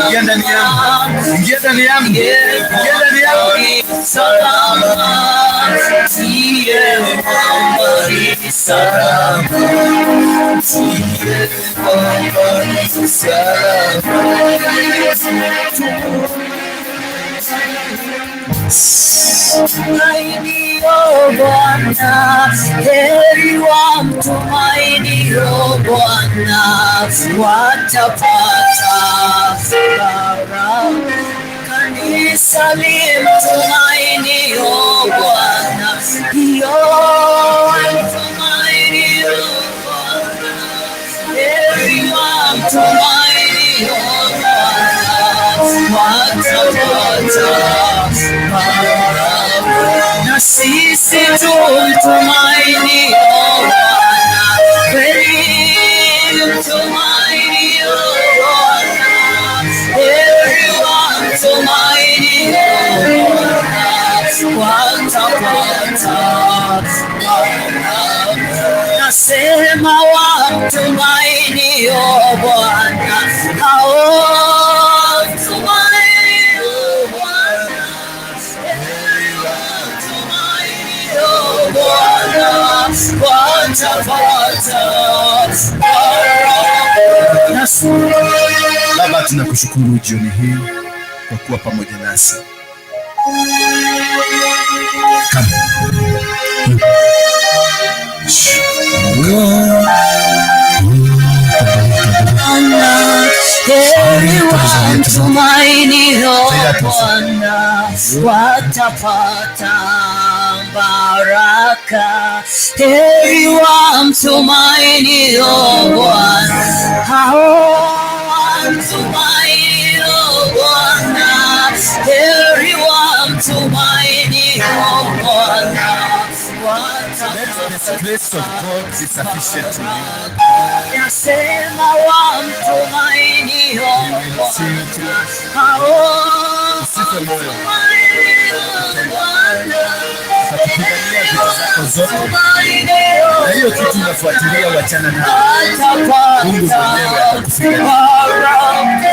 ingia ndani yangu, ingia ndani yangu, ingia ndani yangu. Tumainio Bwana, heri wamtumainio Bwana, watapata baraka. Kanisa limtumainio Bwana, hiyo wamtumainio Bwana, heri wamtumainio Bwana, watapata baraka. Na sisi tumtumainio Bwana, heri mtumainio Bwana, heri wamtumainio Bwana, watapata baraka. Nasema wamtumainio Bwana, hao wamtumainio Bwana, heri wamtumainio Bwana, watapata baraka. Baba, tunakushukuru jioni hii kwa kuwa pamoja nasi. Come. Heri wamtumainio Bwana watapata baraka. Heri wamtumainio Bwana, hao wamtumainio Bwana. Heri wamtumainio Bwana. Let the grace of God be sufficient to you. Nasema wamtumainio Bwana, hao Usife moyo. Atakupigania vita zako zote. Na hiyo kitu unafuatilia, wachana nayo. Mungu mwenyewe atakupigania.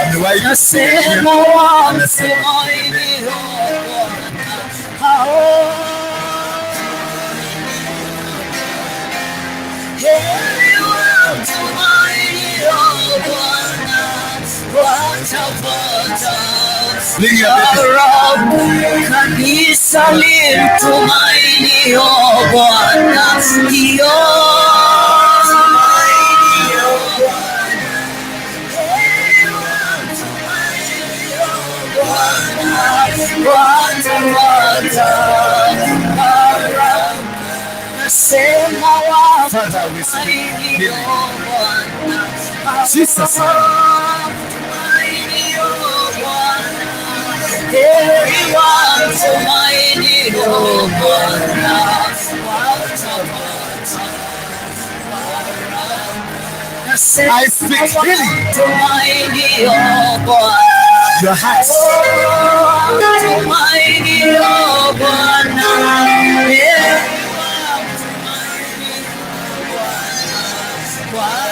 Amewahi Nasema kupigania, anasema wamtumainio Bwana, hao heri wamtumainio Bwana watapata Bring your baby. Kanisa limtumainio Bwana, ndio tumainio Bwana. Heri wamtumainio Bwana watapata baraka. Nasema Father, we speak wamtumainio healing. Bwana, Jesus. wamtumainio Bwana. Heri wamtumainio Bwana watapata baraka. I speak healing. Wamtumainio Bwana. Your hearts. Wamtumainio Bwana. Heri wamtumainio Bwana.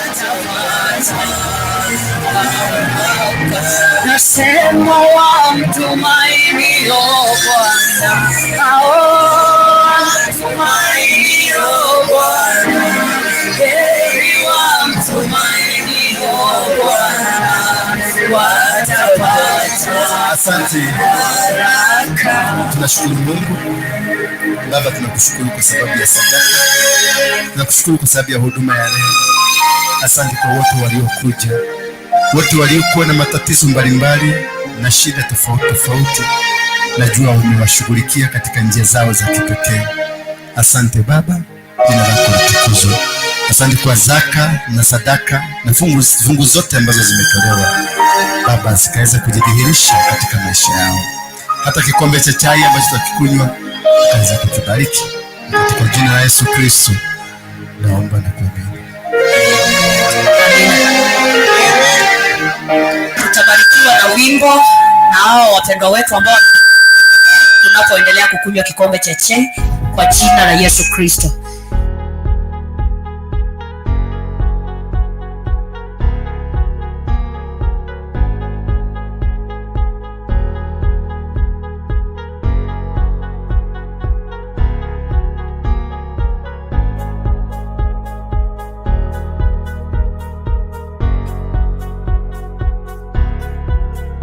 Nasema wamtumainio Bwana, hao wamtumainio Bwana. Heri wamtumainio Bwana watapata Asante. baraka. Tunashukuru Mungu. Baba, tunakushukuru kwa sababu ya sadaka, tunakushukuru kwa sababu ya huduma ya leo. Asante kwa wote waliokuja, wote waliokuwa na matatizo mbalimbali na shida tofauti tofauti, najua umewashughulikia katika njia zao za kipekee. Asante Baba, jina lako litukuzwe. Asante kwa zaka na sadaka na fungu zote ambazo zimetolewa Baba, zikaweza kujidhihirisha katika maisha yao. Hata kikombe cha chai ambacho tutakikunywa ukaweza kukibariki. Katika jina la Yesu Kristo naomba na kuamini. Tutabarikiwa na wimbo na hao wapendwa wetu ambao tunapoendelea kukunywa kikombe cha chai kwa jina la Yesu Kristo.